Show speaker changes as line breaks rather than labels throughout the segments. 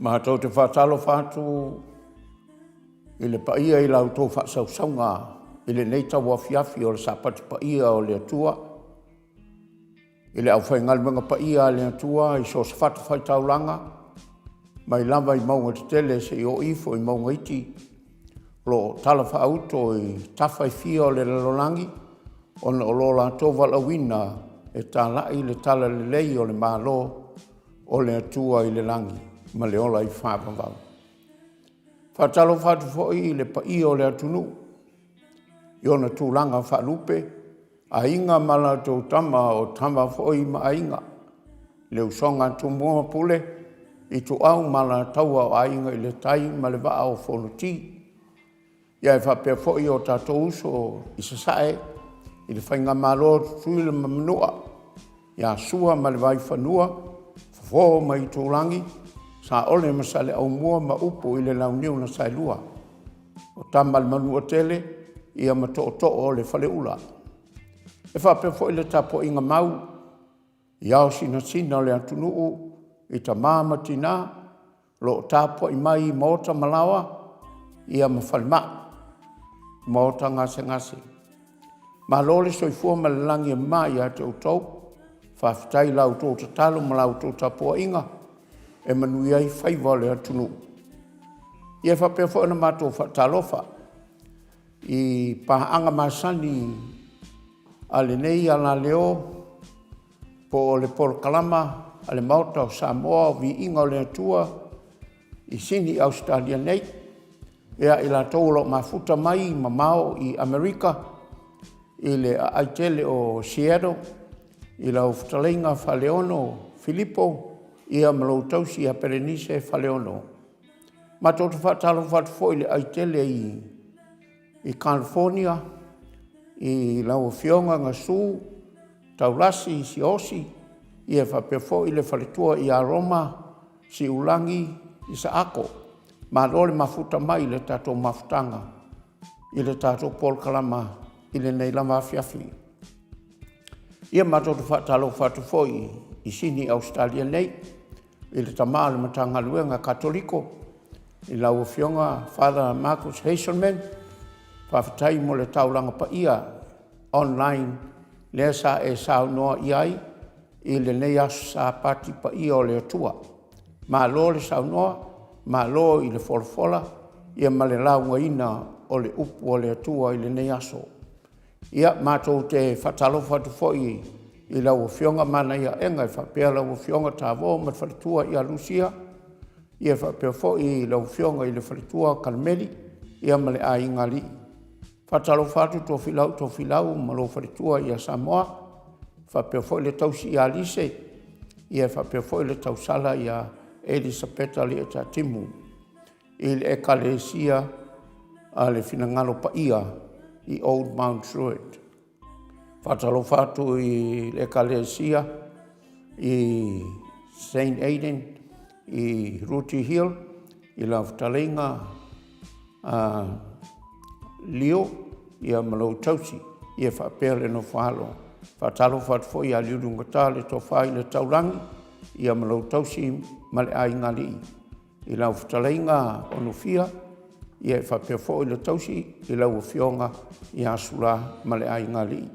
Matou te faatalofa atu i le paia i la outou faasausauga i lenei tauafiafi o le Sapati paia o le Atua, i le aufaigaluega paia a le Atua i so o se fatafaitaulaga mai lava i mauga tetele seia oo ifo i mauga iti o lo o talafaauto i tafa e fia o le lalolagi ona o lo latou valaauina e talai le Talalelei o le Malo o le Atua i le lagi ma le ola faavavau. E faatalofa atu foi i le paia o le atunuu i ona tulaga faalupe, Aiga ma latou Tama, o Tama foi ma Aiga, le usoga a Tumua ma Pule, Ituau ma Alataua, Aiga i le Tai ma le Vaa o Fonoti. Ae faapea foi o tatou uso i Sasae i le Faigamalo a Tutuila ma Manua, ia Sua ma le Vaifanua, Fofo ma Aitulagi, Saole ma Saleaaumua ma upu i le Launiu na Saelua, o Tama a le Manuatele ma Tootoo o le Faleula. E faapea foi le tapuaiga mau i ao sinasina o le atunuu i tama ma tina o lo o tapuai mai i maota ma laoa ma falemai, maota gasegase. Malo le soifua ma le lagi e mama ia te outou, faafetai i la outou tatalo ma la outou tapuaiga e manuia ai faiva o le atunuu. Ia, e faapea foi ona matou faatalofa i paaga masani a lenei alaleo po o le Polokalama a le Maota o Samoa o Viiga o le Atua i Sini Ausetalia nei, ia i latou o lo o mafuta mai mamao i Amerika i le aai tele o Seattle i lau fetalaiga Faleono Filipo ma lou tausi ia Pelenise Faleono. Matou te faatalofa atu foi i le aai tele i California i lau Afioga Gasu Taulasi Siaosi faapea foi le faletua ia Roma Siulagi Isaako. Malo le mafuta mai i le tatou mafutaga i le tatou polokalama i lenei lava afiafi. Ia matou te faatalofa atu foi i Sini Ausetalia nei i le tama o le Matagaluega Katoliko i lau Afioga Father Markus Hazelman, faafetai mo le taulaga paia online lea sa e saunoa i ai i lenei aso Sapati paia o le Atua. Malo le saunoa, malo i le folafola ma le laugaina o le upu a le Atua i lenei aso. Ia, matou te faatalofa atu foi i lau Afioga Manaiaega e faapea lau Afioga Tavō ma le faletua ia Lucia, e faapea foi lau Afioga i le faletua Kalemeli ma le aiga alii. E faatalofa atu Tofilau Tofilau ma lou faletua ia Samoa, faapea foi le tausi ia Lise, e faapea foi le tausala ia Elisapeta Leota Timu i le Ekalesia a le Finagalo Paia i Old Mount Druitt. Faatalofa atu i le Ekalesia i St Aidan i Rooty Hill i lau fetalaiga Leo ma lou tausi faapea le nofo a alo. Faatalofa atu foi ia Liuliugata le Tofa i le Taulagi ma lou tausi ma le aiga alii i lau fetalaiga Onofia e faapea foi le tausi i lau afioga ia Sula ma le aiga alii.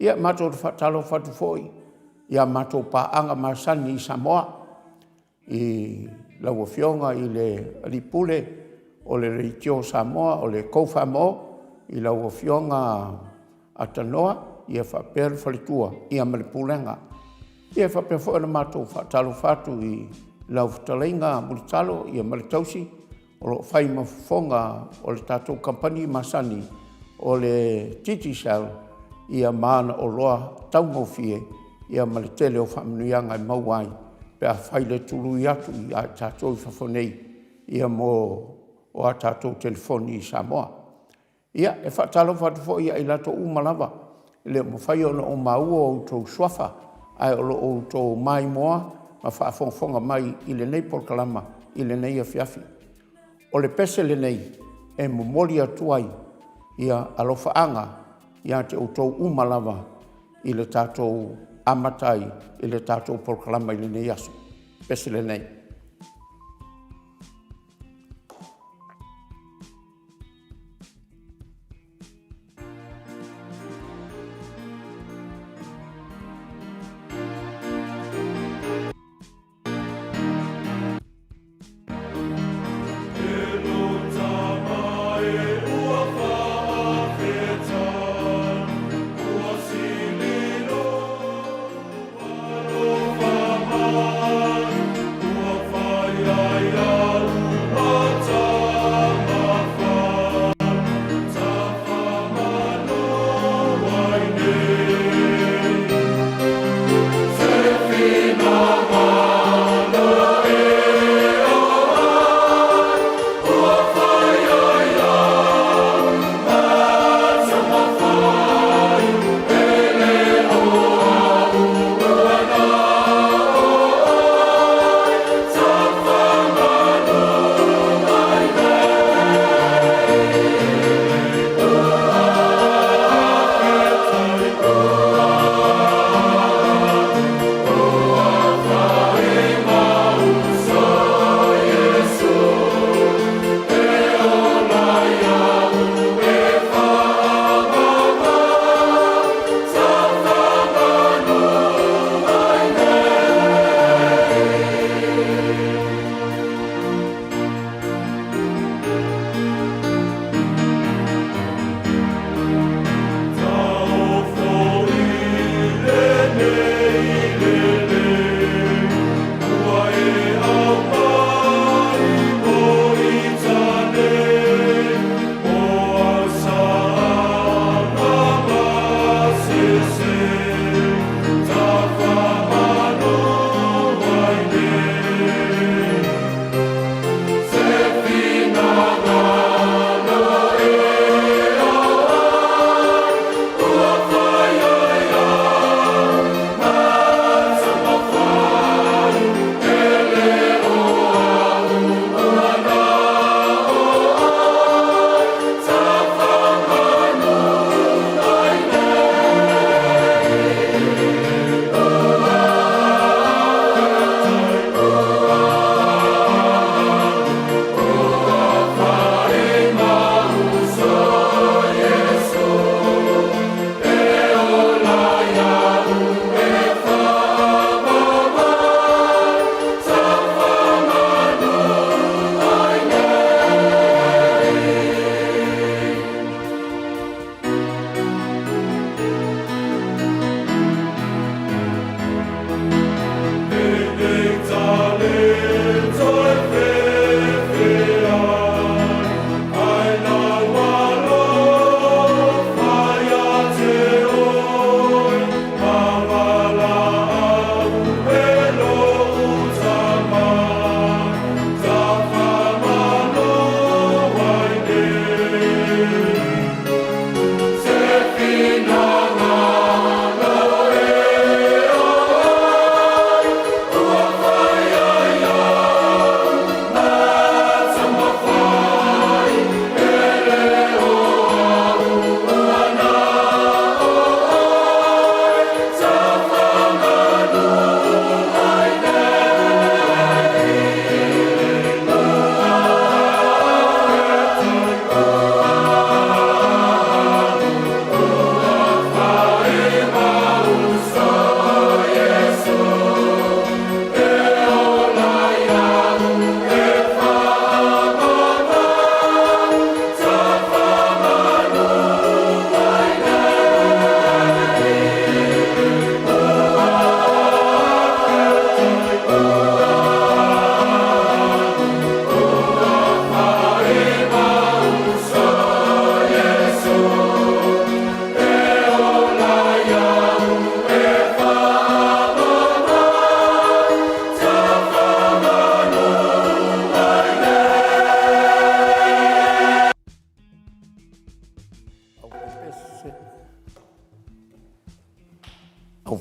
Ia matou te faatalofa atu foi i a matou paaga masani i Samoa i lau Afioga i le Alii Pule o le Leitio a Samoa o le Co-Famo i lau Afioga Atanoa faapea le faletua ma le pulega. Ia e faapea foi ona matou faatalofa atu i lau fetalaiga Mulitalo ma le tausi o lo o fai ma fofoga o le tatou kamupani masani o le Digicel ma ana oloa taugofie ma le tele o faamanuiaga e maua ai pe a fai le tului atu ia i tatou i fafo nei mo a tatou telefoni i Samoa. Ia, e faatalofa atu foi ia i latou uma lava e le o mafai ona ou maua outou suafa ae o lo o outou maimoa ma faafogafoga mai i lenei polokalama i lenei afiafi. O le pese lenei e momoli atu ai alofaaga ia te outou uma lava i le tatou amata ai i le tatou polokalama i lenei aso. Pese lenei.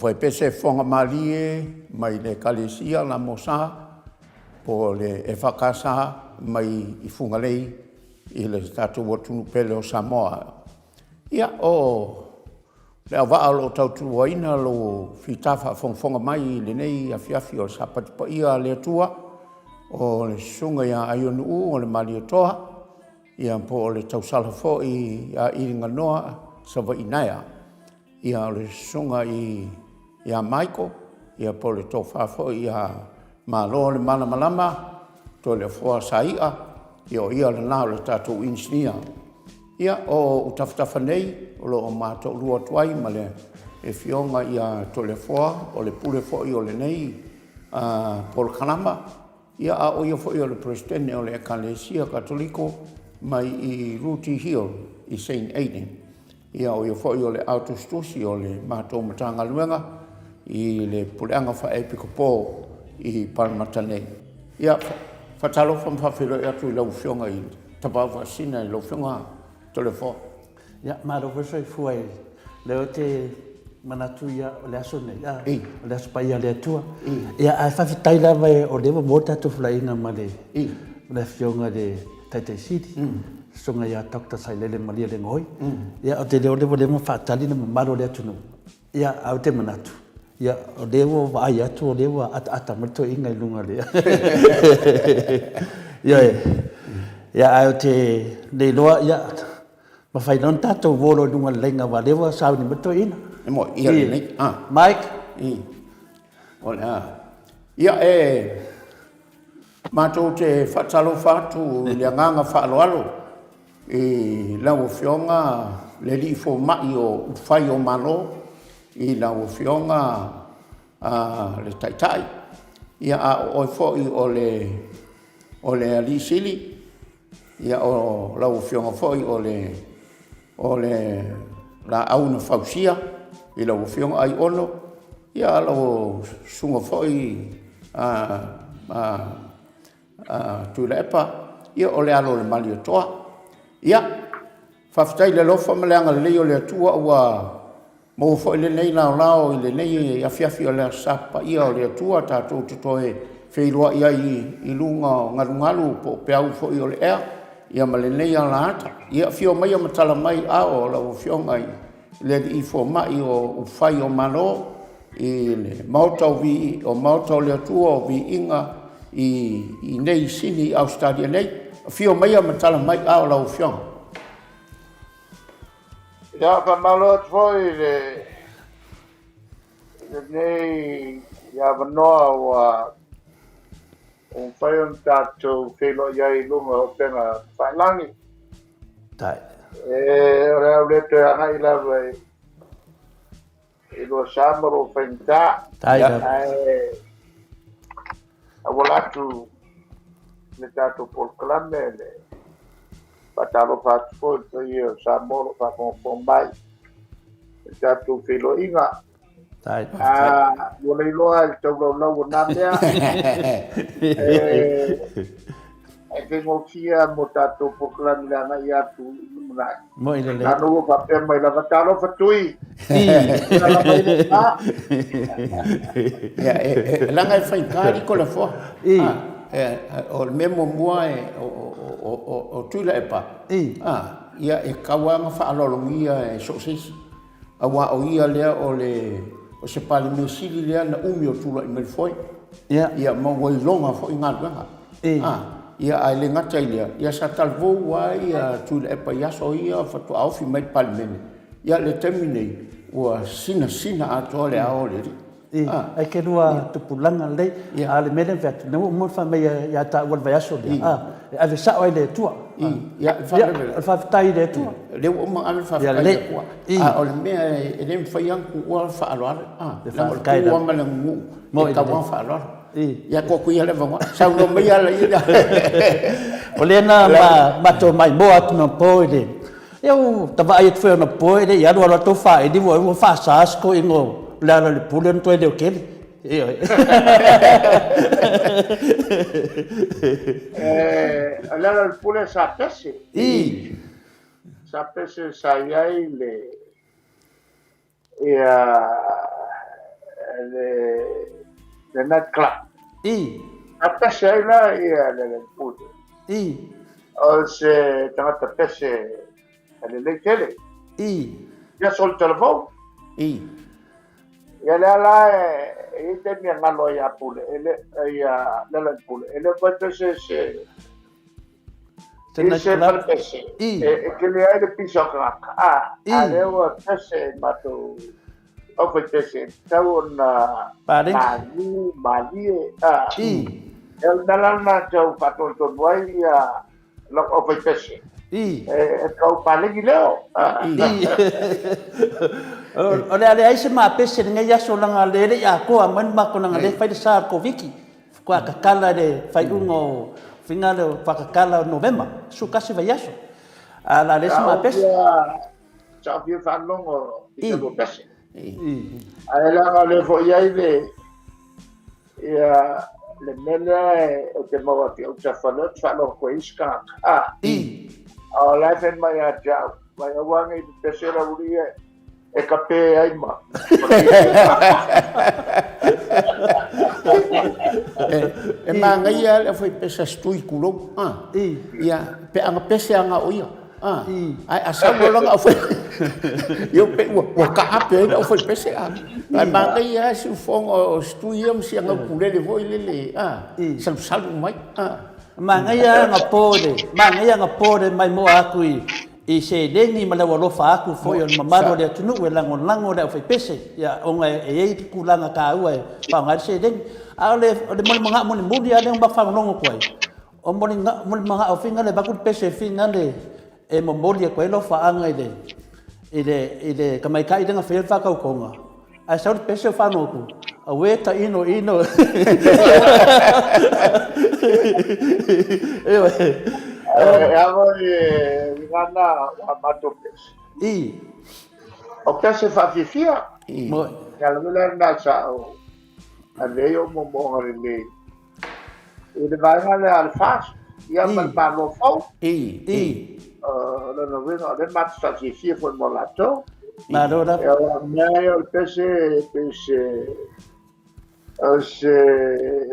Aufaipese Fofoga Malie mai le Ekalesia LMS po o le EFKS mai i Fugalei i le tatou atunuu pele o Samoa. Ia, o le auvaa o lo o tautuaina lou fita faafogafoga mai i lenei afiafi o le Sapati paia a le Atua, o le Susuga ia Aionu'u o le Malietoa, ia po o le tausala foi ia Iliganoa Savaiinaea, ia o le Susuga ia Michael, ia po o le Tofa foi ia Malo le Malamalama Toleafoa Sai'a, ia o ia lena o le tatou Inisinia. Ia, o ou tafatafa nei o lo o ma toalua atu ai ma le Afioga ia Toleafoa, o le Pule foi o lenei polokalama, ia a o ia foi o le Peresetene o le Ekalesia Katoliko mai i Rooty Hill i Saint Aidan. Ia o ia foi o le Ao Tusitusi o le matou Matagaluega i le Puleaga Faa-Epikopo i Palamata nei. Ia, faatalofa ma faafeiloai atu i lau Afioga i le Tapaau Faasisina i lau Afioga Toleafoa.
Ia, malo foi le soifua i lea ou te manatu ia o le aso nei, a, o le aso paia o le Atua. Ia, ae faafetai lava o lea ua maua le tatou felaiga ma le Afioga i le Taitai Sili, Susuga ia Doctor Sailele Malielegaoi. Ia, ou te iloa o lea ua leva ona faatali le mamalu o le atunuu. Ia, ae ou te manatu, ia, o lea ua vaai atu o lea ua ataata mai le toeaina i luga o le... Ioe. Ia, ae ou te le iloa, ia, mafai loa ona tatou uo loa i luga o le laina aua o lea ua sauni mai le toeaina.
E moni, ia lelei.
Ah. Mike.
I. O le a. Ia, e matou te faatalofa atu i le agaga faaaloalo i lau Afioga le Alii Fomai o Upufai o Malo, i lau Afioga le Taitai, ia a o oe foi o le o le Alii Sili, ia o lau Afioga foi o le o le Laau na Fausia i lau Afioga Aiono, ia a o lau Susuga foi Tuilaepa, ia o le alo o le Malietoa. Ia, faafetai i le alofa ma le agalelei o le Atua ua maua foi lenei laolao i lenei afiafi o le Aso Sa Paia o le Atua tatou te toe feiloai ai i luga o galugalu po o peau foi o le ea, ia ma lenei ala ata. Ia afio maia ma tala mai au o lau Afioga i le Alii Fomai o Upufai o Malo i le Maota o, o Maota o le Atua o Viiga i nei i Sini i Ausetalia nei. Afio maia ma tala mai ao lau Afioga.
Ia, faamalo atu foi i le lenei avanoa ua mafai ona tatou feiloai ai i luga o upega tafailagi.
Tai.
E, o le a ou le toe agai lava i, i lua sa ma lou faigata.
Tai.
Ae auala atu le tatou polokalame le faatalofa atu foi i le paia o Samoa o lo o faafogafoga mai i le tatou feiloaiga.
Tai.
Ah, ua le iloa i le taulaulau o nā mea. E faigofie mo tatou polokalame le agai atu i lumanai.
Moi lelei.
Nā ua faapea mai lava, talofa Tui.
Ia, e leaga e faigata liko le afoa.
I.
O le mea muamua e, o Tuilaepa, ia e tatau lava ona faaaloalogia e so o se isi. Aua o ia lea o le o se Palemia Sili lea na umi o tulai mai le foe.
Ia.
Ia ma ua iloga foi galuega.
I.
Ia ae le gata i lea, ia sa talavou lava ia Tuilaepa i aso ia faatoa ofi mai le Palemene. Ia le taimi nei, ua sinasina atoa le ao o le alii.
I, ai ke lua tupulaga lelei. A o le mea lea na fai atu, lea ua uma ona fai mai ia taua i le vaiaso lea, a, e ave sao lava i le Atua.
I, ia,
le faalavelave. O le faafetai i le Atua.
Lea ua uma ona ave le faafetai i le Atua. A o le mea e le mafai lava ona tuua le faaaloalo, a, leaga o le tu lava ma le aganuu, e tatau lava ona faaaloalo. Ia tuu atu ia le avanoa. Saunoa mai Alaia.
O lea na matou maimoa atu anapo i le Ia ua ta vaai atu foi anapo e le i alu alu atu faaili ua ua faasa si toeaina o Lealailepule ona toe leotele. Ioe.
O Lealailepule sa pese.
I.
Sa pese sa i ai le ia le le night club.
I.
A pese ai la ia Lealailepule.
I.
O se tagata pese e lelei tele.
I.
Ia soli talavou.
I.
Ia lea la e i ai taimi e galo ai ia Pule, e le, ia Lealailepule, e le o toe pese se,
Se
i se
night club.
falepese.
I.
E, e tele ai le pisa o tagata. A,
I.
a lea ua pese i matou aufaipese, e tatau ona
Paleni.
malu, malie, a.
I.
E o le mea la lena e tau faatonutonu ai ia lau aufaipese.
I.
E tau paleni leo.
I. O le a leai se mapese i lenei aso leaga le le i atoa mai le matou leaga lea e fai le sa o le Koviti faatoa tatala i le faaiuga o faiga lea faatoa tatala o Novema 11 vaiaso. A o le a leai se mapese.
Sa ou fia faalogo i
I.
ta lua pese.
I.
Ae leaga o lea foi i ai le Ia, le mea lea ou te maua atu i autafa lea, ou te faalogo atu ai isi tagata. A,
I.
a o la e fai mai ia te au, mai aua nei pepese lau alii e, e kape ai ma.
E, e manaia le aufaipese a Stui tulou. A,
I.
ia, pe ana pese ana o ia. A,
I.
ae a sau loa lana aufai, ia pei ua, ua taape ai le aufaipese. A, ae manaia lava siufofoga o Stui ia ma si ana ukulele foi lele, a,
I.
salusalu mai. A.
Manaia ana po le, manaia ana po le maimoa atu i, i seleni ma le aualofa atu foi o le mamalu o le atunuu e lagolago le aufaipese, ia, ona e i ai tulaga taua e faaaoga ai le seleni. A o le, o le molimagao mulimuli lava lea na matou faalogologo atu ai, O molimagao finagale avatu le pese finagale e momoli atu ai lau faaga i le i le i le tamaitai lea na faia le faatautoga ae sau le pese o faalogo atu, auē taino ino. Ioe.
E ava i uiga na o a matou pese.
I.
O pese faafiafia.
I.
Moi.
Ia le mea lena sa o ave ai ou moomooga lelei. I le vaega lea a le FAST, ia ma le Malo fou.
I.
I.
O lona uiga, o lea matou faafiafia foi mo latou.
Malo lava.
Ia o mea ia o le pese, pei se, o se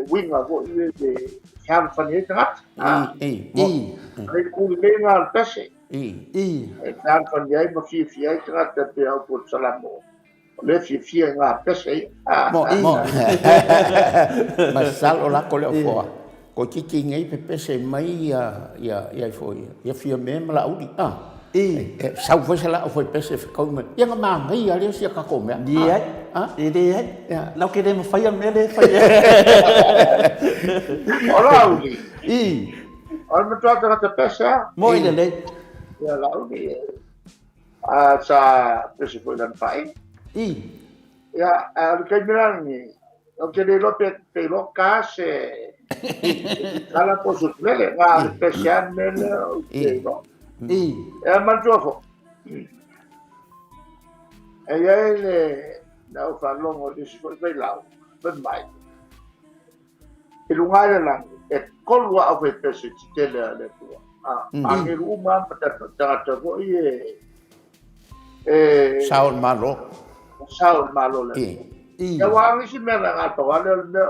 uiga foi ia e fealofani ai tagata.
I.
I.
O le kulelega o le pese.
I.
I.
E fealofani ai ma fiafia ai tagata pei a upu o le Salamo. O lea fiafia i ngā pese ia.
Mo, mo. Masalo lako le ofoa. Ko titi nei pe pese mai ia ia ia ifo ia. Ia fia me ma Laauli. Ah.
I.
E, sau foi se laa foi pese fekau mai. Ia nga mangai ia lea sia kako mea.
Leai.
Ah.
E leai.
Ia.
Lau ke le mawhai a mea le whai.
O Laauli.
I.
O le matua tagata pese a.
Mo i le lei.
Ia Laauli. A sa pese foi lana faaina.
I.
Ia, a o le taimi la lenei, ou te le iloa pe, pe iloa ka se kala po o se ukulele, na o le pese lava le mea lea ou te iloa.
I.
Ia manatua foi, e i ai le, na ou faalogo i le isi foi failao, fai mai, I luga ai le lagi, e kolu a'u faipese tetele a le Atua. A, agelu uma lava ma tagata foi e, e...
Sao o le Malo.
Sao o le Malo o le Atua.
I.
Ia ua agi isi mea na gata, aua lea o le mea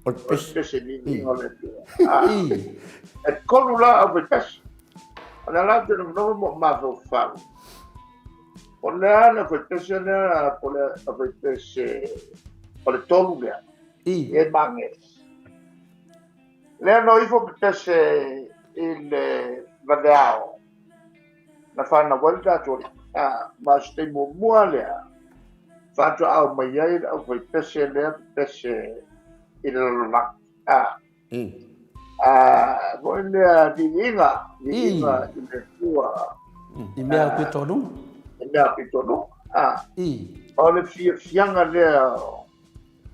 O le
o le
pese.
pese viiviiga o le Atua. A,
I.
e kolu la a'u faipese. O lea la ou te nofonofo ma ou mafaufau. O le a le faipese lea, po o le faipese o le tolu lea.
I.
E mange. Lea no ifo pepese i le vaveao na whanau ai le tatou alii. A, ma o se taimi muamua lea, faatoa mai ai le aufaipese lea pepese i le lalolagi. A,
I.
a, foi lea viiviiga, viiviiga i le Atua.
I mea pito luga.
I mea pito luga. A,
I.
o le fiafiaga lea o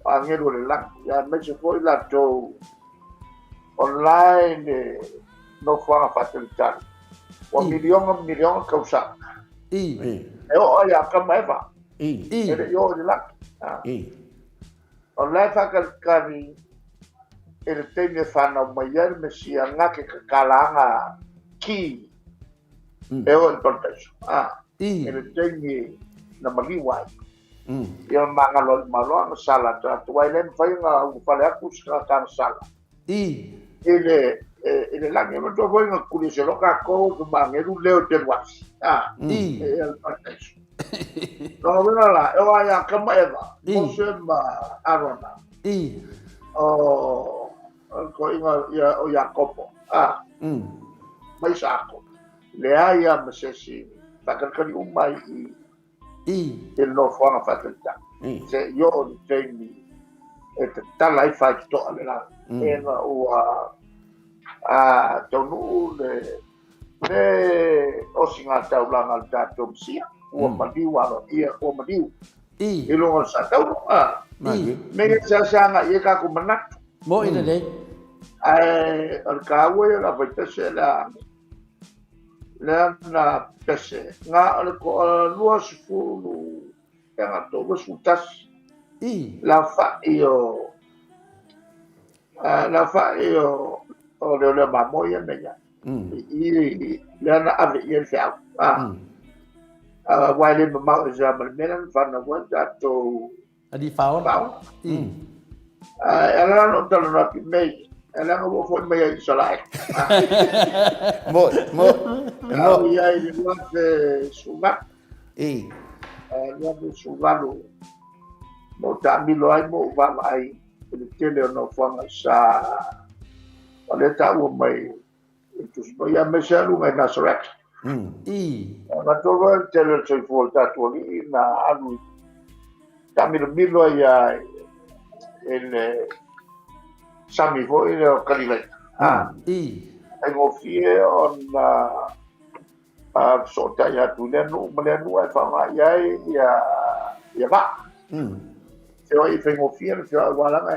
o agelu o le lagi, aemaise foi latou o la e le nofoaga faatalitali, ua miliona ma miliona tausaga.
I.
E oo ai ia Atama Eva.
I.
E le i oo i le lagi.
I.
O la e faatalitali i le taimi e fanau mai ai le Mesia na ke kakalaga ki e oo i le parataiso.
I.
I le taimi na maliu ai. Ia ma magalo ai uma loa na sala atu aua e le mafai ona ulufale atu se tagata na sala i le i le lagi. E manatua foi na tuli ese loa tatou e ma agelu leo i Penuati, a, e le parataiso. Lona uiga la, e oo lava ia Atama ma Eva, Mose ma Arona, o le toeaina o Iakopo, a, ma Isaako, leai lava ma se isi faatalitali uma ai i
i
le nofoaga faatalitali, seia oo i le taimi e tatala ai faitotoa le lagi, ina ua taunuu le osiga taulaga a le tatou Mesia, ua maliu aloaia, ua maliu i luga o le satauro. Mea ia e seasea agai i ai tatou manatu.
Mo'i lelei.
Ae o le taua ia o le aufaipese lea lea na pese na o le 20 pe na 31 le aofai o le aofai o o leoleo mamoe ia na i ai i lea na ave i ai le feau aua e le mamao ese lava ma le mea lea na fanau ai tatou
Alii Faaola.
Ae ala la ona ou talanoa atu i mea ia, e leaga ua ou foi mai ai i Isaraelu.
Mo'i, mo'i, e
mo'i. Au i ai i le 2018. 2018 na ou taamilo ai ma ou vaavaai i le tele o nofoaga sa o lea e taua mai i le Tusi Paia, aemaise lava luga i Nasareta. Manatua foi le tele o le soifua o le tatou Alii na alu taamilomilo ai lava i le sami foi lea o Kalilaia. Faigofie ona fesootai atu i lea nuu ma lea nuu ae faaaoga i ai ia vaa. Feoai faigofie le feoai aua leaga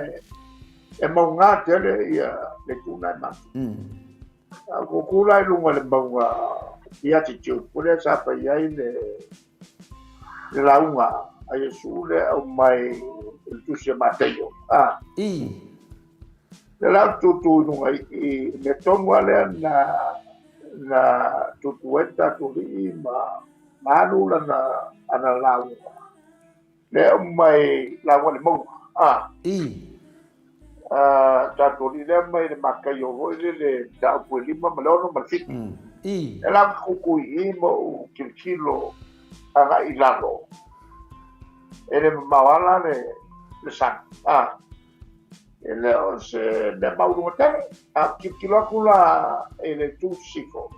e mauga tele ia le itu lena e matou. A ou tu la i luga o le mauga Beatitude, po lea sa fai ai le lauga a Iesu lea e aumai i le tusi a Mataio. Lea la ou tutu i luga i i mea tonu lava lea na na tutu ai le tatou alii ma alu lana ana lauga. Lea e aumai lauga i le mauga. Tatou alii lea aumai i le Mataio foi lele mataupu e 5 ma le 6 ma le 7. Lea la ou te tutu i i ma ou tilotilo agai i lalo. E le mamao ala le sami. E le o se mea maualuga tele. A ou tilotilo atu la i le itu sisifo,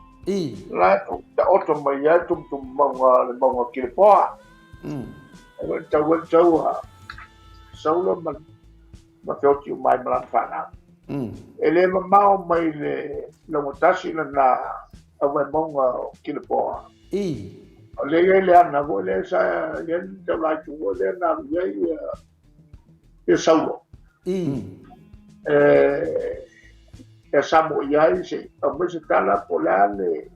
la e taoto mai ai tumutumu mauga le mauga o Kilepoa. E le tau ai le taua Saulo ma ma feoti uma ai ma lana fanau. E le mamao mai le laugatasi lena auvaemauga o Kilepoa. O lea e i ai le ana foi lea sa i ai le taulaitu foi lea na alu i ai ia Saulo. E samo i ai se aumai se tala po o le a le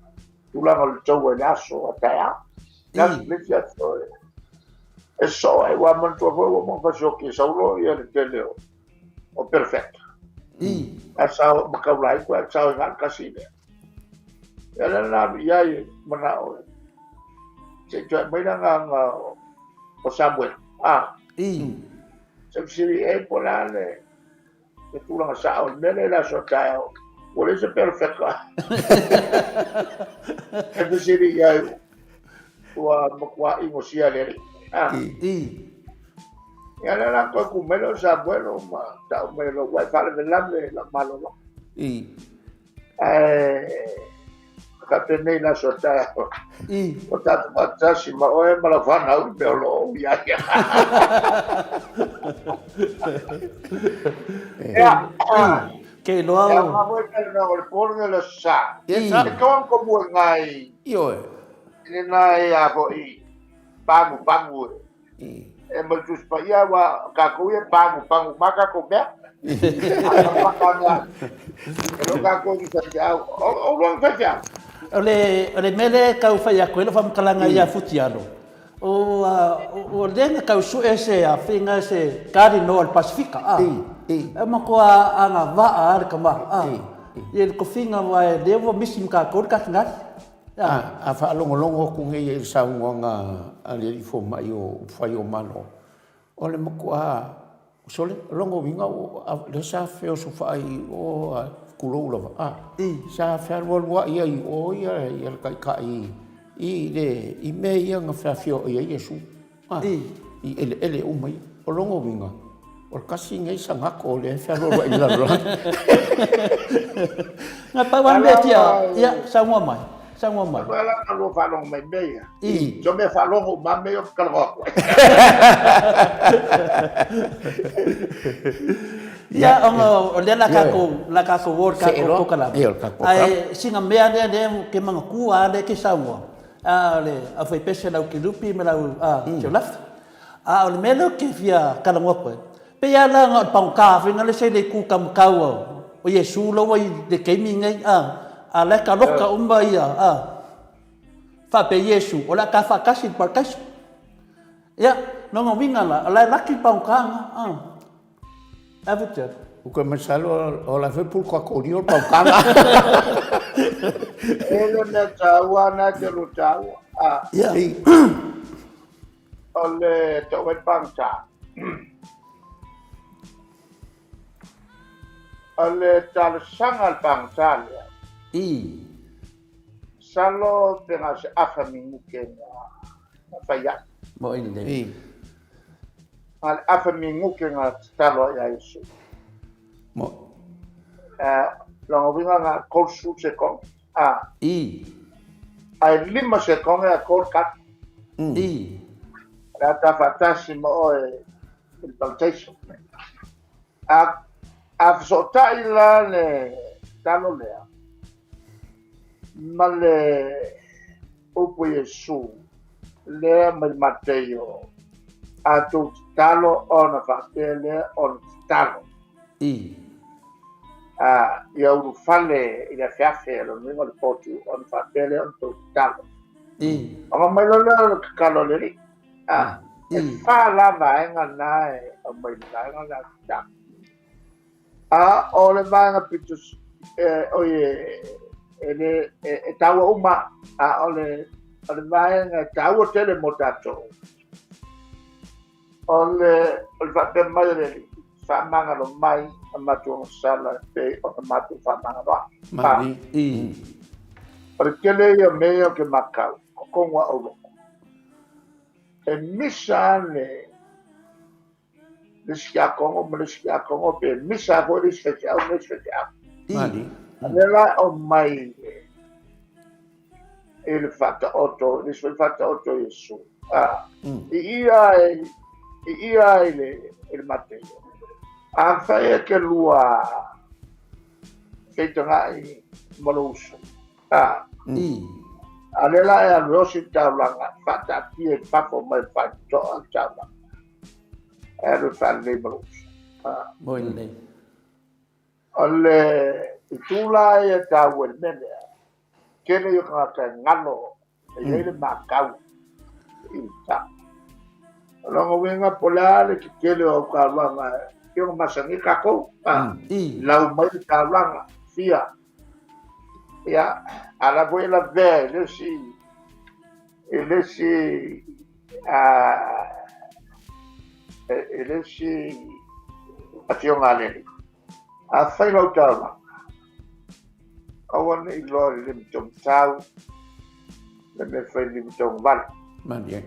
tulaga o le taua i le aso a taeao. Le aso le isi aso e soo ai, ua manatua foi ua uma ona fasioti e Saulo ia le tele o perfect. A sao makau laiti a sao i na o le tasi lea. Ia lea na alu i ai manao se i toe aumai le agaga o Samuel. Se fesili i ai po o le a le tulaga sao o le mea lea i le aso a taeao, ua leai se perofeta. E fesili i ai, ua matua inosia e le Alii. Ia lea la toe tu mai lea o Samuel ma tau mai loa, ua e faalavelave i lau malologa. Ae faapenei le aso a taeao. Ua tatou faatasi ma oe ma lau fanau i mea o lo o i ai. Ia,
Ke iloa
o. Ia, ma foi talanoaga o le po lenei o le Aso Sa.
Yes, sir.
E tau ana tomua i nai.
Ioe.
I nai a foi pagupagu e. E ma le Tusi Paia, aua o tatou ia e pagupagu uma tatou mea. A tapaka mea, e le o tatou ni faifeau. O oulua ni faifeau?
O le, o le mea lea e tau fai atu ai lau faamatalaga ia Futialo, ua lea na tau sue se afiga se Kalinoa o le Pasefika, a. E matua agavaa lava le tama, a. Ia le tofiga aua lea ua misi ma tatou le Katinali.
A faalogologo atu nei i le saunoaga a le alii fomai o upufai o Malo, o le matuā sole, o lona uiga o lea sa feosofaai i o, tulou lava, a, sa fealualuai ai i o le taitai i mea ia na feafioai ai Iesu. I eleele uma ia. O lona uiga, o le tasi lenei sagato o lea e fealualuai i le lalolagi.
Na pau lava le mea e fia, ia, saunoa mai, saunoa mai.
Pau la na lua faalogo mai mea ia. I. So mea faalogo uma lava mea ia ou te talanoa atu ai.
Ia, ona o lea la tatou, la tatou o i le tatou polokalame. Ae sina mea lea lea ou te manatua lava lea e te saunoa, A o le aufaipese lau kerupi ma lau siolafi. A o le mea lea ou te fia talanoa atu ai, pei lava la na o le pagota foi lea sa i le itu taumatau o Iesu la ua i le taimi lenei, a, a o la e taloka uma ia, a, faapea Iesu o le a ta faatasi i le parataiso. Ia, lona uiga la, o la e laki le pagota lena, a.
Ou te masalo o la foi pulukatorio le pautaga.
E le mea taua na te lu taua. Ah.
Yeah.
O le tau ai pangta. O le talosaga le pangta lea.
I.
Salo pe ga se afa minuke na fai ai.
Mo i le.
I.
A le afa minuke na tatalo ai ia Iesu.
Mo.
Lona uiga na 30 sekone. A.
I.
Ae 5 sekone a kol kat.
I.
Le a ta faatasi ma oe i le parataiso. A, a fesootai la le tatalo lea ma le upu Iesu lea mai Mateio, a tou tatalo ona faapea lea ona tatalo.
I.
A, ia ulufale i le afeafe, lona uiga o le potu, ona faapea lea ona tou tatalo.
I.
Ona mai loa lea o le tatalo a le Alii. A, e fa la vaega na e aumai i le vaega lea tatalo. A o le vaega pito, oi e, le, e taua uma, a o le, o le vaega e taua tele mo tatou, o le, o le faapea mai o le Alii, faamagalo mai a matou agasala e pei ona matou faamagalo ai.
Mali.
O le tele ia o mea ia ou te matau, o totonu lava o loko. E misa le le isi tiakono ma le isi tiakono, pe misa foi le isi faifeau ma le isi faifeau.
Mali.
A lea la e aumai i le faataoto, le isi foi faataoto o Iesu. A, i ia i ia i le i le Mateio. Afai e te lua feitagai ma lou uso. A, a lea la e alu e osi le taulaga, faataatia i fafo mai faitotoa le taulaga. E alu e faalelei ma lou uso. A.
Moi lelei.
O le itu la ia taua i le mea lea, tele ia o tagata e galo e i ai le matau i uta. O lona uiga po o le a le tetele o au taulaga e ono masani tatou, a, lau mai le taulaga, fia. Ia, a la foi e lavea i le isi, i le isi, a, i le isi afioga a le alii. Afai lau taulaga, aua ne i loa i le limataumatau, le mea fai i le limataugavale.
Malie.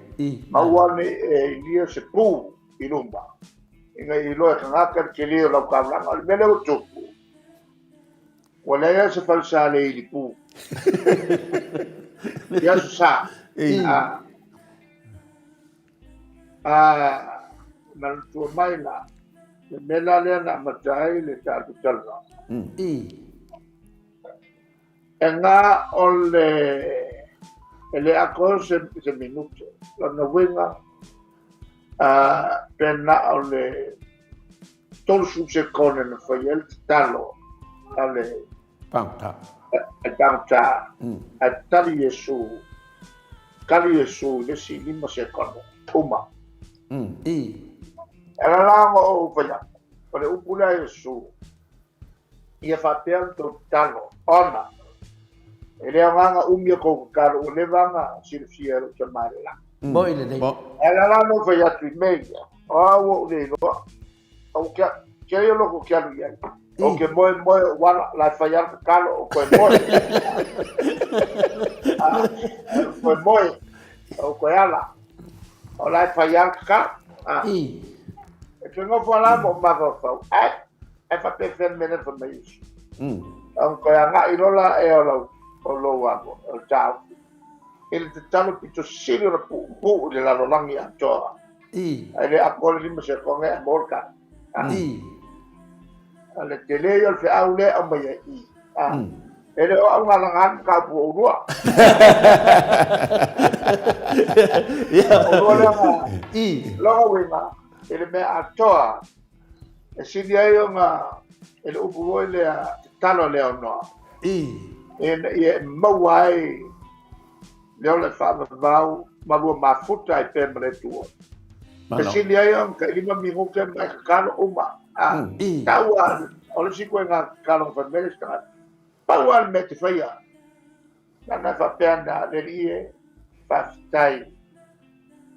Ma aua ne i e ilia se pu i luma, ina ia iloa e tagata le tele o lau taulaga. O le mea lea ua tupu, ua leai lava se falesa le ili pu. I Aso Sa. A, a manatua mai la, le mea la lea na amata ai le tatou talanoaga. E na o le e le atoa se, se minute. Lona uiga, pe na o le 30 sekone na fai ai le tatalo a le
Pagota.
A le pagota. Ae tali Iesu, tali Iesu i le isi 5 sekone, uma.
I.
E ala la ona ou fai atu, o le upu lea a Iesu, ia faapea la tou tatalo, ona. E le aoga na umi o kou tatalo ua leva ona silafia e lou tama i le lagi.
Moi lelei.
Ae la la na ou fai atu i mea ia, o au ua ou le iloa, ou ke, ke ia loko ke alu i ai. Ou ke moe moe o ala, la e fai ala tatalo o koe moe. Ah, koe moe, o koe ala. O la e fai ala tatalo. Ah. E te nofo ala mo mafaufau. Ai, Ae faapefea le mea lea na fai mai Iesu? Ona toe agai loa la ea o lau, o lou ago, o le taofi, i le tatalo pito sili ona puupuu i le lalolagi atoa. Ae le atoa le 5 sekone ae maua le tali. A le tele ia o le feau lea e aumai ai i i. E le o au na laga le mataupu o oulua. Oulua lea na, lona uiga, i le mea atoa, E sili ai ona e le upu foi lea tatalo a le aonoa. Ina ia e maua ai le ola e faavavau ma lua mafuta ai pea ma le Atua. E sili ai ona tailima minute ma e tatalo uma. A, tau lava, o le isi ituaiga tatalo na fai mai le isi tagata, pau lava le mea e te faia, Na ona faapea na, Le Alii e, faafetai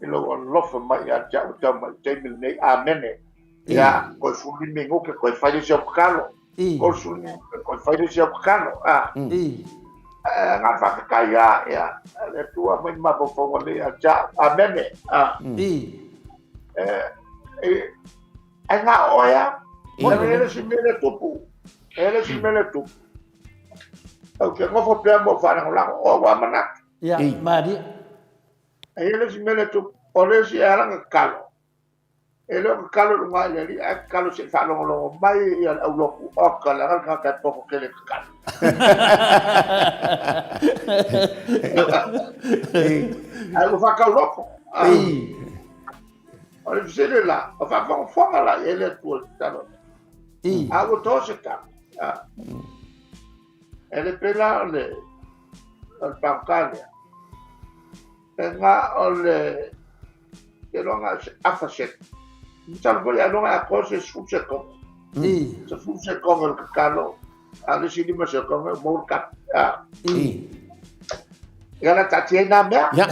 i lou alofa mai ia te au e tau mai i le taimi lenei. Amene. Ia, toe 15 minute, toe fai le isi au tatalo. 30 minute, toe fai le isi au tatalo. A. Na ona faafetai lava, ia, le Atua aumai ni mafaufauga lelei ia te au. Amene. A. Ae na o oe lava. E le isi mea lea e tupu. E le isi mea lea e tupu. Ou te nofo pea ma ou faalagolago, o ua manatu.
Ia, malie.
E i ai le isi mea lea e tupu, o le isi e ala ona tatalo, e le o tatalo i luga i le Alii, ae tatalo se i faalogologo mai ia le aulotu, oka, leaga le tagata e poto tele i le tatalo. Ae ua faatauloto. O le fesili la, o faafogafoga la i ai le Atua i le tatalo. A ua to se tala. E le pei la o le o le pagota lea. E na o le te loga se afa seke. Masalo foi ailoga e atoa se 10 sekone. 10 sekone o le tatalo, a o le isi 5 sekone ua maua le tali. Ia la taatia ai nā mea.
Ia.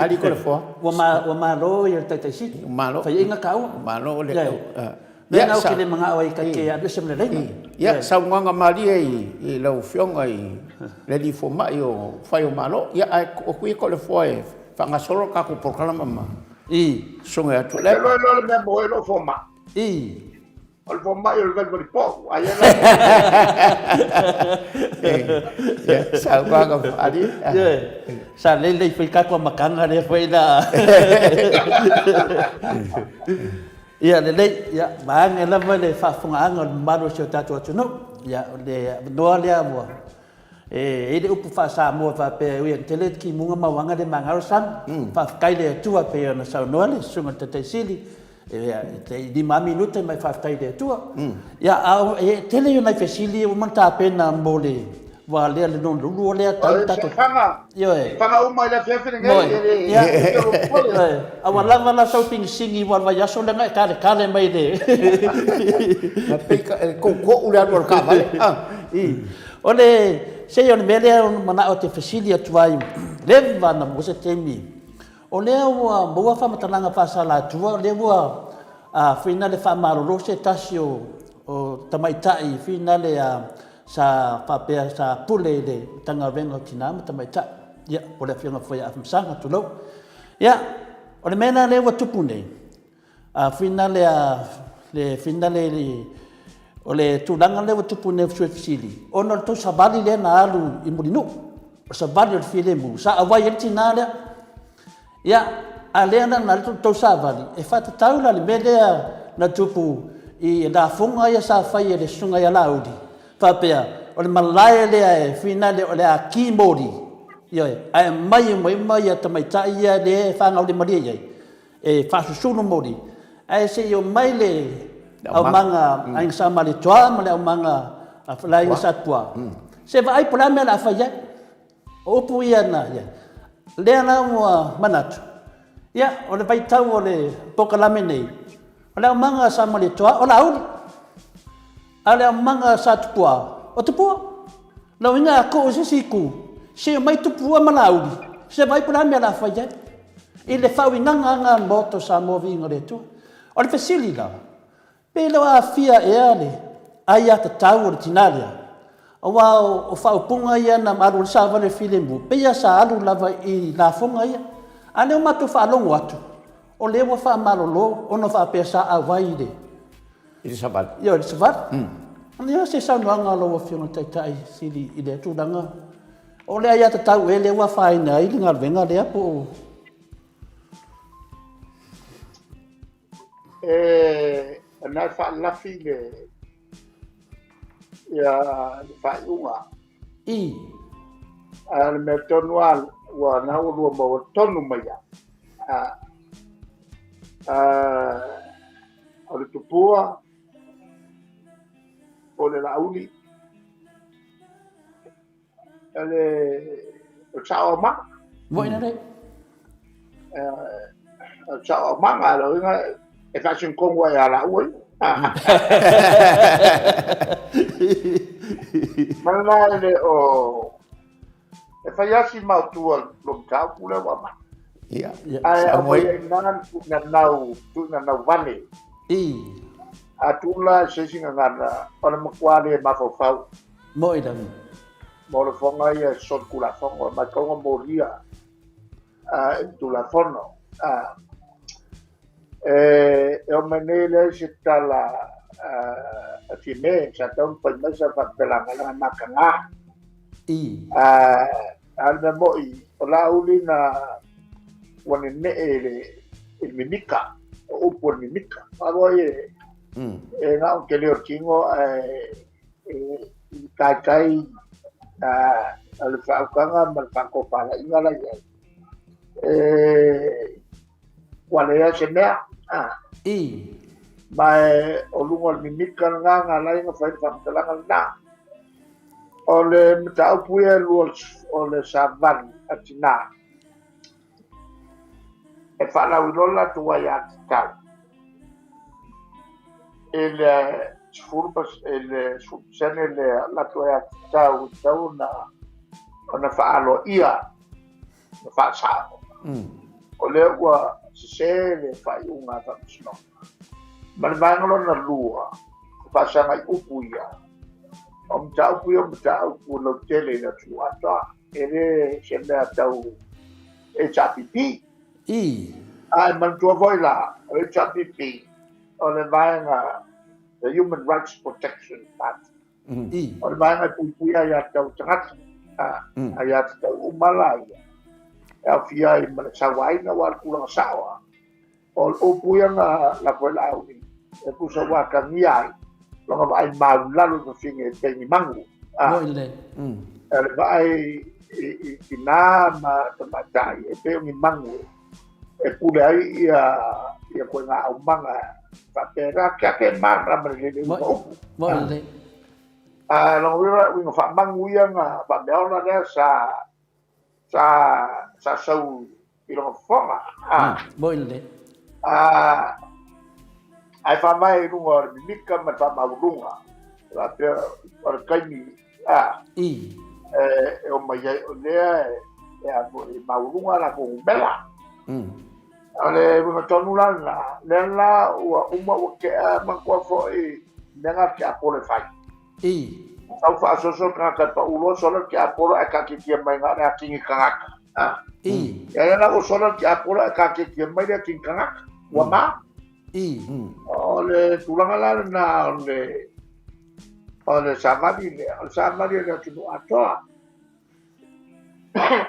Ali ko le foa.
Ua ma, ua malo ia le Taitaisili.
Ua malo.
Faiaiga taua.
Ua malo le.
Ia. Mea na ou te le manao ai ta te alu ese ma le laina.
Ia, saunoaga malie i lau Afioga i le Alii Fomai o Faiomalo. Ia, ae o kuia ko le foa e faagasolo le tatou polokalama ma soge atu.
Ou te iloa le mea mo oe lou fomai. O le fomai o le valivali pou. Ai e la.
Ia, saunoaga malie.
Ia, sa lelei foi tatou amataga lea foi la. Ia lelei, ia, vaeane lava le faafofogaaga o le mamalu o si o tatou atunuu. Ia, o le avanoa lea ua e i ai le upu faa-Samoa faapea, e ui ina tele timuga ma uaga le magalo le sami. Faafetai i le Atua pei ona saunoa le Susuga i le Taitai Sili, e tai 5 lava minute ma e faafetai i le Atua. Ia, a e tele ia nai fesili ua uma ona tapena mo le Ua alea le lulu o lea tau tatou.
Faga.
Ioe.
Faga uma i le afiafi lenei.
E le. A ua lava la sau pigisigi ua vaiaso lea na e kaletale mai le.
Na pei e koukou le alu a le taavale.
O le se o le mea lea manao te fesili atu ai leva na maua se taimi. O lea ua maua faamatalaga faasalatua o lea ua fuina le faamalolo se tasi o tamaitai fuina le Sa faapea sa pule i le Matagaluega o Tina ma Tamaitai, ia, po o le Afioga foi ia Afamasaga, tulou. Ia, o le mea la lea ua tupu nei, a finale a, le finale i le, o le tulaga lea ua tupu nei o sui fesili, ona o le tou savali lea na alu i Mulinuu, o le savali o le filemu, sa auai ai le tina lea. Ia, a lea la na alu tou savali, e faatatau la le mea lea na tupu i lafoga ia sa fai e le susuga ia Laauli, faapea, o le malae lea e finale o le a ki moli, ioe, ae aumai uma uma ia tamaitai ia lea e faagaulemalie i ai, e faasusulu moli, ae se i omai le aumaga a Aiga Sa Malietoa ma le aumaga a le Aiga Sa Tupua, se vaai po o le a le mea o le a fai ai. O upu ia na ia. Lea la ua manatu, ia, o le vaitau o le polokalame nei, o le aumaga a Samalietoa, o Laauli. A o le aumaga a Satupua, o Tupua. Lona uiga a too i se isi itu, se omai Tupua ma Laauli, se vaai po o le a mea o le a fai ai i le faauigaga lena a le Maota o Samoa Viiga o le Atua. O le fesili la, pe le o aafia ea le aiatatau o le tina lea? Aua o faaupuga ia na alu ai le savali o le filemu, pei lava sa alu lava i lafoga ia. A o lea ua matou faalogo atu, o lea ua faamalolo ona faapea sa auai i le
I le savali.
Ioe, i le savali. Ia, se saunoaga a lau Afioga i le Taitai Sili i lea tulaga, o le aiatatau ea lea ua afaina ai le galuega lea po o...
E, na e faalafi le, ia, le faaiuga.
I.
A o le mea tonu lava, ua na ua lua maua tonu mai lava. A, a, o le tupua, o le Laauli, o le sao aumaga.
Moi na le.
O le sao aumaga, lona uiga e faasinotogu ai ia laua ia. Ma lena e le o... E fai lava si maotua lo mataupu lea ua aumai.
Ia.
Ae aumai ai i ina le tuuina tuuina nauvale.
I.
A tuu la i se isi gagana, o le matua le mafaufau.
Moi lava.
Mo le fofoga ia e solitulafono, e matauga molia i le Tulafono. E oo mai nei lea se tala a Fiame, sa tatau ona fai mai sana faapupelaga leaga e mataga. A o le mea moni, o Laauli na ua nenee i le mimika, o upu o le mimika. Aua e na o le tele o le tino ae i taitai a le faautaga ma le faatofalaiga la i ai, e, ua leai se mea.
I.
Ma o luga o le mimika lena na ala ai ona fai le faamatalaga lena. O le mataupu ia e lua o le savali a tina, e faalauiloa le latou aiatatau i le 10% lea latou aiatatau e tatau ona faaaloaia ma faasao. O lea ua sese le faaiuga a Faamasinoga. Ma le vaega lona lua, o faasagai upu ia, o mataupu ia o mataupu lautele i le atunuu atoa. E le se mea tau HRPP.
I.
Ae manatua foi la, o le HRPP, o le vaega, the Human Rights Protection Party.
I.
O le vaega e puipuia aiatatau a tagata, aiatatau uma la ia, e aofia ai ma le sauaina aua o le tulaga sao lava. O le upu ia na lafo ai Laauli, e tusa ua atagia ai lona vaai maulalo i fafine e pei ni magu.
Moi le.
O le vaai i tina ma tamaitai e pei o ni magu e pule ai ia ia koe ngā aumaga faapena ke ake malamalama lelei le uiga o upu.
Moi le.
A lona uiga uiga faamagu ia na faameaola lea sa sa sa sau i lona fofoga.
Moi lelei.
Ae faavae i luga o le mimika ma le faamaualuluga. E faapea o le taimi a
I.
E omai ai o lea e a foi e maualuga latou numera. O le uiga tonu la lena, lea la ua uma ua tea manatua foi mea na tiapolo e fai.
I.
Tau faasoso le tagata e pau loa sola le tiapolo ae taatiatia mai na o le atigi tagata.
I.
Ia lea la ua sola le tiapolo ae taatiatia mai le atigi tagata. Ua ma.
I.
O le tulaga la lena o le o le savali lea, o le savali o le atunuu atoa.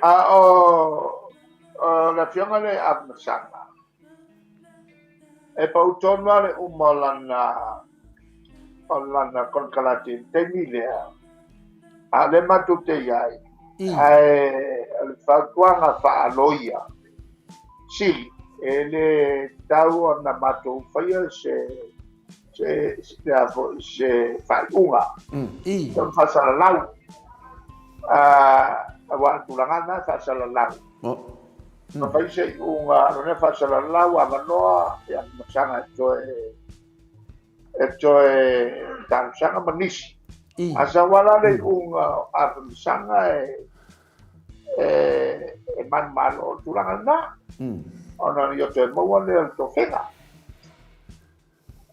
A o o le afioga lea i Afamasaga, E pau tonu lava le uma o lana o lana konekarate i le taimi lea, a o lea matou te i ai, ae o le fautuaga faa-loia sili, e le tatau ona matou faia se se se a foi se faaiuga.
I.
Se faasalalau. Aua o le tulaga lena e faasalalau. Na fai se iuga lona faasalalau avanoa ia masaga e toe talosaga ma nisi. A sau lava la le iuga o Afamasaga e manumalo o le tulaga lena, ona ia toe maua lea o le tofiga.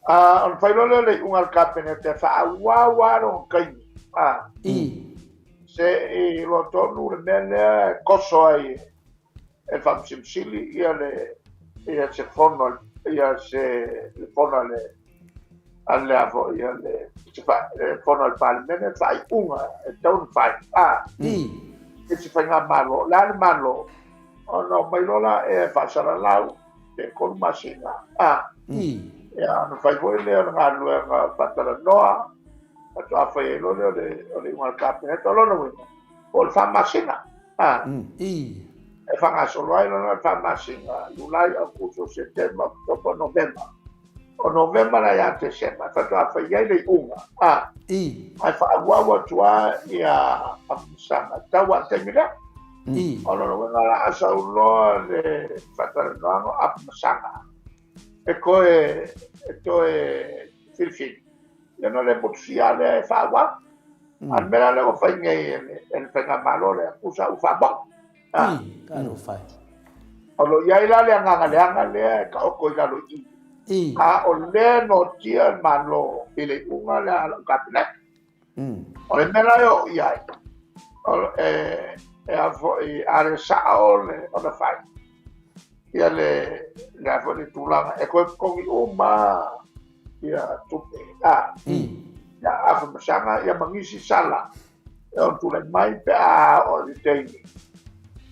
Ona fai loa lea o le iuga a le Kapeneta e faaauau lava lona taimi, se'i iloa tonu le mea lea e toso ai e le Faamasino Sili ia le ia se fono ia se le fono a le a le a foi a le se fa, le fono a le Palemene faaiuga e tatau ona fai a i se faigamalo o le a le Malo ona omai loa la e faasalalau pe 3 masina a ia ona fai foi lea o le galuega faatalanoa faatoa fai ai loa lea o le iuga a le Kapeneta. O lona uiga po o le 4 masina a e faagasolo ai lona le 4 masina, Iulai, Aokuso, Setema, Oketopa, Novema. O Novema la ia Tesema e faatoa fai ai le iuga a ae faaauau atu lava ia Afamasaga tau lava i le taimi lea. O lona uiga la a sau loa le faatalanoaga o Afamasaga e toe filifili, ia ona le motusia lea e faaauau. A o le mea la lea ua fai nei e le faigamalo lea, tusa ua faamau.
Talofa e.
O lo o i ai la le agaga leaga lea e taoto i lalo i i. A o lea e noatia le Malo i le iuga lea a lau Kapeneta. O le mea la e oo i ai, e a foi, a le sao ona fai, ia le a foi le tulaga, e toe totogi uma ia tupe, a, ia Afamasaga, ia ma nisi sala e ono tulai mai pe a oo i le taimi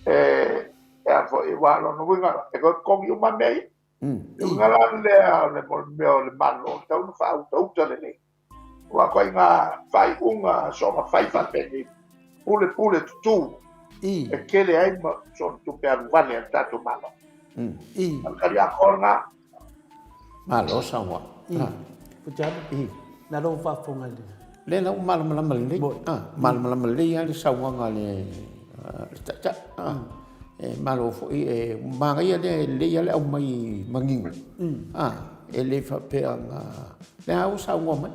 e a foi, aua o lona uiga e toe totogi uma mea ia. Le uiga la lea o le mea o le Malo, e tatau ona faautauta lelei. Aua koe ngā faaiuga soona fai faapenei, pule pule tutū, e tele ai ma soona tupe alu vale a le tatou Malo. O le tali atoa lena.
Malo saunoa.
Futialo, na lou faafofoga i le...
Lea la ua malamalama lelei. Malamalama lelei lava le saunoaga a le Taitai. E malo foi, e manaia lea, e lelei lava le aumai manino, e le faapea na... Lea ua saunoa mai,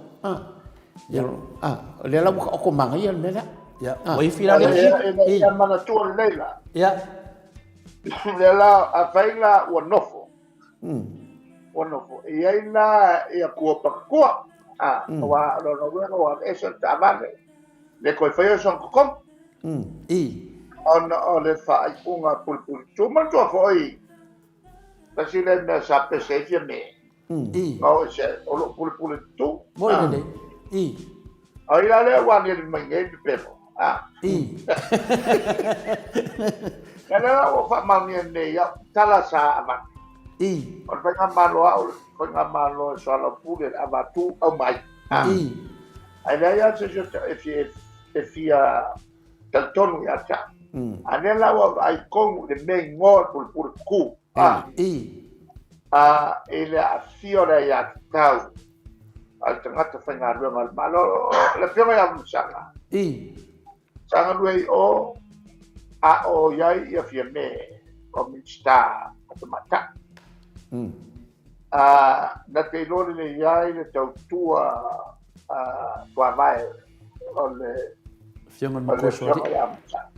o lea la ua taoto manaia le mea lea.
Ia, ua ifi la le
Ia manatua lelei la.
Ia.
Lea la, afai la ua nofo, ua nofo, e i ai la ia tua patatua, aua o lona uiga ua aveese le taavale, le toe faia sona totogi. Ona o le faaiuga pulepule. Tu manatua foi, tasi lea mea sa pese ai Fiame, na o ese ai, o lou pulepule tutu.
Moi lelei.
O ai la lea ua aliali mai nei pepelo. Lea la ua faamaonia nei au tala sa avatu. O le faigamalo au, le faigamalo e soalaupule le avatu aumai. Ae leai lava se isi e fia talitonu ia te au. A lea la ua vaai tonu i le mea igoa o le pulepule tutu. I le aafia o le aiatatau a le tagata faigaluega a le Malo. Le Afioga ia Afamasaga, sa galue i o a o i ai ia Fiame o Minisita o Tamaitai. Na te iloa lelei ai le tautua tuavae o le
Afioga i le Matua
ia Afamasaga.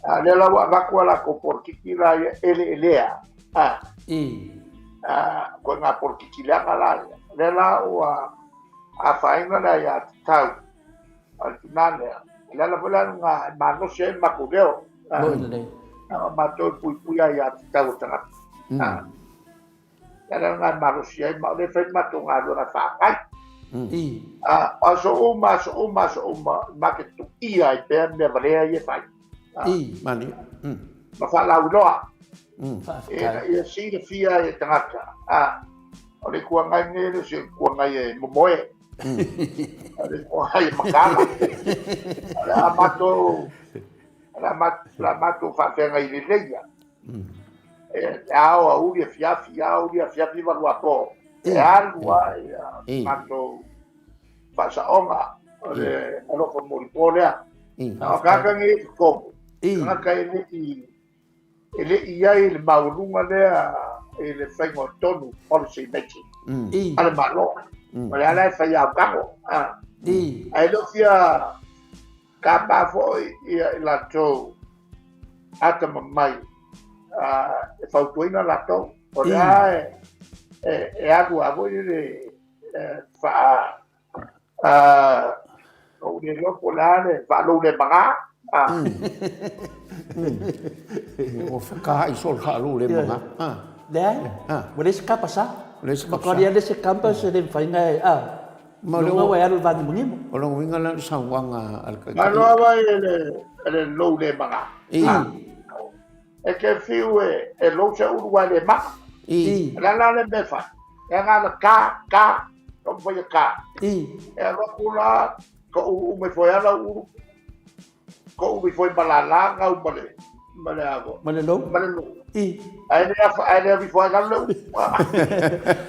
A lea la ua avatu a latou polokiki la ia eleelea. Koe ngā polokiki leaga la ia. Lea la ua afaina le aiatatau a le tina lea. O le ala foi lea na e malosi ai le matou leo. Na matou e puipui aiatatau a tagata. Le ala lena e malosi ai, ma o lea e fai le matou galuega e faagai. O aso uma, aso uma, aso uma, ma te tuia ai pea mea valea ia e fai. Ma faalauiloa. Ina ia silafia ai e tagata. O le Itu Agai lenei e le o se Itu Agai e momoe. O le Itu Agai e mataala. O le a matou, o le a matou faafeagai lelei ia. E ao aoauli afiafi, aoauli afiafi valuapo. E alu lava ia matou faasaoga o le alofa molipo lea. A o tagata nei e totonu, tagata e le i e le i i ai le maualuga lea i le faiga o tonu policy making. A le Malo. O le ala e fai aokago. Ae le o fia tapa foi ia i latou atamamai e fautuaina latou. O lea e alu lava foi le faa ou le iloa po o le a le faaloulemaga.
Ua fetaai soo le faaloulemaga.
Leai, ua leai se kapa sa.
Leai se kapa sa.
Matua leai se kapa se le mafai ona e,
Ma
le ua e alu i le vanimonimo.
O lona uiga la o le saunoaga a le Taitai.
Malo lava i le loulemaga. E te fiu e lou se ulu ae le maga. O le a la le mea e fai? E aga la ka, ka, taumafai e ka. E alu atu la, ka ulu uma ifo ai lava lau ulu, ka ulu ifo ai ma lala gau ma le, ma le a
Ma le lou?
Ma le lou. Ae le ae le alu ifo ai lalo le ulu.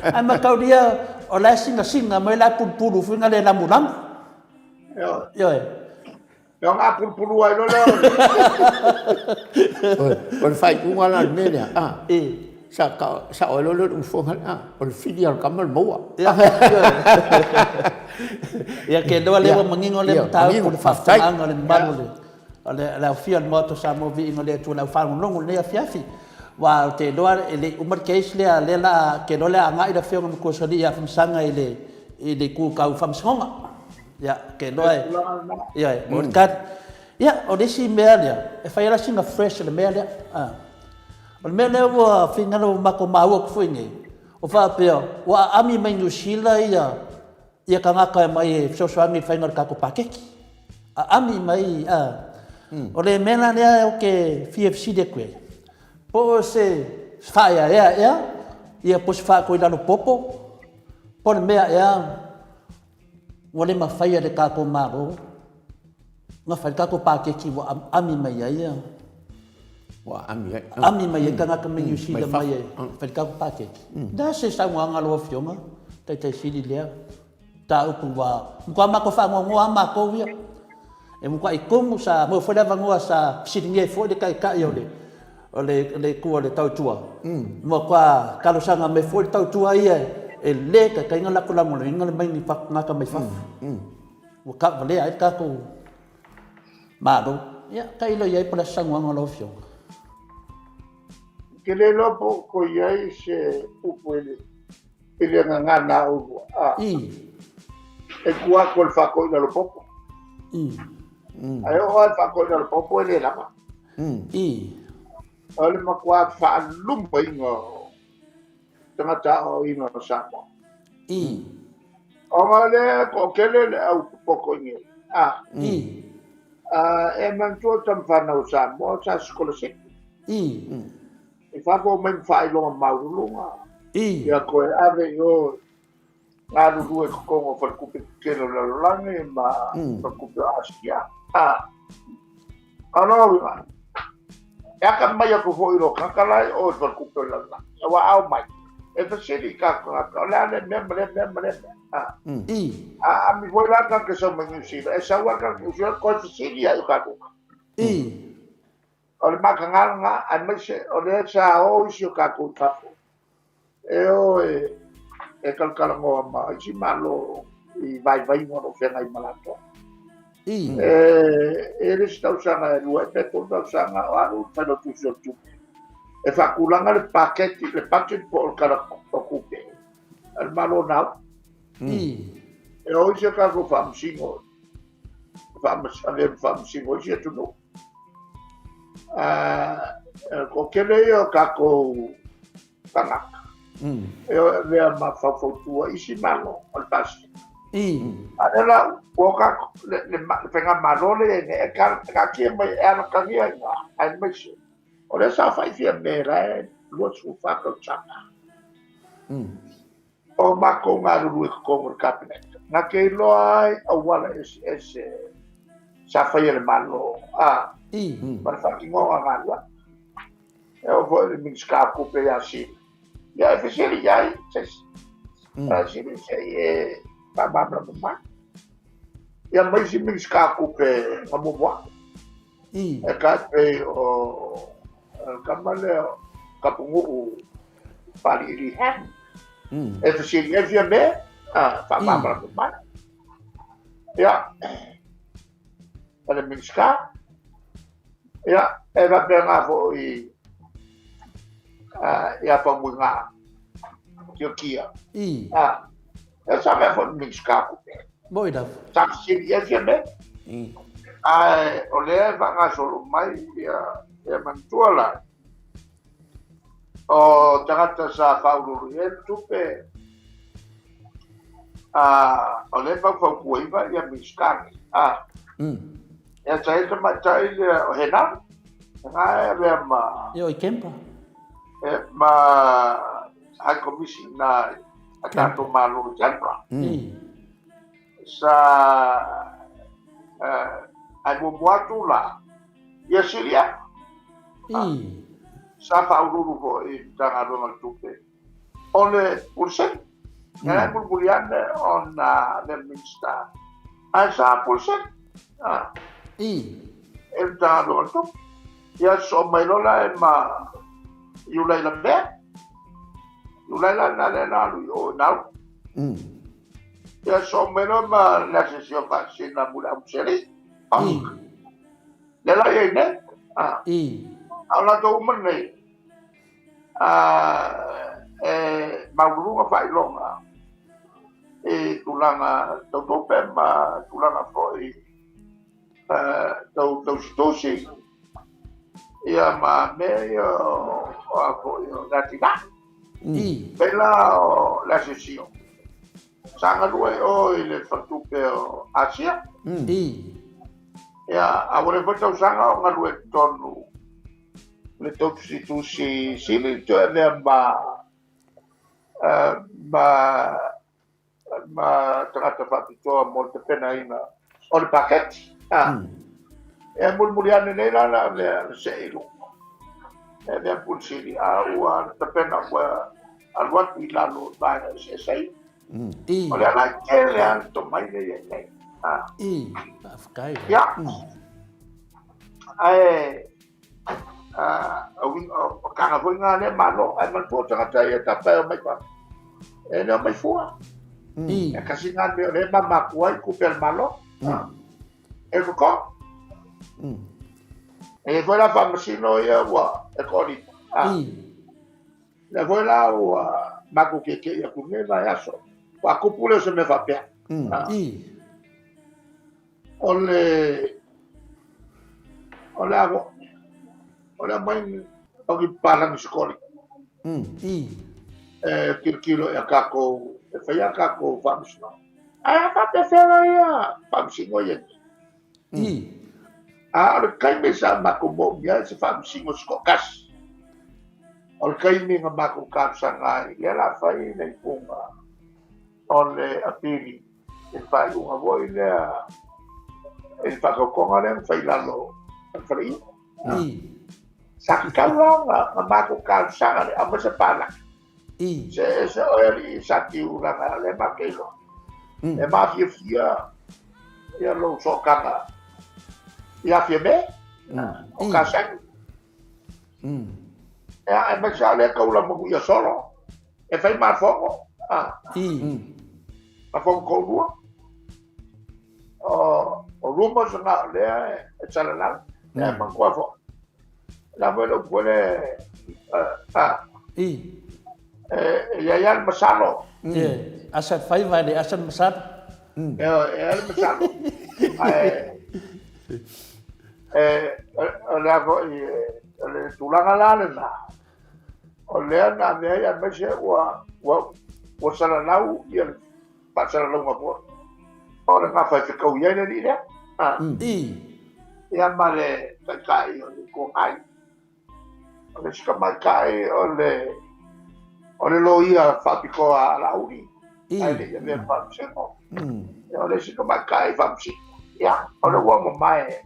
Ae mataulia, o la e sinasina mai la e pulupulu foi na le lamulamu. Ioe.
E ona apulupulu ai loa lea o le...
O le faaiuga la o le mea lea, a, sa sao ai loa lea o le ufoga, a, o le fili lava o le tama le maua.
Ia, ke iloa lea ua manino lea mataupu i le faafofogaaga a le mamalu o le aofia o le Maota o Samoa, viiga o le Atua i le aufaalogologo i lenei afiafi. Aua ou te iloa e le i uma le case lea, o lea o le a, ou te iloa o le a agai le Afioga i le Matua Salii ia Afamasaga i le itu tau faamasinoga. Ia, ke iloa e, ia, e mo le tali. Ia, o le isi mea lea, e fai lava sina fresh o le mea lea. O le mea lea ua finagalo ua matou maua atu foi nei, o faapea, ua aami mai Niu Sila ia, ia tagata e aumai e fesoasoani i le faiga o le tatou paketi. Aami mai, a. O le mea la lea ou te fia fesili atu ai, po o se faaeaea ea, ia po o se faatoilalo popo, po o le mea ea, Ua le mafai e le tatou Malo ona fai le tatou paketi ua ami mai ai ia
ua ami ai
ami mai ai tagata mai Niu Sila mai e fai le tatou paketi. Le a se saunoaga a lau Afioga Taitai Sili lea mataupu ua matua matou faanoanoa lava matou ia. E matuai tumu sa maua foi le avanoa sa fesiligia ai foi le Taitai o le o le le itu o le tautua. Matua talosaga mai foi le tautua ia e le taitai ona latou lagolagoina le mai ni tagata mai fafo. Ua tauvalea ai le tatou Malo. Ia, tailo i ai po o le a se saunoaga a lau Afioga.
Ou te le iloa po o toe i ai se upu i le i le gagana a oulua. A. E tua atu o le faatoina o le popo. Ae oo lava i le faatoina o le popo e le lava. O le matua faalumaina o tagata aoaoina o Samoa. Ona o lea e toatele le au popoto i nei. A. E manatua tama fanau o Samoa sa sikolasipi. I fafo omai ma faailoga maualuluga. Ia toe ave i o galulue i totonu o faletupe tetele o le lalolagi ma faletupe o Asia. A o lona uiga, e atamai atu foi i lou tagata la e i o i le faletupe o le lalolagi. Aua a omai, e fesili i tatou tagata, o le a lea mea ma lea mea ma lea mea. A ami foi la tagata e sau mai Niu Sila, e sau lava le tagata Niu Sila toe fesili lava i o tatou tagata. O le mataga lena, aemaise o lea sa o isi o tatou i fafo e o e talatalanoa ma isi Malo i vaivaiga o lo o feagai ma latou. E le isi tausaga e lua pe tolu tausaga o alu le Failautusi o le Tupe e faatulaga le paketi, le budget po o le tala o tupe a le Malo na E o isi o tatou faamasino, avea ma faamasino isi atunuu. Toatele ia o tatou tagata e o e avea ma faufautua isi Malo o le Pasefika. A o lea la ua tatou, le faigamalo lea e i ai nei, e taatia mai e alatagia i ina, aemaise o lea sa fai Fiame la e 24 tausaga. O matou galulue i totonu o le Kapeneta, na te iloa ai auala eseese sa faia e le Malo a ma le faatinoga o galuega. E oo foi i le Minisita o Tupe ia Sili, ia e fesili i ai se isi. Sili se i e faamalamalama mai. Ia ma isi Minisita o Tupe na muamua atu. E tai pei o le tama lea o Tapunuu Papali'i Lee Hang. E fesili ai Fiame, a, faamalamalama mai. Ia, o le Minisita, ia, e faapena foi ia Faumuiga, Tiokia. A, e sa mea foi le Minisita o Tupe.
Moi lava.
Sa fesili ai Fiame. Ae o lea e faagasolo mai ia, ia manatua la, o tagata sa faauluulu i ai le tupe, a, o lea e faufautuaina ia Minisita nei. A, ia sa i ai le tamaitai lea o Henare, lena e avea ma...
Ia o i Kempa.
E, ma High Commissioner a tatou Malo i Canberra. Sa ae muamua atu la ia Silia. Sa faauluulu foi i Matagaluega o le Tupe o le Pule Sili. Ia la e mulimuli ane ona le Minisita ae sa Pule Sili i le Matagaluega o le Tupe. Ia sosoo mai loa la e ma Iulai Lavea. Iulai la lena lea na alu i o i Nauru. Ia sosoo mai loa ma le asiasi o Faasina mo le Auseli. Lea la i ai nei. A o latou uma nei, e maualuluga faailoga i tulaga tau tupe ma tulaga foi tau tausitusi ia ma mea ia o a foi o le atinae. Pei la o le asiasi o sa galue i o i le faletupe o Asia. Ia, a ua leva foi tausaga o galue i totonu le tausitusi sili toe avea ma ma ma tagata faapitoa mo le tapenaina o le paketi. E mulimuli ane nei la la avea le see i luga. E avea Pule Sili a ua tapena ua alu atu i lalo o vaega eseese ai. O le ala e tele lava le tomai lea i ai nei.
Faafetai.
Ia. Ae o tanga foi ngā lea malo, ae manatua o tagata ia tapa e omai fafo. E le omai fua. E kasi ngā mea o lea e mamaku ai kupe a le Malo. E koko. E foi la faamasino ia ua e toalima. Lea foi la ua matou keke'i atu i lenei vaiaso. Ua tupu lea o se mea faapea. O le o le a o le aumai o ni papalagi sekoli. E tilotilo ia tatou e fai a tatou faamasinoga. Ae a faapefea la ia faamasino ia nei? A o le taimi sa matou moomia ai se faamasino se toatasi. O le taimi na matou talosaga ai, lea la fai le iuga o le apili i le faaiuga foi lea i le faatautoga lea na fai i lalo o le faleina. Sa tatau la ona matou talosaga le aumai se palagi. Se ese oe alii sa tiu leaga o lea matou te iloa. E mafiafia ia lou sootaga ia Fiame o Kasani. Ia, aemaise lava o lea e taula manuia solo, e fai ma fono, ma fono toalua. O, o rumors na o lea e salalau, e manatua foi. La foi le upu le, a, e i ai lava le masalo.
Asa faiva le asa le masalo.
E ai le masalo. Ae, o le a foi, o le tulaga la lena, o lea na ave ai aemaise ua, ua, ua salalau ia le faasalalauga foi. O le gafa e fetaui ai le alii lea. Ia ma le taitai o le Itu Agai. O le isi tamaitai o le o le loia faapitoa a Laauli, ae le i avea ma faamasino. Ia o le isi tamaitai faamasino. Ia, o le ua mamae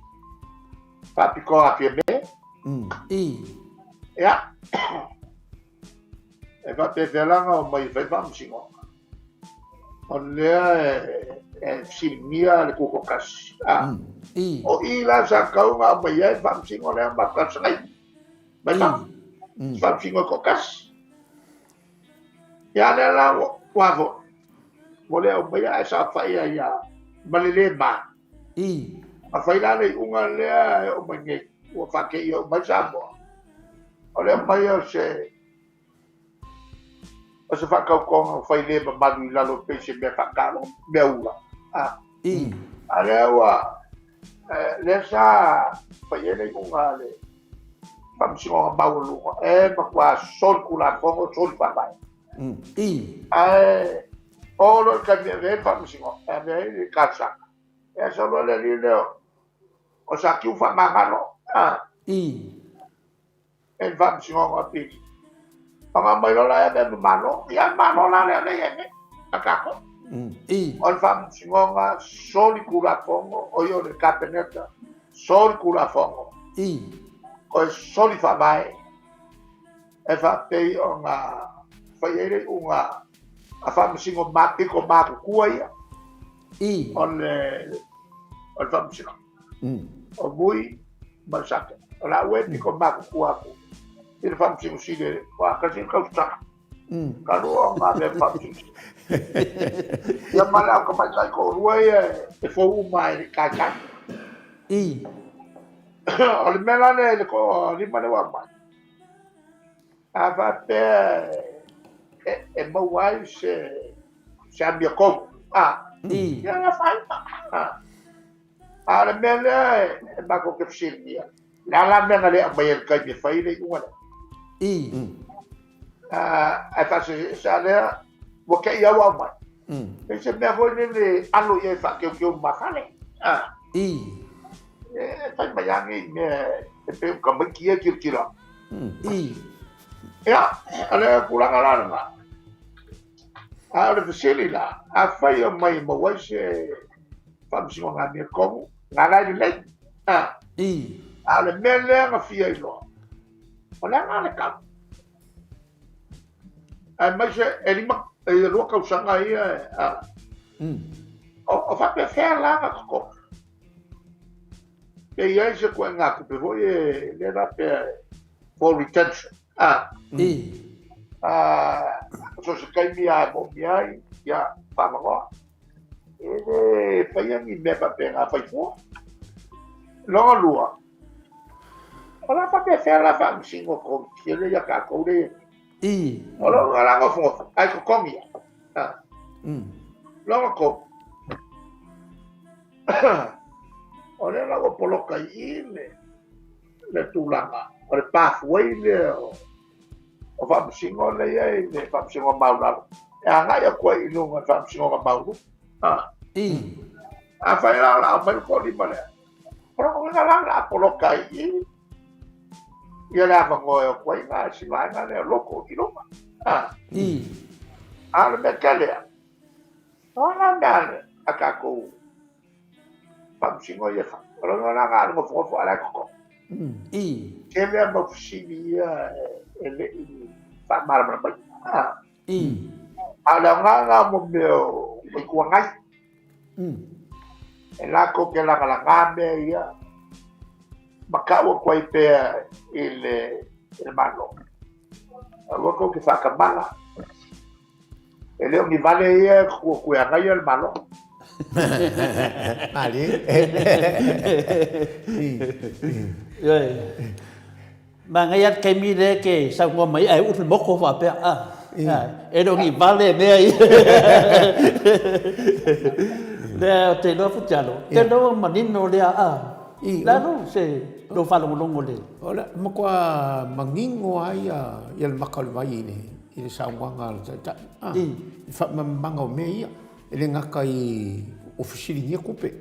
faapitoa a Fiame. Ia, e faapefea la ona omai e fai faamasinoga? O lea e fesiligia le tutoatasi. O i la sa tatau ona aumai ai le faamasino lea ma talosagaina mai fafo. Faamasino e toatasi. Ia lea la ua ua foi. Ua le aumaia ae saofai ai ia ma le le ma.
I.
A fai la le iuga lea e oo mai nei, ua faateia uma ai Samoa. O le aumaia o se o se faatautoga ua fai le mamalu i lalo pei se mea faataaloga, mea ula. A.
I.
A lea ua lea sa fai ai le iuga a le Faamasinoga Maualuga e matua soli Tulafono, soli Faavae.
I.
Ae o loa i le taimi e ave ai le Faamasinoga, e ave ai le talosaga, ia sau loa le alii lea o Satiu faamagalo. A.
I.
E le Faamasinoga o Apili. Ona aumai loa la e ave ma Malo. Ia Malo la lea lea i ai nei, a tatou.
I.
O le Faamasinoga soli Tulafono, o ia o le Kapeneta, soli Tulafono.
I.
O e soli Faavae e faapei ona fai ai le iuga a Faamasino pito matutua ia.
I.
O le o le Faamasinoga. O Vui ma le Sake. O la ue pito matutua atu i le Faamasino Sili ua tasi le tausaga. Talu ona avea ma Faamasino Sili. Ia ma le au tamaitai toalua ia e fou uma e le i taitai.
I.
O le mea la lea i le toalima lea ua aumai, a faapea e maua ai se se amiotonu, a,
I.
ia e afaina. A, a o le mea lea e matou te fesiligia, le a la mea na le aumai ai i le taimi e fai le iuga lea?
I.
Ae faasese lea, ua te i lava ua aumai. E se mea foi lele alo i ai faateuteu lumafale. A.
I.
E fai mai lava nei mea e pei o tamaiti ia e tilotilo atu.
I.
Ia, o le tulaga la lena. A o le fesili la, afai e omai e maua ai se faamasinoga amiotonu, na la e lelei. A.
I.
A o le mea lea na fia iloa, o le a la le tau? Aemaise e lima, e lua tausaga ia e, a, o, o faapefea la na totogi? Pe i ai se ituaiga tupe foi e lea faapea for retention, a,
I.
a, so se taimi lava e moomia ai, ia, faaavanoa. E le faia ni mea faapena fai fua. Lona lua, o le a faapefea la faamasino Komiti lea ia tatou lea
i.
O lou la nofonofo, ae totogi ia. Lona tolu, o lea la ua poloka i i le, le tulaga o le pathway lea o, o faamasino lea i ai le faamasinoga maualalo e agai atu ai i luga i le faamasinoga maualuga.
I.
Afai la o le a aumai le toalima lea, o lona uiga la o le a poloka ai i i ia le avanoa e o atu ai na si vaega lea o loko i luga.
I.
A o le mea tele lava, o a la mea a tatou faamasino ia e fai? O lona uiga la na o le nofonofo a o la e totogi.
I.
Tele lava mau fesili ia e le i faamalamalamaina.
I.
A o le aoga lena mo mea o Itu Agai. E latou te lagalaga mea ia ma tau atu ai pea i le, i le Malo. Aua tou te faatamala. E le o ni vale ia e tutu atu e agaia le Malo.
Malie.
Ioe. Manaia le taimi lea e te saunoa mai ai ae uu le moto faapea a. E le o ni vale mea ia. Lea ou te iloa Futialo, ou te iloa ua manino lea a. Le a lou se lou faalogologo i le.
O le matua manino lava ia ia le maka o le vai i le i le saunoaga a le Taitai a. I le faamalamalamaga o mea ia. E le gata i o fesiligia tupe.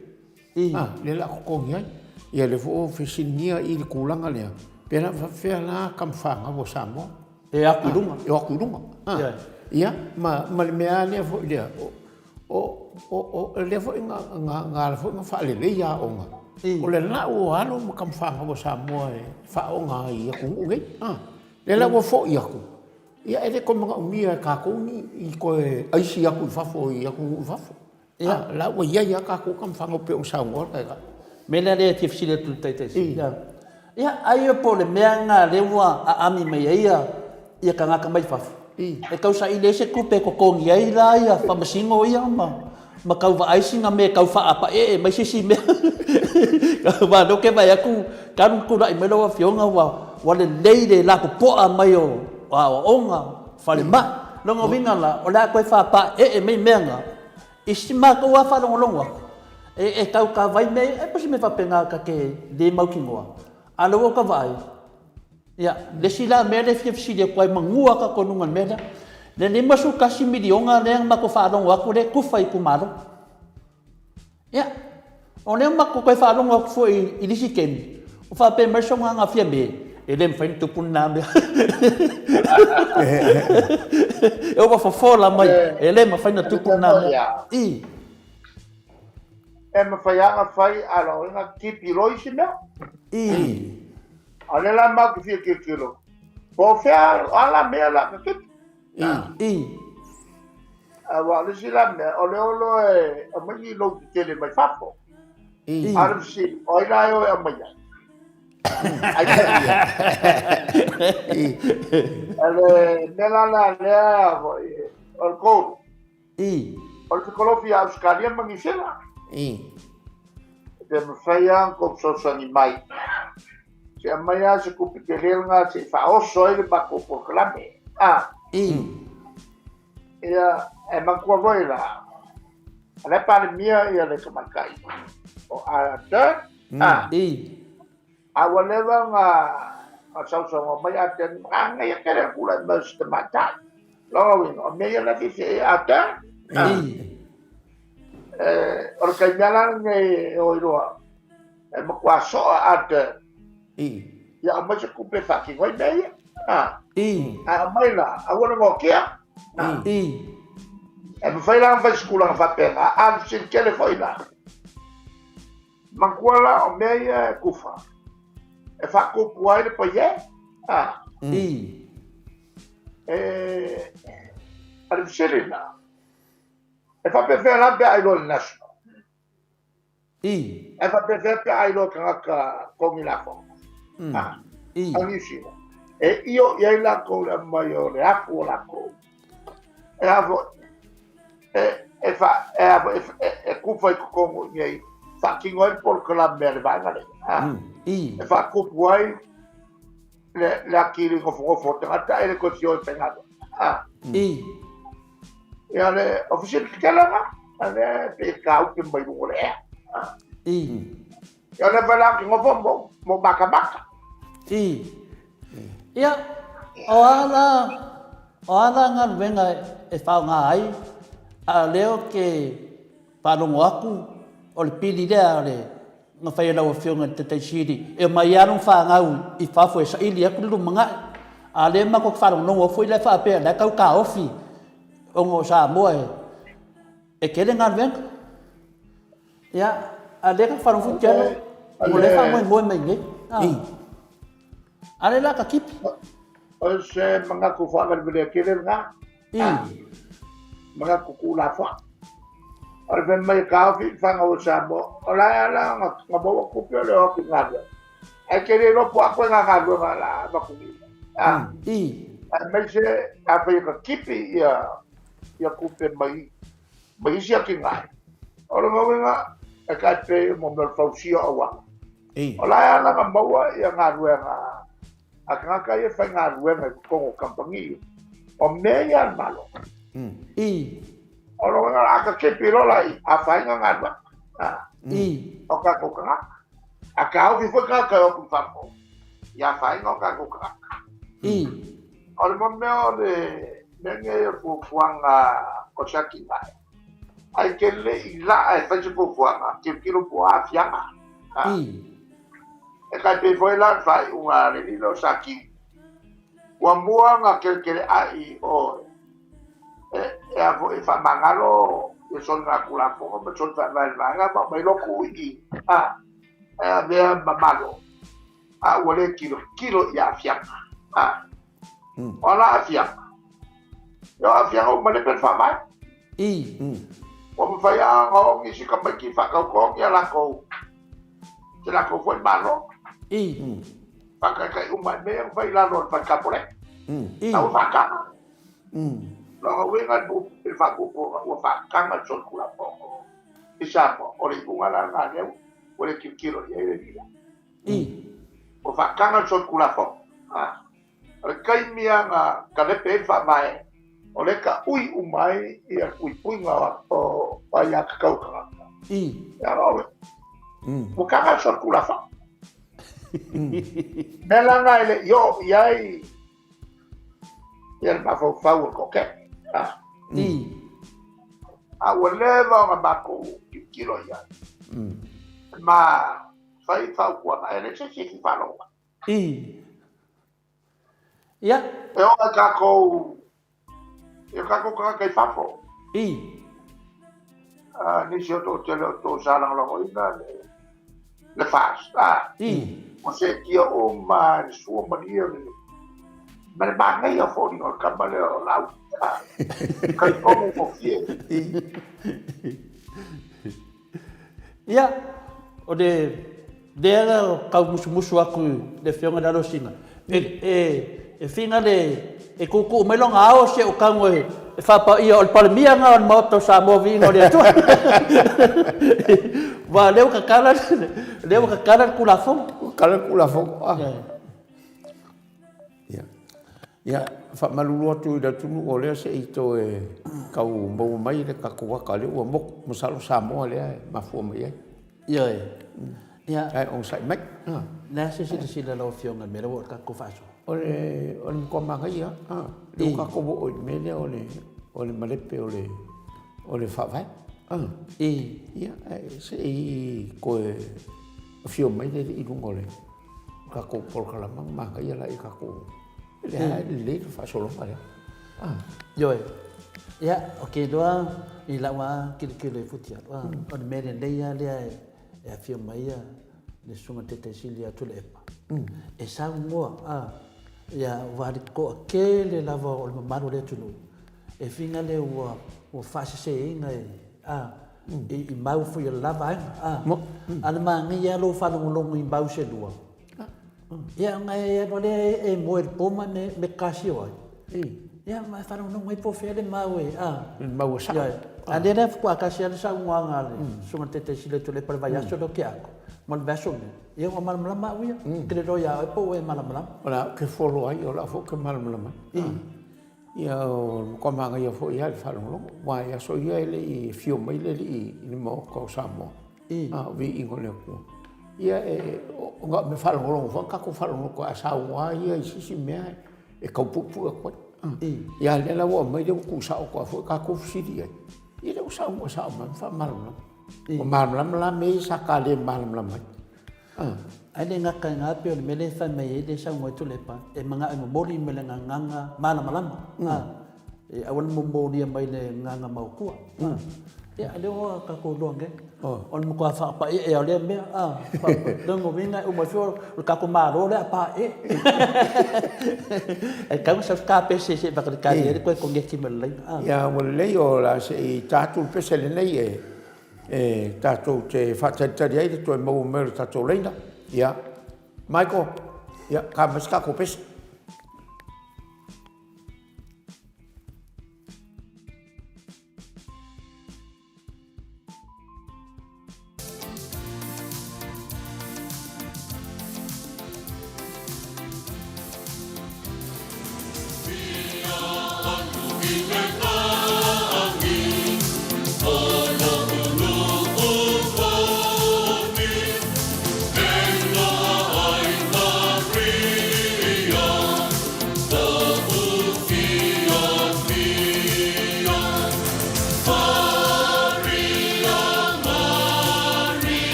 A, lea o le a totogi ai. Ia lea foi ua fesiligia i le tulaga lea, pe na faapefea la tama fanau a Samoa.
E atu i luga.
E o atu i luga. A, ia, ma, ma le mea lea foi lea, o, o, o, o lea foi na, na, na ala foi ona faaleleia aoga. O le lau o alo ma tama fanau a Samoa e faaaoga ai i atunuu nei. A, lea la ua foi atu, ia e le toe manaomia e tatou ni, i toe aisi atu i fafo i atunuu i fafo. Ia, la ua i ai lava tatou tama fanau pei ona saunoa le Taitai.
Mea lea lea e fia fesili atu i le Taitai Sili. Ia, ai po o le mea lena lea ua aami mai ai ia tagata mai fafo. E tau saili ai se tupe e totogi ai la ia faamasino ia ma ma tau vaai sina mea e tau faapaee mai se isi mea. Aua o lea ou te vaai atu talu ona tulai mai lau Afioga ua ua lelei le lapopoa mai o aoaoga, falemai. O lona uiga la, o le a toe faapaee mai mea na i si matou lava faalogologo atu e tau tavai mea ia, e pei o se mea faapena ta te le mautinoa. A o lea ua ou vaai, ia, le isi la mea lea e fia fesili atu ai manu lava tatou i luga o le mea lea, le $51 miliona lea na matou faalogo atu lea e tufa i itumalo. Ia, o lea ua matou toe faalogo atu foi i le isi taimi, o faapea mai le saunoaga a Fiame, e le mafai ona tupu lena mea. Ua fofola mai, e le mafai ona tupu lena mea. I.
E mafai lava ona fai a o lona uiga tipi loa isi mea.
I.
A o lea la matou te fia tilotilo, po o fea o a la mea la ka tipi.
I.
Aua o le isi la mea, o le o loa e aumai ni lou tetele mai fafo.
I.
A o le fesili, o ai la e o e aumai ai? Ai ka ia. O le mea la la lea foi, o le gold.
I.
O le fekolofi ia Ausetalia ma Niu Sila.
I.
Pe mafai lava ona tou fesoasoani mai. Se aumai lava se tupe tele lena se i faaoso ai le matou polokalame. A.
I.
Ia, e manatua foi la, o la e Palemia ia le tamaitai o Ardern. A.
I.
A ua leva ona sausaunoa mai Ardern, manaia tele le tulai mai o si tamaitai. Lona uiga, o mea ia la e fiafia i ai Ardern. O le taimi lava la lenei e o ai loa, e matua soa Ardern. Ia aumai se tupe e faatino ai mea ia. Ae aumai la, aua le noatia. E mafai la ona fai se tulaga faapena, a o le fesili tele foi la, Manatua la o mea ia e tufa e faatupu ai le paie, a.
I.
E, a le fesili la, e faapefea la pe a iloa le National?
I.
E faapefea pe a iloa tagata togi lafoga? A.
I.
A Niu Sila. E io i ai latou le aumai o le afu o latou. E a foi, e, e, fa, e, a foi, e, e kufa i totonu i nei, faatino ai le polokalame a le vaega lea. A,
I.
E faatupu ai le, le atili nofonofo o tagata e le toe fia o e faigaluega. A.
I.
Ia le ofisi tetele na, a lea e pei e tāupe mai luga o le ea. A.
I.
Ia le whai ki ngofo mo, mo makamaka.
I. Ia, o a la, o a la galuega e faaaoga ai, a o lea ou te faalogo atu, o le pili lea o le na fai e lau Afioga i le Taitai Sili, e omai lava lona fanau i fafo e saili atu le lumanai. A o lea matou te faalogologo atu foi la e faapea o la e tau taofi ona o Samoa e tele galuega. Ia, a lea ka faalogo atu alo, o lea faamoemoe mai nei. A lea la ka kipi.
O se manatu faavalevalea tele lena.
I.
Manatu tuulafoa. O le fai mai e taofi i fanau o Samoa, o la e ala na maua tupe o le o atu i galuega. Ae te le iloa po o a koe ngā galuega la avatu nei.
I.
Aemaise afai e ka kipi ia ia tupe mai ma isi atinae. O lona uiga, e tai pei o mea o le fausia o auala. O la e ala na maua ia galuega a tagata ia e faigaluega i totonu o kamupani, o mea ia a le Malo.
I.
O lona uiga, a ta tipi loa la i afaina galuega
I.
o tatou tagata. A taofi foi tagata e o atu i fafo, i afaina o tatou tagata.
I.
O le mea o le mea nei o le fuafuaga o se atinae, ae te le i laa e fai se fuafuaga, tilotilo po o a aafiaga. E tai pei foi la le faaiuga a le alii lea o Satiu, ua mua ona keleteleai o e a foi e faamagalo ia soligatulafono ma soli faavae le vaega ma aumai lotu i i, a, e avea ma Malo. A ua le tilotilo i aafiaga. A. O a la aafiaga? Ia o aafiaga uma le pe le faavae.
I.
Ua mafai lava ona o nisi tamaiti faatautogi a latou, se latou foi Malo.
I.
Faataitai uma i mea ia na fai i lalo o le fale Kapoleka.
I.
La ua faataga. Lona uiga i le faapuupuuga ua faataga le solitulafono i Samoa, o le iuga la lena lea ua le tilotilo i ai le alii la. Ua faataga le solitulafono. O le taimi lava na talepe ai le faavae, o lea e taui uma ai le puipuiga o aiatatau a tagata. Ua taga le solitulafono. Mea la lena e le i oo i ai ia le mafaufau o le toatele. A ua leva ona matou tilotilo i ai. Ma fai fautuaga, e leai se isi e fia faalogo mai.
Ia.
E oo i tatou, i o tatou tagata i fafo. Nisi o toatele o outou sa lagolagoina le FAST. Ua seetia uma i le sua malie o le ma le manaia foliga o le tama lea o Laauli. Talitonu gofie.
Ia, o le lea na tau musumusu atu i le Afioga i le Alosina, e figa le, e tuutuu mai lona ao si ou tago e faapaia o le Palemia lena o le Maota o Samoa viiga o le Atua. Aua o lea ua tatala, lea ua tatala le Tulafono.
Ua tatala le Tulafono. Ia, ia faamalulu atu i le atunuu o lea se i toe tau maua mai le tatou ata lea ua motu, masalo Samoa lea e mafua mai ai.
Ioe. Ia.
Ae onosai mai.
O le a se silasila a lau Afioga i le mea lea ua oo i le tatou faasoa?
O le o le matua manaia lava. Lea ua tatou oo i le mea lea o le o le malepe o le o le Faavae. Ia, ae se i toe afio mai le alii i luga o le tatou polokalama ma manaia la i tatou lea e lelei le faasologa lea.
Ioe. Ia, ou te iloa i lau lava tilotilo i Futialu, o le mea lelei lava lea e afio mai le Susuga Taitai Sili ia Tuilaepa, e saunoa, ia, aua le toatele lava o le mamalu o le atunuu, e figa lea ua faaseseina e, i mau foi a le la vaega. A o le manaia lava lou faalogologo i mau se lua, ia ona e alu lava lea e moe i le po ma e metasio ai. Ia ma e faalogologo ai po o fea le mau e, a.
Le mau e sao.
A o lea la faatoa tasi lava le saunoaga a le Susuga i le Taitai Sili o Tuilaepa i le vaiaso lea o tea atu, ma le vaiaso nei, ia ua malamalama au ia. Ou te le iloa ia oe po o ua e malamalama.
O la ou te follow ai, o la foi ou te malamalama ai. Ia, o le matua manaia foi lava i le faalogologo, aua i aso ia e le i afio mai le Alii i le Maota o Samoa, a o viiga o le Atua. Ia, e, o na o mea faalogologo foi na tatou faalogologo atu ai, a saunoa lava ia i se isi mea e tau puupuu atu ai. Ia, a o lea la ua aumai lea ua tuusao atu lava foi tatou fesili i ai, ia lea ua saunoa sao mai ma faamalamalama. Ua malamalama la mea ia sa ta le malamalama ai.
Ae le gata i na, pei o le mea lea e fai mai ai le saunoa i Tuilaepa, e manao e momoli mai le agaga malamalama, e aua ne momolia mai le agaga maotua. Ia, lea ua tatou iloa nei, o le matua faapaie'e lava o lea mea, lona uiga e uma ifo o le tatou Malo lea a pae'e. E tatau ona sau se ta pese se i faatalitali ai le toe koneti mai le laina.
Ia, ua lelei o le a se i ta atu le pese lenei e e tatou te faatalitali ai le toe maua mai o le tatou laina. Ia, Michael, ia, ta mai se tatou pese.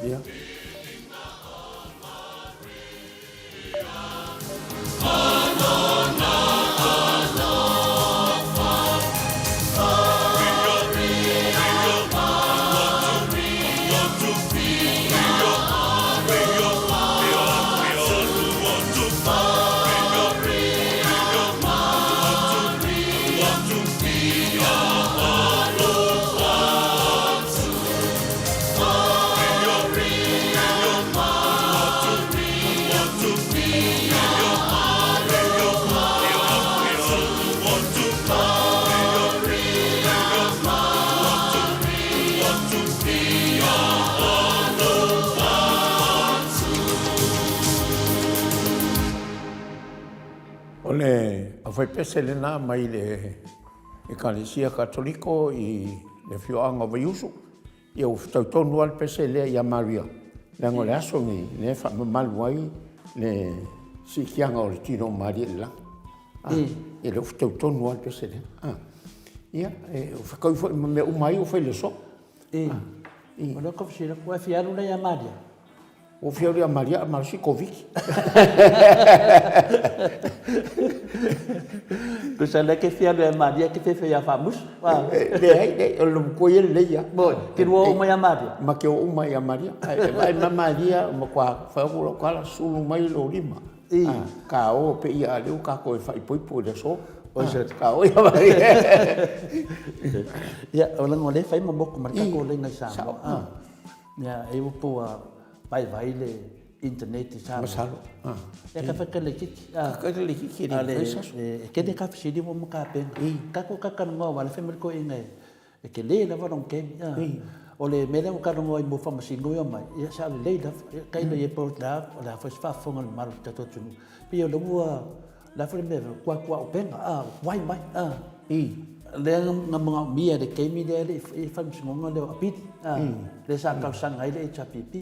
Ia. O le aufaipese lena mai le Ekalesia Katoliko i le afioaga o Vaiusu. Ia ua fetau tonu lava le pese lea ia Maria, leaga o le aso lenei lea e faamamalu ai le siitiaga o le tino o Maria i le lagi. Ah, e le o fetau tonu lava le pese lea. Ah, ia, e fetau foi ma mea uma ai ua fai le aso.
Ah, O lea ka fesili atu, ua e fia alu la ia Maria?
Ua fia alu ia Maria a malosi Koviti.
Tusa lea ke fia alu ia Maria ke fefe ia Faamusu.
Leai, leai, o le matua ia lelei lava.
Moi, ke lua oo mai ia Maria.
Ma ke oo uma ia Maria. Ae vaai ma Maria, matua fai atu lau tala, sulu mai lou lima. Ka o pe ia a lea ua tatou e faaipoipo i le aso. Ka o ia Maria.
Ia, o leaga o lea e fai ma motu ma le tatou laina i Samoa. Ia, e iwa po ua vaivai le internet i Samoa.
Masalo.
Ah. Ia ka whai kele kiki.
Ah. Ka kele kiki
le whai saso. E kene ka whisiri mo maka penga. Ka ko ka kanonga wa le whemere ko inga e ke le lava rong kemi. Ah. O le mele o kanonga i mo whamasingo ia mai. Ia sa le lei lava. Ka ino i e po la o le awhai whafonga le maru ta totunu. Pia o le ua La foi le mea kua kua o penga a wai mai a i lea nga mga mia le keimi lea le i faamasinoga lea o Apili a lea sa talosaga ai le HRPP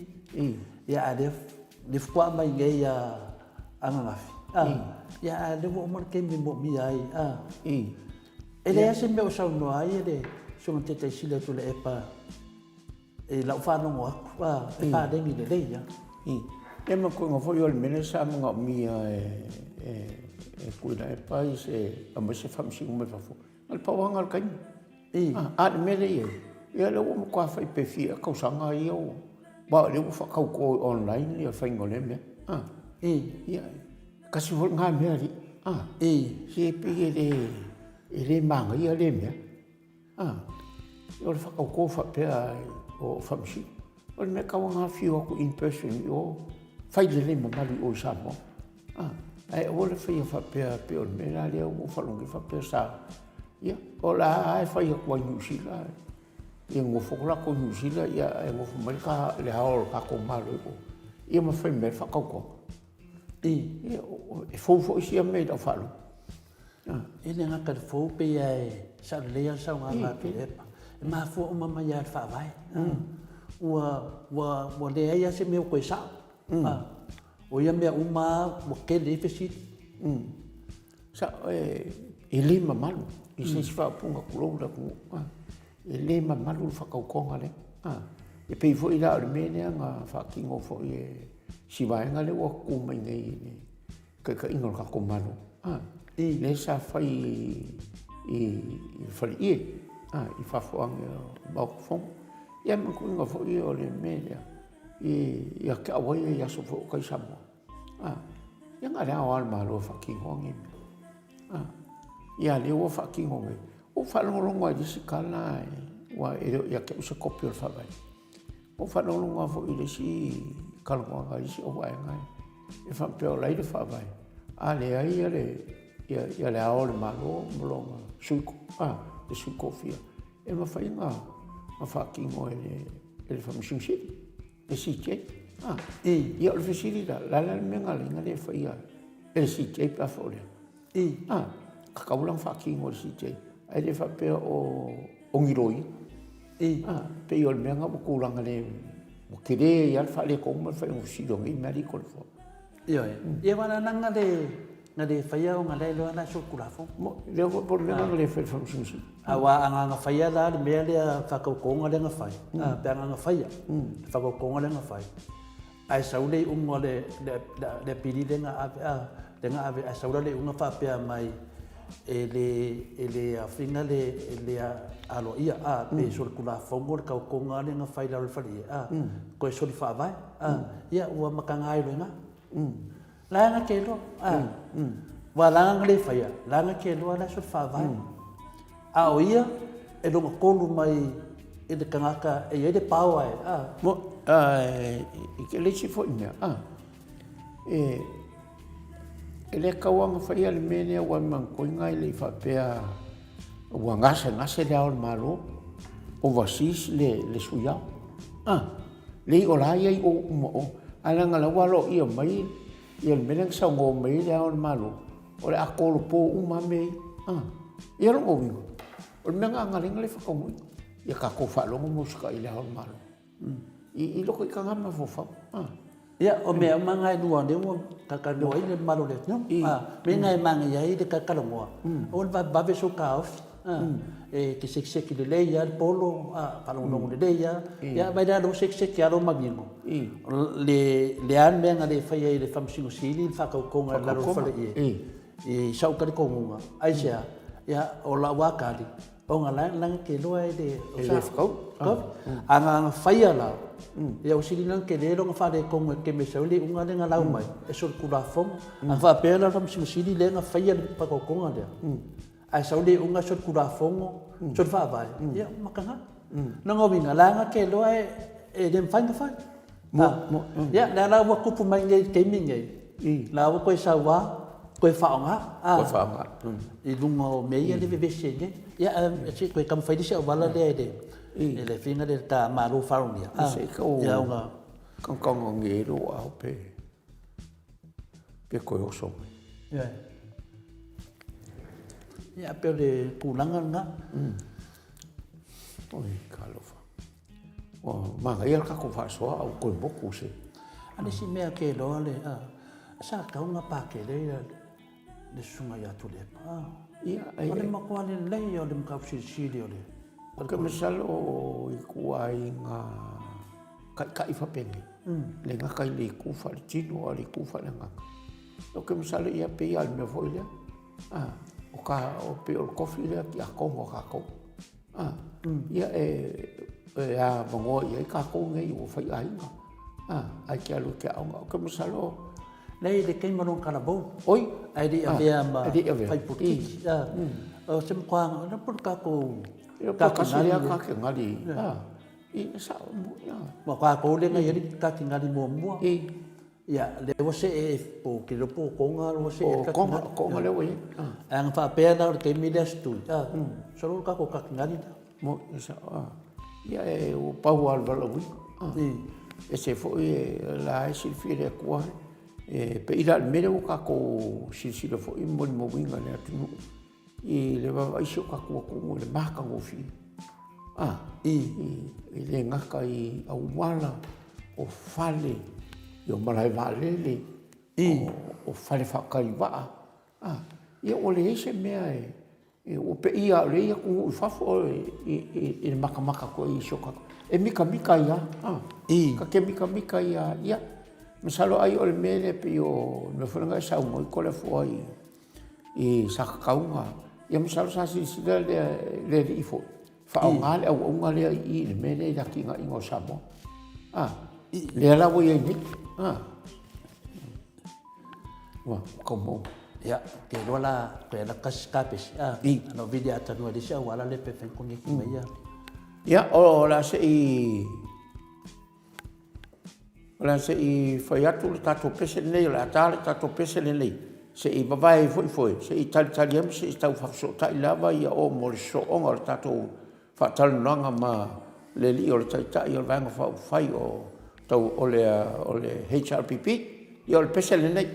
ia a lea le fua'a mai nei a ananafi a ia a lea ua uma le keimi e moomia ai a e leai se mea o saunoa ai le Susuga Taitaisili a Tuilaepa I lau faalogo atu, a, e paleni lelei lava.
I. Ia ma koina foi o le mea lea sa manaomia e, e, e Tuilaepa i se, aumai se faamasino mai fafo, na o le pau lava lena o le taimi.
I.
A, a o le mea lea e i ai, ia lea ua matua fai pe fia ea tausaga ia ua, aua o lea ua faatauto online le faiga o lea mea. A.
I.
Ia, tasi foi lena mea alii. A.
I.
Se pei e le, e le manaia lea mea. A, o le whakaukō faapea o Faamasino. O le mea kaua ngā whiu aku in person i o, whai lelei mamalu i o i Samoa. A, ae aua le whaia faapea pe o le mea la lea ua whalonge faapea sa. Ia, o la a e whai atu ai New Zealand. Ia ngofo ko lako New Zealand, ia e ngofo mai ka le hao o le kākou malo i o. Ia ma whai mea whakaukō.
I.
Ia, e fou foi sia mea i lau whaalogo.
E le gata i le fou pei lava e sao lelei lava le saunoaga a Tuilaepa. E mafua uma mai lava i le Faavae. Ua, ua, ua leai lava se mea ua toe sao. O ia mea uma lava ua tele ai fesili.
Sao, e, e le mamalu i se isi faaupuga tulou le atunuu. E le mamalu le faatautoga lea. E pei foi la o le mea lea na faatino foi e si vaega lea ua tu mai nei i le taitaiga o le tatou Malo, a, lea sa fai i le faleie, a, i fafo ane o le Maota Fono. Ia ma tuuina foi o le mea lea, ia te au ai i aso foi o tai Samoa. A, ia na o le ao lava o le Malo e faatino nei mea. A, ia lea ua faatino nei. Ua ou faalogologo lava i le isi tala, ua e le o ia te au se kopi o le Faavae. Ua ou faalogologo lava foi i le isi talanoaga a isi auvaega e faapea o la e i le Faavae, a leai ia le, ia, ia le Ao o le Malo ma lona sui, a, le sui tofia, e mafai ona, ona faatino e le, e le Faamasino Sili, le CJ. A, ia o le fesili la, o le a la le mea na ala ai ona le faia e le CJ pe a fai o lea? A, tatau la ona faatino e le CJ, ae le faapea o, o ni loia. A, pei o le mea lena ua tulaga le, ua tele ai lava le faaletonu ma le faiga o fesili o nei mea alii Kolefoa.
Ioe. Ia aua la leaga le Na le faia ona lea iloa la solitulafono.
Mo, lea foi po o le mea na le fai i le Faamasinoga Sili.
Aua a na faia la le mea lea faatautoga lea na fai, pe a na faia le faatautoga lea na fai, ae sau le iuga o le le apili lea na ave, lea na ave ae sau la le iuga faapea mai e le e le aofina le e le aloaia pe solitulafono le tautoga lea na fai i lalo o le faleie, toe soli faavae, ia ua mataga ai loa i ina. La na te iloa. Aua la na le faia, la na te iloa la e soli faavae. A o ia, e logatolu mai i le tagata e i ai le power e, a.
Mo, i le isi foi mea, a, e, e le tatau lava ona faia le mea lea aua e manatua e le i faapea ua gasegase le Ao o le Malo, overseas le, le Sui Ao. A, leai o la e i ai o uma o, ae leaga o la ua aloaia mai ia le mea lea na saunoa mai ai le Ao o le Malo, o le a tolopo uma lava mea ia. A, ia lona uiga, o le mea lena na ala ai ona le faataunuuina. Ia tatou faalogo ma usitai i le Ao o le Malo. I loko i taga mafaufau.
Ia, o mea uma na e lua o lea ua talatalanoa ai le mamalu o le atunuu. Mea na e manaia ai le talatalanoa, aua le vavevave sou taofi. E te sekiseki lelei lava le polo, faalogologo lelei lava. Ia vaai la o lea ua sekiseki lava lou manino, le a le mea na le faia ai e le Faamasino Sili le faatautoga i lalo o le faleie, i sau talitonuga. Aisea? Ia, o lau lava tali, Ona la na te iloa e le
e le fekau.
A na faia la, ia ua sili ona tele lona faaletonu i le taimi e sau ai le iuga lea na lau mai e solitulafono. A faapea la o le Faamasino Sili lea na faia le faatautoga lea, ae sau le iuga e solitulafono, soli faavae, ia ua mataga. Lona uiga, leaga te iloa e le mafai ona fai. Ia, lea la ua tupu mai nei i le taimi lenei, la ua toe sau lava, toe faaaoga,
toe faaaoga
i luga o mea ia lea e vevesi ai nei. Ia, ae se i toe taumafai le isi auala lea e le e le fina lea ta Malo Farogia.
Se i tau tagataga i lou aao pe pe toe oso mai.
Ia. Ia, pei o le tulaga lena.
Oi, talofa. Ua manaia le tatou faasoa a ua toe motu se.
A le isi mea ou te iloa le, sa tatau ona pakele le susuga ia Tuilaepa.
Ia,
O le matua lelei o le mataupu silisili o le.
Ou te masalo i ituaiga taitai faapenei, le gata i le itu faaletino a o le itu faaleagaga. Ou te masalo ia pei lava o le mea foi lea, o ka, pei o le tofi lea tiakono a tatou. A, ia e, e avanoa i ai tatou nei ua faiaiga. A, ae te alu e te aoga. Ou te masalo
Leai, i le taimi o lona talavou.
Oi,
ae le i avea ma fai polokiki. O se matua, o le po o le tatou
Kasi lea kakenali. A, i sao mo ia.
Ma tatou lea na i ai le kakenali muamua. Ia, lea ua see po o te iloa po o Tonga ua see
ai le Tonga. O Tonga lea ua i ai.
Ae ana faapea la o le taimi lea Stui, masalo o le tatou kakenali lea.
Mo, e sao, a. Ia, e ua pau lava o le valaauina. E ese foi la e silafia e le Atua, e pei la o le mea lea ua tatou silasila foi ma molimauina i le atunuu, i le vaavaai i si o tatou atunuu i le matagofie. A, i, e le gata i auala, o fale, o malae vaalele, o fale faatali vaa, a, ia ua leai se mea e, ua pei lava o lea e i atunuu i fafo i le matamata atu ai i si o tatou, e mitamita ai lava, a, ta te mitamita ai lava, ia, masalo ai o le mea lea pei o le mea foi lea na e saunoa ai Toleafoa i i sa tatau ona, ia masalo sa silasila le alii foi, faaaoga le auauna lea i i i le mea lea i le atinaeina o Samoa. A, lea la ua i ai nei. A, ua tau maua.
Ia, ou te iloa la, toe alu atu tasi kapesi, a, ona ou vili atu i le isi auala lea pe mafai ona koneti mai ia.
Ia, o le a se i O le a se i fai atu le tatou pese lenei, o le a ta le tatou pese lenei, se i vavae ai foi foe, se i talitali ai ma se i tau faafesootai lava ia o mo le sosooga o le tatou faatalanoaga ma le alii o le Taitai o le Vaega Faaupufai o, tau, o le, o le HRPP. Ia o le pese lenei.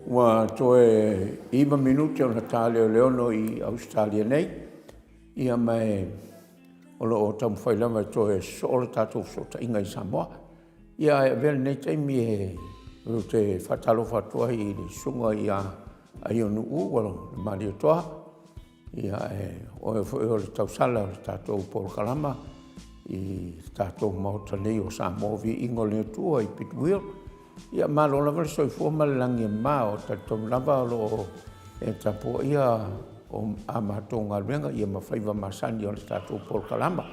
Ua toe 9 minute ona ta lea o le 6 i Ausetalia nei, ia ma o lo o taumafai lava e toe sosoo le tatou fesootaiga i Samoa. Ia ae avea lenei taimi e ou te faatalofa atu ai i le susuga ia Aionu'u Malietoa, ia o oe foi o le tausala o le tatou polokalama i le tatou Maota nei o Samoa Viiga o le Atua i Big Wheel. Ia malo lava le soifua ma le lagi e mama, ou te talitonu lava o lo o e tapuaia o a matou galuega ia ma faiva masani o le tatou polokalama.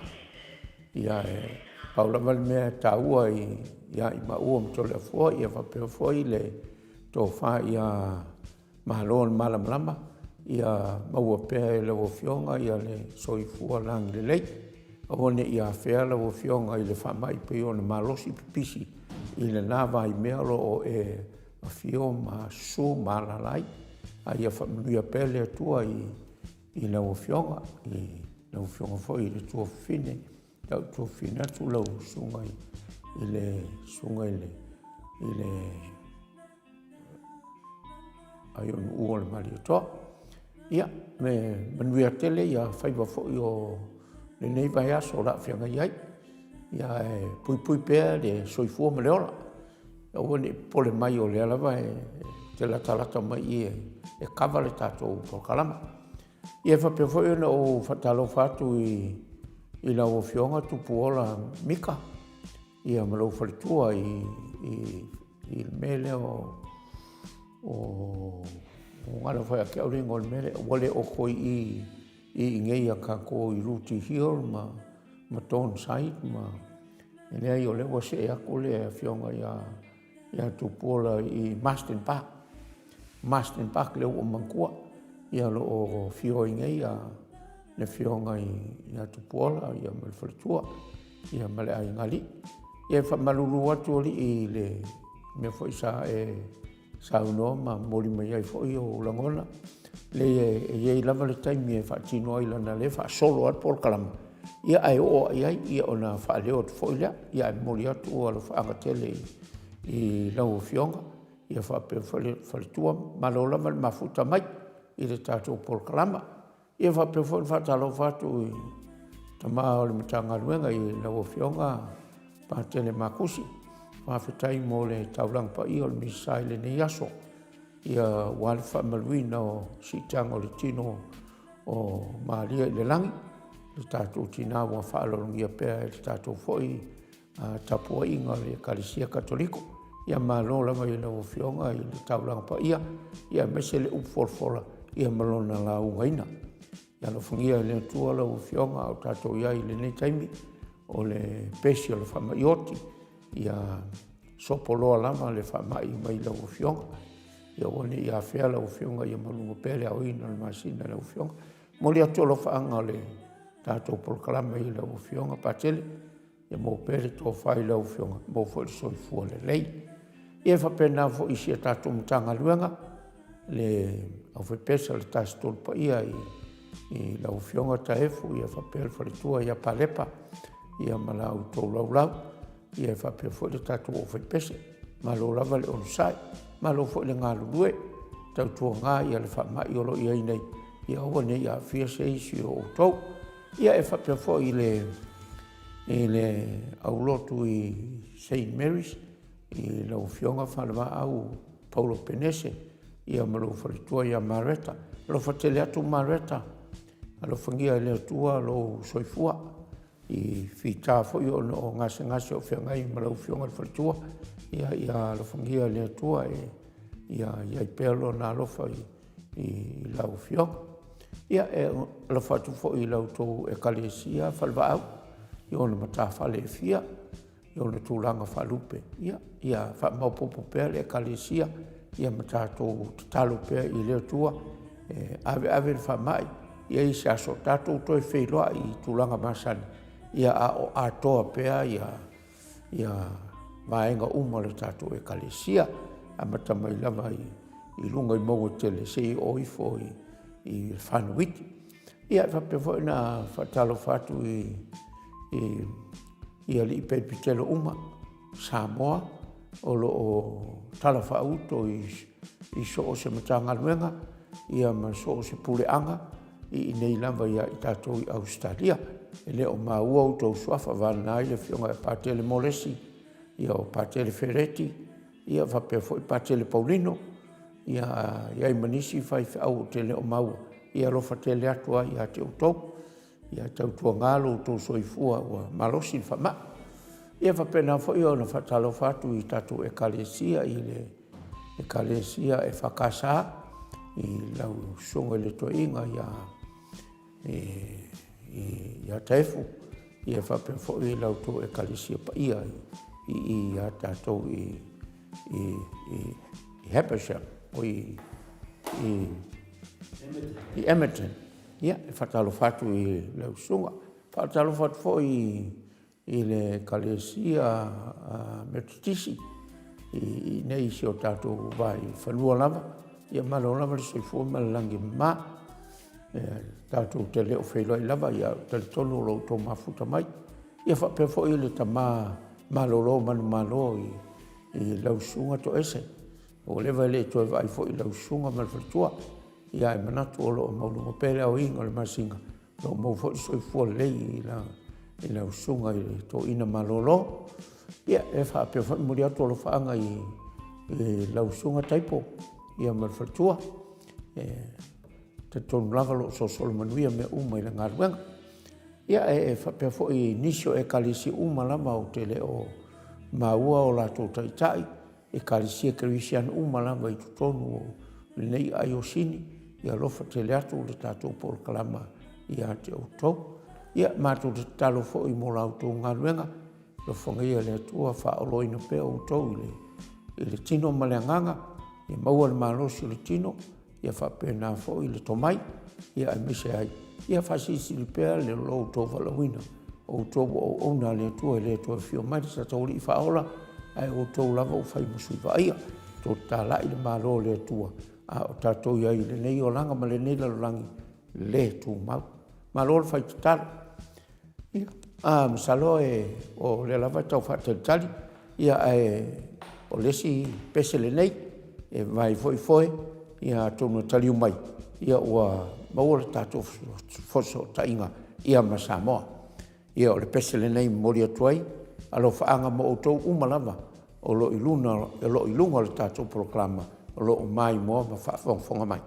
Ia e pau lava le mea e taua ia i maua ma Toleafoa ia faapea foi le tofa ia Malo le Malamalama, ia maua pea e lau Afioga le soifua lagilelei, aua ne i afea lau Afioga i le faamai pei ona malosi pipisi i lena vaimea o lo o e afio ma susu ma alaala ai, a ia faamanuia pea le Atua i lau Afioga, i lau Afioga foi i le Tuafafine, ia ou tuafafine atu lau Susuga i le Susuga i le Aionu'u o le Malietoa. Ia, me manuia tele ia faiva foi o lenei vaiaso o le a feagai ai. Ia e puipui pea le soifua ma le ola. Aua ne i popole mai o lea lava e te latalata mai i i e kava le tatou polokalama. Ia e faapea foi ona ou faatalofa atu i lau Afioga Tupuola Mika, ia ma lou faletua i le mea lea o ua galo foi ia te au le igoa o le mea lea, ua le o toe i inei ia tatou i Rooty Hill ma Donside ma, e leai o lea ua see atu le afioga ia Tupuola i Marsden Park. Marsden Park lea ua ou manatua, ia o lo o afio ai nei le afioga ia Tupuola ia ma le faletua ia ma le aiga alii. Ia e faamalulu atu alii i le mea foi sa e saunoa ma momoli mai ai foi ou lagona, leai e i ai lava le taimi e faatino ai leaga o lea e faasolo lava le polokalama, ia ae oo lava i ai ia ona faaleo atu foi lea. Ia ae momoli atu alofaaga tele i lau Afioga ia faapea foi le faletua, malo lava le mafuta mai i le tatou polokalama. Ia faapea foi ona faatalofa atu i tama o le Matagaluega i lau Afioga Patele Makusi. Faafetai mo le taulaga paia o le Minisita i lenei aso, ia aua le faamaluina o siitaga o le tino o Malia i le lagi, le tatou tina ua faaaloalogia pea e le tatou foi tapuaiga a le Ekalesia Katoliko. Ia malo lava i lau Afioga i le taulaga paia, ia aemaise le upu folafola ia ma lona laugaina. Ia alofagia e le Atua lau Afioga a o tatou i ai i lenei taimi o le pesi o le faamai oti, ia sopoloa lava le faamai mai lau Afioga. Ia aua ne i afea lau Afioga, ia maluga pea le aoina o le masina i lau Afioga. Momoli atu alofaaga o le tatou polokalame i lau Afioga Patele, Ia maua pea le tofa i lau Afioga, maua foi le soifua lelei. Ia e faapena foi i si a tatou Matagaluega, le aufaipese o le Tasi Tolu Paia i lau Afioga Taefu, ia faapea le faletua ia Palepa, ia ma la outou laulau, ia e faapea foi le tatou aufaipese. Malo lava le onosai, malo foi le galulue, tautuana ia le faamai o lo o i ai nei, ia aua ne i aafia se isi o outou. Ia e faapea foi i le i le aulotu i Saint Mary's i lau Afioga Falevaau Paulo Penese ia ma lou faletua ia Mareta. Alofa tele atu Mareta, alofagia e le Atua lou soifua i fita foi ona o gasegase o feagai ma lau Afioga i le faletua. Ia ia alofagia e le Atua e ia i ai pea lona alofa i lau Afioga. Ia, e alofa atu foi i la outou Ekalesia Falevaau i ona matafale e fia. i ona tulaga faalupe. Ia, ia faamaopoopo pea le Ekalesia, ia ma tatou tatalo pea i le Atua e aveave le faamai, ia i ai se aso tatou toe feiloai i tulaga masani, ia a o atoa pea ia ia vaega uma o le tatou Ekalesia, amata mai lava i luga i mauga tele seia oo ifo i whanau iti. Ia, e faapea foi ona faatalofa atu i i alii pelepitele uma Samoa o lo o talafaauto i so o se Matagaluega ia ma so o se puleaga i inei lava ia i tatou i Ausetalia. E le o maua outou suafa, vagana ai le afioga ia Patele Molesi, ia o Patele Feleti, ia faapea foi Patele Paulino, ia i ai ma nisi faifeau ou te le o maua, ia alofa tele atu lava ia te outou. Ia tautuana lo outou soifua ua malosi le faamai. Ia faapena foi ona faatalofa atu i tatou Ekalesia i le Ekalesia EFKS i lau Susuga i le Toeaina ia ia Taefu, ia faapea foi la outou Ekalesia paia i i ia tatou i i i Hebersham, o i i i Emerton. Ia, e faatalofa atu i lau susuga. Faatalofa atu foi i le Ekalesia Metotisi i nei si o tatou vai fanua lava. Ia malo lava le soifua ma le lagi e mama. E, tatou te le o feiloai lava, ia talitonu o lo outou mafuta mai. Ia faapea foi le tama malolo manumalo i, i lau susuga Toese. Ua leva e le i toe vaai foi i lau susuga ma le faletua. Ia ae manatu o lo o maualuga pea le aoina o le masina, o lo o maua foi le soifua lelei i la, i lau susuga i le toeaina malolo. Ia, e faapea foi momoli atu alofaaga i, i lau susuga Taipo ia ma le faletua. E talitonu lava o lo o solosolo manuia mea uma i le galuega. Ia, e faapea foi i nisi o ekalesia uma lava ou te le o maua o latou taitai, Ekalesia Kerisiano uma lava i totonu o lenei aai osini, ia alofa tele atu le tatou polokalama ia te outou. Ia, matou te tatalo foi mo la outou galuega, alofagia e le Atua faaoloina pea outou i le, i le tino ma le agaga, ia maua le malosi o le tino, ia faapena foi le tomai, ia aemaise ai, ia faasilisili pea le lo outou valaauina, o outou ua auauna a le Atua e le toe afio mai le tatou Alii Faaola, ae o outou lava ua fai ma sui vaaia, tou talai le Malo o le Atua, a o tatou i ai i lenei olaga ma lenei lalolagi le tumau. Malo le fai tatalo. Ia, a masalo e, o lea lava e tau faatalitali, ia ae o le isi pese lenei, e vae foi foe, ia atonu e taliu mai, ia ua maua le tatou fesootaiga ia ma Samoa. Ia o le pese lenei e momoli atu ai alofaaga mo outou uma lava o lo o i luna, o lo o i luga o le tatou polokalama o lo o maimoa ma faafogafoga mai.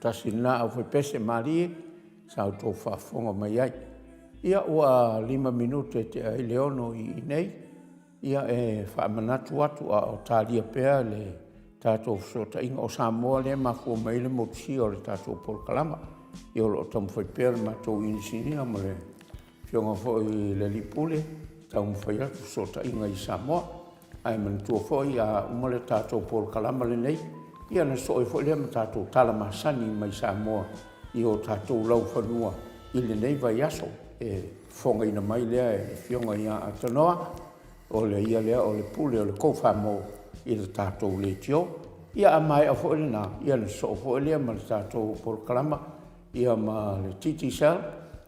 tasi lena aufaipese malie sa outou faafofoga mai ai. Ia ua 5 minute tea ai le 6 i inei, ia e faamanatu atu a o talia pea le tatou fesootaiga o Samoa lea e mafua mai ai le motusia o le tatou polokalama. Ia o lo o taumafai pea le matou inisinia ma le afioga foi i le Alii Pule e taumafai atu fesootaiga i Samoa. Ae manatua foi a uma le tatou polokalama lenei, ia ona sosoo ai foi lea ma tatou tala masani mai Samoa i o tatou laufanua i lenei vaiaso. E fofogaina mai lea e le Afioga ia Atanoa, o le ia lea o le pule o le Kofamo i le tatou leitio. Ia a maea foi lena, ia ona sosoo foi lea ma le tatou polokalama ia ma le Digicel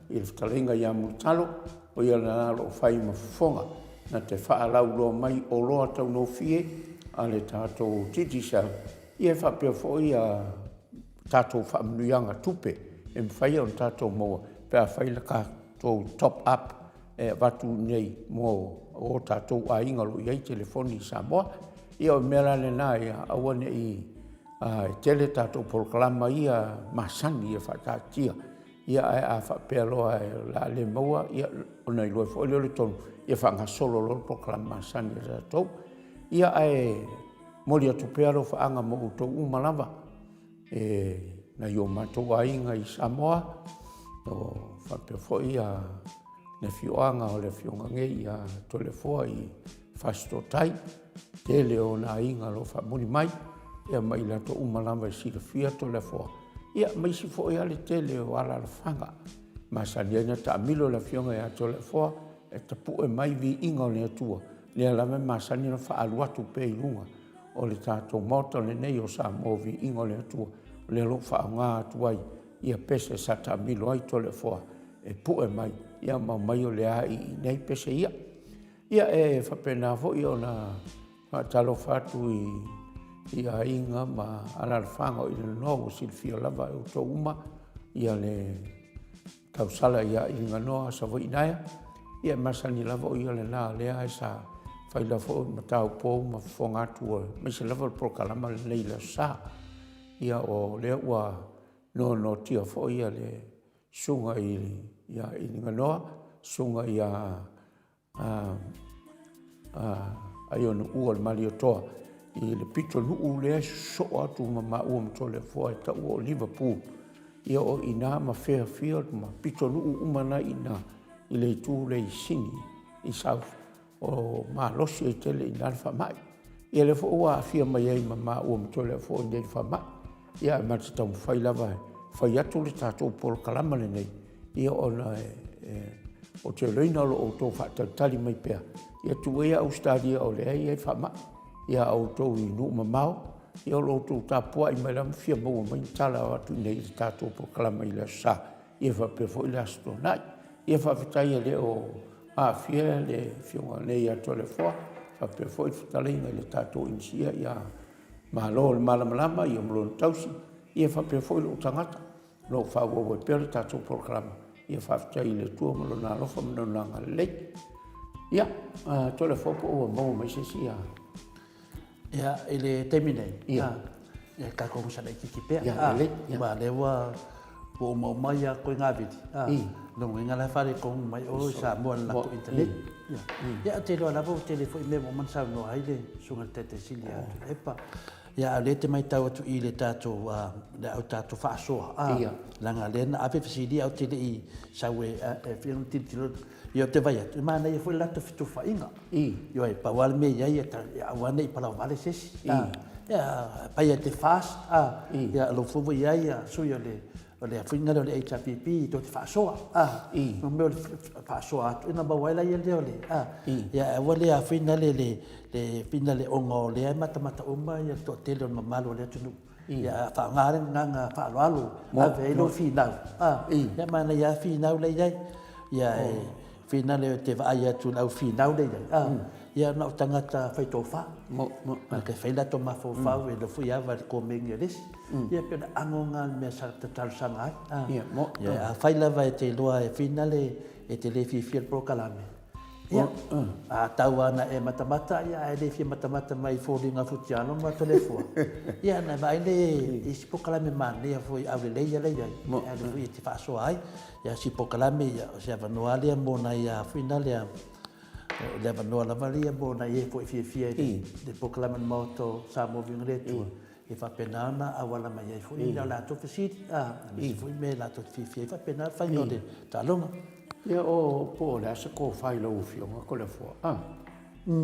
i le fetalaiga ia Mulitalo, o ia lena o lo o fai ma fofoga na te faalauiloa mai oloa taugofie a le tatou Digicel, ia e faapea foi ia tatou faamanuiaga tupe e mafai ona tatou maua pe a fai le tatou top up e avatu nei mo o tatou aiga o lo o i ai telefoni i Samoa. Ia o le mea la lena ia aua ne i e tele tatou polokalama ia masani e faataatia, ia ae a faapea loa o le a le maua, ia ona iloa foi lea o le tonu, ia faagasolo loa le polokalama masani a tatou. Ia ae momoli atu pea alofaaga mo outou uma lava e nai o matou aiga i Samoa, o faapea foi ia le afioaga o le afioga nei ia Toleafoa i Fasitotai, tele o ona aiga o lo o faamuli mai, ia ma i latou uma lava e silafia Toleafoa, ia ma isi foi lava le tele o alaalafaga. Masani ai ona taamilo le afioga ia Toleafoa e tapue mai viiga o le Atua, lea lava e masani ona faaalu atu pea i luga o le tatou Maota lenei o Samoa, viiga o le Atua, o lea o lo o faaaoga atu ai ia pese sa taamilo ai Toleafoa e pue mai, ia ma omai o lea i inei pese ia. Ia e faapena foi ona faatalofa atu i aiga ma alaalafaga o Ilinoa ua silafia lava e outou uma ia le tausala ia Iliganoa Savaii Naea. Ia e masani lava o ia lena lea e sa fai la foi mataupou ma fofoga atu aemaise lava le polokalama lenei i le Aso Sa. Ia o lea ua noanoatia foi ia le susuga ia Iliganoa, susuga ia Aionuua o le Malietoa i le pitonuu lea e sosoo atu ma maua ma Toleafoa e taua o Liverpool. Ia o i ina ma Fairfield ma pitonuu uma na i ina i le itu lea i Sini i South o malosi ai tele i ina le faamai. Ia lea foi ua aafia mai ai ma maua ma Toleafoa i inei i le faamai. Ia ae ma te taumafai lava e fai atu le tatou polokalama lenei, ia ona ou te iloaina o lo o outou faatalitali mai pea, ia tuu ia Ausetalia o lea e i ai faamai, ia a outou i nuu mamao, ia o lo outou tapuai mai lava ma fia maua mai ni tala o atu i inei i le tatou polokalama i le Aso Sa, ia faapea foi le Aso Toonai. Ia faafetai e le o aafia le afioga nei ia Toleafoa, faapea foi le fetalaiga i le tatou inisia ia Malo le malamalama ia ma lona tausi, ia faapea foi lou tagata o lo o faaauau ai pea le tatou polokalama. Ia faafetai i le Atua ma lona alofa ma lona agalelei. Ia, Toleafoa po ua maua mai se isi
Ia, i le taimi nei, ia, ia tatou onosai laitiiti pea. Ia, lelei. Ia. Aua o lea ua ua omaoma ia koe Gavili, lona uiga la e faaletonu mai o i Samoa i le latou internet. Ia, ia ou te iloa lava ua tele foi mea ua uma ona saunoa ai le Susuga i le Taitai Sili ia Tuilaepa. Ia a o lea e te matau atu i le tatou le au tatou faasoa, leaga o lea na ave fesili ae ou te le i sau e fia tilotilo. Ia ou te vaai atu, e manaia foi le latou fetufaaiga. Ioe, pau lava le mea e i ai, ia aua ne i palauvale se isi. Ia, pai e te fast, ia o lou foi ua i ai sui o le o le fuiga lea o le HRPP tou te faasoa, mo mea o le faasoa atu, ona maua ai laia lea o le, ia aua le afuina le le fina le ona o lea e matamata uma ia le toatele o le mamalu o le atunuu. Ia faaaoga le agaga faaaloalo, ave ai lou finau, ia manaia lava finau la e i ai. Ia e finau e te vaai atu i le au finau lea e i ai, ia na o tagata fai tofa. Na te fai latou mafaufau e nofo i ava i le komeni a le isi. Ia pei o le ago lena o le mea sa ta talosaga ai. Ia afai lava e te iloa e finale e te le fiafia i le polokalame. Ia, a tau lava na e matamata, ia ae le fia matamata mai i foliga futialo ma Toleafoa, ia ona e vaai lea i isi polokalame manaia foi aulelei ia la e i ai, e alu foi e te faasoa ai. Ia si polokalame, ia o se avanoa lava lea mo nai a foi na lea, o le avanoa lava lea mo nai e foi e fiafia i le polokalame a le Maota o Samoa Viiga i le Atua, e faapena ona auala mai ai foi a latou fesili, aemaise foi mea latou te fiafia ai, faapena le faiga o le taaloga.
Ia o po o le a se tofa i lau Afioga Toleafoa, a?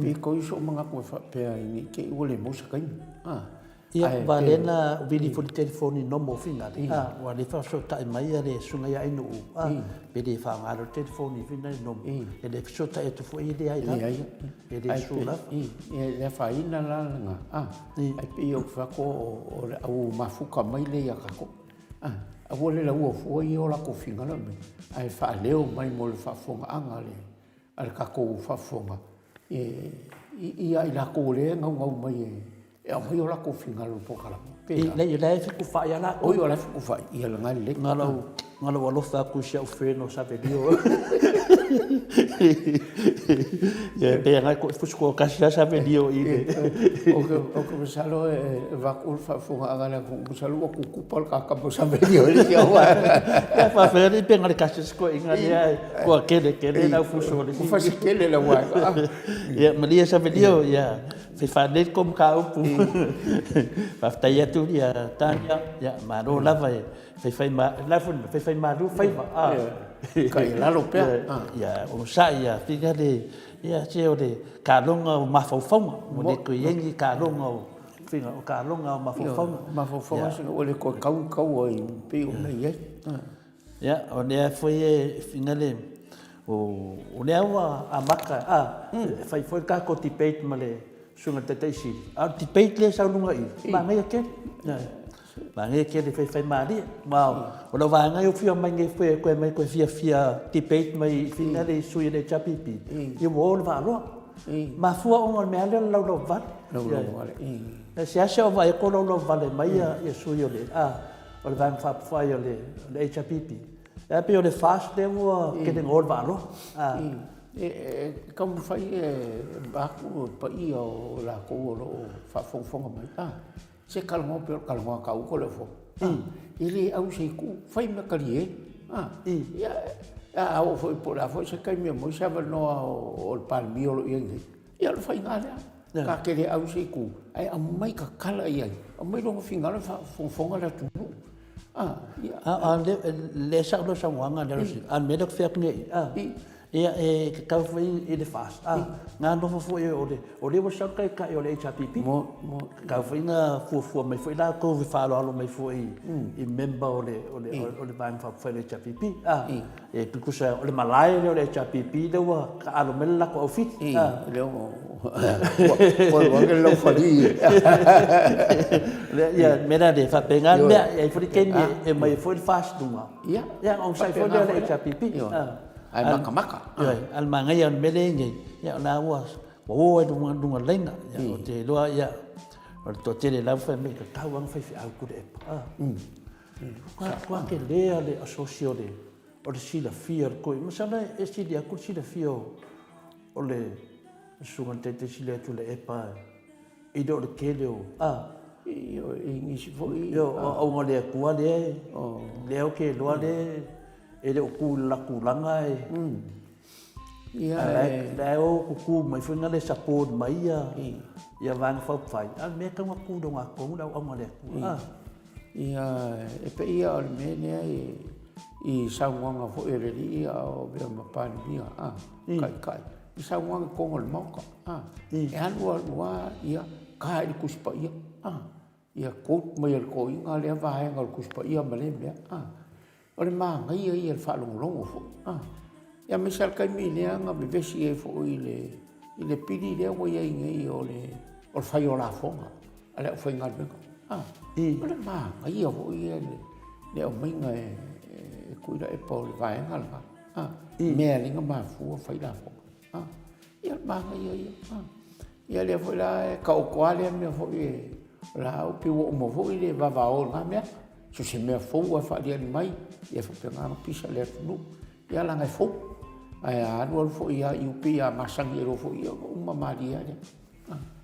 Pei toe sou manatu e faapea ne i te i ua le maua se taimi, a?
Ia, aua lea na vili foi le telefoni no mo Finale, a, ua le faafesootai mai le susuga ia Ainuu, a, pe le faaaoga loa le telefoni foi lena i nomo, e le fesootai atu foi e leai lava. E le sue lava.
E le afaina la lena, ae pei ou te fai atu o le au mafuta mai lea ia tatou. Aua le laua fua ia o latou finagalo mai, ae faaleo mai mo le faafofogaaga a le tatou faafofoga ia i latou o lea e naunau mai e aumai o latou finagalo i le polokalame.
Leai, o la e fetufaai lava latou.
Oi, o la e fetufaai, ia lena e lelei.
Na o lou alofa atu i si au friend o Savelio. Ia, pei lava e fusi toatasi lava Savelio i le...
Ou te masalo e avatu le faafofogaaga a le atunuu, masalo ua tutupa le ta tama o Savelio i le isi au.
Ia, faafetai alii pe na o le tasi si toeaina lea ae toatele tele le aufuso o le
isi. Ua fasi tele lau
aiga. Ia, malie Savelio, ia, se i faalelei le tou mataupu. Faafetai atu ia Tanya, ia, malo lava e Faifai ma, la foi le faifai malu faiva.
Ah. Kai lalo pea.
Ia, onosai ia fika le ia se o le kaloga o mafaufauga. Mo le toe iai ni kaloga o fika o kaloga o mafaufauga.
Mafaufauga se o le koe kau kau ai pei ona iai.
Ia, o lea foi e fika le o o lea ua amata a fai foi le tatou debate ma le susuga i le Taitai Sili. A o le debate lea e sau luga i i, manaia tele. Manaia tele faifaimalie. Ma o lau vaega e fia mai nei koe koe mai koe fiafia debate mai fina le sui o le HRPP. Ia ua o le vaaloa. Mafua ona o le mea lea o le laulau vale.
Laulau vale.
E seasea o vaai atu o laulau vale mai ia sui o le a o le Vaega Faaupufai o le HRPP. E pei o le FAST lea ua tele ina o le vaaloa.
E taumafai e vaeatu le paia o latou o lo o faafogafoga mai. Se talanoa pei o le talanoa a tau ko le fo. E le au se itu, fai mea talie. Ia, a oo foi po o le a foi se taimi e maua se avanoa o le Palemia o lo o i ai nei, ia o le faiga lea. Ta te le au se itu, ae aumai tatala i ai, aumai lona finagalo e faafogafoga le atunuu.
A lea sao lau saunoaga lea, a o le mea lea ou te fai atu nei, Ia, e tatau foi i le FAST na nofo foi o le, o lea ua sau le taitai o le HRPP. Tatau foi na fuafua mai foi latou e faaaloalo mai foi i member o le, o le, o le Vaega Faaupufai o le HRPP. E tutusa o le malae lea o le HRPP lea ua taaalo mai le latou aufiti.
Lea ua ua lau fali.
Ia, mea la lea, faapena le mea, e i ai foi le taimi e aumai ai foi le FAST i luga. Ia, ona onosai foi lea o le HRPP.
Ae makamaka.
Ioe, a o le manaia o le mea lea e i ai nei, ia o la ua o ai i luga laina. Ia, ou te iloa, ia, o le toatele la ua fai mai, e tatau lava ona faifeau Tuilaepa. Ua tele lava le asosi o le, o le silafia o le toeaina. Masalo e sili atu le silafia o le susuga i le Taitai Sili ia Tuilaepa I le o le tele o, a.
I nisi foi.
Ioe, o auaunaga a le Atua lea, lea ou te iloa lea e le o tu i le latou tulaga e,
Ia,
a la e o tutu mai foi na e support mai ia Vaega Faaupufai, a o le mea e tatau ona tu i le ogatotonu le auaunaga a le Atua, a.
Ia, e pei lava o le mea lea i saunoaga foi a le alii a o avea ma Palemia, a, Taitai, i saunoaga i totonu o le Maota, a, e alu alu lava, ia, ta i le Tusi Paia, a, ia quote mai e le toeaina lea vaega o le Tusi Paia ma lea mea, a. O le manaia ia i le faalogologo foi, a. Ia aemaise lava le taimi lea na vevesi ai foi i le, i le pili lea ua i ai nei o le, o le fai o lafoga a le aufaigaluega, a. O le manaia foi ia le, le aumaiga e, e Tuilaepa o le vaega lena, a. Mea e ala ai ona mafua fai lafoga, a. Ia o le manaia ia, a. Ia lea foi la e taoto lava lea mea foi e, o la e pei ua uma foi le vavao o lena mea. So o se mea fou lava e faaliali mai, ia e faapena ona pisa le atunuu. Ia leaga e fou. Ae a alualu foi lava i upi a masani ai loa foi, ia ua uma malie lava lea.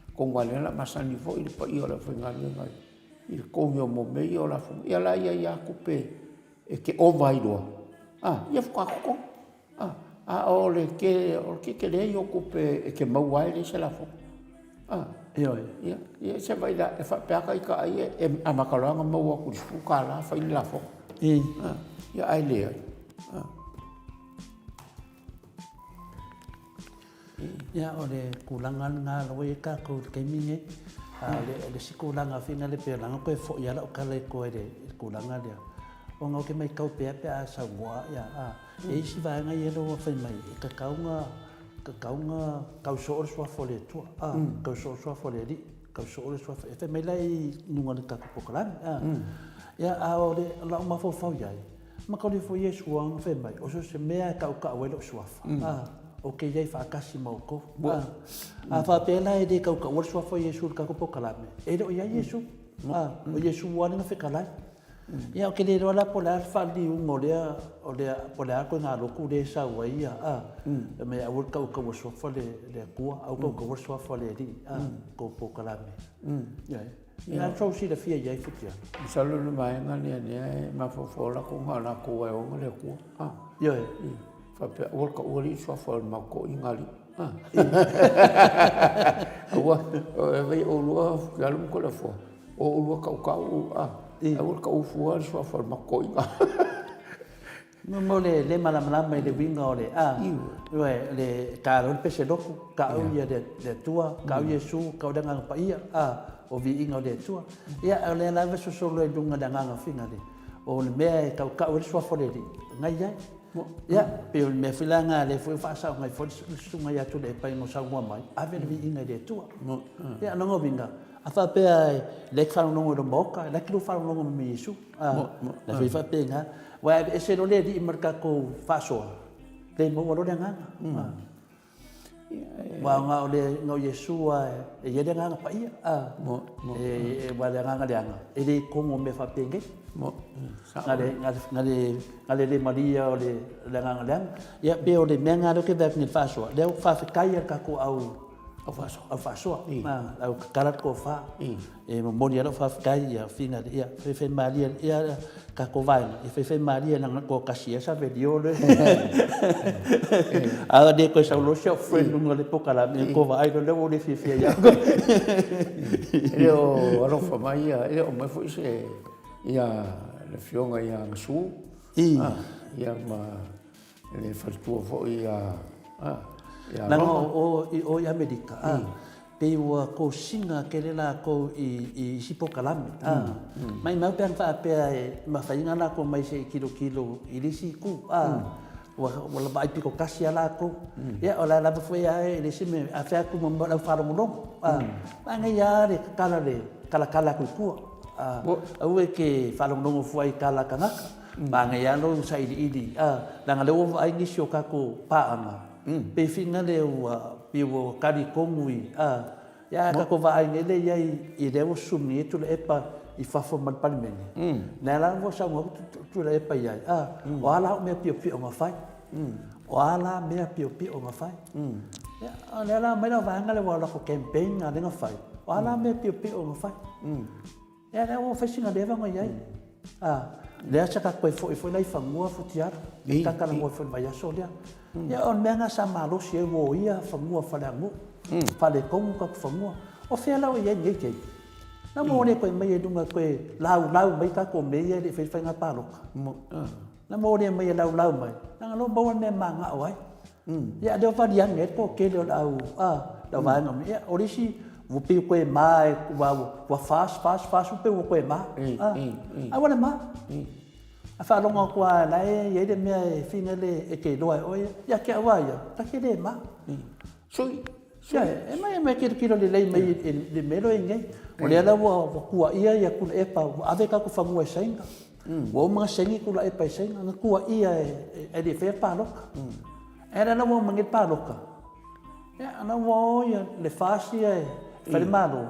Atonu lava o lea o le a masani foi le paia o le aufaigaluega i le totogi o mea ia o lafoga. Ia o la e i ai lava tupe e te ova ai loa, ia faatoa totogi. A o le tetele ia o tupe e te maua ai e leai se lafoga. Ioe. Ia se i vaai la, e faapea lava ita ai e amata loa ona maua atu i le $10 fai le lafoga. Ia ae leai.
Ia, o le tulaga lena o lea ua i ai tatou i le taimi lenei. A o le isi tulaga foi lea pei ona toe foi lava lau tala i tua i le tulaga lea, ona ou te matau pea pe a saunoa, a, e i ai isi vaega ia ua fai mai e tatau ona, tatau ona tau soo le Suafa o le Atua, a, tau soo le Suafa o le Alii, tau soo le Suafa. E fai mai la i luga o le tatou polokalame, a. Ia, a o lau mafaufau i ai, Mataulia foi Iesu ana fai mai, O so o se mea e tautau ai lou suafa, a, ou te i ai faatasi ma outou. A, a faapea la e le tautaua le suafa o Iesu i le tatou polokalame, e le o i ai Iesu. A, o Iesu lava lea na fetalai. Ia, ou te le iloa la po o le a le faaliliuga o lea, o lea, po o le a le ituaiga lotu lea e sau ai, a, fai mai aua le tautaua i le suafa o le Atua, aua le tautaua le suafa o le Alii, a, i le tou polokalame. Ioe. Ia sou silafia i ai Futialu.
Masalo le vaega lea lea e mafaufau o latou na o latou e ona le Atua. Ah.
Ioe.
Faapea aua le taua alii suafa o le matou toeaina alii. Ah. Aua, e vai oulua Futialu ma Toleafoa, o oulua tautau, ah. Aua le taua fua le suafa o le matou toeaina.
Mo le le malamalama i le uiga o le a, ioe, le ta loa le pese lotu, ta'u ia le Atua, ta'u Iesu, ta'u le Agaga Paia, a, o viiga o le Atua. Ia, o lea lava e sosolo ai i luga o le agaga finagalo, o le mea e tautau ai le suafa o le Alii, na i ai. Ia, pei o le mea foi la lena lea foi ua faasao mai foi le susuga ia Tuilaepa ina ua saunoa mai, ave le viiga i le Atua. Ia, o lona uiga, a faapea e le te faalogologo i lou maota, la e te lua faalogologo mai ma Iesu. La foi faapena. Ua aveese loa le Alii ma le tatou faasoa, le maua loa le agaga. Aua na o le na o Iesu lava e i ai le agaga paia. Aua le agaga leaga, e le i totonu o mea faapenei. Na le le malia o le agaga leaga. Ia pei o le mea lena lea ou te vaai atu nei i le faasoa, lea ua faafetai lava i le tatou au
Au
faasoa. Au faasoa. Au tatala le tofa. E momoli ai lau faafetai ia Fina ia faifaimalie ia tatou vaega ia faifaimalie leaga toatasi ia Savelio le a le toe sau loa si au friend luga o le polokalame tou vaai loa lea ua le fiafia ia te
E le o alofa mai ia e le o aumai foi se ia le afioga ia Gasu ia ma le faletua foi ia
ia Leaga o i o i Amerika pei ua kosina tele latou i isi polokalame a maimau pe ana faapea e mafai ona latou omai se i tilotilo i le isi itu a ua vaai pito tasi lava latou. Ia o la lava foi a e le isi mea a fai atu ma lau faalogologo a manaia lava le tatala le talatala atu i tua a aua e te faalogologo fua i tala a tagata. Manaia lava lou sailiili a leaga lea ua vaai nisi o tatou paaga pei finagalo ua pei ua tali tonu i a ia a tatou vaai nei lea i ai i lea ua susunu nei Tuilaepa i fafo ma le Palemene lea la ua saunoa atu Tuilaepa i ai a o a la au mea piopio na fai o a la mea piopio na fai ia o lea la aumai lau vaega lea ua latou campaign na lea na fai o a la mea piopio na fai. Ia lea ua fai sina leva ona i ai. A, lea sa ta toe foi foi la i fanua Futialu, e ta talanoa foi i le vaiaso lea. Ia o le mea lena sa malosi ai ua oia fanua o Faleanu'u, faaletonu tatou fanua. O fea la ua i ai lenei taimi? La ua le toe aumaia i luga e toe laulau mai tatou mea ia e le i faia le faiga palota. La ua le aumaia e laulau mai, leaga o lea ua maua le mea e mana'o ai. Ia a o lea ua vali ane ai le toatele o le au, a, le au vaega uma. Ia, o le isi, ua pei ua toe ma, ua, ua fast, fast, fast, ua pei ua toe ma. A, ae ua le ma. A faalogo atu lava o la e i ai le mea e finagalo e te iloa e oe ia, ia te au lava ia, ta te le ma.
Sui,
sui. Ia, e mai, e mai tilotilo lelei mai i le mea lea e i ai nei. O lea la ua tuuaia ia Tuilaepa, ua ave tatou fanua i Saina. Ua uma ona saini Tuilaepa i Saina, na tuuaia e le i faia le palota. Ae la ua uma nei le palota, ia la ua o ia le FAST ia e fai le Malo,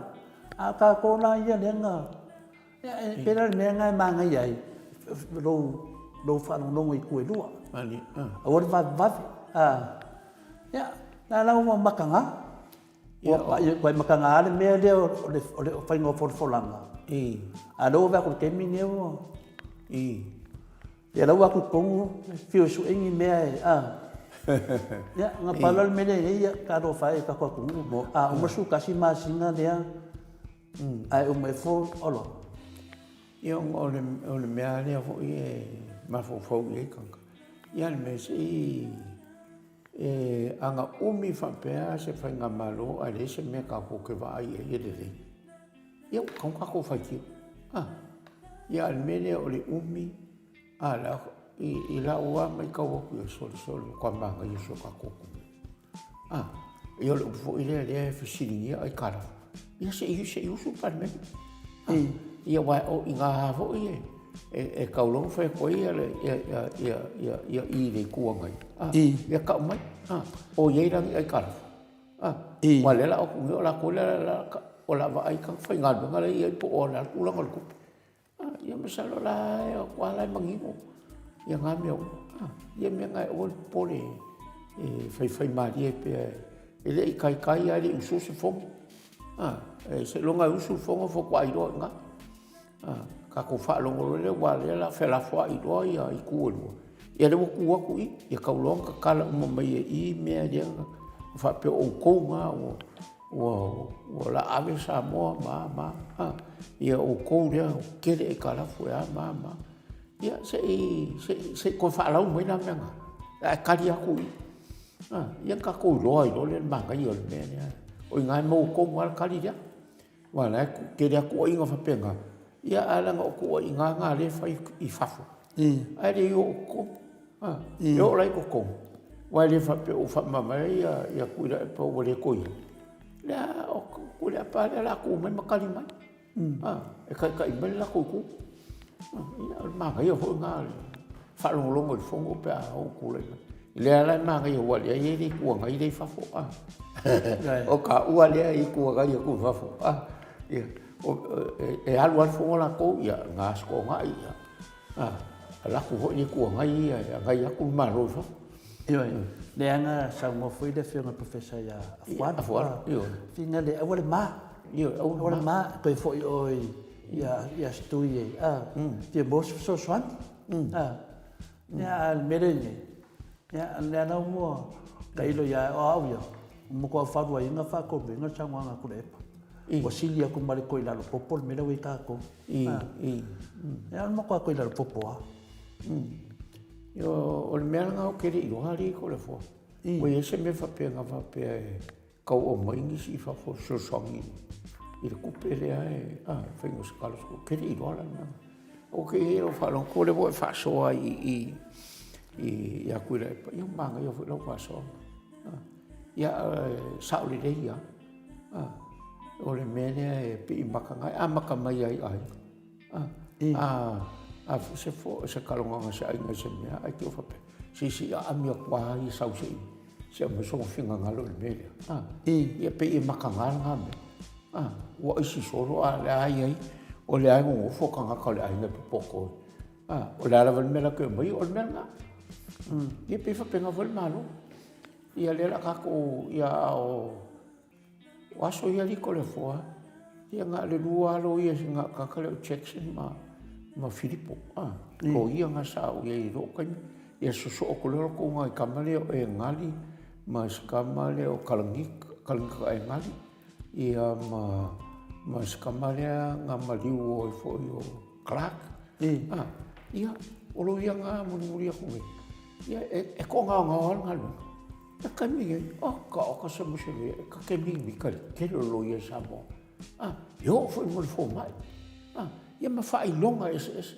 a o tatou la ia lea na, ia e pei la o le mea lena e manaia ai lou faalogologo i itu e lua. Aua le vavevave. Ia, na la ua makaga. Ua pai ua makaga le mea lea o le o le faiga o folafolaga. A o lea ua vaai atu i le taimi lenei ua Ia la ua atu i totonu e fiu e sue ni mea e a. Ia na pau la le mea lea e i ai, ia talofa e i le tatou atunuu, a uma le 11 masina lea ae uma ifo ola.
Ia ona o le mea lea foi e mafaufau i ai tagata, ia le mea se i e aga umi faapea se faigamalo ae leai se mea tatou te vaai i ai e lelei. Ia ua tatau ona tatou faitio. A, ia a o le mea lea o le umi, a la, i lau lava matau atu i ai, sole se o le matua manaia o si o tatou atunuu. A, ia o le upu foi lea lea e fesiligia aitalafu, ia se i se i usu le Palemene. A, ia aua o i ina foi e tatau loa ona fai atu ai ia i i le Itu Agai. A, ia tau mai, a, o i ai la ni aitalafu. A, aua o lea o le a o atu nei o latou lea o le a vaai tagata faigaluega la e i ai po o le a le tulaga o le tupe. A, ia masalo la e o atu lava la e manino ia na mea uma. A, ia mea na e aua le popole e faifai malie pea e le i taitai lava e le i usu se fono. A, seiloga e usu le fono faatoa iloa i ina. A, tatou faalogo loa lea aua o lea o le a felafoai loa ia itu e lua. Ia lea ua tu atu i, ia tau loa ona tatala uma mai e i mea ia faapea o outou na ua o le a ave Samoa ma a ma a, a. Ia outou lea ua tele aitalafu e a ma a ma a. Ia se i se i toe faalau mai la mea na, ae tali atu i i. A, ia ona tatou iloa ai loa lea o le manaia o le mea lea. O i ina e maua tonu lava le tali lea. Aua o la e tele lava tuuaiga faapena, ia ae leaga o tuuaiga lava na o lea e fai i fafo, ae le i oo i totonu. E oo la i totonu, aua e le faapea ua faamavae ia Tuilaepa ua le toe i ai. Lea o Tuilaepa lea o le a tu mai ma tali mai, e taitai mai le latou itu. Ia o le manaia foi lena o le faalogologo i le fono pe a ou tulai mai. O lea la e manaia aua o lea e i ai le Itu Agai lea i fafo. O taua lea e Itu Agai atu i fafo. E alu lava le fono latou, ia na Aso Toonai, alu atu foi le Itu Agai ia e agai atu le Malo i fafo.
Ioe, lea na saunoa foi le Afioga i le Professor ia Afualo.
Afualo, ioe.
Finagalo, aua le ma.
Ioe,
aua le ma, toe foi oe ia Stui e, a, fia maua se fesoasoani. A, ia, a o le mea lea e i ai, ia, lea la ua tailo ia o au ia, ua matua faluaina faatoluina le saunoaga a Tuilaepa. Ua sili atu ma le toe lalo popo le mea lea ua i ai tatou. Ia, o le matua toe lalo popo lava.
O le mea lena ou te le i iloa alii Toleafoa. Ua i ai se mea faapea na faapea e tau aumai nisi i fafo e fesoasoani i le tupe lea e faiga o se scholarship. Ou te le i iloa la le mea lena. Ou te i ai i lau faalogo o lea ua e faasoa i i ia Tuilaepa, ia ua manaia foi lau faasoaga. Ia e sao lelei lava. O le mea lea e pei e makaga, e amata mai lava i aiga. A, a se fo, se kalongaga se aiga i se mea, ae te i faapea, se se i aami atu lava ia sau se i, se i aumai sona finagalo i le mea lea. A, ia pei e makaga lena mea. A, ua aisi solo a o lea e i ai, o lea e nonofo tagata o le aiga e popoto ai. A, o le a lava le mea latou te aumaia, o le mea lena. Ia pei e faapena foi le Malo. Ia lea o le a tatou, ia a o, O aso ia alii Toleafoa, ia na o le lua lava loia na o tagata lea o Jackson ma, ma Filipo. Ah, loia na sa ou i ai i lou taimi. Ia sosoo atu loa latou nai tama lea o Egali ma si tama lea o Kalanika, Kalanika Egali, ia ma, ma si tama lea na maliu ai foi o Clark. Ah, ia, o loia na mulimuli atu nei. Ia, e, e toagaogao lava le galuega. E taimi ai, oka oka se muselua e ka ke mimika le tele o loia i Samoa. A, e oo foi mo le fomai. A, ia ma faailoga eseese.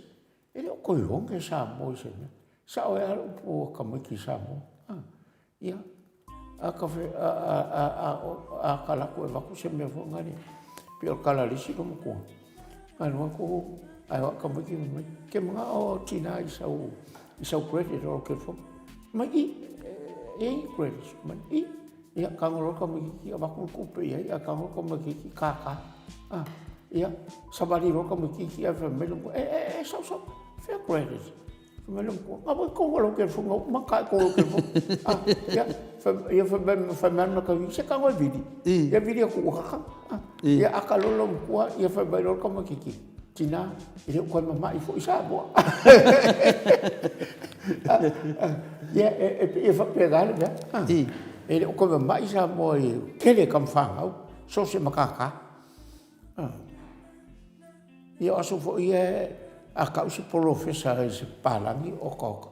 E le o toe oge Samoa i se mea. Sao ai lava le upu a tamaiti i Samoa. A, ia, a ka fe, a, a, a, a, a, a ka lako e avatu se mea foi nale, pei o le tala a le isi loomatua. Alu atu ae o a'u tamaiti fai mai, Ke mana'o tina i sau i sau credit o lou telefoni. Mai i, e i ai ni credit? Mai i. Ia, tago loa le tamaitiiti avatu le tupe i ai, ae tago le tamaitiiti kākā. Ah, ia, savali loa le tamaitiiti ae fai mai le matua, e, e, e, sau, sau, fea credit? Fai mai le matua, Ga ua tou lau telefoni ua uma ona ta e tou lau telefoni. Ah, ia, ia fai mai fai mai ma tau se tago e vili. Ia vili atu ua tataga. Ah, ia ata loa lou matua, ia fai mai loa le tamaitiiti, tina, e le o toe mamai foi Samoa. Ia, e pei e faapena le mea. E le o toe mamai Samoa i le tele o tama fanau, so o se matata. Ia o aso foi ia, a tau se polofesa i se papalagi, oka oka.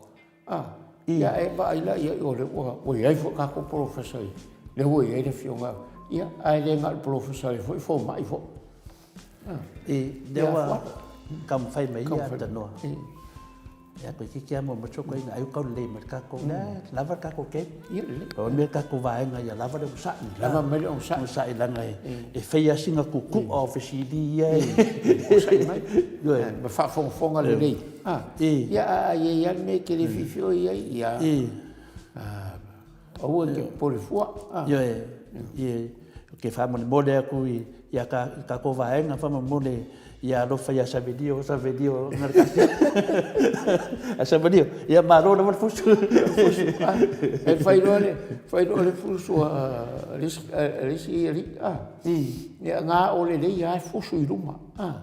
A, ia e vaai la i ai o lea ua i ai foi tatou polofesa i, lea ua i ai le afioga, ia, ae le na o le polofesa o lea foi e fomai foi.
I, lea ua taumafai mai ia atalanoa. Ia, toeitiiti lava maua mai le fesootaiga, ai ua taulelei mai le tatou, lea e lava le tatou taimi. Ia lelei. Pau le mea le tatou vaega ia lava le onosai.
Lava mai le onosai.
Onosai leaga e fai lava sina tutu'a o fesili ia e.
Onosai mai. Ioe. Ma faafogafoga lelei. Ia, a i ai lava le mea e te le fiafia oe i ai, ia, aua e te popole fua.
Ioe. Ioe. Ou te faamolemole atu i i tatou vaega faamolemole ia alofa ia Savelio, Savelio a Savelio, ia malo lava le fusu.
E fai loa le fai loa le fusu a le isi alii, a. Ia na o lelei lava e fusu i luma, a.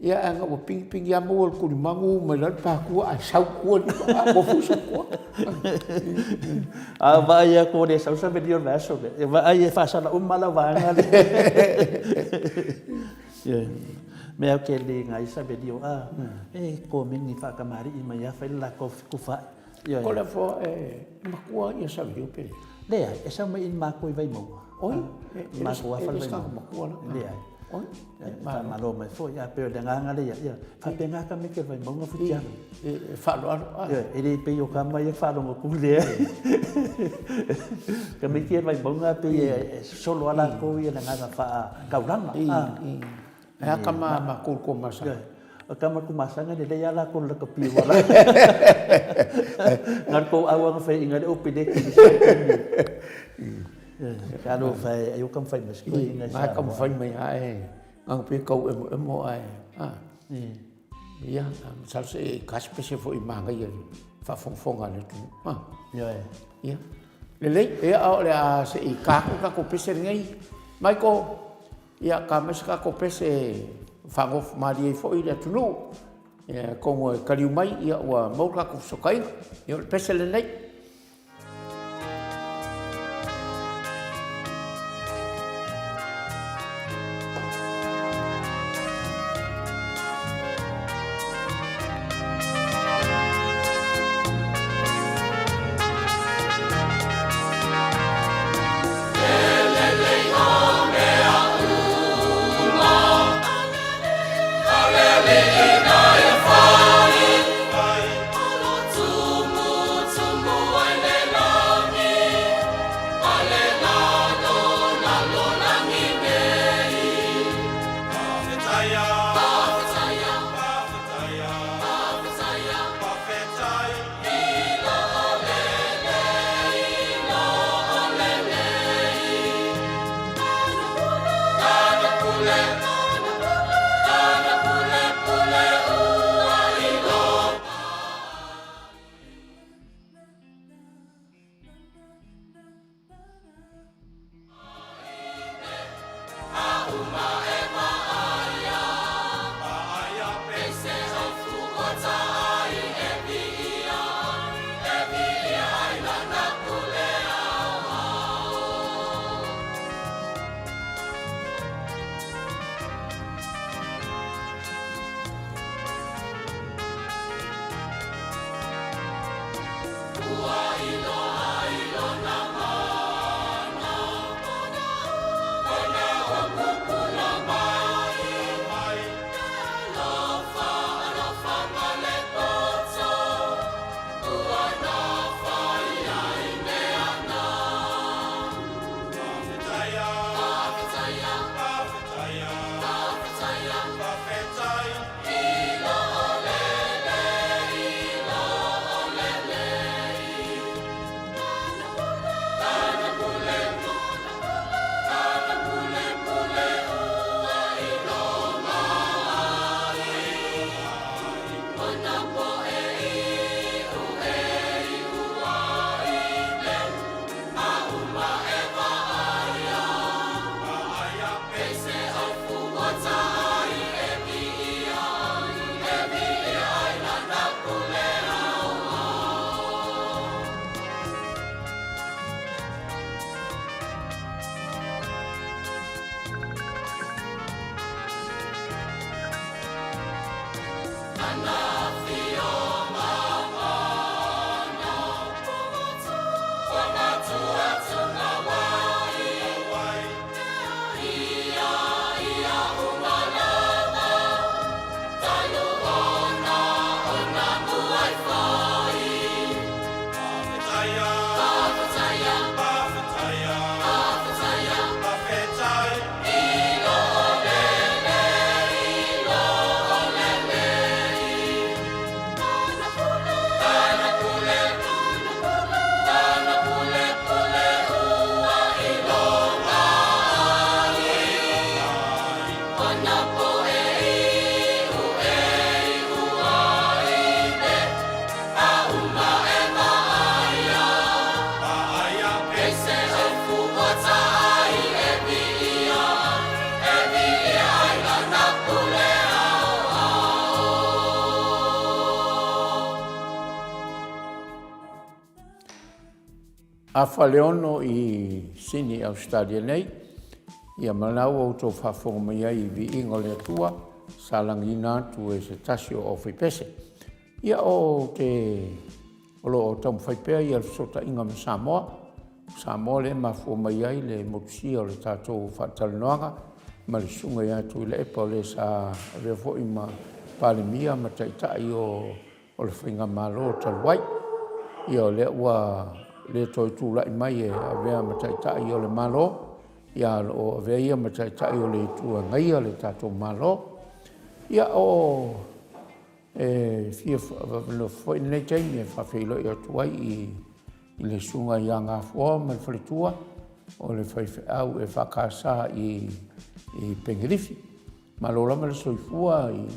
Ia ae ina ua pigi pigi lava maua i le tulimanu mai lalo patua ae sau i tua lima, a ua fusu i tua.
A vaai atu ua le sau Savelio i le vaiaso lea, e vaai e faasala uma lava lau vaega lea. Ioe. Mea ou te le iga ai Savelio, a, e komeni faatamalii mai lava fai le latou fetufaai. Ioe.
Ko le afoa e matua ia Savelio pe leai?
Leai, e sau mai i matou i Vaimauga.
Oi, e
matou lava fale
Vaimauga. Matua la.
Leai. Oi, Faamalo mai foi, a pei o le agaga lea, ia faapena tamaiti o le Vaimauga Futialo.
E faaaloalo.
E le pei o tama ia faalogo pule ai. Tamaiti ia Vaimauga pei e sosolo lava latou ia le agaga faataulaga.
Ae a tama a matou i Tuamasaga?
O tama Tuamasaga e lelei lava latou i le lakapi aua na o le tou auga fai i le ope leti i le taimi. Talofa e, ai ua taumafai mai si toeaina i
Samoa. Ai taumafai mai lava e, na pei e tau emoemo ae, a. Ia, masalo se i gasegase foi manaia i le faafogafoga a le atunuu. A.
Ioe.
Ia. Lelei, ia o le a se i ta atu tatou pese lenei. Michael, ia ta mai se tatou pese e faagofo malie ai foi le atunuu. Ia, atonu e taliu mai, ia ua maua le tatou fesootaiga. Ia o le pese lenei. Afa le ono i Sini Ausetalia nei, ia ma lena ua outou faafofoga mai ai i viiga o le Atua sa lagiina atu e se tasi o aufaipese. Ia o te o lo o taumafai pea ia le fesootaiga ma Samoa. O Samoa lea e mafua mai ai le motusia o le tatou faatalanoaga ma le susuga ia Tuilaepa o le sa avea foi ma Palemia ma Taitai o o le Faigamalo talu ai. Ia o lea ua le toe tulai mai e avea ma Taitai o le Malo, ia o lo o avea ia ma Taitai o le Itu e Agaia le tatou Malo. Ia o e fia avanoa foi lenei taimi e faafeiloai atu ai i le susuga ia Gafoa ma le faletua o le faifeau EFKS i Pengilifi. Malo lava le soifua i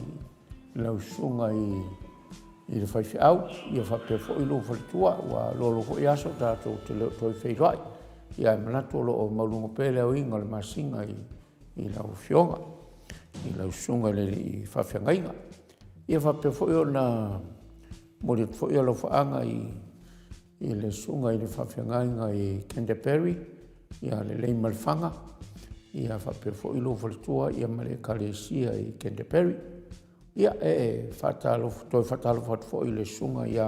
lau susuga i le faifeau, ia faapea foi lou faletua, ua loalo foi aso tatou te le o toe feiloai, ia ae manatu o lo o maualuga pea le aoina o le masina i lau afioga, i lau susuga i le alii faafeagaiga. Ia faapea foi ona momoli atu foi alofaaga i le susuga i le faafeagaiga i Canterbury, ia Leleimalefana, ia faapea foi lou faletua ia ma le ekalesia i Canterbury. Ia e faatalofa, toe faatalofa atu foi i le susuga ia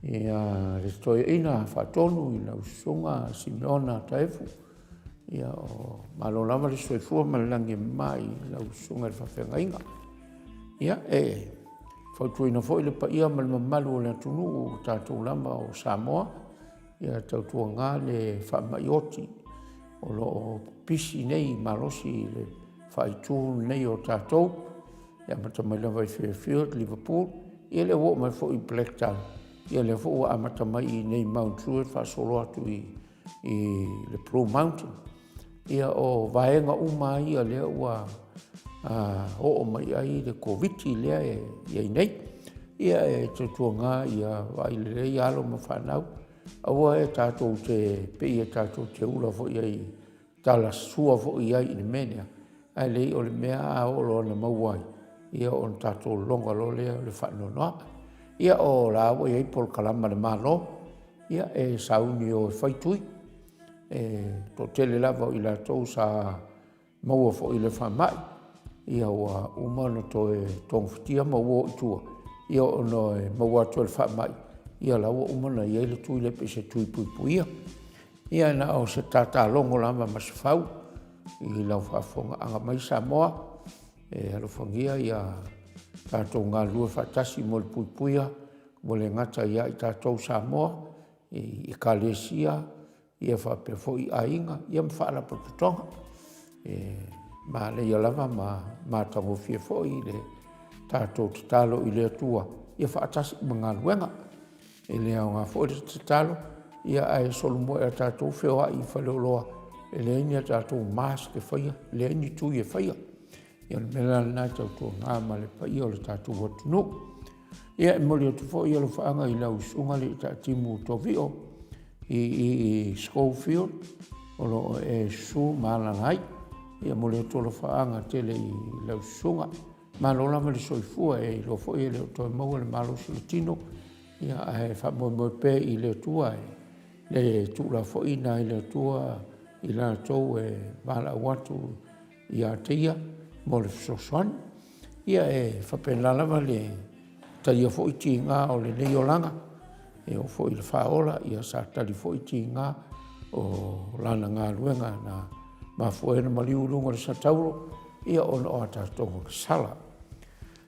ia le toeaina faatonu i lau susuga Simeona Taefu. Ia o malo lava le soifua ma le lagi e mama i lau susuga i le faafeagaiga. Ia e fautuaina foi le paia ma le mamalu o le atunuu o tatou lava o Samoa, ia tautuana le faamai oti o lo o pipisi nei malosi i le faaitu lenei o tatou, e amata mai lava i Fairfield, Liverpool, ia lea ua oo mai foi i Blacktown, ia lea foi ua amata mai i inei i Mount Druitt faasolo atu i le Blue Mountain. Ia o vaega uma ia lea ua oo mai ai le Koviti lea e i ai nei. Ia e tautuana ia vaai lelei alo ma fanau, aua e tatou te pei e tatou te ula foi i ai talasua foi i ai i le mea lea, ae leai o le mea a oo loa ina maua ai, ia ona tatou lologa loa lea o le faanoanoa. Ia o la ua i ai polokalame a le Malo, ia e sauni e o e fai tui, e toatele lava o i latou sa maua foi i le faamai, ia ua uma ona toe togafitia ma ua o i tua, ia ona e maua atu e le faamai, ia la ua uma ona i ai le tui lea pei se tui puipuia. Ia na o se tatalogo lava ma se fau i lau faafofogaaga mai Samoa, e alofagia ia tatou galulue faatasi mo le puipuia, ua le gata ia i tatou Samoa i Ekalesia, ia faapea foi aiga ia ma faalapotopotoga. E manaia lava ma matagofie foi le tatou tatalo i le Atua ia faatasi ma galuega. E le aoga foi le tatalo ia ae solomua ia tatou feoai i faleoloa e leai ni a tatou mask e faia, leai ni tui e faia. Ia o le mea la lena e tautuana ma le paia o le tatou atunuu. Ia e momoli atu foi alofaaga i lau susuga i le Taatimu Tovio i Schofield o lo o e susu ma alaala ai. Ia momoli atu alofaaga tele i lau susuga. Malo lava le soifua, e iloa foi e le o toe maua le malosi o le tino, ia ae faamoemoe pea i le Atua e le tuulafoaiina ai le Atua i latou e valaau atu ia te ia mo le fesoasoani. Ia e faapena lava le talia foi tiga o lenei olaga, e oo foi i le faaola, ia sa tali foi tiga o lana galuega na mafua ai ona maliu i luga o le satauro, ia ona o a tatou agasala.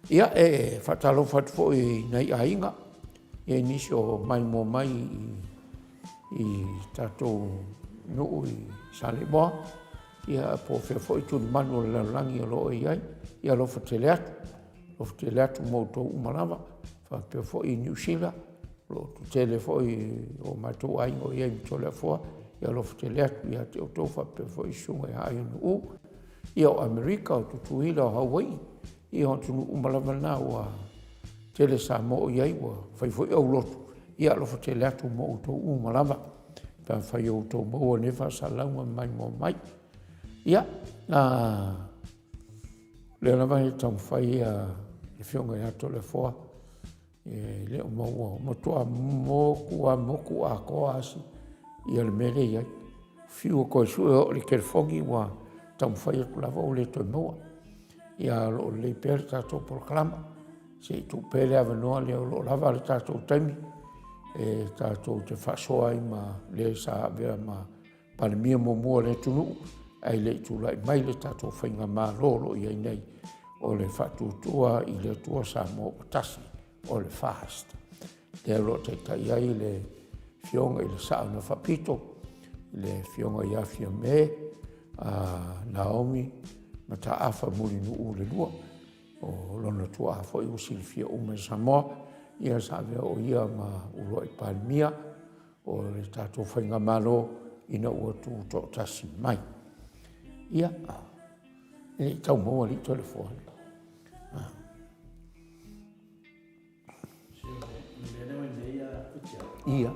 Ia e faatalofa atu foi i nai aiga, i nisi o maimoa mai i tatou nuu i Saleimoa, ia po o fea foi tulimanu o le lalolagi o lo o i ai, ia alofa tele atu, alofa tele atu mo outou uma lava, faapea foi i Niu Sila, o lo o toatele foi o matou aiga o i ai i Toleafoa, ia alofa tele atu ia te outou faapea foi le susuga ia Aiono. Ia, o Amerika, o Tutuila, o Hauai'i, ia o atunuu uma lava na ua tele Samoa o i ai, ua fai foi aulotu, ia alofa tele atu mo outou uma lava, pe afai o outou maua nei faasalalauga maimoa mai. Ia, o lea lava e taumafai le Afioga ia Toleafoa, e le o maua, matua motu lava, motu atoa lava ia le mea lea e i ai. Fiu e toe sue oo i le telefoni ua taumafai atu lava ua le toe maua. Ia ae o lo o lelei pea le tatou polokalama. Se i tuu pea le avanoa lea o lo o lava le tatou taimi e tatou te faasoa ai ma le sa avea ma Palemia muamua o le atunuu ae le i tulai mai le tatou faigamalo o lo o i ai nei o le Faatuatua i le Atua Samoa ua Tasi, o le FAST. Lea o lo o taitai ai le Afioga i le Sao na Faapito, le Afioga ia Fiame Naomi Mataafa Mulinuu le lua. O lona tuaa foi ua silafia uma e Samoa, ia sa avea o ia ma uluai Palemia o le tatou faigamalo ina ua tutoatasi mai. Ia, e le i tau maua alii Toleafoa.
Ia.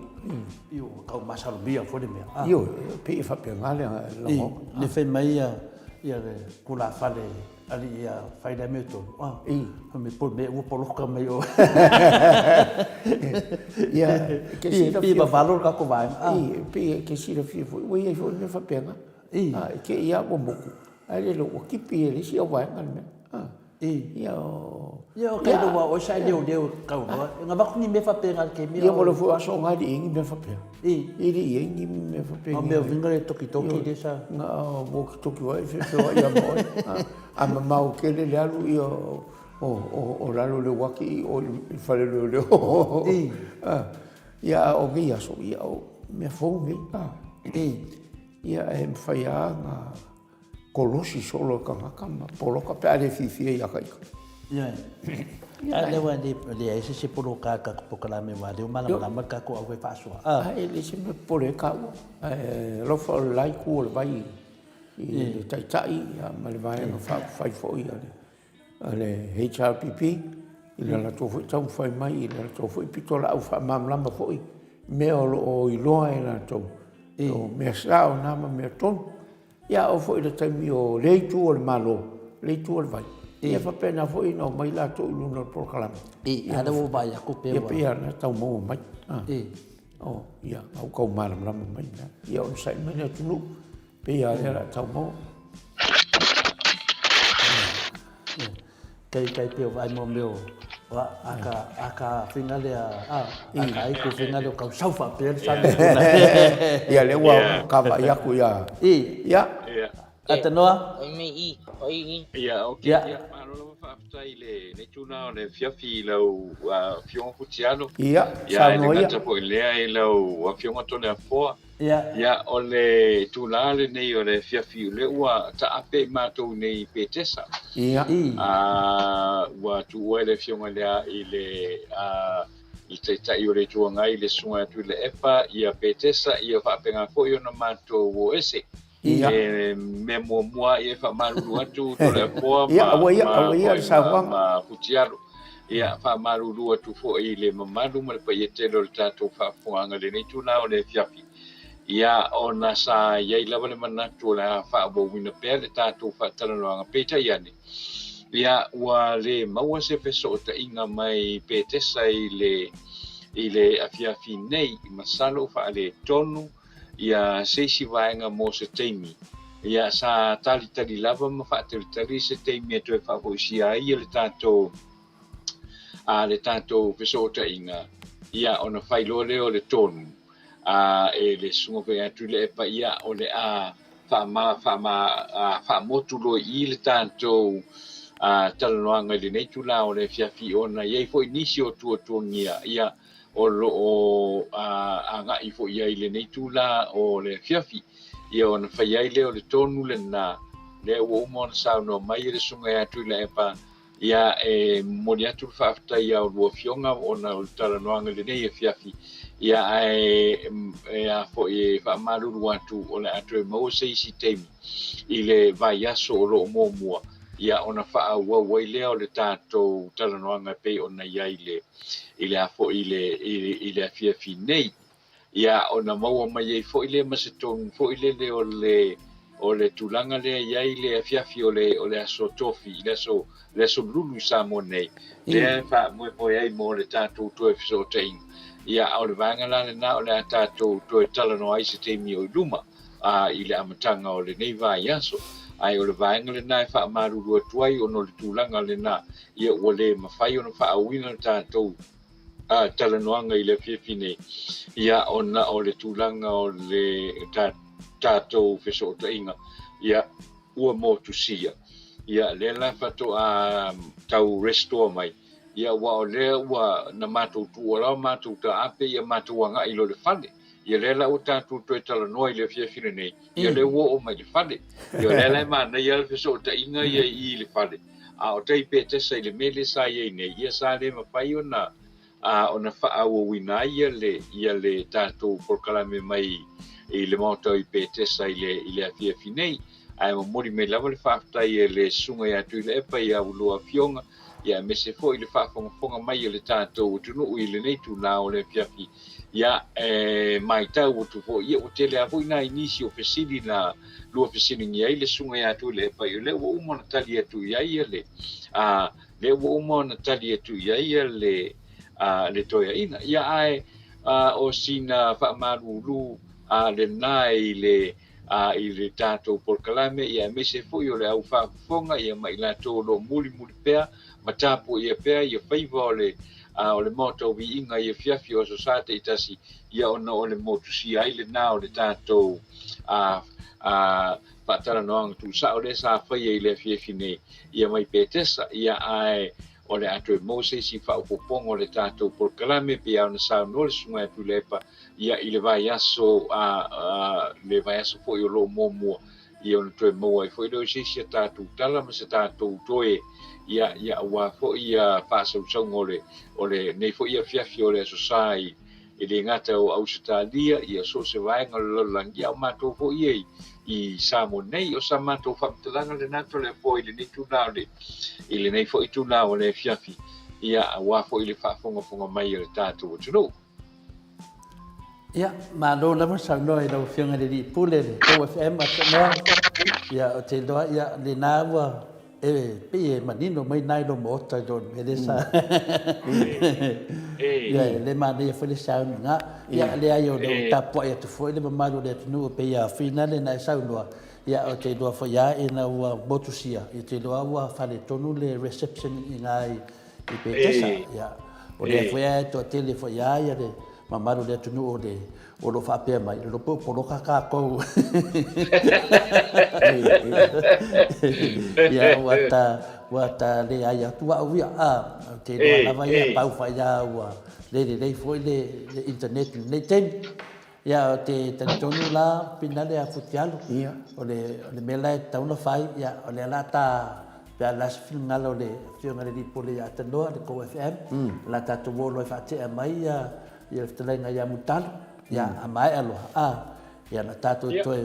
Ia, ua tau masalomia foi le mea.
Ioe, pei e faapena le lagona.
Le fai mai ia le tulafale alii ia fai le amiotonu. Fai mai po o le mea ua poloka mai oe.
Ia, ke silafia.
Pei e vavalo le tatou vaega.
Ia, pei e te silafia foi, ua i ai foi mea faapena. E te i lava ua motu, ae le iloa ua tipi e le isi au vaega le mea.
Ia, o kai lua oe sa e leoleo e kau loa. Na avatu ni mea faapena i le taimi.
Ia, mo le foi aso na e le i i ai ni mea faapea. E le i i ai ni mea faapea.
A mea uiga le tokitoki lea sa.
Na walkie-talkie ai feofeoai ia ma oe. A mamao tele le alu ia o lalo le uaki i o i le fale leoleo. Ia, a o nei aso, ia o mea fou nei. Ia, e mafai lava ona kolosi solo e tagata ma poloka pe a le fiafia ia ta ita.
Ioe. A lea ua leai se isi poloka i le tatou polokalame aua o lea ua malamalama le tatou au faasoa.
A e leai se mea popole ai taua. Ae alofa o le la itu o le vai i le Taitai ma le Vaega Faaupufai foi a le HRPP i le latou foi taumafai mai i le latou foi pitolaau faamalamalama foi mea o lo o iloa e latou, o mea sao na ma mea tonu. Ia a oo foi i le taimi o lea itu o le Malo, lea itu o le vai, ia faapena foi ona omai latou i luna o le polokalame.
A lea ua ou vaai atu
pei ua... Ia pei lava ona tau maua mai. Oh, ia, au tau malamalama mai mea. Ia onosai mai le atunuu, pei lava lea o le a tau maua.
Kai kai pei o vaai mo mea o a ka a ka faiga lea a a ka ai ko faiga lea o kau sau faapea le sami.
Ia lea ua ka vaai atu ia.
Ia. Atanoa.
Oi me i, oi i.
Ia, ok. Ia, malo lava faafetai i le nei tulaga o le afiafi i lau Afioga Futialo.
Ia,
saunoa ia. Ia, e le gata foi i lea i lau Afioga Toleafoa.
Ia.
Ia, o le tulaga lenei o le afiafi, o lea ua taape i matou nei i Petesa.
Ia.
A, ua tuua e le Afioga lea i le, a, le Taitai o le Itu Agai, le Susuga ia Tuilaepa, ia Petesa, ia faapena foi ona matou o ese.
Ia.
E mea muamua ia e faamalulu atu Toleafoa
ma, ia, aua ia, aua ia le saunoaga.
Ma Futialo. Ia, faamalulu atu foi i le mamalu ma le paia tele o le tatou faafofogaaga i lenei itula o le afiafi. Ia, ona sa i ai lava le manatu o le a faaauauina pea le tatou faatalanoaga, peitai ane, ia, ua le maua se fesootaiga mai Petesa i le, i le afiafi nei, masalo ua faaletonu ia se isi vaega mo se taimi. Ia, sa talitali lava ma faatalitali se taimi e toe faafoisia ai le tatou, a, le tatou fesootaiga, ia, ona fai loa lea o le tonu, a, e le Susuga foi ia Tuilaepa, ia, o le a faama, faama, a, faamotu loa i i le tatou, a, talanoaga i lenei itula o le afiafi, ona e i ai foi nisi o tuatuagia, ia, o lo o agai foi i ai i lenei itula o le afiafi, ia ona fai ai lea o le tonu lena, lea ua uma ona saunoa mai e le Susuga ia Tuilaepa, ia e momoli atu le faafetai ia oulua Afioga ona o le talanoaga i lenei afiafi, Ia, ae e a foi e faamalulu atu o le a toe maua se isi taimi i le vaiaso o lo o muamua, ia ona faaauau ai lea o le tatou talanoaga e pei ona i ai i le i le a foi i le i le afiafi nei. Ia ona maua mai ai foi lea ma se tonu foi lele o le o le tulaga lea i ai le afiafi o le o le aso Tofi i le aso le aso Lulu i Samoa nei, lea e faamoemoe ai mo le tatou toe fesootaiga. Ia, a o le vaega la lena o le a tatou toe talanoa ai se taimi o i luma, a, i le amataga o lenei vaiaso. Ae o le vaega lena e faamalulu atu ai ona o le tulaga lena, ia ua le mafai ona faaauina le tatou a, talanoaga i le afiafi nei, ia ona o le tulaga o le tatou fesootaiga, ia ua motusia. Ia, lea la faatoa tau restore mai, ia aua o lea ua na matou tuua lava matou taape ia matou agai loa i le fale. Ia lea la ua tatou toe talanoa i le afiafi lenei, ia lea ua oo mai i le fale. Ia o lea la e manaia le fesootaiga ia i i le fale, a o tai Petesa i le mea lea sa i ai nei, ia sa le mafai ona a ona faaauauina ai ia le, ia le tatou polokalame mai i le Maota i Petesa i le, i le afiafi nei. Ae momoli mai lava le faafetai e le Susuga ia Tuilaepa i a ulua afioga, ia aemaise foi le faafogafoga mai a le tatou atunuu i lenei itula o le afiafi. Ia, e matau atu foi, ia ua tele lava foi nai nisi o fesili na lua fesiligia ai le Susuga ia Tuilaepa, ia o lea ua uma ona tali atu i ai ia le, a, lea ua uma ona tali atu i ai ia le, a, le toeaina. Ia ae, a, o sina faamalulu, a, lena i le, a, i le tatou polokalame, ia aemaise foi o le au faafofoga, ia ma i latou o lo o mulimuli pea ma tapuaia pea ia faiva o le, a, o le Maota o Viiga i afiafi o Aso Sa taitasi, ia ona o le motusia ai lena o le tatou, a, a, faatalanoaga tuusao lea sa faia i le afiafi nei, ia mai Petesa, ia ae o le a toe maua se isi faaopoopoga o le tatou polokalame, pei lava ona saunoa le Susuga ia Tuilaepa, ia i le vaiaso a, a le vaiaso foi o lo o muamua, ia ona toe maua ai foi lea o se isi a tatou tala ma se tatou toe, ia, ia aua foi ia faasausauga o le, o lenei foi afiafi o le Aso Sa i, e le gata o Ausetalia, ia so o se vaega o le lalolagi, a o matou foi ia i, i Samoa nei. O sa matou faamatalaga lena Toleafoa i lenei itula o le, i lenei foi itula o le afiafi, ia aua foi le faafogafoga mai a le tatou atunuu.
Ia, malo lava saunoa i lau Afioga i le Alii Pule, le OFM Atanoa. Ia, ou te iloa, ia, lena ua e pei e manino mai na i lou maota i lou mea lea sa. Ia, e le manaia foi le saunoaga. Ia, leai o lea ua tapuai atu foi le mamalu o le atunuu pei a finale na e saunoa. Ia, ou te iloa foi lava ina ua motusia, ou te iloa ua faaletonu le reception i ina i i Petesa. Ia, o lea foi e toatele foi lava ia le mamalu o le atunuu o le o lo o faapea mai, le lopo poloka kākou. Ia, ua ta, ua ta leai atu au ia, a, ou te iloa lava ia, pau fai a ua le lelei foi le, le internet i lenei taimi. Ia, ou te talitonu la, Pinale a Futialu,
Ia.
o le, o le mea la e tatau ona fai, ia, o lea la ta, pe a o le a se finagalo o le Afioga i le Alii Pule ia Atanoa, le tou FM, o le a tatou o loa e faatea mai ia, ia le fetalaiga ia Mulitalo, ia, a maea loa, a, ia ona tatou toe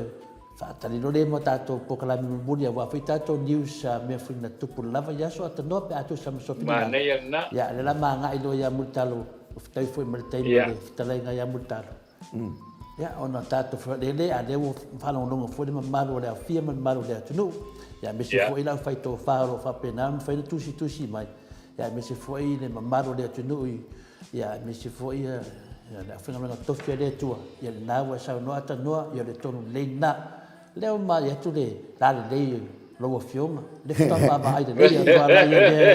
faatali loa lea mo tatou polokalame mulimuli aua foi tatou news a mea foi na tupu lava i aso Atanoa pe a tusa ma sou finagalo.
Manaia lena.
Ia, o lea la ma agai loa ia Mulitalo Ua fetai foi ma le taimi o le fetalaiga ia Mulitalo. Ia, ona tatou feiloai lea, a o lea ua faalogologo foi le mamalu o le aofia ma le mamalu o le atunuu, ia aemaise foi le aufaitofa o lo o faapena ona mafai ona tusitusi mai, ia aemaise foi le mamalu o le atunuu, ia aemaise foi le aufaigaluega tofi a le Atua, ia lena ua e saunoa Tanoa, ia o le tonu lelei lena. Lea ua malie atu le lalelei o lau Afioga, lea faatoa vaavaai lelei atu lava ia lea.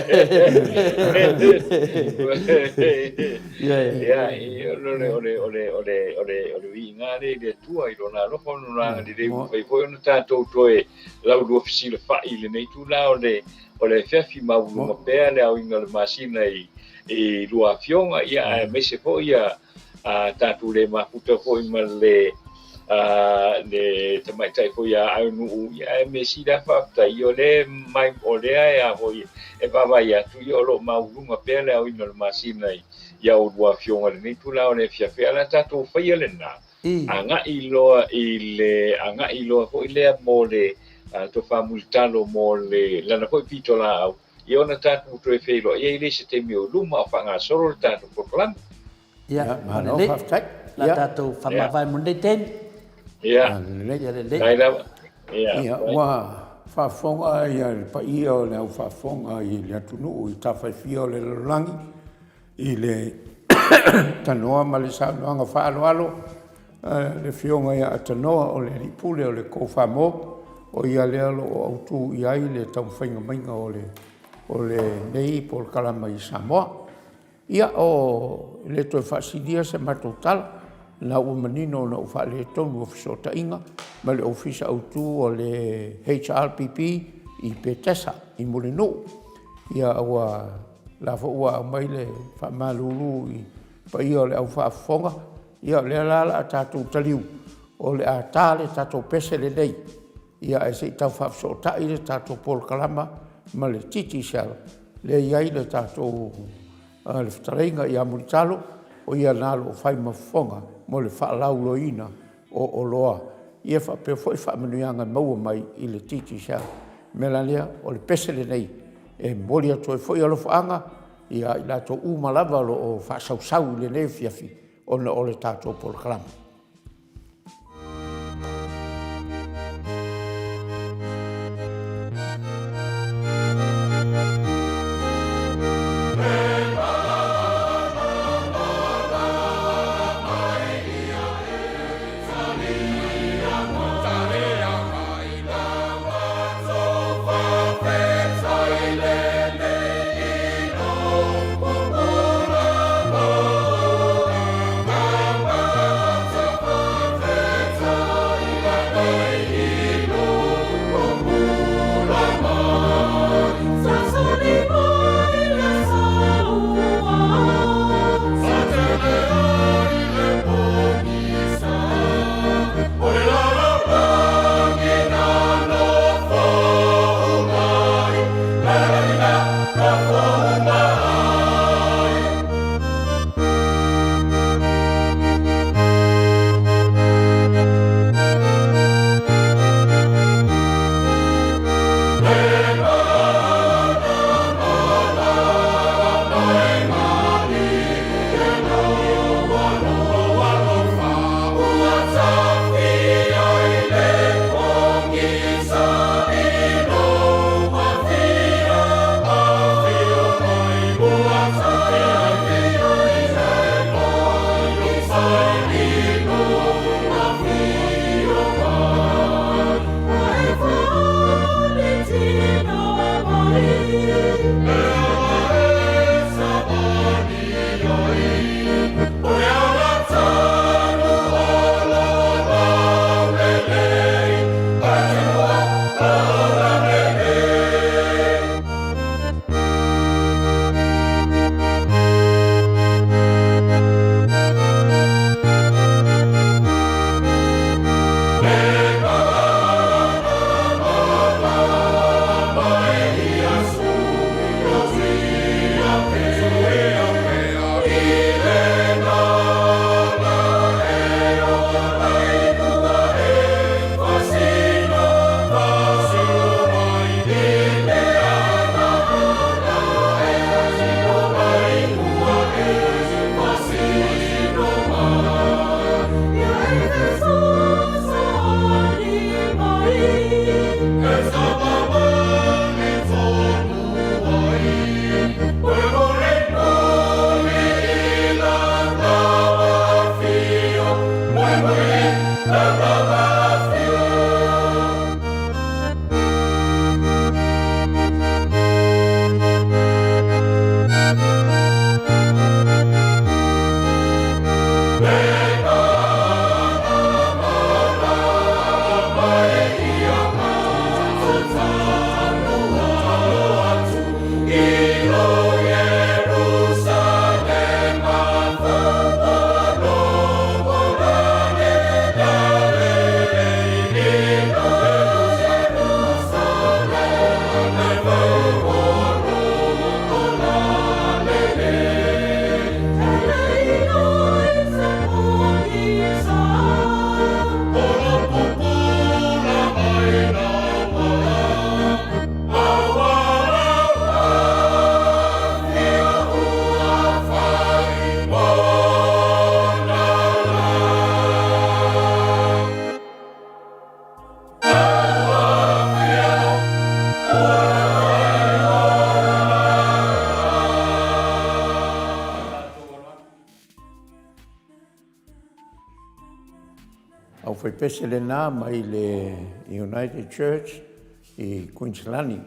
Ia, o le, o le, o le, o le, o le, o le viiga lea i le Atua i Lona alofa ma Lona agalelei ua mafai foi ona tatou toe laulua fesilafai i lenei itula o le, o le afiafi maualuluga pea le aoina o le masina i, i lua afioga, ia, aemaise foi ia, a tatou le mafuta foi ma le, Le tamaitai foi ia Aunuu, ia ae mea sili lava faafetai, o lea mai o lea e a foi e vaavaai atu, ia o lo o maualuga pea le aoina o le masina i a oulua afioga i lenei itula o le afiafi. Ae o le a tatou faia lena, agai loa i le agai loa foi lea mo le Tofa Mulitalo mo le lana foi pitolaau, ia ona tatou toe feiloai ai lea i se taimi o i luma o faagasolo le tatou polokalame.
Ia, malo faafetai. La tatou faamavae mo lenei taimi.
Ia,
lelei.
Faafetai lava.
Ia, ua faafofoga ia le paia o le au faafofoga i le atunuu i tafa e fia o le lalolagi i le tanoa ma le saunoaga faaaloalo a le Afioga ia Tanoa o le Alii Pule o le Tofa-mo, o ia lea o lo o autu i ai le taumafaiga maiga o lenei polokalama i Samoa. Ia, o le toe faasilia se matou tala, o lena ua manino ona ou faaletonu o fesootaiga ma le Ofisa Autu o le HRPP i Petesa i Mulinuu. Ia, ua la foi ua aumai le faamalulu i paia o le au faafofoga. Ia, o lea la o le a tatou taliu, o le a ta le tatou pese lenei, ia ae se i tau faafesootai le tatou polokalama ma le Digicel, lea e i ai le tatou le fetalaiga ia Mulitalo, o ia lena o lo o fai ma fofoga mo le faalauiloaina o oloa ia faapea foi faamanuiaga e maua mai i le Digicel. O le mea la lea, o le pese lenei e momoli atu ai foi alofaaga ia i latou uma lava o lo o faasausau i lenei afiafi ona o le tatou polokalame. aufaipese lena mai le United Church i Queensland,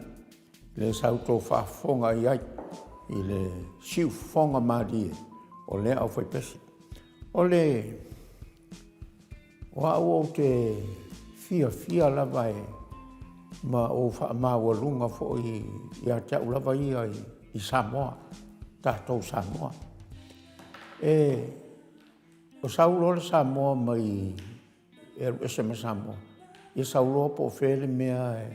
lea sa outou faafofoga i ai i le siufofoga malie o lea aufaipese. O le O au ou te fiafia lava e ma ou faamaualuga foi ia te au lava ia i Samoa, tatou Samoa. E o sau loa le Samoa mai e alu ese ma Samoa, ia sau loa po o fea le mea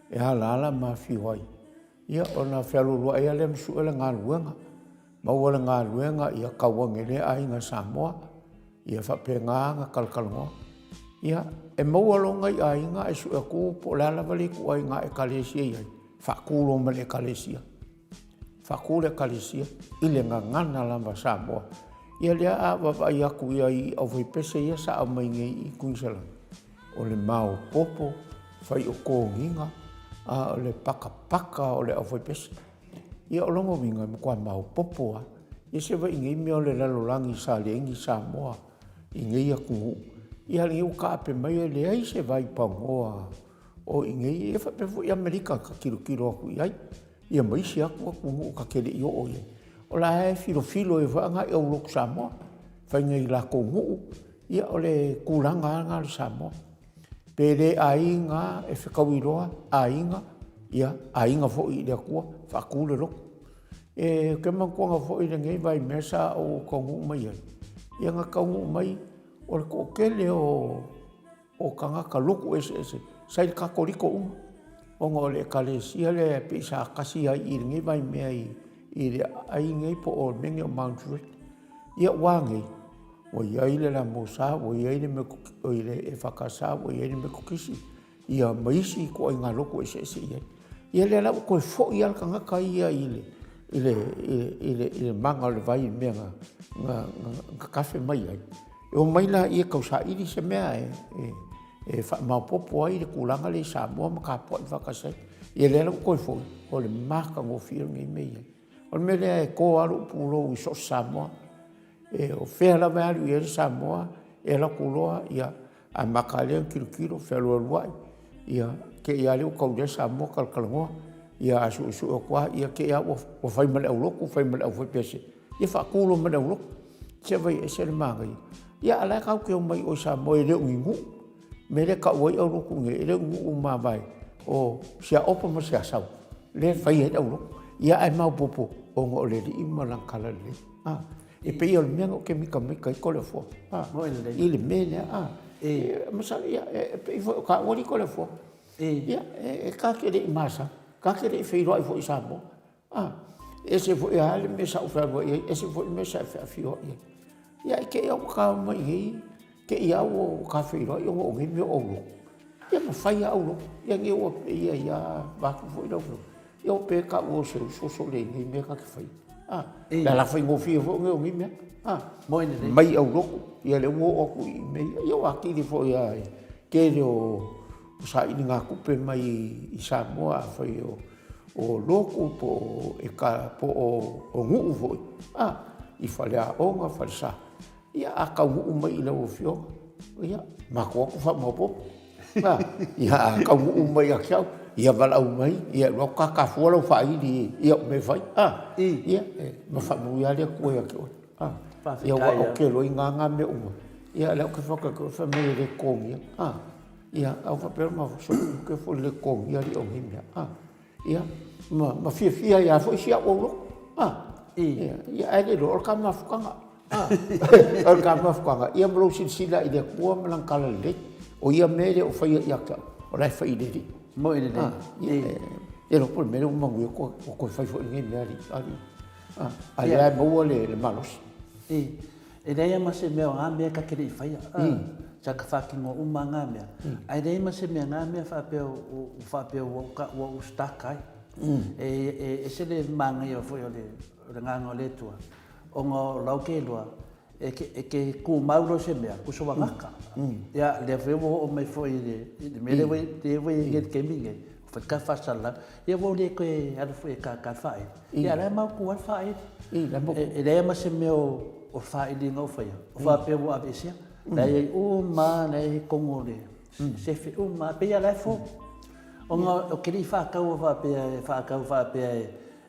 e alaala ma afio ai. Ia ona fealualuai lava lea ma sue le galuega. Maua le galuega, ia tau ane i lea aiga Samoa, ia faapena ona talatalanoa. Ia, e maua loa nai aiga ae sue atu po o le a lava le ituaiga ekalesia e i ai, faatu loa ma le ekalesia. Faatu le ekalesia i le gagana lava Samoa. Ia lea a vaavaai atu i ai i aufaipese ia sa aumai nei i Kuiniselani, o le maopoopo, fai o toniga, a o le patapata o le aufaipese. Ia o lona uiga e matua maopoopo lava. Ia se vaai i nei mea o le lalolagi sa leai ni Samoa i nei atunuu, ia lenei ua taape mai e leai se vaipanoa o i inei, ia faapea foi Amerika ta tilotilo atu i ai, ia ma isi atu atunuu ta te le i oo i ai. O la e filofilo ai foi agai au lotu Samoa, fai nai latou nuu, ia o le tulaga lava lena o le Samoa. Pe le aiga e fetaui loa aiga, ia aiga foi i le Atua, faatu le lotu. E, ou te manatuaina foi lenei vaimea sa ou taunuu mai ai, ia na taunuu mai o le toatele o o tagata lotu eseese sa i le Katoliko uma, ona o le Ekalesia lea pei sa tasi ai i lenei vaimea i le aai nei po o le mea nei o Mount Juliet. Ia ua a nei? Ua i ai le LMS, ua i ai le EFKS, ua i ai le Metotisi, ia ma isi ituaiga lotu eseese i ai. Ia lea la ua toe foi lava le tagata ia i le i le i le i le maga o le vai i le mea na na na tatafe mai ai. E omai laia e tausaili se mea e e e faamaopoopo ai le tulaga lea i Samoa ma tapuai faatasi ai. Ia lea la ua toe foi, o le matagofie lenei mea i ai. O le mea lea e to lava lou pulou i so o se Samoa. E o fea lava e alu i ai le Samoa, e alu atu loa, ia, amata lava lea ona tilotilo, fealualuai, ia, te i lava lea ua tau i ai Samoa talatalanoa. Ia a suesue atu lava, ia te i lava ua fai ma le aulotu, fai ma le aufaipese, ia faatu loa ma le aulotu. Se vaai e ese le manaia. Ia a o la e tatou te omai i Samoa e le o ni nuu. Mea lea e tau ai aulotu nei, e le o ni nuu mavae, o siaopo ma siasau lea e fai ai le aulotu. Ia ae maopoopo ona o le Alii ma Lana talalelei. A, e pei o le mea lena ou te mitamita ai Toleafoa, a, i le mea lea, a. E masalo, ia, e pei foi o taua alii Toleafoa. Ia, e ta te le i masani, ta te le i feiloai foi i Samoa. A, ese foi lava le mea sa ou fealuai ai, ese foi le mea sa e feafioai ai. Ia, e te i lava ua ta omai i inei, te i lava ua ta feiloai ona o nei mea o aulotu. Ia ma fai lava aulotu. Ia nei ua pei ai lava, vaeatu foi lau Afioga, ia ua pei e taua o se uso sole i nei mea ta te faia. A, le ala faigofie foi lenei o nei mea. A, mai aulotu, ia lea ua oo atu i mea ia. Ia ua atili foi lava i le tele o sailigatupe mai i Samoa, afai o o lotu po o eka po o nuu foi a i faleaoga falesa ia a taunuu mai i lau afioga ia matou atu faamaopoopo a ia a taunuu mai ia te au ia valaau mai ia alu atu tata fua lau faaili ia o mea e fai a ia ma faamanuia lava le Atua ia te oe a ia aua ou te iloaina lava na mea uma ia lea ou te fai atu fai mai e le totogia a Ia, a ua faapea ma soifua foi le totogia alii o nei mea. A, ia, ma, ma fiafia ai lava foi si au aulotu. A, ia, ia, ae le iloa o le ta mafutaga. A, o le ta mafutaga, ia ma lou silasila i le Atua ma Lana talalelei. O ia mea e le o faia ia te au, o la e fai i le Alii.
Moi lelei.
A, ia, e le iloa po o le mea lea ua manuia ua toe fai foi lenei mea alii. Alii. A, a lea e maua le malosi.
E leai lava ma se mea o na mea ta te le i faia. Sa ta faatinoa uma lava na mea. Ae leai ma se mea na mea faapea ua faapea ua ou stuck ai. E ese le manaia foi o le agaga o le Atua, ona o la ou te iloa, e te tumau loa se mea, tusa ua gata. Ia, lea foi ua oo mai foi i le mea lea ua i ai nei i le taimi lenei, ua fai le ta faasalalau, ia ua ou le toe alu foi e tata le faaili. Ia, a o la e mautu lava le faaili. E leai lava ma se mea o le faailiga o faia, o faapea ua aveesea. La e i ai uma lava, la e i ai kogo o le sefe uma lava, pei lava o la e fou. Ona ou te le i faataua faapea e faatau faapea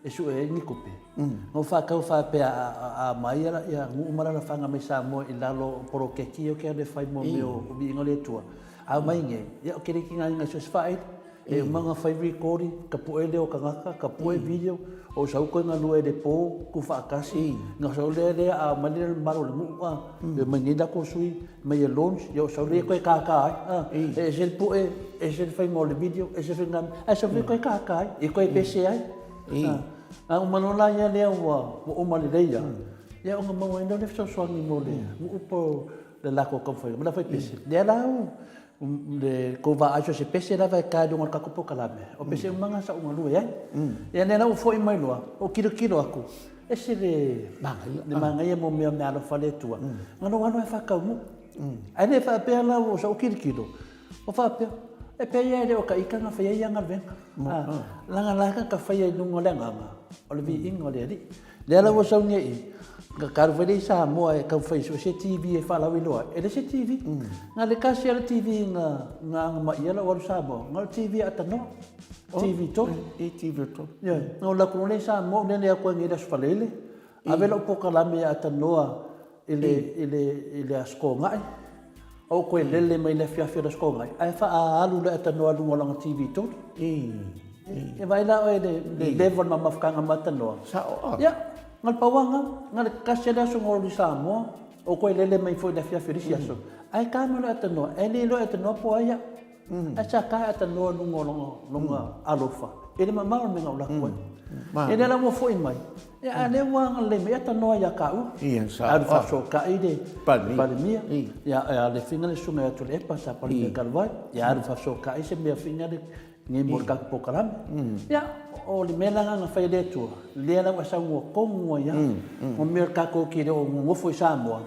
e sue ai ni tupe. Na ou faatau faapea a aumai ia nuu ma alalafaga mai Samoa i lalo o poloketi ia ou te alu e fai mo mea o viiga o le Atua. A aumai nei, ia ou te le tigaina i so o se faaili. E uma ona fai recording, tapue leo o tagata, tapue video, ou sau toe galue i le po, tu faatasi, ona sau lea lea a omai lea le mamalu o le nuu a, e omai nei latou sui, mai e launch, ia ou sau lea toe tata ai, a, e ese le pue, ese le faiga o le video, ese le faiga, ae sau foi toe tata ai, e toe pese ai. A uma loa la ia lea ua uma lelei lava, ia ona maua ai lea o le fesoasoani mo le nuu po o le latou taumafaiga ma le aufaipese. Lea la ua Le tou vaai so se pese lava e tae i luga o le tatou polokalame, o pese uma na sa ou galue ai. Ia lea la ua foi mai loa, ou tilotilo atu, ese le le manaia mo mea o meaalofa a le Atua, na lou alu ai faataunuu. Ae le faapea la ua sa ou tilotilo, ua faapea, e pei lava e le o ta ita na faia ia galuega. Leaga la ta faia i luga o le agaga o le viiga o le Alii. Lea la ua sau nei i, ka alu foi lea i Samoa e taumafai e sue se TV e faalauiloa ai, e leai se TV. Na o le tasi lava le TV na na agamai ai lau alu Samoa, na o le TV aatanoa, TV tolu.
I TV tolu.
Ioe. Na ou alu atu loa lea i Samoa ou lele atu ai nei i le Aso Faraile, ave lau polokalame e aatanoa i le, i le, i le Aso Toonai, ou toe lele mai le afiafi o le Aso Toonai, ae faaalu le aatanoa i luga o lana TV tolu. E vaai la oe i le level o le mamafutaga ma aatanoa.
Sao a.
Ia, na o le pau lava lena. Na o le tasi lava le aso na ou alu i Samoa, ou toe lele mai foi i le afiafi o le isi aso, ae ta mai loa e aatanoa, e le iloa e aatanoa po o ai au. Ae sa ta e aatanoa i luga o lona alofa i le mamao o le mea na ou alu atu ai. Ia lea la ua foi mai, Ia, a lea ua agalelei mai aatanoa ia taua. Alu faafesootai le Palemia, ia le finga le susuga ia Tuilaepa sa Palemia talu ai, ia alu faafesootai se mea finga le nei mo le tatou polokalame. Ia, o le mea la lena na fai e le Atua, lea la ua saunoa tonu ai lava. O mea tatou te le o nonofo i Samoa,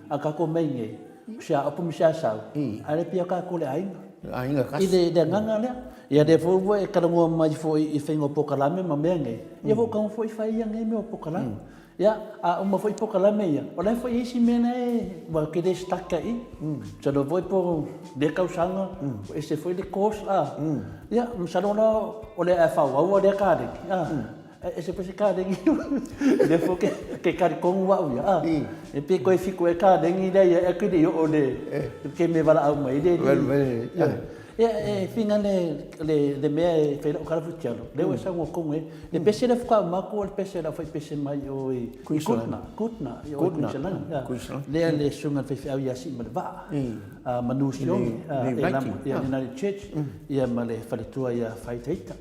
a tatou omai nei, o se aopo ma se asau, ae le pei o tatou le aiga.
Aiga
tasi. I le agaga lea. Ia lea foi ua e talanoa mai foi i faiga o polokalame ma mea nei, ia ua ou tago foi fai ia nei mea o polokalame. Ia, a uma foi polokalame ia, o la e foi i ai isi mea la e, ua ou te le stuck ai i. Masalo foi po o lea tausaga, ua ese foi le course, a. Ia, masalo la o le a faaauau lea kalegi, a. E ese foi se kalegi, lea foi ke talitonu au ia, a. E pei toe fitu ea kalegi lea ia ae ou te le i oo i le taimi e valaau mai ai le alii. Ia, e whina le mea e fai lau tala futialo, lea ua e saunoa tonu i ai. Le pese lea faatoa uma atu o le pese a le aufaipese mai o i Goodna, Goodna, i o i Queensland. Lea le susuga i le faifeau ia Siimalevaa, Manu Sione, e lama, ia le United Church, ia ma le faletua ia Faitaita.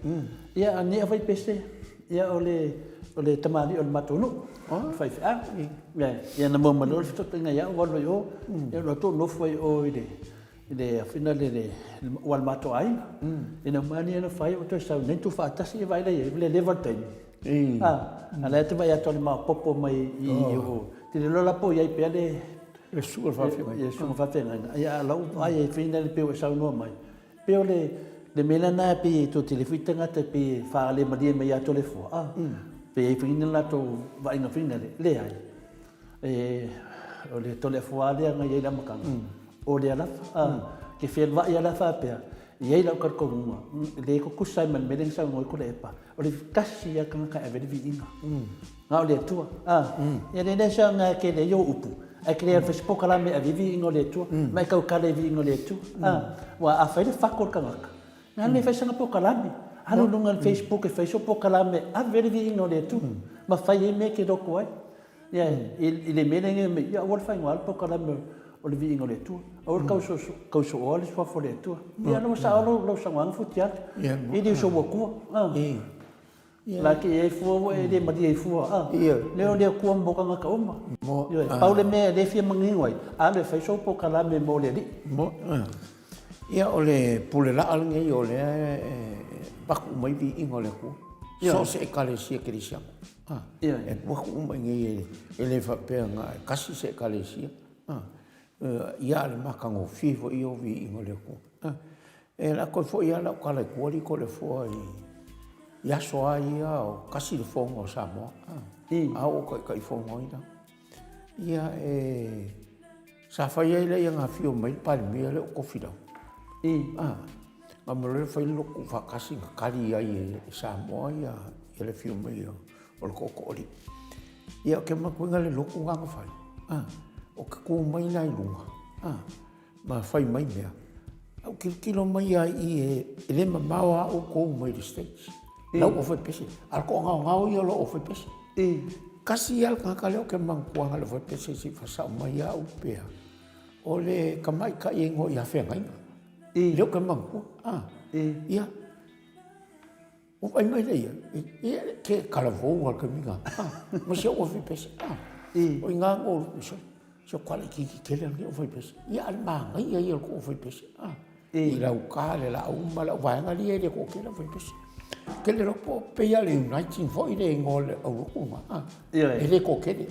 Ia, a nei aufaipese, ia o le, o le tamalii o le matou nuu, le faifeau. Ia, na maua mai loa le fesootaiga ia au, alu ai i o, ia alu atu ou nofo ai i o i le, i le afina le le ua le matou aiga. Ina ua maea na fai ua toe sau nei tuufaatasi ia vaai la i ai ua le leva le taimi. A a la e te vaai atu o le maopoopo mai i o te le iloa la po o i ai pea le
Le susuga i le faafeagaiga.
Le susuga faafeagaiga. Ia a lau vaai ai fina le pei ua e saunoa mai, pei o le le mea lena pei e toatele foi tagata pei e faalemalie mai ia Toleafoa, a pei e i ai foi ni latou vaaiga foi lele, leai. E, o le Toleafoa lea na i ai i le amataga, o lea lava. A, ke fealuai lava la faapea, e i ai lau talitonuga, e le tutusa ai ma le mea lea na saunoa ai Tuilaepa, o le tasi lava tagata e ave ai le viiga, na o le Atua. A, ia le le saoga e tele ai ou upu, ae tele alu fai se polokalame e ave ai viiga o le Atua, ma e tautala i viiga o le Atua. A, aua a fai le fatu o le tagata, na le fai sana polokalame, alu i luga o le Facebook e fai sou polokalame e ave ai le viiga o le Atua, ma fai ai mea e te loto ai. Ia, i le mea lea nei, ia aua le faigā le polokalame o le viiga o le Atua. Aua le tausoa le suafa o le Atua. Ia, ua sao lau saunoaga Futialo. E le o sou Atua. La ke i ai fua ua e le malie ai fua. Lea o le Atua mo tagata uma. Ioe, pau le mea e le fia manino ai, alu e fai sou polokalame mo le Alii.
Ia, o le pule laa lenei o lea e avatu uma ai viiga o le Atua. So o se Ekalesia Kerisiano. E avatu uma i inei e le faapea na e tasi se Ekalesia. Ia a le matagofie foi ia o viiga o le Atua. E la toe foi lava lau tala i tua liko le foa i aso lava ia o tasi le fono a Samoa. A o Taitaifono ai la. Ia e... Sa fai ai lea na afio mai le Palemia lea o Tofilau. Ah, na ma loa fai le lotu faatasi na tali ai e Samoa ia le afio mai o le Tootooalii. Ia ou te manatuaina le lotu lena na fai, ah, ou te tu mai la i luga, ah, ma fai mai mea. Ae ou tilotilo mai lava i i, e le mamao lava outou mai le stage. Lau aufaipese, a o le toagaogao ia o lou aufaipese. Tasi lava le tagata lea ou te manatuaina le aufaipese se i faasao mai au pe a, o le tamaitai e igoa ia Feagaiga. Lea ou te manatua. Ah, ia. Ua vaai mai lea ia, ia ke talavou lava i le taimi lena, ma si ou aufaipese. O i ina na ou alu atu, se o tala itiiti tele lenei aufaipese. Ia a o le manaia ia o le tou aufaipese. I lauta le laau ma lau vaega ia e le toatele aufaipese. Ou te le iloa po o pei lava o le Uniting foi le igoa o le aulotu lena, e le toatele.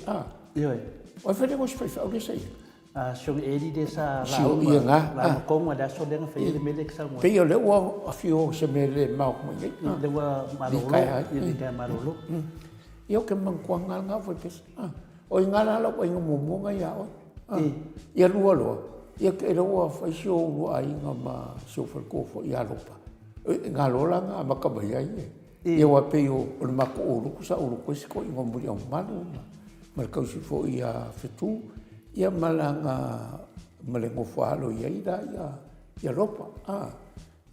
O ai foi le igoa o si faifeau lea sa i ai?
A si ona Eddie lea sa lauga, lauga tonu lava i le aso lea na fai ai le mea lea e te saunoa ai.
Pei o lea ua afio se mea le mao mai nei.
Ia, lea ua malolo, ia litaea malolo.
Ia ou te manatua lava na aufaipese. O i ina la lau vaaiga muamua lena ia oe. Ia lua loa, ia te i ua fai si ou lua aiga ma si ou faletua foi ia Lopa. O i ina loa la na amata mai ai. Ia aua pei o le matou lotu sa ou lotu ai si toeaina o Muliaumalu ma le tausi foi ia Fetu, ia ma lana, ma le nofo a alo i ai la ia Lopa.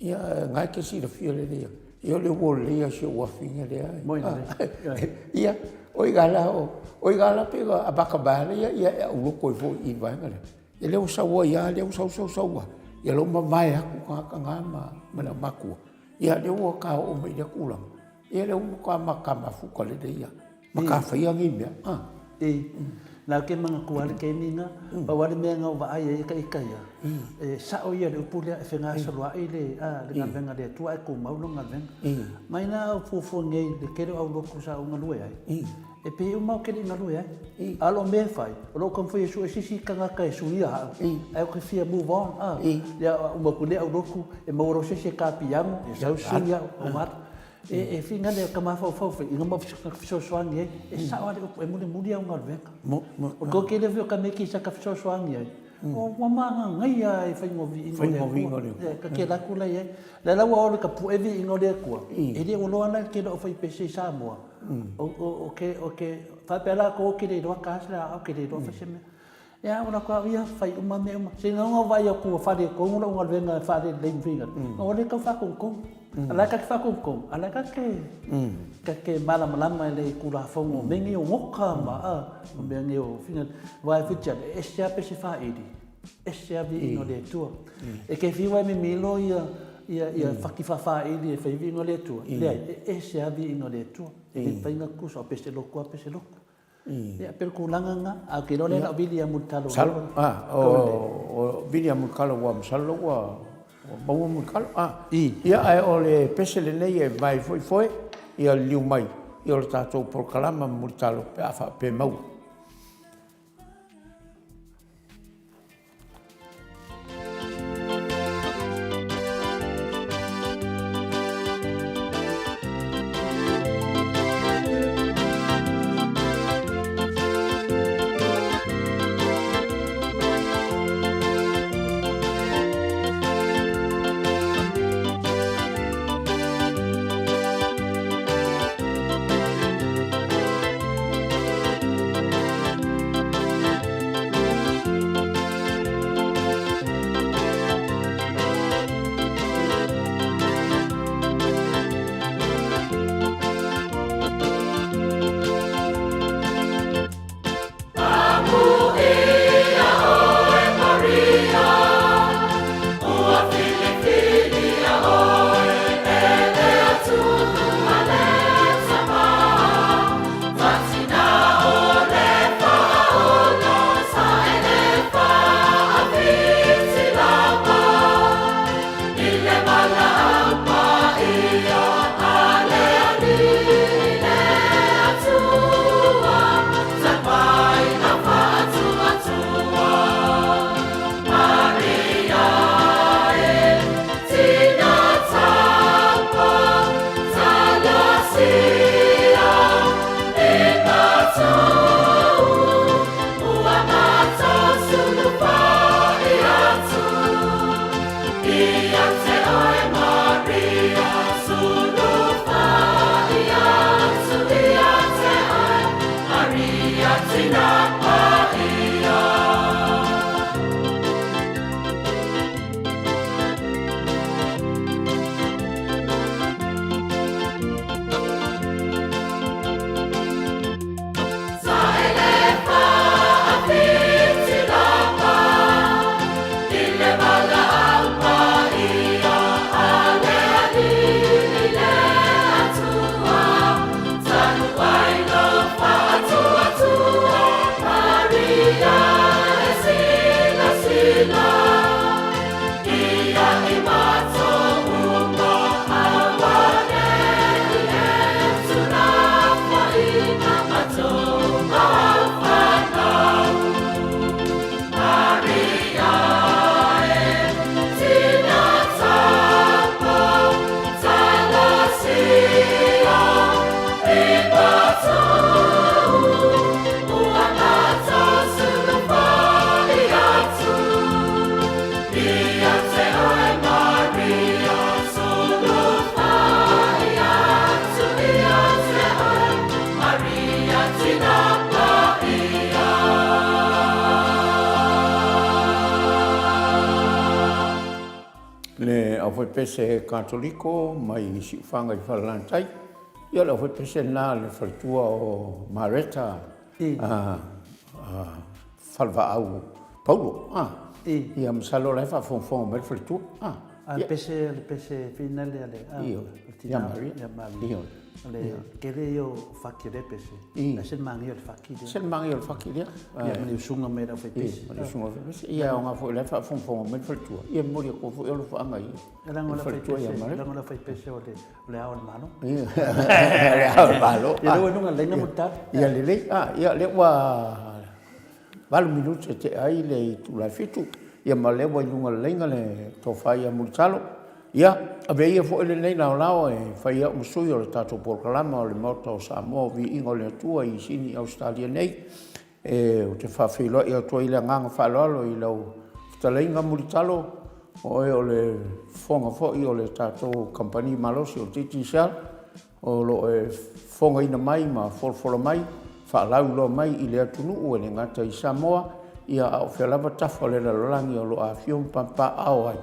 Ia na e te silafia lelei, ia o le uo lelei lava o si ou afafine lea. Ia, o i ina la, o i ina la pei ona amata mai lava ia e aulotu ai foi i le vaega lea. Ia lea ua sau ai lava, lea ua sau sau sau lava, ia lea ua mavae atu tagata na ma le aumatua, ia lea ua ta oo mai i lea tulaga, ia lea ua matua ta mafuta lelei lava. Ma ta faia nei mea.
Ah. E, la ou te manatua lava le taimi lena, pau lava le mea na ou vaai ai ita ia, e sao ia le upu lea e fegasoloai le galuega a le Atua ae tumau lona galuega. Mai na au fuafua nei i le tele o aulotu sa ou galue ai, e pei uma ou te le i galue ai. A o lou mea e fai, o lou taumafai e sue se isi tagata e suia au, ae ou te fia move on, a. Ia uma atu i lea aulotu, e maua loa se isi e ta piano, ia sau sui au, uma atu. E finagalo e ka mafaufau foi ina ma fesoasoani ai, e sao lava le upu, e mulimuli au galuega. O le toatele foi o tamaiti sa ka fesoasoani ai, ua magagaia lava i faiga o viiga o le Atua. Ka te alu atu la i ai. O lea la ua oo i le tapue viiga o le Atua, e le o iloa la e le tele o aufaipese i Samoa, o ke faapea latou ou te le iloa ta se a ou te le iloa fai se mea. Ia ua latou au ia fai uma mea uma. Se na ona vaai atu ua faaletonu lau galuega e faalelelei ma finagalo, ua le tau faatonutonu. A la e ta te faatonutonu, a la e ta te ta te malamalama i le Tulafono o mea nei o nota ma a o mea nei o finagalo. Aua e whiti ane, e ese lava pese faili, ese lava viiga o le Atua. E te fiu lava e mimilo ia ia ia fati faafaili e fai viiga o le Atua, leai, e ese lava viiga o le Atua. E le mafai ona tutusa, o pese lotu lava pese lotu. Ia, pei o le tulaga lena, ae ou te iloa o lea o le a vili ia Mulitalo.
Masalo, a, o vili ia Mulitalo aua masalo ua maua Mulitalo, a. Ia, ae o le pese lenei e vae foi foe, ia liliu mai, ia o le tatou polokalama ma Mulitalo pe a faapea e maua. aufaipese Katoliko mai Siufaga i Falelatai. Ia o le aufaipese lena a le faletua o Mareta Falevaau Paulo. Ia masalo o la e faafogafoga mai le faletua.
A le pese, le pese finale a le,
ia Maria.
Ia Maria. O le tele ia o faki o lea pese. E ese le manaia o le faki lea.
Ese le manaia o le faki lea.
Ia ma le usuga mai le aufaipese.
Ma le usuga aufaipese. Ia aoga foi o la e faafogafoga mai le faletua. Ia e momoli atu foi alofaaga i
le faletua ia Maria. Leaga o le aufaipese o le Ao o le Malo.
Le Ao o le Malo.
Ia lea ua iloga laina mo le tala.
Ia lelei. Ia lea ua 8 minute e tea ai le itula e 7, ia ma lea ua i luga o le laina le tofa ia Mulitalo. Ia, avea ia foi lenei laolao e fai au ma sui o le tatou polokalama o le Maota o Samoa o Viiga o le Atua i Sini Ausetalia nei. E, ou te faafeiloai atu ai i le agaga faaaloalo i lau fetalaiga Mulitalo, o oe o le fofoga foi o le tatou kamupani malosi o le Digicel, O lo o e fofogaina mai ma folafola mai, faalauiloa mai i le atunuu e le gata i Samoa, ia a o fea lava tafa o le lalolagi o lo o afifio ma papapaao ai,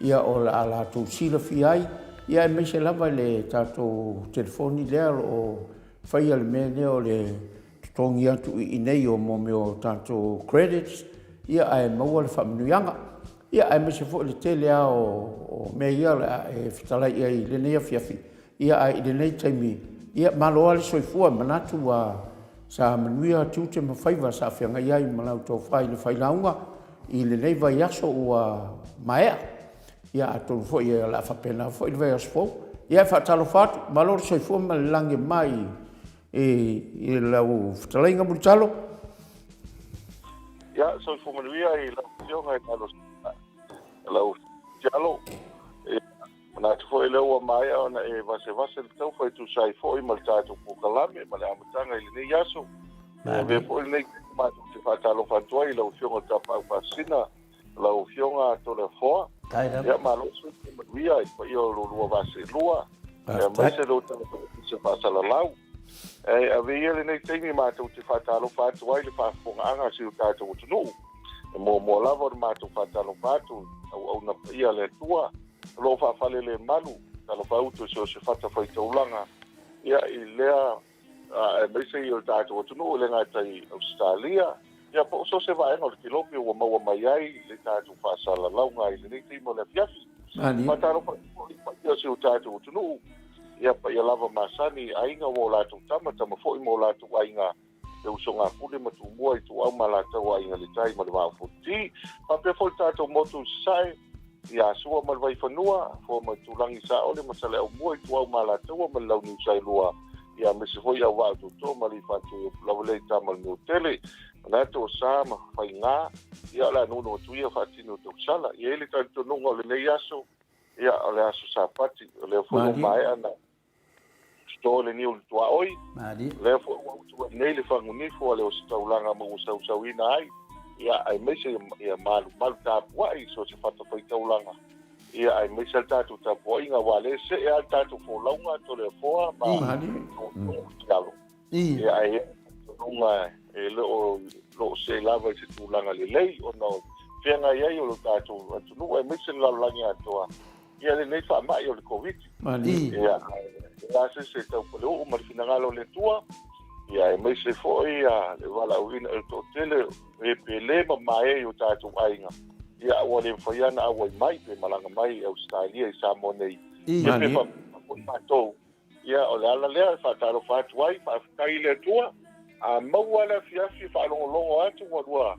ia o le a latou silafia ai, ia aemaise lava i le tatou telefoni lea o lo o faia le mea lea o le totogi atu i inei o mo mea o tatou credits, ia ae maua le faamanuiaga. Ia aemaise foi le tele lava o mea ia o le a e fetalai i ai i lenei afiafi, Ia, ae i lenei taimi, ia, malo lava le soifua, e manatu ua sa manuia tiute ma faiva sa feagai ai ma lau tofa i le failauga i lenei vaiaso ua maea. Ia, atonu foi o le a faapena foi le vaiaso fou. Ia, e faatalofa atu, malo le soifua ma le lagi e mama i lau fetalaiga Mulitalo.
Ia, soifua manuia i lau Afioga i lau Tialo. Manatu foi lea ua maea ona e vasevase le taufa e tusa ai foi ma le tatou polokalame ma le amataga i lenei aso. E avea foi lenei taimi matou te faatalofa atu ai i lau Afioga i le Tapaau Faasisina, lau Afioga Toleafoa. Ia malo soifua manuia i le paia o lo lua vaa seelua, aemaise lo tatou Ofisa Faasalalau. E avea ia lenei taimi matou te faatalofa atu ai i le faafofogaaga a si o tatou atunuu. E muamua lava ona matou faatalofa atu i auauna paia a le Atua, o lo o faafalelemalu talafauto i so o se fatafaitaulaga, ia, i lea, aemaise i o tatou atunuu, e le gata i Ausetalia, ia, po o so o se vaega o le kilope ua maua mai ai le tatou faasalalauga i lenei taimi o le afiafi. Faatalofa atu foi i le paia o si o tatou atunuu, ia, paia lava masani i aiga ua o latou tama, tama foi ma o latou aiga, le usoga a Pule ma Tumua, Ituau ma Alataua, Aiga i le Tai ma le Vaa o Fonoti. Faapea foi le tatou motu i Sasae, ia Sua ma le Vaifanua, Fua ma Itulagi, Saole ma Saleaaumua, Ituau ma Alataua ma le Launiu Saelua, ia aemaise foi Auvaa o Tootoo ma Alii Faatuiopulava Tama le Nuutele. Manatu o sa ma faiga, ia o le a nuunuu atu ia faatino o tausala. E i ai le talitonuga o lenei aso, ia o le aso Sapati, o lea foi ua maea na Toto le niu i le tuaoi. Lea foi ua utu ai nei le fagunifo a le ositaulaga ma ua sausauina ai, ia, aemaise ia malumalu tapuai i so o se fatafaitaulaga, ia, aemaise le tatou tapuaiga, aua o lea e see lava le tatou folauga, Toleafoa ma Tialo. Ia, ae i ai le talitonuga e le o lo o see lava i se tulaga lelei ona o feagai ai o lo tatou atunuu aemaise le lalolagi atoa ia lenei faamai o le Koviti. Ia, e le a se isi e taupaleu'u ma le finagalo o le Atua, ia aemaise foi ia le valaauina o le toatele e pele ma mae i o tatou aiga, ia ua le mafai lava ona auai mai pe malaga mai i Ausetalia i Samoa nei. Ia pe faapena foi matou, ia o le ala lea e faatalofa atu ai, faafetai i le Atua, a maua le afiafi e faalogologo atu ua lua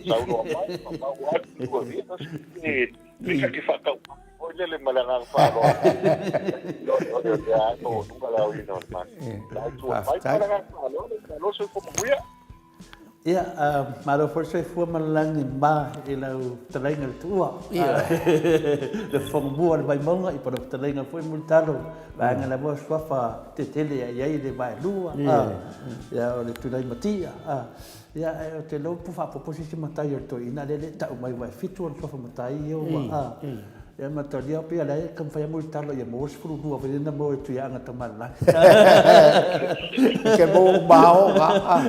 saunoa mai ma maua atu lua ia, e ta te faataumate foi lele ma le agaga faaaloalo. O le ano luga le aoina o le manu. La itu mai ma le agaga faaaloalo, malo soifua manuia.
Ia, malo foi le soifua ma le lagi ma i lau fetalaiga le Tuua. Le fofoga mua o le Vaimauga, i po o lau fetalaiga foi Mulitalo, vaega lava o suafa tetele ia i ai le vaelua, ia o le Tulai Matia. Ia, ae ou te iloa po faaopoopo se isi matai o le toeaina lea e le i tau mai aua e fitu ona suafa matai ia ua, a. Ia ma talia pei o la e taumafai lava Mulitalo ia maua le 12 foi lea na maua e Tuiaana Tamalelagi.
Ke maua uma aoga, a.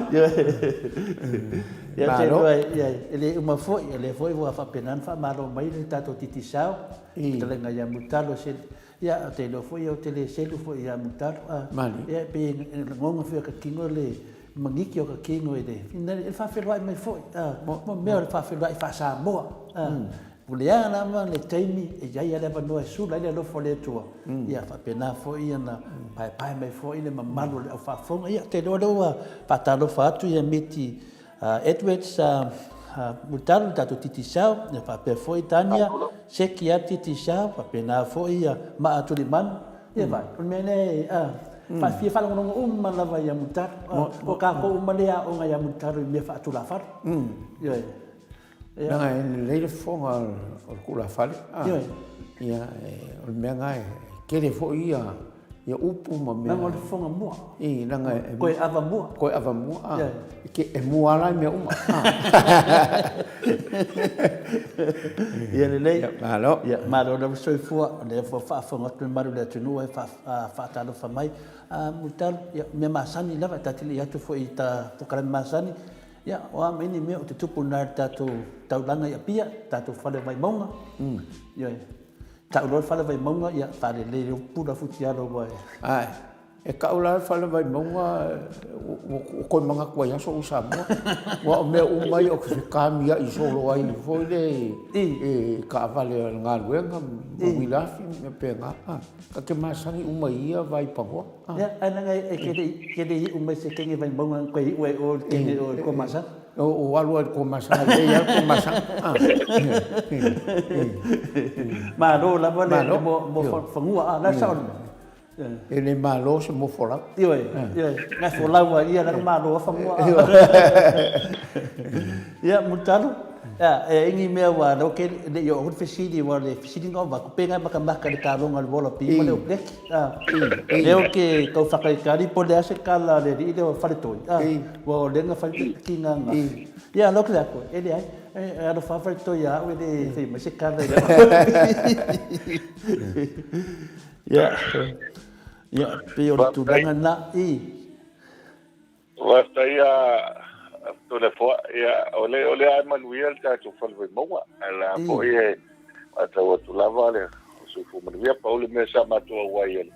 Ia te iloa ia e le uma foi, o lea foi ua faapena ona faamalo mai le tatou Digicel, fetalaiga ia Mulitalo se ia ou te iloa foi ou te le selu foi ia Mulitalo. Ia e pei e lagona foi e ka tino le maniti o ka tino i le i le faafeiloai mai foi mo mea o le faafeiloai faa-Samoa. O le a lava le taimi e i ai lava le avanoa e sula ai le alofa o le Atua, ia faapena foi ona paepae mai foi le mamalu o le aufaafofoga. Ia, ou te iloa o lea ua faatalofa atu ia Miti Edwards Mulitalo, le tatou Digicel, ia faapea foi Tania Seki a Digicel, faapena foi ia Maa Tulimanu. Ia vaai, o le mea lea e fia faalogologo uma lava ia Mulitalo. O tatou uma lea e aoga ia Mulitalo i mea faatulafale. Ioe.
Leaga e lelei le fofoga o le tulafale. Ia, o le mea lena e tele foi ia ia upu ma mea.
Leaga o le fofoga mua.
I, leaga e...
Koe ava mua.
Koe ava mua, a. E mua la i mea uma.
Ia lelei.
Ia, malo.
Ia, malo lava soifua. O lea ua faafofoga atu le mamalu o le atunuu e faatalofa mai. Mulitalo, ia, mea masani lava, ta te le i atu foi i ta polokalame masani. Ia, o a mai ni mea o te tupu na i le tatou taulaga i Apia, tatou fale o Vaimauga. Ioe. Tau loa le fale o Vaimauga, ia, faalelei le pula futialo ua e.
Ae, e tau la le fale o Vaimauga, ua toe manatu ai lava sou Samoa. Aua o mea uma ia ou te fetamiai solo ai foi lea i taavale a le galuega ma uila afi ma mea faapena. Ta te masani uma i ia vaipanoa.
Ia, ae leaga e te le iu mai se kene Vaimauga na toe iu ai oe i le kene o le Tuamasaga.
Ou alu ai i le Tuamasaga, e lelei lava le Tuamasaga.
Malo lava le mo fanua, a o le a le sao o le mea?
E le malo se mo folau.
Ioe, ioe, na e folau ai ia, leaga malo lava fanua. Ia, Mulitalo, ia, e ai ni mea ua leo ke le i oo le fesili, aua o le fesili na avatu, pe na e matamata i le taloga o le Wallaby ma le Opleki. Lea ou te tau whakaitari po o le a se kala a le alii lea o Faletoi, aua o lea na fai le tiga na. Ia alo atu ia koe, e leai, e alofa lava Faletoi ia au e le fai mai se kala i lau. Ia, ia, pei o le tulaga lena.
Faafetai a Toleafoa. Ia, o le, o lea e manuia le tatou fale Vaimauga. Ae la foi e matau atu lava le soifua manuia. Pau le mea sa matou auai e le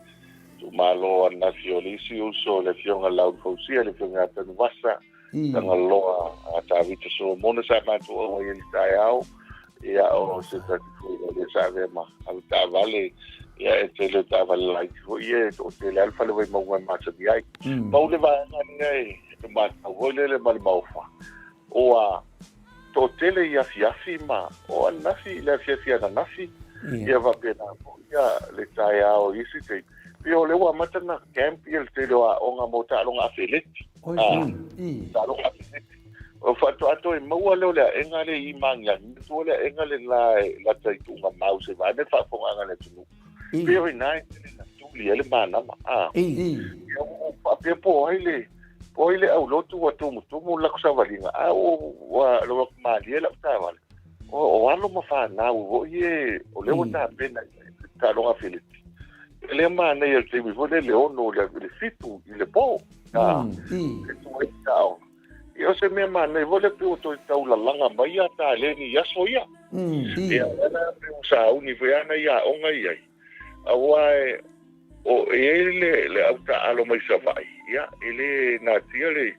itumalo ananafi o le isi uso le Afioga Lauli Fausia, le Afioga ia Tanuvasa, Tagaloa a Tavita Solomona sa matou auai i le taeao. Ia, o se tasi foi o lea sa avea ma avetaavale, ia, e tele o taavale laiti foi ia, e toatele lava le fale Vaimauga e masani ai. Pau le vaega lea e matau foi lele ma le maofa, ua toatele i afiafi ma o ananafi, i le afiafi ananafi, ia faapena foi ia le taeao i isi taimi. Pei o lea ua amata ona camp ia le tele o aoga mo taaloga afeleti. Taaloga afeleti. O faatoa toe maua lea o le aega lea i Magiagi, matua le aega le la e lata i Tuugamau se vae le faafofogaaga a le atunuu. Pei o i ina e tele na tuli ai le manama. Ia ua faapea po o ai le po o ai le aulotu ua tumutumu le latou savaliga, a ua malie lau taavale. O alo ma fanau foi e o lea ua tapena i le taaloga afeleti. E le manaia i le taimi foi lea i le 6 i le 7 i le po. E tu ai le aoga. Ia o se mea manaia foi lea pei ua toe tau lalaga mai ia taleni i aso ia. Ia o lea la pei ua sauni foi lava nai aoga i ai. Aua e o e i ai le, le au taaalo mai Savaii, ia e le natia le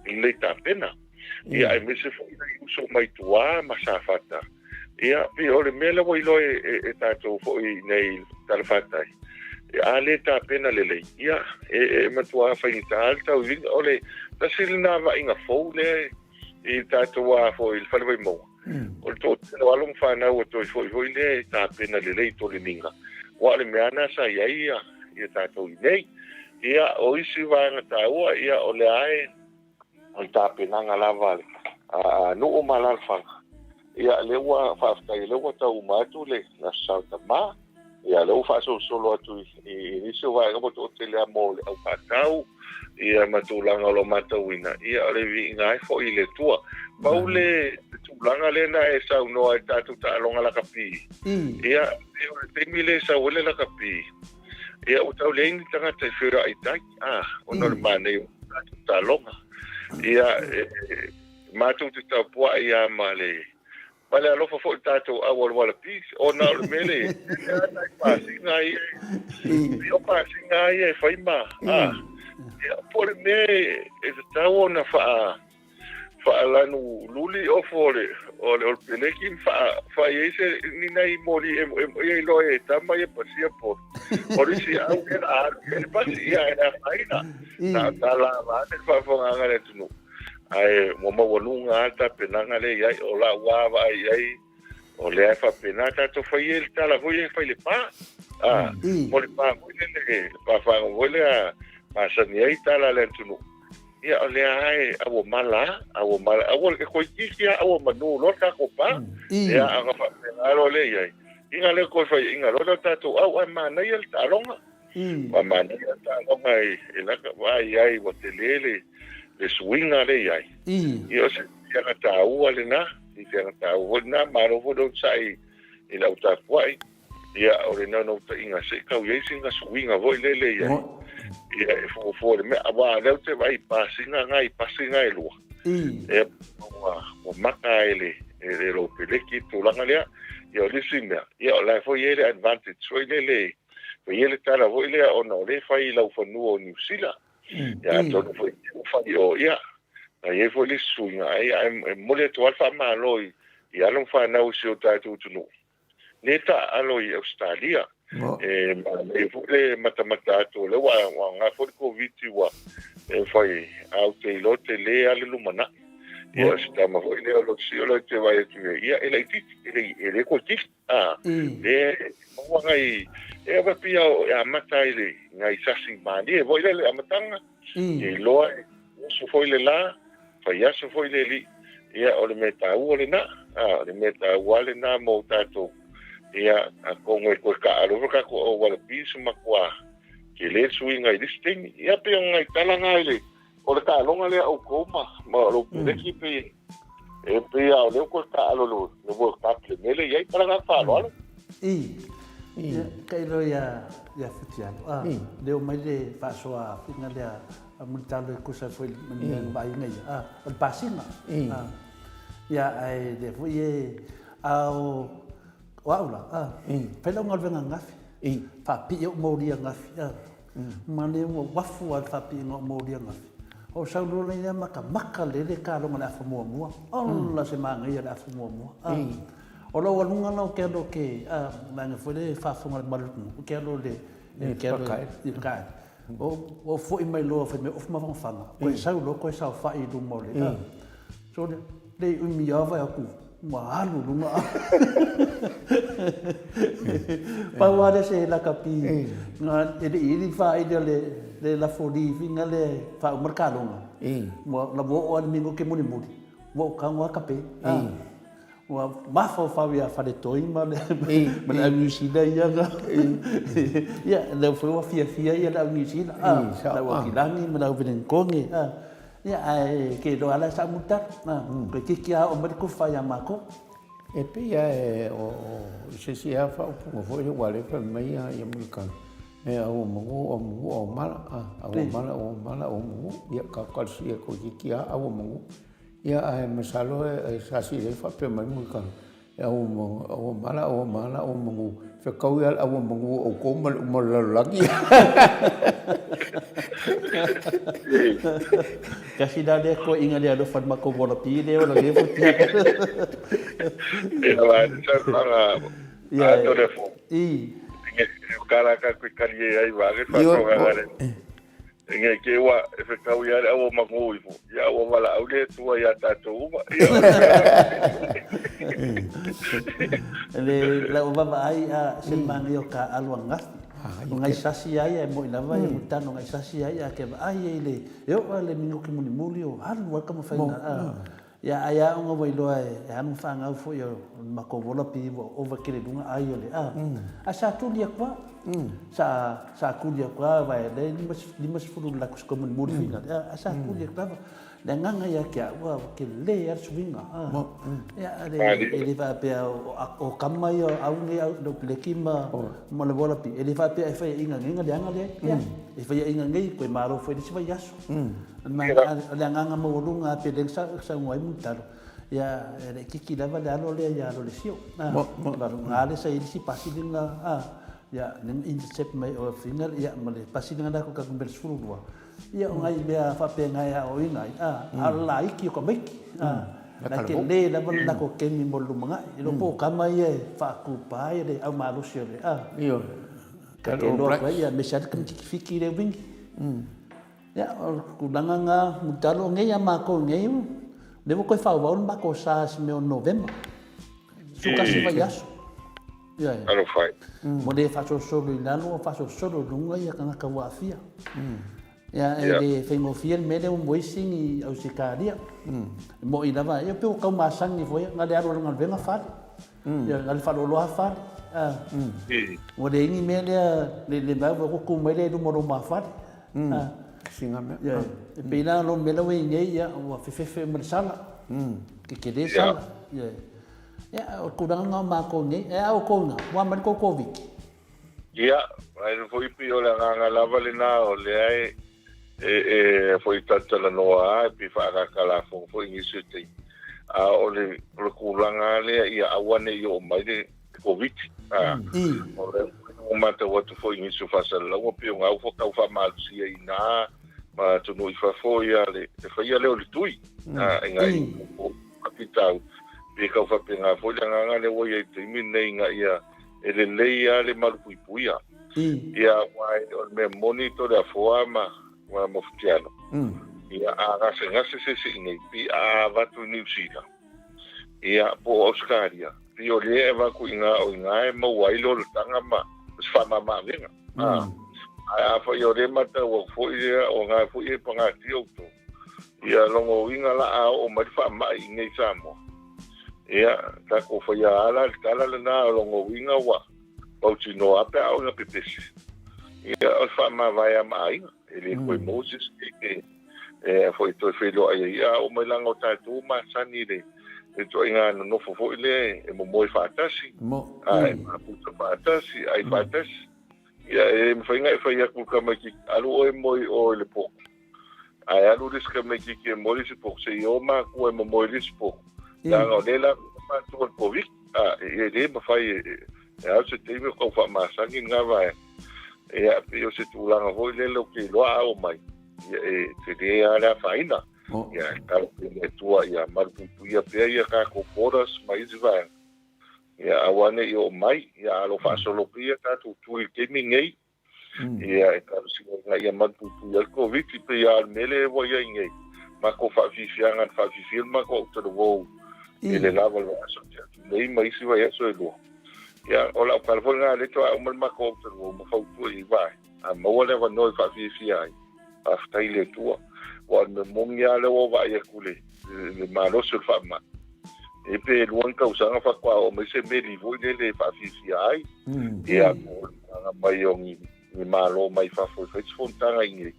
lelei tapena. Ia aemaise foi nai uso mai tua ma Safata. Ia pei o le mea lea ua iloa e, e, e tatou foi i nei i le talafatai, a le tapena lelei, ia e, e matua faigata le tauiviga. O le tasi lena vaaiga fou lea i tatou a foi i le Fale Vaimauga. O le toatele o alo ma fanau ua toe foi foi lea e tapena lelei i toleniga, aua o le mea lena sa i ai ia, ia tatou i nei. Ia, o isi vaega taua, ia o lea e o le tapenaga lava a nuu ma alaalafaga. Ia, lea ua faafetai, lea ua tau uma atu le Aso Sa o Tama. Ia, lea ua faasolosolo atu i nisi o vaega ua toatele lava mo le aufaatau, ia ma tulaga o lo o matauina, ia o le viiga ai foi i le Atua. Pau le tulaga lea na e saunoa ai i le tatou taaloga lakapi, ia, o le taimi lea e sau ai le lakapi, Ia, ua tau leai ni tagata e feoai i tai, a, ona o le manaia o tatou taaloga. Ia, e,
Matou te tapuai lava ma le ma le alofa foi i le tatou au o le Wallabies, ona o le mea lea e tele lava nai pasiga ia e, o pasiga lava ia e fai ma, a, ia, po o le mea e tatau ona faa, faalanu luli ofo o le o le peleki ma faa fai ai se ni nai moli e e ia iloa e tama ia pasia po o le isi au e la alu e le pasi ia e le afaina na tala va le faafofogaaga a le atunuu ae ua maualuga lava le tapenaga lea i ai o lau lava vaai i ai O lea e faapena tatou fai ai le tala foi lea e fai le pa. A, mo le pa foi lele, le pa fagogo foi lea masani ai tala a le atunuu. Ia, o lea lava e auomala lava, auomala, aua e toeitiiti lava auomanu loa le tatou pa. Ia, ona faapena loa lea i ai. Ina lea toe faiaina loa lea o tatou au, ae manaia le taaloga. Ua manaia le taaloga i laka vaai ai ua tele le le suiga lea i ai. Ia o se fiaga taua lena, se fiaga taua foi lena, malo foi le onosai i lau tapuai. Ia o le naunautaiga se i tau i ai sina suiga foi lele i ai. Ia e fuafua i le mea, aua o lea ou te vaai i pasiga na, i pasi na e lua. Ia ua ua maka e le e le lou peleki le tulaga lea. Ia o le isi mea, ia o la e foi e i ai le advantage foi lele Ua i ai le tala foi lea ona o lea e fai i laufanua o Niu Sila. Ia atonu foi ua fai o ia. Na i ai foi le isi suiga ai ae e momoli atu lava le faamalo i i alo ma fanau o si o tatou atunuu lea e taaalo i Ausetalia. E manaia foi le matamata atu o lea ua aoga foi le Koviti ua e fai a ou te iloa tele lava le lumanai. Ia o si tama foi lea o Lotisi o lea ou te vaai atu i ai, ia e laitiiti, e le e le toeitiiti. A, e maua ngai, e ava pia e amata ai le ngai sasi malie foi lele amataga, e iloa e usu foi le la, fai aso foi le alii, ia o le mea taua lena, a, o le mea taua lava lena mo tatou, ia atonu e toe taaalo foi tatou au Wallabies ma matua tele le suiga i le isi taimi. Ia pei o nai tala na i le O le taaloga lea outou ma ma lou peleki pei e pei a o lea ua toe taalo le le World Cup le mea lea i ai. Ma le agaga faaaloalo.
I. I. Ka iloa ia ia Futialo. A, lea o mai le faasoa finga lea a Mulitalo e tusa foi ma ni vaaiga ia. A, o le pasina. A. Ia ae lea foi e a o o au la, a, fai lau galuega ananafi. Faapii ou moli ananafi. A. Ma lea ua uafu lava le faapiiga o moli ananafi. Ou sau loa lea matamata lele taloga le afa muamua. Ola se manaia le afa muamua. A. O lou aluga la ou te alu ou te, a, vaega foi lea e faafofoga le mamalu o le atunuu, ou te alu i le, ou te alu i le kaele. Ou foi mai loa fai mai ofu mafanafana, toe sau loa toe saofai i luma o le, a. So le le umi lava vaai atu ua alu i luga. Pau lava lea se lakapi e le i i le faaili a le lafo livi na le faauma le kaloga. Ua ua oo lava i le minute mulimuli ua ou tago lava kape. Ua mafaufau ia Faletoi ma le ma le au Niu Sila ia na. Ia lea foi ua fiafia ia le au Niu Sila, le au Aukilani ma le au Velenitone. Ia ae ke iloa lava la e sa mulitalo. Toeitiiti lava oo mai le tufa ia matou.
E pei lava e o se isi lava faaupuga foi lea aua o lea e fai mai ia Mulitalo, e au manu, au manu, au mala, au mala, au mala, au manu, ia kaokalisi toeitiiti lava au manu. Ia, ae masalo e sasi lelei faapea mai Mulitalo, e aua mala, aua mala, aua manu, fetaui lava le aua manu o outou ma le uma o le lalolagi.
Tasi la lea toeaiina le alofa i le matou wallaby lea ola lea foi tia.
Ia la le saunoaga a Toleafoa.
I.
Kala ka kui kali e ai va ke whakawanga le. Engari kē ua e whekau ia le aua mangō iho, ia ua walaau le Atua i a tātou uma. Ia, o le mea
Le lau vaavaai a se manaia o ka alo ananafi. O ngai sasi ai e moi lava ia mutano ngai sasi ai a ke vaai ai le e oo a le minuki mulimuli o alu ai ka mawhaina a. Ia ai a onga ua iloa e anu whaangau foi o le makou vola pi ua ova kele lunga ai o le a. A sa tuli atu a. Sa sa kuli atu lava aua e lea e 50 le latou mulimuli finale, ae sa kuli atu lava. Le agaga ia te au, ua tele lava le suiga. Ia, e le faapea o tama ia o au nei, le Peleki ma le Wallaby, e le faapea e faiaina nei ona leaga lea. Ia, e faiaina nei, toe malo foi i le isi vaiaso. O le agaga maualuga lava pei o lea na saunoa ai Mulitalo, ia, e laitiiti lava le alo lea ia Lolesio. Vagana lea sa i ai le isi pasi lea na intercept mai o final ma le pasi lea na alu atu i le 12. Ia o nai mea faapena e aoaoina ai, a, a o le laiti o tamaiti, a, la e tele lava le latou taimi mo le lumanai. E le o po o tama ia e faatupa ai le au malosi o le, a, ta te iloa atu ai, ia, aemaise lava le tamaititi Fiti lea e wing. Ia, o le tulaga lena, Mulitalo, o nei a matou nei, o lea ua toe faaauau le matou sa i se mea o Novema, 11 vaiaso. Ioe.
Alofa e.
Ua le faasolosolo i lalo, ua faasolosolo i luga ia tagata ua aafia. Ia, e le faigofie le mea lea ua maua ai sini i Ausetalia. E moni lava, ia pei ua tau masani foi, na o le alu o le galuega fale. Ia, na o le faaloaloa lava fale. Ua leai ni mea lea, le mea ua tu mai lea i luma o lou lumafale. Ioe. E pei la o le mea la ua i ai nei, ia, ua fefefe ma le sala. Tetele sala. Ioe. Ia, o le tulaga lena o matou nei. E a outou ina, ua mai le tou Koviti?
Ia, ae foi pei o le agaga lava lena o lea e e e foi talatalanoa lava pe faaagaga lafoga foi i nisi o taimi. A o le o le tulaga lava lea ia aua ne i oo mai le Koviti. A o lea foi ua matau atu foi i nisi o faasalalauga pei o gau foi tau faamalosia i ina ma atunuu i fafo ia le faia lea o le tui a ina ia Faafitauli, pe tau faapena foi le agaga lea ua i ai i le taimi lenei ina ia e lelei lava le malupuipuia. Ia, aua o le mea moni Toleafoa ma ma Mofutiano, ia a gasegase se isi i inei, pei a avatu i Niu Sila, ia po o Ausetalia, pei o lea e avatu i ina o ina e maua ai le olataga ma se faamama-avega. Ae afai o lea e matau atu foi lea, o ina foi e pagatia outou, Ia lona uiga la a oo mai le faamai i inei i Samoa, ia tatou faia lava la le tala lena, o lona uiga ua mautinoa lava pe a oo ina pepesi. Ia o le faamavae lava ma aiga, e le toe maua se isi e e foi toe feiloai ai. A oo mai leaga o tatou masani i le ituaiga nonofo foi lea e momoe faatasi, a e mafuta faatasi, ai faatasi. Ia e mafai ona e fai atu i le tamaitiiti, alu oe moe i o i le potu. Ae alu le isi tamaitiiti e moe i le isi potu, se i o matua e momoe i le isi potu. Leaga o lea e lavea matua i le Koviti, a, e le mafai e, e ao se taimi o tau faamasani lena vaega. Ia, pei o se tulaga foi lele ou te iloa a oo mai, ia, e tele lava le afaina. Ia, e tatalo pea i le Atua ia malupuipuia pea ia tatou borders ma isi vaega. Ia, aua ne i oo mai, ia, a o lo o faasolo pea ia tatou tui i le taimi lenei. Ia, e talosia ina ia malupuipuia ai le Koviti, pei lava o le mea lea ua i ai nei, matou faafiafiaga na faafiafia le matou autalavou i le lava o le vaiaso na tea atu nei ma isi vaiaso e lua. Ia, o lau tala foi lena lea faatoa uma le matou autalavou ma fautua i ai vaega, a maua le avanoa e faafiafia ai, faafetai i le Atua. Aua o le mea moni lava lea ua ou vaai atu i le malosi o le faamai, e pe lua ni tausaga faatoa oo mai se meli foi lele e faafiafia ai. Ia, po o le tulaga mai o ni malo mai fafo e fai se fonotaga i inei.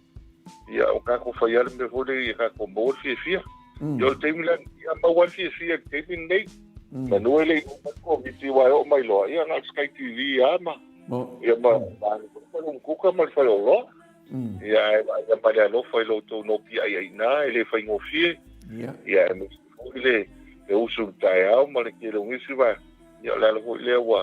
Ia, o tatou fai lava le mea foi lele ia tatou maua le fiafia. Ia, o le taimi la, ia maua le fiafia i le taimi lenei. Manu e le i oo mai le Koviti aua e oo mai loa, ia na o le Sky TV lava ma, ia ma, ma le kuka ma le faleoloa. Ia, ae vaaia ma le alofa i lo outou nopiaiaiina, e le faigofie. Ia, aemaise foi le, le usu i le taeao ma le tele o nisi vaega. Ia, o le ala foi lea ua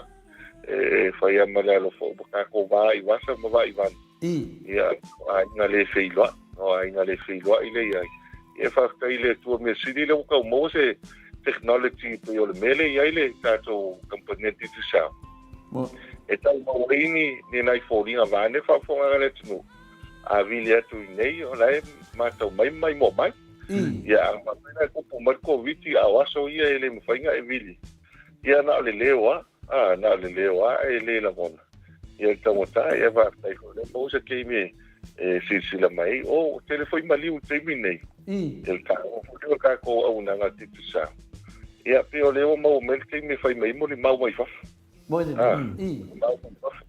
e fai lava ma le alofa ua tatou va i vasa ma va i vana. Ia, o aiga le feiloai, o aiga le feiloai lea i ai. Ia, faafetai i le Atua mea sili lea ua tau maua se technology pei o le mea lea i ai le tatou kamupani a Digicel. E tau mau ai ni, ni nai foliga vaeane faafofogaga a le atunuu, a vili atu i inei, o la e matau mai ma maimoa mai. Ia, a faapea la e tupu mai le Koviti a o aso ia e le mafai ona e vili, ia na o le leo lava, a, na o le leo lava e le lagona. Ia le taugata, ia faafetai foi o lea ua maua se taimi e silasila mai ai. O, ua tele foi maliu i le taimi lenei, i le taua foi lea o le tatou auaunaga a le Digicel. Ia, pei o lea ua maua mai le taimi e fai mai ai molimau mai fafo.
Moi le
Ah, i. Molimau mai fafo.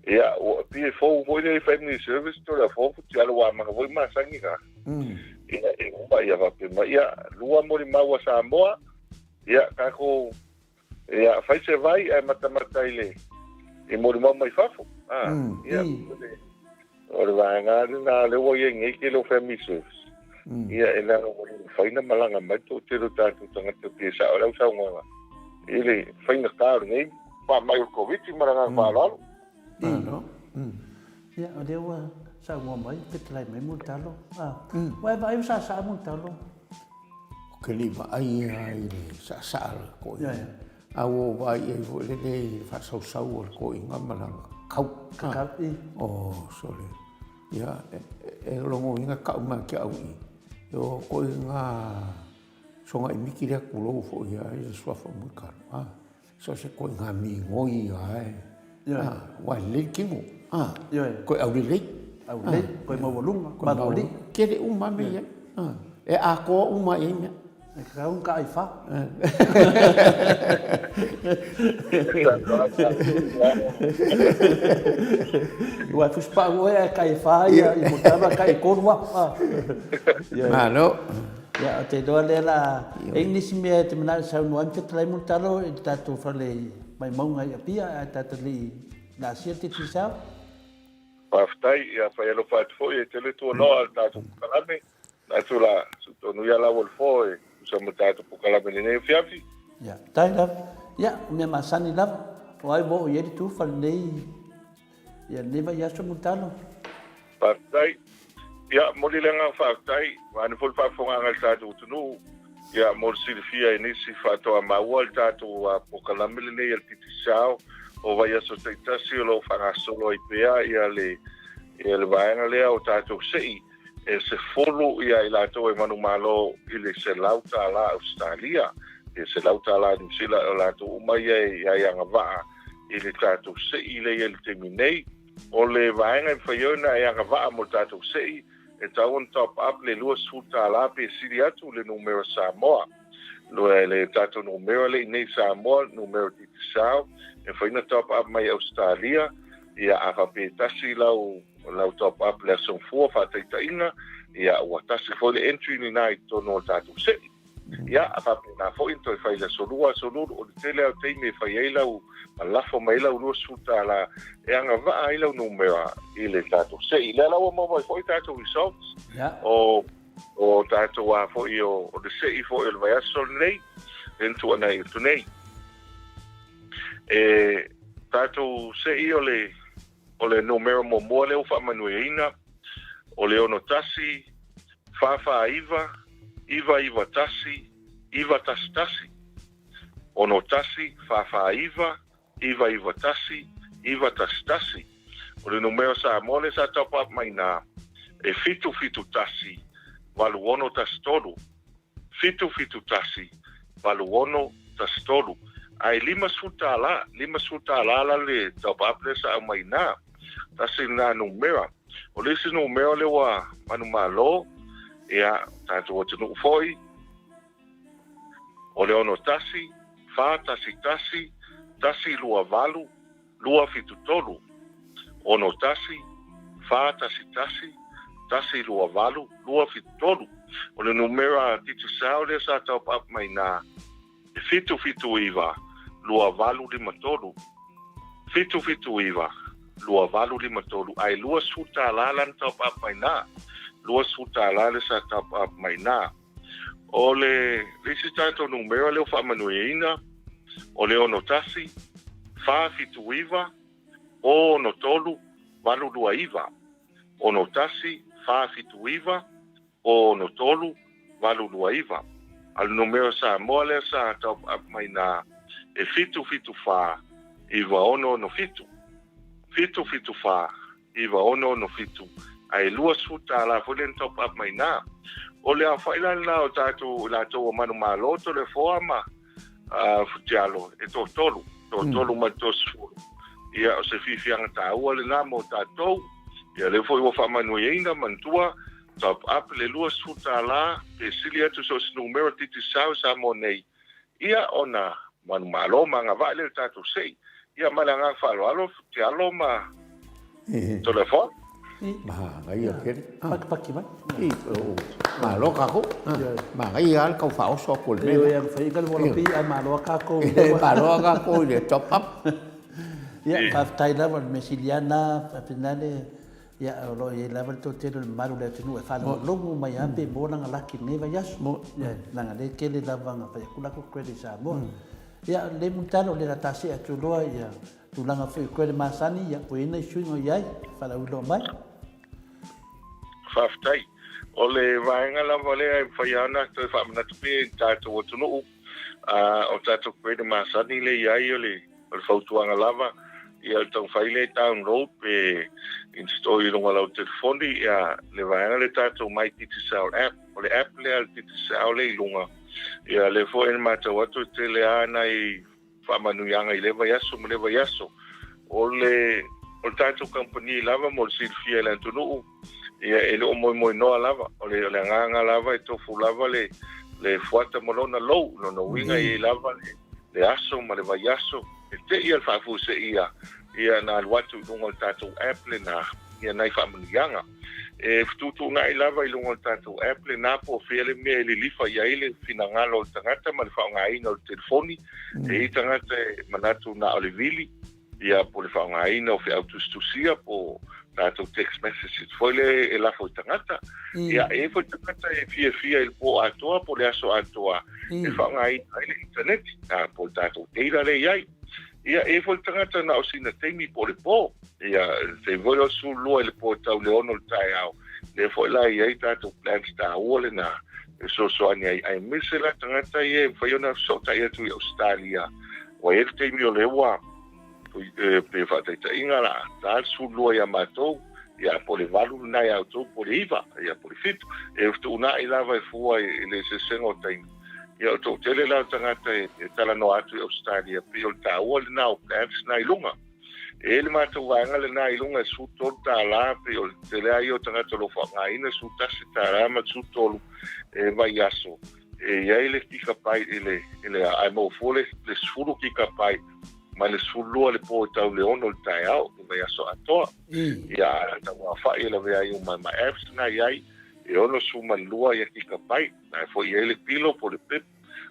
Ia, ua pei e fou foi lenei family service to le fou ti alo wa manga foi masani ka. Ia, e uma ia faapea mai, ia, lua molimau a Samoa, ia, tatou, ia, fai se vai ae matamata i le i molimau mai fafo. Ah, ia, o le vaega lena lea ua i ai nei tele o family service. Ia, e leaga ua le mafai ona malaga mai le toatele o tatou tagata pei e sao ai lau saunoaga i le faigata o lenei faamai o le Koviti ma le agaga faaaloalo.
Malo. Ia, o lea ua saunoa mai, fetalai mai Mulitalo. Ah, ua e vaai ua saasaa Mulitalo?
Ou te le i vaai lava i le saasaa o le toeaina. A ua ou vaai i ai foi lele i le faasausau o le toeaina ma lana kakau.
Kakau, i.
Oh, sole. Ia, e logoina tau mai te au i. O toeaina soga i miki lea tulou foi ia i le suafa o Mulitalo. Ah. So se koiga migoi ia e. Ua lelei le tino. Koe aulelei.
Aulelei, koe maualuga, maloalii.
Tele uma mea i ai. E atoa uma i ai mea.
E tatau ona taai fa. Ua e fusipau oe ae taai fa ia i Mulitalo ae taai tolu lava.
Malo.
Ia, ou te iloa lea la, e i ai nisi mea e te manao e saunoa ai ma fetalai Mulitalo i le tatou fale i Maimauga i Apia ae tatou le i laasia le Digicel.
Faafetai, ia fai alofa atu foi e tele tuanoa le tatou pokalame. Manatu la, tonu ia lau o le fo e tusa ma tatou pokalame i lenei afiafi.
Ia, faafetai lava. Ia, o mea masani lava, o ai ua oo i ai le tufa lenei Ia lenei vaiaso Mulitalo.
Faafetai. Ia, momoli le agaga faafetai, vaeane foi le faafofogaaga a le tatou atunuu, ia, mo le silafia e nisi faatoa maua le tatou polokalame lenei a le Digicel o vaiaso taitasi o lo o faagasolo ai pea ia le ia le vaega lea o tatou sei e 10 ia i latou e manumalo i le $100 Ausetalia, le $100 Niu Sila, o latou uma ia e i ai agavaa i le tatou sei lea i ai i le taimi nei. O le vaega e mafai ai ona e agavaa mo le tatou sei, e tatau ona top up le $20 pe sili atu le numera Samoa. Le tatou numera lea i inei i Samoa, numera Digicel, e mafai ona top up mai Ausetalia, ia a faapea e tasi lau, lau top up le Aso Gafua faataitaiga, ia ua tasi foi le entry lena i totonu o le tatou sei. Ia, a faapena foi ona toe fai i le aso lua, aso lulu, o le tele lava o taimi e fai ai lau, ma lafo mai ai lau $20 e agavaa ai lau numera i le tatou sei. Lea la ua maua ai foi tatou results o, o tatou a foi o, o le sei foi o le vaiaso lenei, le na tuanai atu nei. E tatou sei o le, o le numera muamua lea ua faamanuiaina, o le 61 449 991 911. 61 449 991 911. O le numera Samoa lea sa top up mai ina, e 771 8613. 771 8613. Ae $50, $50 la le top up lea sa aumai ina. Tasi lena numera. O le isi numera lea ua manumalo, ia, tatou atunuu foi, o le 61 411 128 273. 61 411 128 273. O le numera Digicel lea sa top up mai ina, e 779 2853. 779 2853 ae $20 lana top up mai ina. $20 lea sa top up mai ina. O le isi tatou numera lea ua faamanuiaina, o le 61 479 063 829. 61 479 063 829. A o le numera Samoa lea sa top up mai ina, e 774 9667. 774 9667, ae $20 foi lea na top up mai ina. O le aofai la lena o tatou i latou ua manumalo Toleafoa ma Futialo e toatolu, toatolu mai le 30. Ia, o se fiafiaga taua lena mo tatou. Ia, lea foi ua faamanuiaina, manatua, top up le $20 pe sili atu so o se numera Digicel i Samoa nei, ia ona manumalo ma agavaa lea i le tatou sei. Ia, ma le agaga faaaloalo, Futialo ma. Telefoni.
Manaia tele.
Pakipaki mai.
Malo kākou. Manaia lava le tau faaoso atu o le mea lea.
Ioe, a mafai ka le Wallaby ae malo lava kākou i le ua.
Malo lava kākou i le top up.
Ia, faafetai lava, o le mea sili lava lena, faapena le, ia, o lo o i ai lava le toatele o le mamalu o le atunuu e faalogologo mai lava pe maua lana laki i lenei vaiaso. Ia, leaga o lea e tele lava ina fai atu latou credit i Samoa. Ia, lelei Mulitalo, o lea o le a ta see atu loa ia Tulaga foi o credit masani, ia, ua i ai nai suiga o i ai, faalauiloa mai.
Faafetai. O le vaega lava lea e mafai lava ona toe faamanatu pea i le tatou atunuu, o tatou credit masani lea e i ai, o le fautuaga lava, ia taumafai lea e download pe install i luga o lau telefoni ia le vaega lea tatou My Digicel app. O le app lea a le Digicel lea i luga, ia lea foi e matau atu e tele lava nai faamanuiaga i lea vaiaso ma lea vaiaso. O le o le tatou kamupani lava mo le silafia e le atunuu, ia e le o moemoenoa lava. O le o le agaga lava e tofu lava le le fuata ma lona lou, lona uiga e i ai lava le le aso ma le vaiaso e te i a le faafuaseia ia na alu atu i luga o le tatou app lena ia nai faamanuiaga. E fetuutuunai lava i luga o le tatou app lena po o fea le mea e lilifa i ai le finagalo o le tagata ma le faaaogaina o le telefoni. E i ai tagata e manatu na o le vili, ia po o le faaaogaina o feau tusitusia po o tatou text messages foi lea e lafo i tagata. Ia, e i ai foi tagata e fiafia i le po atoa po o le aso atoa e faaaogaina ai le initaneti, po o le tatou data lea e i ai. Ia, e i ai foi le tagata na o sina taimi po o le po. Ia, le taimi foi lea o le 12 i le po e tau i le 6 i le taeao, lea foi la e i ai tatou plans taua lena e fesoasoani ai, aemaise la tagata ia e mafai ona fesootai atu i Ausetalia, ua i ai le taimi o lea ua, pe faataitaiga la, ta le 12 ia matou, ia po o le 8 lena ia outou, po o le 9, ia po o le 7. E fetuunai lava e fua i le eseesega o taimi. Ia o le toatele la o tagata e talanoa atu i Ausetalia, pei o le taua lena o plans na i luga. E i ai le matou vaega lena i luga e $13, pei o le tele lava ia o tagata o lo o faaaogaina e $11 ma le 13 e vaiaso. E i ai le gigabyte i le, i le, ae maua fua le, le 10 gigabyte mai le 12 i le po e tau i le 6 i le taeao, le vaiaso atoa. Ia, a tauaofai e lavea ai uma ma apps na i ai, e 62 ia gigabyte, na e foi i ai le pilo po o le pip.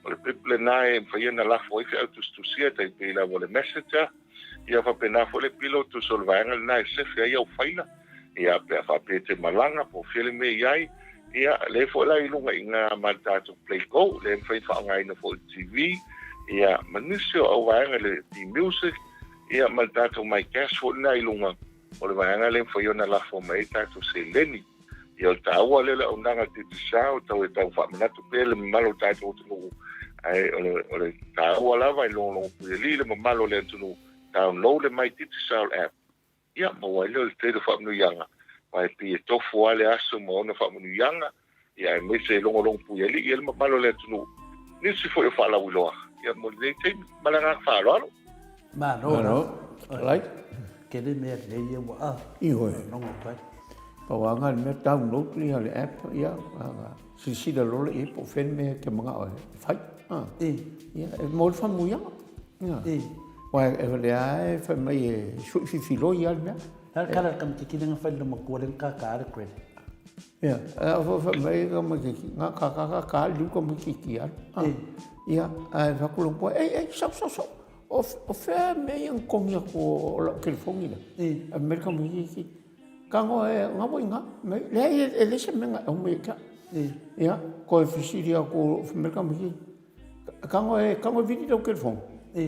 O le pip lena e mafai ona lafo ai feau tusitusia, tai pei lava o le messenger. Ia faapena foi le pilo tusa o le vaega lena e sefe ai au faila, ia pe a faapea e te malaga po o fea le mea i ai, ia lea foi la i luga i ina ma le tatou Play Go, lea e mafai ona faaaogaina foi i le TV, ia ma nisi o au vaega i le T-Music, ia ma le tatou My Cash foi lena i luga, o le vaega lea e mafai ona lafo mai ai tatou seleni. Ia o le taua lea o le auaunaga a le Digicel, tau e tau faamanatu pea le mamalu o le tatou atunuu, ae o le, o le taua lava e logologo puialii le mamalu o le atunuu, download le My Digicel app, ia maua ai lea o le tele o faamanuiaga, aua e pei e tofu lava le aso ma ona faamanuiaga, ia aemaise e logologo puialii ai le mamalu o le atunuu, nisi foi o faalauiloa, ia mo lenei taimi. Ma le agaga faaaloalo.
Malo.
Malo. Right.
Tele mea lelei ia ua a.
Ioe.
Logo atu ai.
Pau lava na o le mea download ia le app ia silasila loa lea i ai po o fea le mea e te manao e fai.
I.
Ia e maua le faamanuiaga. Ia.
I.
Aua o lea lava e fai mai e sui fifiloi lava le mea.
Le a le tala a le tamaitiiti lea na fai i le matua lea na tata le credit?
Ia, a fai mai tamaitiiti, na tata tata le liu tamaitiiti alu. Ia, ae fai atu le matua, ei, ei, sau, sau, sau. O fea mea ia na togi atu o lau telefoni lea? Ae fai mai le tamaitiiti, tago e, na ua i ina. Leai, e leai se mea na e aumai ia te au. Ia, toe fesili atu, fai mai le tamaitiiti, Tago e, tago e vili lau telefoni.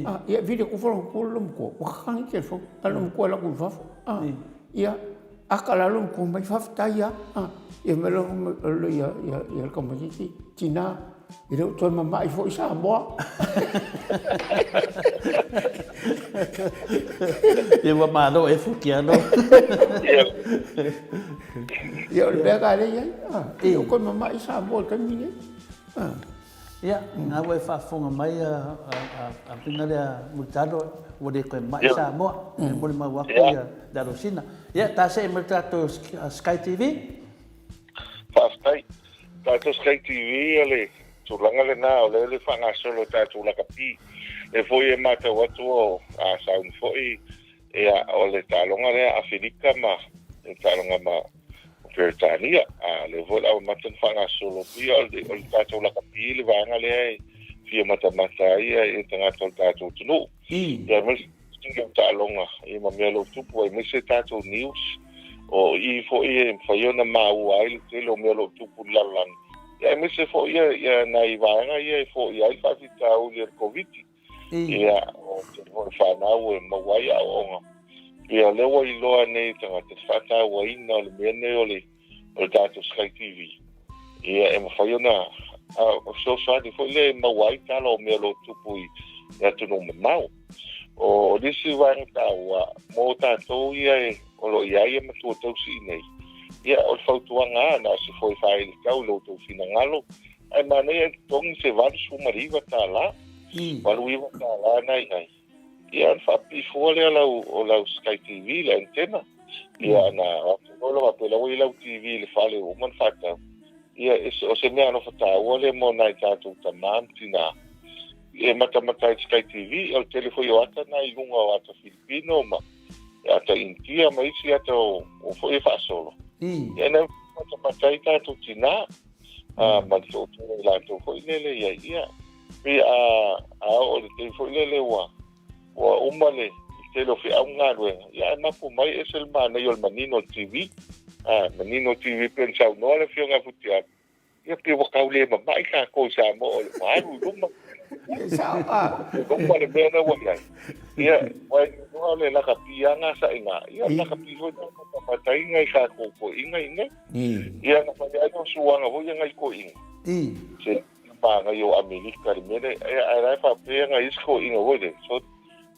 Ah, ia vili atu foi lou matua, lou matua, ua tatagi le telefoni, a lou matua e alu atu i fafo. Ah, ia, ata la lou matua mai, faafetai lava. Ah, ia fai mai loa ia, ia, ia le tamaitiiti, tina, e le o toe mamai foi Samoa.
Ia ua malo e fuki alo.
Ia o le mea lena lea e i ai. Ah, e le o toe mamai Samoa i le taimi lenei. Ah.
Ia, na ua e faafofoga mai a uiga lea Mulitalo, ua le toe ma'i Samoa, e molimau atu ia le Alosina. Ia, ta see mai le tatou Sky TV.
Faafetai. Tatou Sky TV, o le tulaga lena, o lea le faagasolo o tatou lakapi. Lea foi e matau atu o a sauni foi. Ia, o le taaloga lea a Afelika ma le taaloga ma Peretania. A lea foi o le a amata ona faagasolo pei o le, o le tatou lakapi le vaega lea e fia matamata ai ia tagata o le tatou atunuu. Ia, aemaise o taaloga ia ma mea o lo o tupu, aemaise tatou news. O i foi e mafai ona maua ai le tele o mea o lo o tupu i le lalolagi. Ia, aemaise foi ia, ia nai vaega ia e foia ai le faafitauli o le Koviti. Ia, o te foi whanau e maua ai aoaoga. Ia, o lea ua iloa nei e tagata le faatauaina o le mea nei o le, o le tatou Sky TV. Ia, e mafai ona fesoasoani foi lea e maua ai tala o mea o lo o tupu i atunuu mamao. O nisi vaega taua mo tatou ia e, o lo o i ai ia matua tausi i nei, ia, o le fautuaga lava, na o se foe faailitau i lo outou finagalo, Ae manaia e totogi se $89, $89 na i ai. Ia ona faapipii fua lea lau, o lau Sky TV, le antenna. Ia ona o atu loa lea faapea la ua i ai lau TV i le fale ua uma ona faatau. Ia o se mea alofa taua lea mo nai tatou tama ma tina e matamata ai i le Sky TV. O le tele foi o ata na i luga o ata Filipino ma ata Initia ma isi ata o foi e faasolo. Ia na matamata ai tatou tina. A ma le toatele i latou foi lele i ai, ia, pei a, a oo i le taimi foi lele ua, ua uma le tele o feau ma galuega, ia ae mapu mai ese le manaia o le manino o le TV. A, manino o le TV pei ona saunoa le Afioga ia Futialu, ia pei ua tau le mama'i tatou i Samoa o le ua alu i luma.
E sao, a.
Luma le mea lea ua i ai. Ia, ua iloa le lakapi lava na sa i ina, ia o le lakapi foi lena na matamataina i tatou toeaiina i inei. Ia na fai ai o suaga foi ia nai toeaiina. Se manaia o Amerika le mea lea, ia ae la e faapea nai isi toeaiina foi lele, so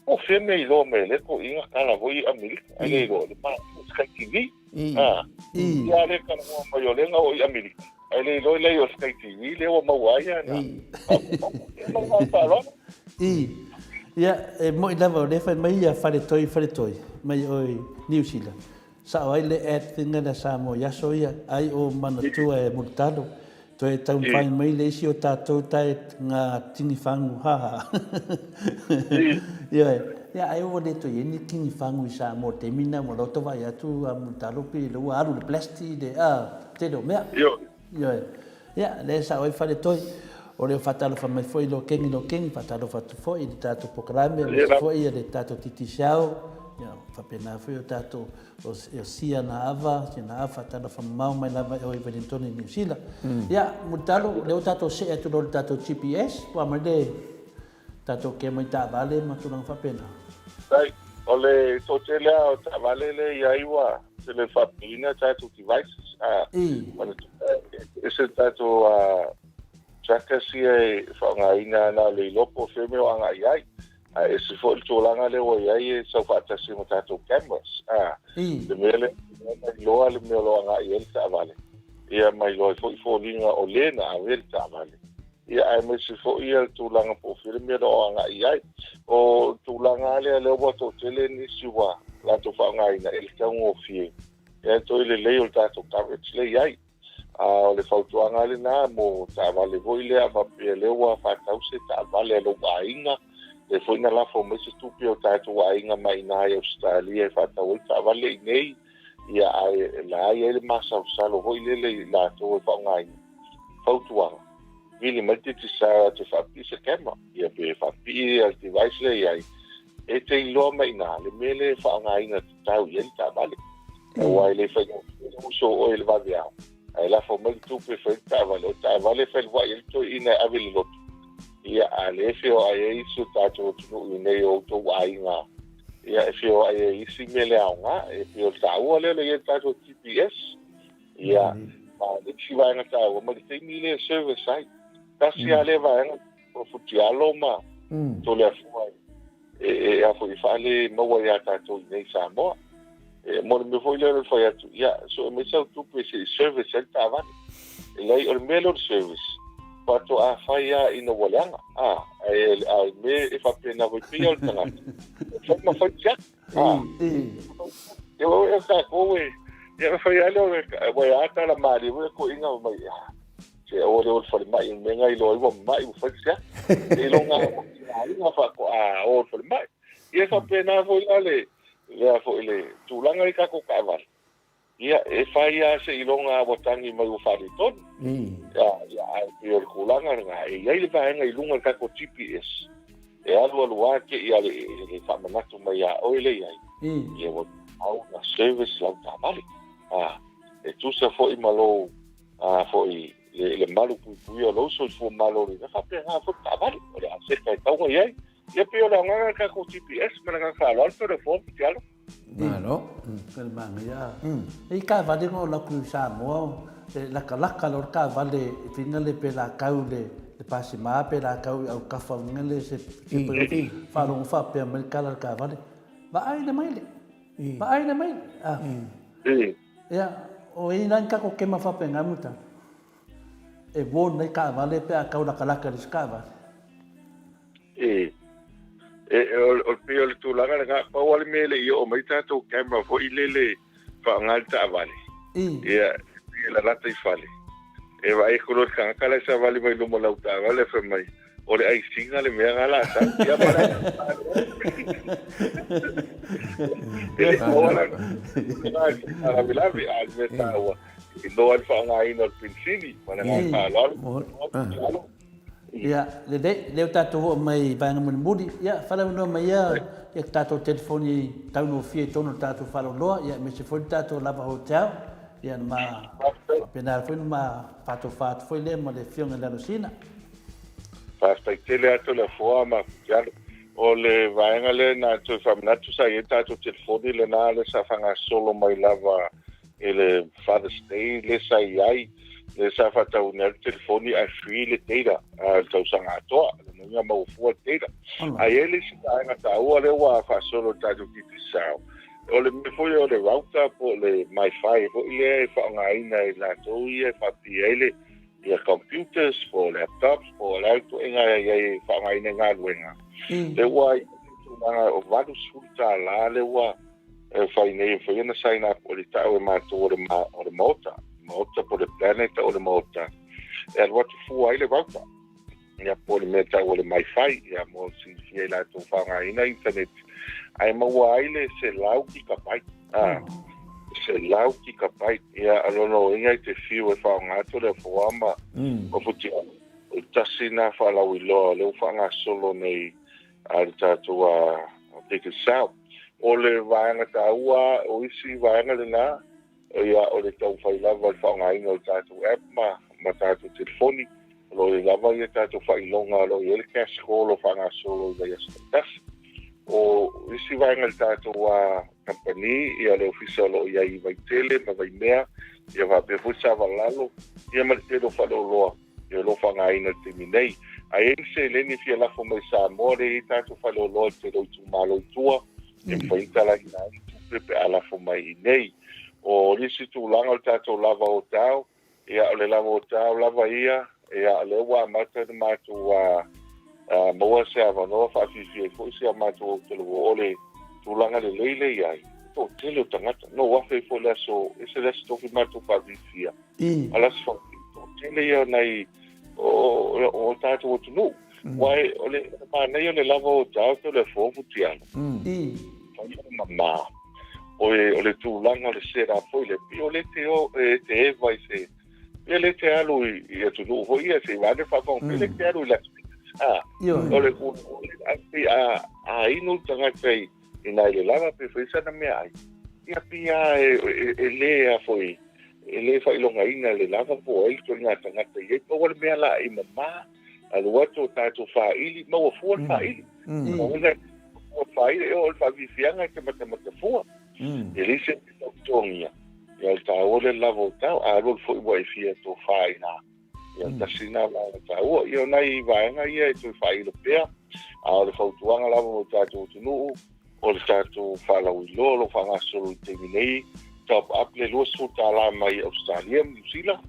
po o fea mea iloa mai e lea toeaiina tala foi i Amerika, ae le iloa le manaia Sky TV. Ia lea talanoa mai o lea na oo i Amerika, ae le iloa lea o Sky TV lea ua maua ai ana. Ia faaaloalo.
Ia, e moni lava o lea e fai mai ia Faletoi Faletoi mai o i Niu Sila. Sao ai le ad thing lea Samoa i aso ia, ai o manatua e Mulitalo, toe taumafai mai le isi o tatou tae nga tini fagu ha ha. Ioe, ia ai ua le toe i ai ni tini fagu i Samoa i le taimi lena, ua loto vaai atu a Mulitalo pei o lea ua alu le plastic le a tele o mea. Ioe, ia lea e sao ai Faletoi, o lea ua faatalofa mai foi Lokeni Lokeni, faatalofa atu foi i le tatou polokalame, aemaise foi le tatou Digicel, ia faapena foi o tatou o Sia na Ava, Sia na Ava, faatalofa mamao mai lava e o i Wellington i Niu Sila. Ia, Mulitalo, o lea ua tatou see atu loa i le tatou GPS, ua aumai le Tatou kea mai taavale ma tulaga faapena.
Right. O le toatele lava o taavale lea i ai ua tele faapipiina tatou devices. Ah, ese tatou trackers ia e faaaogaina na o le iloa po o fea mea o agai i ai. A ese foi le tulaga lea ua i ai e sau faatasi ma tatou cameras. Ah, le mea lea na iloa le mea o lo o agai i ai le taavale. Ia ma iloa ai foi foliga o le na ave le taavale. Ia aemaise foi ia le tulaga po o fea le mea na o agai i ai. O le tulaga lava lea, lea ua toatele nisi ua latou faaaogaina i le taugofie, ia toe lelei o le tatou coverage lea i ai. A o le fautuaga lava lena mo taavale foi lea a faapea lea ua faatau se taavale a lou aiga, lea foi na lafo mai se tupe o tatou aiga mai ina i Ausetalia e faatau ai taavale i nei, ia ae la i ai le masalosalo foi lele i latou e faaaogaina. Fautuaga, Vili mai te Digicel te faapipii se camera, ia pe faapipii le device lea i ai, e te iloa mai i ina le mea lea e faaaogaina tatau i ai le taavale. Aua e le faigofie le uso o oe i le vaveao, ae lafo mai le tupe e fai ai le taavale, o le taavale e failuai ai le toeaina e ave i le lotu. Ia, a lea e feoai ai isi o tatou atunuu i inei o outou aiga, ia e feoai ai isi mea le aoga, e pei o le taua lea o le i ai o le tatou GPS. Ia, ma le isi vaega taua, ma le taimi lea e service ai. Tasi lava lea vaega o Futialo ma Toleafoa e, e, a foi, faale maua ia tatou i nei Samoa. E, mo le mea foi lea o le fai atu, ia, sue mai sau tupe se i service ai le taavale. E leai, o le mea lea o le service, faatoa fai lava ina ua leaga. A, ae, a le mea e faapena foi pei o le tagata, e fai ma fai tiaki. E o e tatou e, ia fai ale o le, ua e ata la mali, ua ko inga o mai, se o le o le falemai, o me ngai loa, ua mai, ua fai sea. E longa, inga fa ko a o le falemai. Ia faapena foi la le, lea foi le tulaga i tatou taavale, ia, e fai lava seiloga ua tagi mai ua faaletonu. Ia, ia, ae pei o le tulaga lena, e i ai le vaega i luga o le tatou GPS, e alu alu lava te i a le faamanatu mai ia oe lea i ai, ia ua au na service lau taavale. A, e tusa foi ma lou, a, foi, le, le malu puipuia o lou soifua maloloina, faapena foi le taavale, o le aseta e tatau ona i ai. Ia pei o le aoga lena o le tatou GPS ma le agaga faaaloalo pe o le form Tialo.
Malo.
Ko le manaia. E i taavale na ola atu i Samoa, e latalata loa le taavale i fina le pe la tau le le pasima pe la tau i autafa fina le se se faalogo faapea mai le tala a le taavale. Vaai le maile. Vaai le maile. Ah. Ia, o i la ni tatou kema faapena muta. E warn nei taavale pe a tau latalata i le isi taavale.
E, e, o, o, pei o le tulaga lena, pau lava le mea e le i oo mai tatou camera foi lele faaaoga le taavale. Ia, e lalata i fale. E vaai atu loa le tagata la e savali mai luma o lau taavale fai mai, o le aisiga le mea na la sau. Ia ma le E le maua la lavelave, a o le mea taua, iloa le faaaogaina o le penisini ma le agaga faaaloalo.
Ia, lelei, lea ua tatou oo mai i vaega mulimuli. Ia, faalauinoa mai ia ia tatou telefoni taugofie i totonu o le tatou faleoloa, ia aemaise foi le tatou Lava Hotel. Ia, na ma faapena foi na ma faatofa atu foi lea ma le Afioga i le Alosina.
Faafetai tele atu le afoa ma Futialo. O le vaega lea na toe faamanatu sa i ai tatou telefoni lena lea sa faagasolo mai lava i le Father's Day lea sa i ai, lea sa faatauina ai le telefoni ae free le data i le tausaga atoa, lona uiga maua fua le data. Ae i ai le isi vaega taua lea ua faasolo i le tatou Digicel, o le mea foi o le router po o le MiFi foi lea e faaaogaina e latou ia e faapipii ai le ia computers po o laptops po o le a le ituaiga e i ai e faaaogaina i galuega. Lea ua i ai le tulaga o $80 lea ua e fai nei, e mafai ona sign up, o le tau e matou o le, ma, o le maota, maota po o le plan e tau o le maota, e alu atu fua ai le router. Ia po o le mea tau o le MiFi, ia mo silafia i latou faaaogaina internet, ae maua ai le 100 gigabyte. Ah, 100 gigabyte, ia o lona uiga i te fiu e faaaoga atu le afoa ma ma futia. O le tasi lena faalauiloa o lea ua faagasolo nei a le tatou Digicel. O le vaega taua, o isi vaega lena, ia o le taumafai lava i le faaaogaina o le tatou app ma, ma tatou telefoni. O lo o i ai lava ia tatou faailoga o lo o i ai le cash call o lo o faagasolo i vaiaso taitasi. O isi vaega i le tatou kamupani, ia le ofisa o lo o i ai i Vaitele ma Vaimea, ia faapea foi Savalalo, ia ma le tele o faleoloa. E o lo o faaaogaina i le taimi nei. A i ai ni seleni e fia lafo mai i Samoa, lea e i ai tatou faleoloa i le tele o itumalo i tua, e mafai ona talaina ai tupe pe a lafo mai i inei. O le isi tulaga o le tatou lava o tao, ia o le lava o tao lava ia, ia o lea ua amata ona matou maua se avanoa faafiafia ai foi si a matou autalavou. O le tulaga lelei lea i ai, e toatele o tagata. Na ou afe ai foi i le aso, ese le aso tofi matou faafiafia. A le aso faapito, tele ia o nai o tatou atunuu. Aua o le manaia o le lava o tatou le afoafu tialo. Fai o mama. O le tulaga o le set up foi lea, pei o lea te o, e te eva i se, pei o lea te alu i atunuu foi ia, se i vaeane faafofoga, pei o lea te alu i Las Vegas. O le tulaga, pei a inu le tagata i nai le lava pe fai sana meaai, ia pei lava e le a foi, e le faailogaina le lava po o ai le ituaiga tagata i ai. Pau lava le mea la i mama, alu atu o tatou faaili, maua fua le faaili. Maua le fua faaili, e oo i le faafiafiaga e te matamata fua. E leai se mea e tautogia, ia o le taua lea o le lava o tau, a alu alu foi ua e fia tofa i ina. Ia tasi lena vaega taua. Ia o nai vaega ia e toe faailo pea, a o le fautuaga lava mo le tatou atunuu, o le tatou faalauiloa o lo o faagasolo i le taimi nei, top up le $20 mai Ausetalia ma Niu Sila,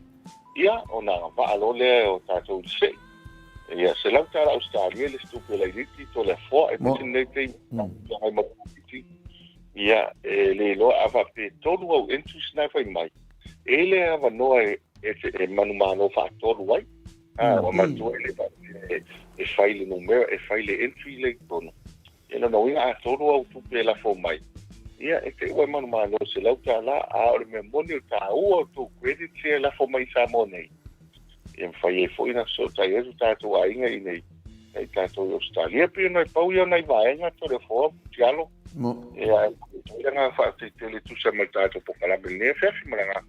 ia ona agavaa loa lea o tatou i le sei. Ia, $100 Ausetalia le isi tupe lailiti to le afoa, aemaise lenei taimi feagai ma le Koviti. Ia, e le iloa a faapea e tolu au entries na e fai mai, e i ai le avanoa e e manumalo faatolu ai. A, ua manatua e le faapea e fai le numera, e fai le entry lea i totonu. Ia lona uiga a tolu au tupe e lafo mai, Ia, e te i ua e manumalo i $100, a o le mea moni o le taua o tou credits ia e lafo mai i Samoa nei, ia mafai ai foi ona fesootai ai so tatou aiga i inei, i tatou i Ausetalia. E pei ona e pau ia o nai vaega Toleafoa Tialo. Ia, e momoli le agaga faafetai tele e tusa ma le tatou polokalame i lenei afiafi ma le agaga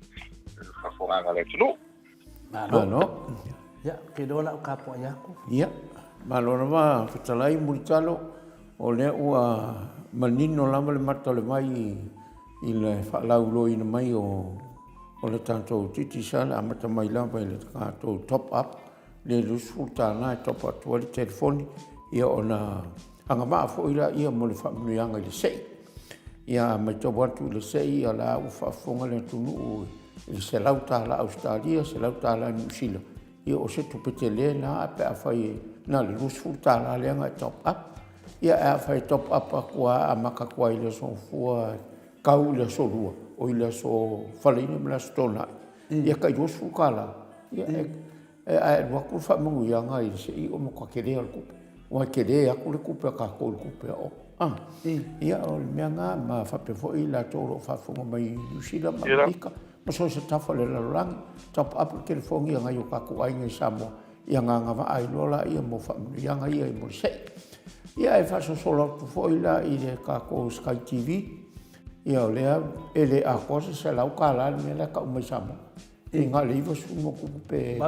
faafofogaaga a le atunuu.
Malo. Malo. Ia, ou te iloa o le a ou tapuai atu.
Ia, malo lava Fetalai Mulitalo, o lea ua manino lava le mata o le vai i le faalauiloaina mai o o le tatou Digicel, amata mai lava i le tatou top up le $20 e top atu ai le telefoni, ia ona agavaa foi lea mo le faamanuiaga i le sei. Ia a matau atu i le sei, ia la ua faafofoga le atunuu i le $100 Ausetalia, $100 Niu Sila, ia o se tupe tele lena pe afai e na o le $20 lea na e top up. Ia ae afai e top up atu lava amata atu lava i le Aso Gafua tau i le Aso Lua, oi le Aso Faraile ma le Aso Toonai, ia tai $20, ia e Ae alu atu le faamanuiaga i le sei ua matua tele lava o le tupe, aua e tele atu le tupe a tatou i le tupe a o. Ia o le mea lena, ma faapea foi i latou o lo o faafofoga mai i Niu Sila ma Amerika ma so o se tafa o le lalolagi, top up le telefoni a nai o tatou aiga i Samoa, ia agavaa ai loa laia mo faamanuiaga ia mo le sei. Ia ae faasolosolo atu foi la i le tatou Sky TV, ia o lea e le atoa se $100 le mea la e tau mai Samoa. Pe na o le 90 ma tupu pe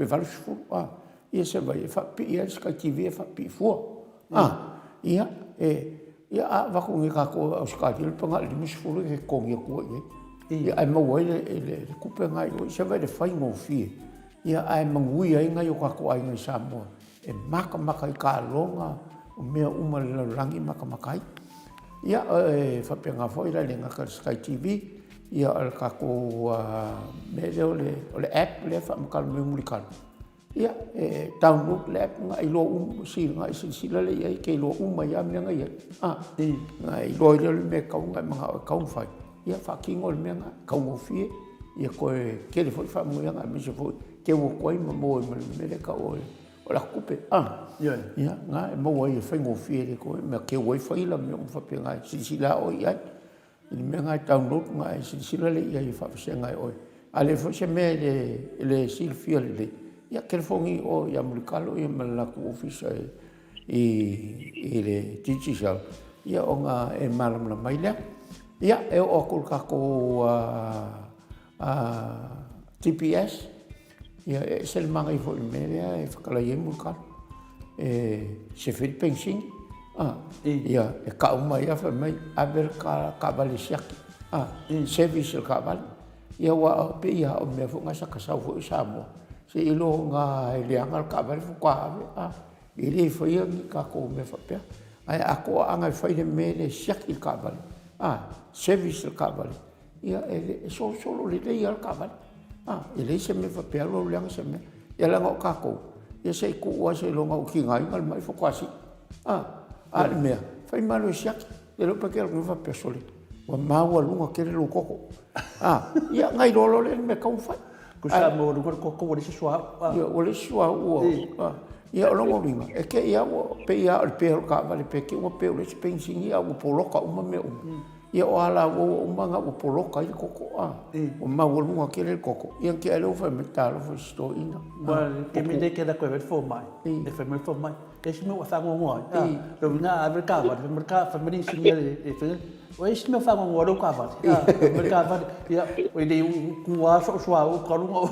80, a. Ia se vai e faapipii ai le Sky TV e faapipii fua. A, ia, e, ia a avatu nei tatou e Ausetalia pe na o le 50 e totogi atu ai i ai. Ia ae maua ai le, le, le tupe lena i o, se vai le faigofie. Ia ae manuia ai nai o tatou aiga i Samoa e matamata i taaloga o mea uma a le lalolagi e matamata ai. Ia, e faapena foi la e le gata i le Sky TV, ia o le tatou mea lea o le, o le app lea e faamatala mai ai Mulitalo. Ia, e download le app na iloa uma, na e silasila lea i ai, e te iloa uma ai lava mea na i ai. Ah, na e iloa ai lea o le mea e tatau ona e manao e tatau ona fai. Ia, faatino le mea lena, taugofie, ia toe tele foi faamanuiaga aemaise foi teu atu ai ma maua ai ma le mea lea e tau o le ato tupe. Ah, ia, na e maua ai e faigofie le toe mea teu ai faila ma mea uma faapena e silasila lava oe i ai. I le mea lena e download ona e silasila lea i ai e faavasega e oe. A leai foi se mea e le silafia lelei, ia telefoni i o ia Mulitalo ia ma le latou ofisa i le Digicel, ia ona e malamalama ai lea. Ia, e oo atu i le tatou GPS, Ia, e ese le manaia foi i le mea lea e fetalai ai Mulitalo. E sefe le penisini, a, ia, e kau mai lava fai mai, ave le taavale e siaki, a, service le taavale. Ia aua pei lava o le mea foi lena sa ta sau foi i Samoa, seiloga e leaga le taavale faatoa ave, a. E le faia ni tatou mea faapea. Ae a toaaga e fai le mea lea e siaki le taavale, a, service le taavale, Ia, e solosolo lelei lava le taavale. A, e leai se mea faapea alu alu leaga se mea. Ia leaga o tatou, ia se i tuu lava seiloga ua tigaina le mai faatoa sii. A, a o le mea, fai ma alu e siaki. Le iloa pe te alu faapea, sole, ua maualuga tele lou toto. A, ia ona iloa loa lea o le mea e tatau ona fai.
Tusa maualuga le toto ua leai se suauu.
Ia, ua leai se suauu. Ia, o lona uiga, e te i lava ua, pei lava o le pe o le taavale, pe te i ua pe ua leai se penisini a ua poloka uma mea uma. Ia o alauaua uma na ua poloka ai le koko, a, ua maualuga tele le koko. Ia na tea lea ua fai mai, talofa i si toeaina.
Ua taimi nei e te alu atu e fai le fomai, e fai mai le fomai, e isi mea ua faanoanoa ai, a, lona uiga a ave le taavale, fai mai le, fai mai le inisinia e faia, o isi mea ua faanoanoa ai lau taavale, a, fai mai le taavale, ia, e le i tu lava sou suauu talu ona ou.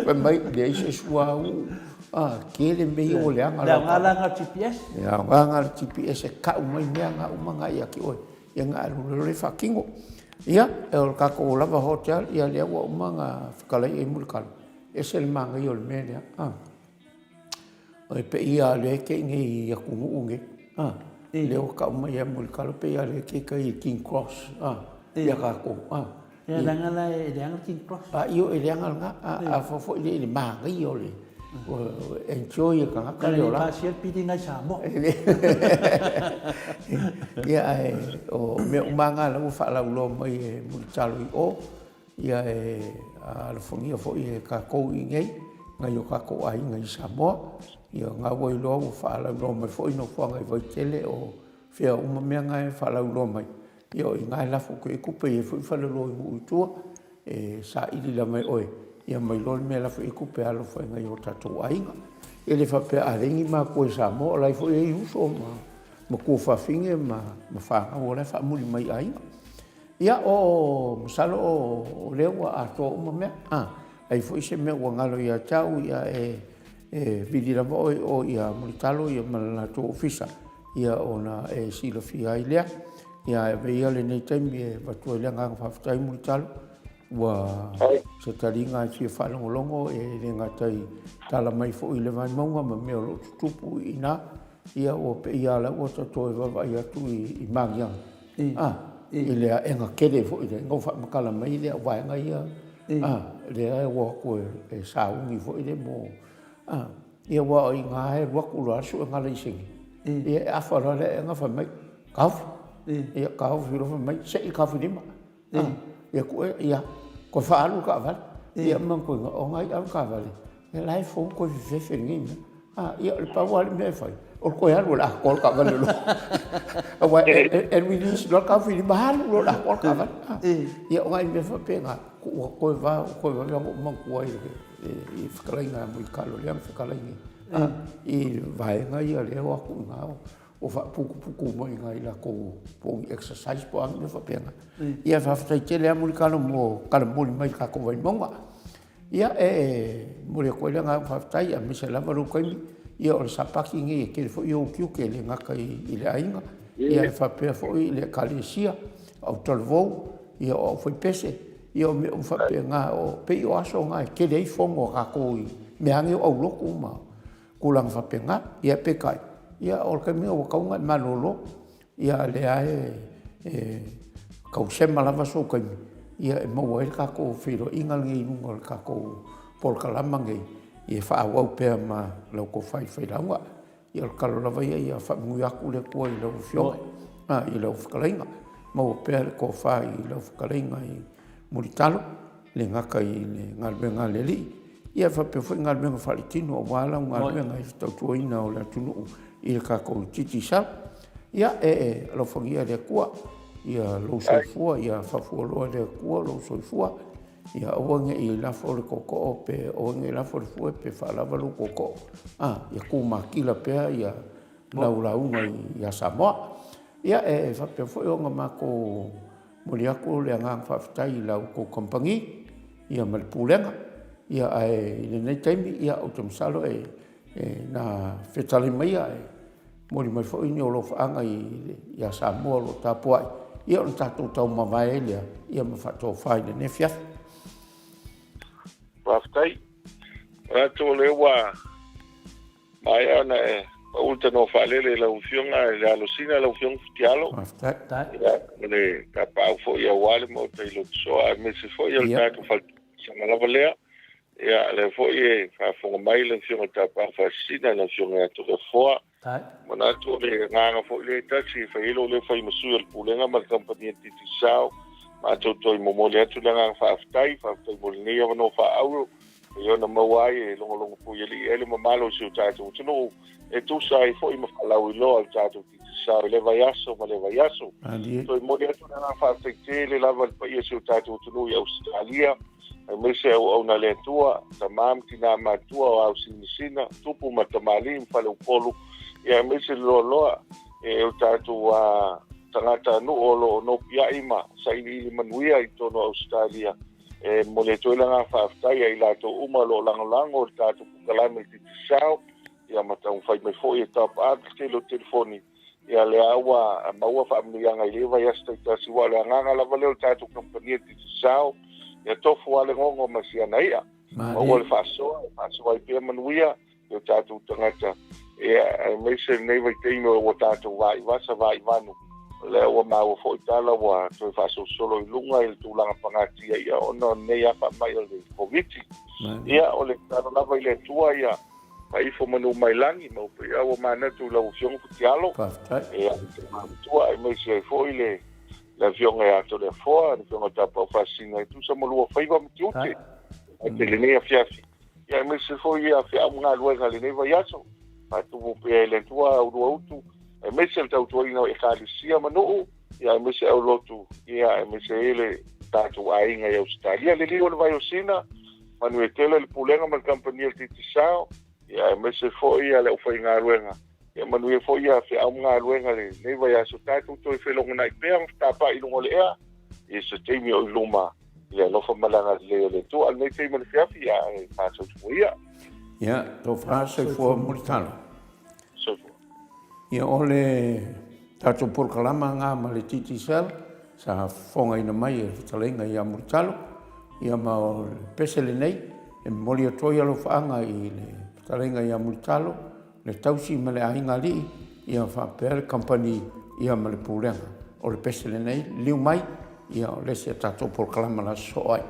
Fai mai, leai se suauu. A, tele mea ia ua leaga.
Le aoga la lena o le GPS.
Le aoga lena o le GPS e kau mai mea na uma na ia te oe. Ia na alu loa lea faatino. Ia, o le tatou lava hotel, ia lea ua uma ona fetalai ai Mulitalo. E ese le manaia o le mea lea. A, e pei lava o lea e te i nei i atunuu nei. A, lea ua tau mai e Mulitalo, pei lava o lea e te i tai i King Cross. A, ia tatou. A.
E leaga la e leaga le King Cross.
A io e leaga lena. A fua foi lea i le manaia o le enjoy e tagata
le ola. E le pasia le piliga i Samoa.
Ia ae o mea uma lava na la ua faalauiloa mai e Mulitalo i o, ia e alofagia foi e tatou i inei, nai o tatou aiga i Samoa. Ia na ua iloa ua faalauiloa mai foi nofoaga i Vaitele o fea uma mea na e faalauiloa mai. Ia o i ina e lafo atu i ai tupe, e i ai foi faleoloa i nuu i tua, e saili lava e oe, ia ma iloa le mea e lafo i ai tupe e alofa ai i nai o tatou aiga. E le faapea a leai ni matua i Samoa, o la e foi e i ai uso ma matua fafine ma fanau o la e faamuli mai i aiga. Ia, o masalo o lea ua atoa uma mea. A i ai foi se mea ua galo ia te au, ia e vili lava oe i o ia Mulitalo ma le latou ofisa, ia ona e silafia ai lea. Ia ae avea ia lenei taimi e avatu ai le agaga faafetai Mulitalo, ua se taliga e fia faalogologo e le gata i tala mai foi i le Vaimauga ma mea o lo o tutupu i ina, ia ua pei lava o la ua ta toe vaavaai atu i magiagi i le aega tele foi lea na ou faamatala mai ai au vaega ia, lea e o atu e sauni foi lea mo... ia aua o i ina e alu atu loa lava le suega laisene, ia e afa loa le aega fai mai, taofi, ia taofi loa fai mai, sei le taofilima. Ia ia toe faaalu le taavale. Ia manatua, o na i au taavale, ia la e fou toe fefefe i lenei mea. Ia o le pau lava le mea e fai, o le toe alu o le atoa le taavale loa. Aua e release loa le taofilima, alu loa i le atoa le taavale. Ia o nai mea faapena, ua toe vave ona ou manatua i le fetalaiga a Mulitalo lea na fetalai nei, i vaega ia lea e o atu i ina o faaputuputu mai i ina i latou po o ni exercise po o a mea faapena. Ia faafetai tele lava Mulitalo mo tala momoli mai i le tatou Vaimauga. Ia e momoli atu ai le agaga faafetai aemaise lava lou taimi, ia o le Sapati lenei e tele foi ou tiute e le gata i le aiga, ia e faapea foi i le Ekalesia, autalavou, ia o aufaipese, ia o mea uma faapena, pei o aso na e tele ai fono a tatou i mea lava nei o aulotu ma tulaga faapena. Ia peitai, ia o le taimi lenei ua tatau ona e malolo, ia a o lea lava e tausema lava sou taimi e maua ai le tatou feiloaiga lenei i luga o le tatou polokalama lenei e faaauau pea ma lau tofa i le failauga. Ia o le tatalo lava ia ia faamanuia atu le Atua i lau Afioga, i lau fetalaiga, maua pea le tofa i lau fetalaiga i Mulitalo, e le gata i le galuega a le Alii, ia faapea foi galuega faaletino aua lau galuega i le tautuaina o le atunuu i le tatou Digicel. Ia, e alofagia e le Atua ia lou soifua, ia faafualoa e le Atua lou soifua, ia aua ne i lafo le tootoo pe aua ne i lafo le fue pe faalava lou tootoo, ia tumatila pea ia lau lauga ia Samoa. Ia, e faapea foi ona matou momoli atu le agaga faafetai i la outou kamupani ia ma le Pulega, ia ae i lenei taimi, ia ou te masalo e na fetalai maia e momoli mai foi ni alofaaga ia Samoa o lo o tapuai, ia ona tatou taumavae ai lea ia ma faatofa i lenei afiafi.
Faafetai. Manatu o lea ua maea ona e pau le tanoa faalele i lau Afioga i le alosina lau Afioga Futialo.
Faafetai.
Ia, o le tapaau foi aua le Maota i Lotosoa aemaise foi o le tatou faletuisanga lava lea. Ia, lea foi e faafofoga mai le Afioga i le Tapaau Faasisina, le Afioga ia Toleafoa. Manatu o le agaga foi lea e tasi e fai ai lou leo fai ma sui o le Pulega ma le Kamupani a le Digicel. Matou toe momoli atu le agaga faafetai, faafetai mo lenei avanoa faaauro e ona maua ai e logologo puialii ai le mamalu o si o tatou atunuu e tusa ai foi ma faalauiloa a le tatou Digicel i lea vaiaso ma lea vaiaso. Toe momoli atu le agaga faafetai tele lava i le paia o si o tatou atunuu i Ausetalia, aemaise auauna a le Atua, tama ma tina matua o Ausinasina, tupu ma tamalii ma faleupolu, ia aemaise le loaloa e o tatou tagatanuu o lo o nopiai ma sailiili manuia i totonu o Ausetalia. E momoli atu ai le agaga faafetai ia i latou uma o lo o lagolago i le tatou polokalame i le Digicel, ia ma taumafai mai foi e top up le tele o telefoni, ia lea ua maua faamanuiaga i lea vaiaso taitasi, aua o le agaga lava lea o le tatou kamupani a le Digicel, ia tofu lava le gogo ma si ana i'a, maua le faasoa, e faasoa ai pea manuia i o tatou tagata, ia aemaise lenei vaitaimi ua tatou vaivasa vaivanu, o lea ua maua foi tala ua toe faasolosolo i luga i le tulaga pagatia ia ona o lenei lava faamai o le Koviti. Ia o le tatalo lava i le Atua ia Faifo manu mai lagi ma upu ia ua manatu i lau Afioga Futialo.
Faafetai.
Ia, te matua aemaise ai foi le le Afioga ia Toleafoa, le Afioga Tapaau Faasisina e tusa ma lua faiva ma tiute. Ai te lenei afiafi. Ia aemaise foi ia feau ma galuega i lenei vaiaso. Faatumu pea e le Atua au lua utu, aemaise le tautuaina o Ekalesia ma nuu. Ia aemaise aulotu, ia aemaise ai le tatou aiga i Ausetalia. Liliu o le vai o Sina, manuia tele le Pulega ma le Kamupani a le Digicel, ia aemaise foi ia le aufaigaluega. Ia manuia foi ia feau ma galuega i lenei vaiaso. Tatou toe felogonai pea ma fetapaai i luga o le ea i se taimi o i luma i le alofa ma le agalelei o le Atua. A o lenei taimi o le afiafi, ia e faasoifua ia.
Ia, tofa soifua Mulitalo.
Soifua.
Ia, o le tatou polokalama lena ma le Digicel sa fofogaina mai e le fetalaiga ia Mulitalo. Ia ma o le pese lenei e momoli atu ai alofaaga i le fetalaiga ia Mulitalo, le tausi ma le aiga alii, ia faapea le kamupani ia ma le pulega. O le pese lenei, liliu mai, ia o le isi a tatou polokalama o le a sosoo ai.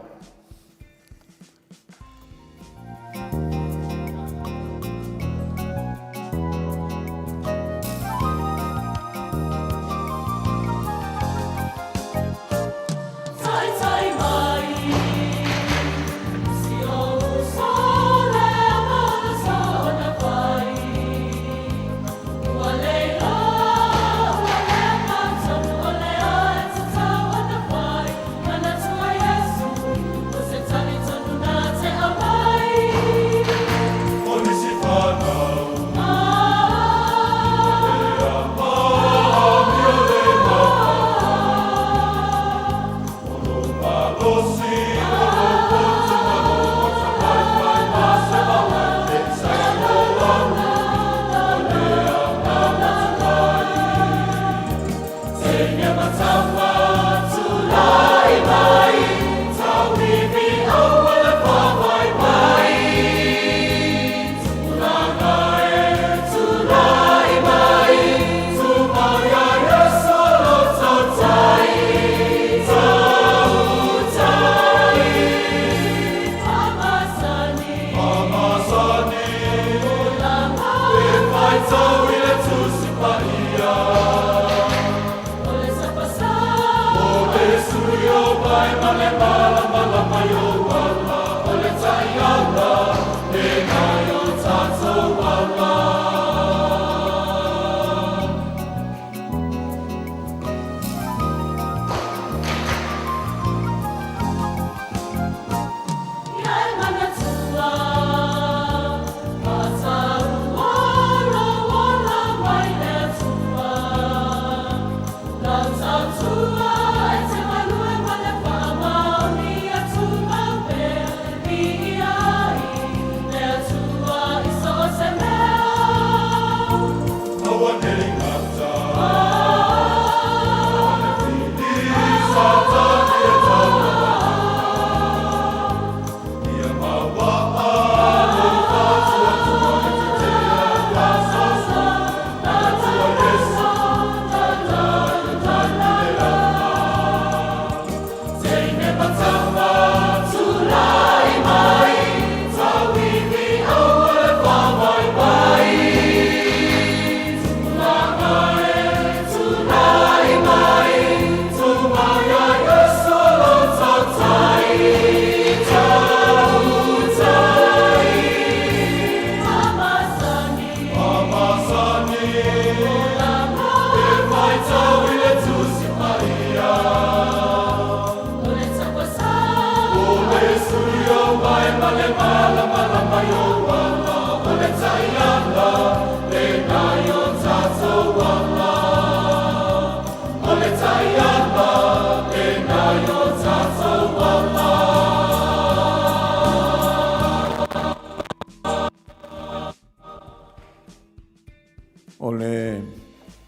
O le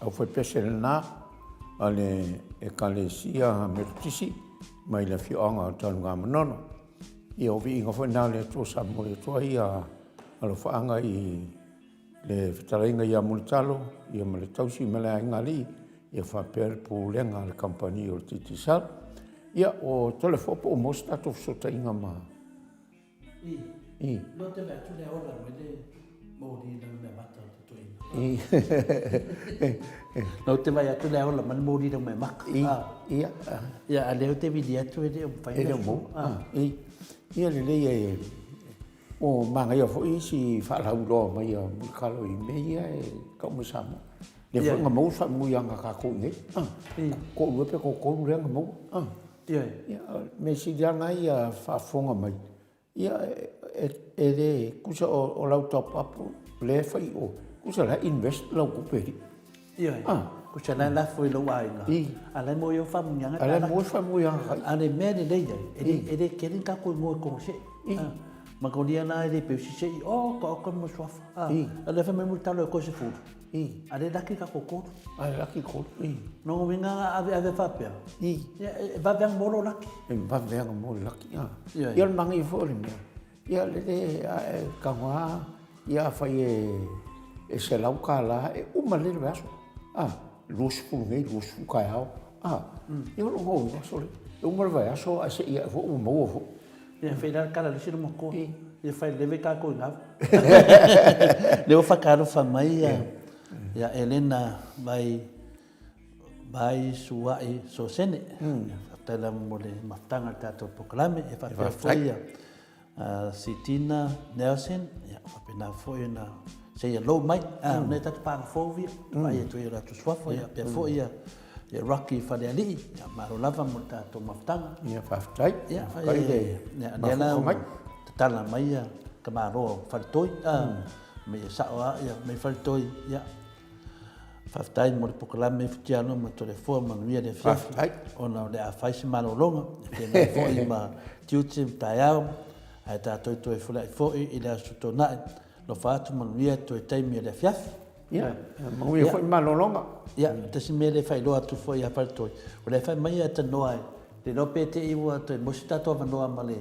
aufaipese lena a le Ekalesia Metotisi mai le afioaga o Tanugamanono. Ia o viiga foi lena a le Atua sa momoli atu ai alofaaga i le fetalaiga ia Mulitalo ia ma le tausi ma le aiga alii ia faapea le pulega a le kamupani o le Digicel. Ia o Toleafoa po o maua se tatou fesootaiga ma
I.
I.
No te vaai atu le ola mai le moli i lana mea mata o te toeaina.
I.
No te vaai atu le ola mai le moli i lana mea mata.
I. Ia.
Ia, a lea ou te vili atu e le o mafai.
E le o maua. I. Ia lelei e o manaia foi isi faalauiloa mai a Mulitalo i mea ia e tau mai Samoa. Lea foi na maua le faamanuiaga a tatou i inei. Toalua pe toatolu lea na maua. Ia, o le mea sili lava lena ia faafofoga mai, ia e le, tusa o lau top up lea e fai i o, tusa o la e invest lau tupe i i.
Ioe, tusa o la e lafo i lou aiga, a o la e maua ai au faamanuiaga.
A o la e maua ai faamanuiaga.
A o le mea lelei ai, e le tele ni tatou igoa i totonu o se i. Magolia la e le peusi se i, oka oka mo suafa. A o lea fai mai mulitalo e 30. A lea e laki tatou tolu.
A e laki tolu.
Lona uiga a aveave faapea, ia e vave lava ona maua lou laki.
E vave lava ona maua le laki. Ia o le manaia foi o le mea, ia lele a e tago lava, ia afai e $100 e uma lelei le vaiaso. 20 nei, 20 taeao. Ia o lona uiga, sole, e uma le vaiaso ae se i ae foi ua maua foi.
Ia fai la le tala a le isi loma Ia fai leve tatou i gau. Lea ua faatalofa mai ia, ia Elena vai vai Sua'i Sosene. Faafetai lava mo le mafutaga o le tatou polokalame. E faapea foi ia Sitina Nelson, ia faapena foi ona say hello mai. Ah, nei tatou paaga fou ia, vaai atu i o latou suafa, ia faapea foi ia Ia Rocky Falealii, ia malo lava mo le tatou mafutaga.
Ia faafetai.
Ia faafetai le ia lea la tatala mai ia tamaloa o Faletoi, mai ia sao a ia mai Faletoi, ia faafetai mo le polokalame Futialo ma Toleafoa manuia le afiafi.
Faafetai.
Ona o le a fai se malologa, e feagai foi ma tiute ma taeao, ae tatou toe feiloai foi i le Aso Toonai. Alofa atu manuia toe taimi o le afiafi.
Ia, manuia foi malologa.
Ia, tasi mea lea e faailoa atu foi ia Faletoi, o lea e fai mai ia tanoa e le iloa pe te i ua toe maua se tatou avanoa ma le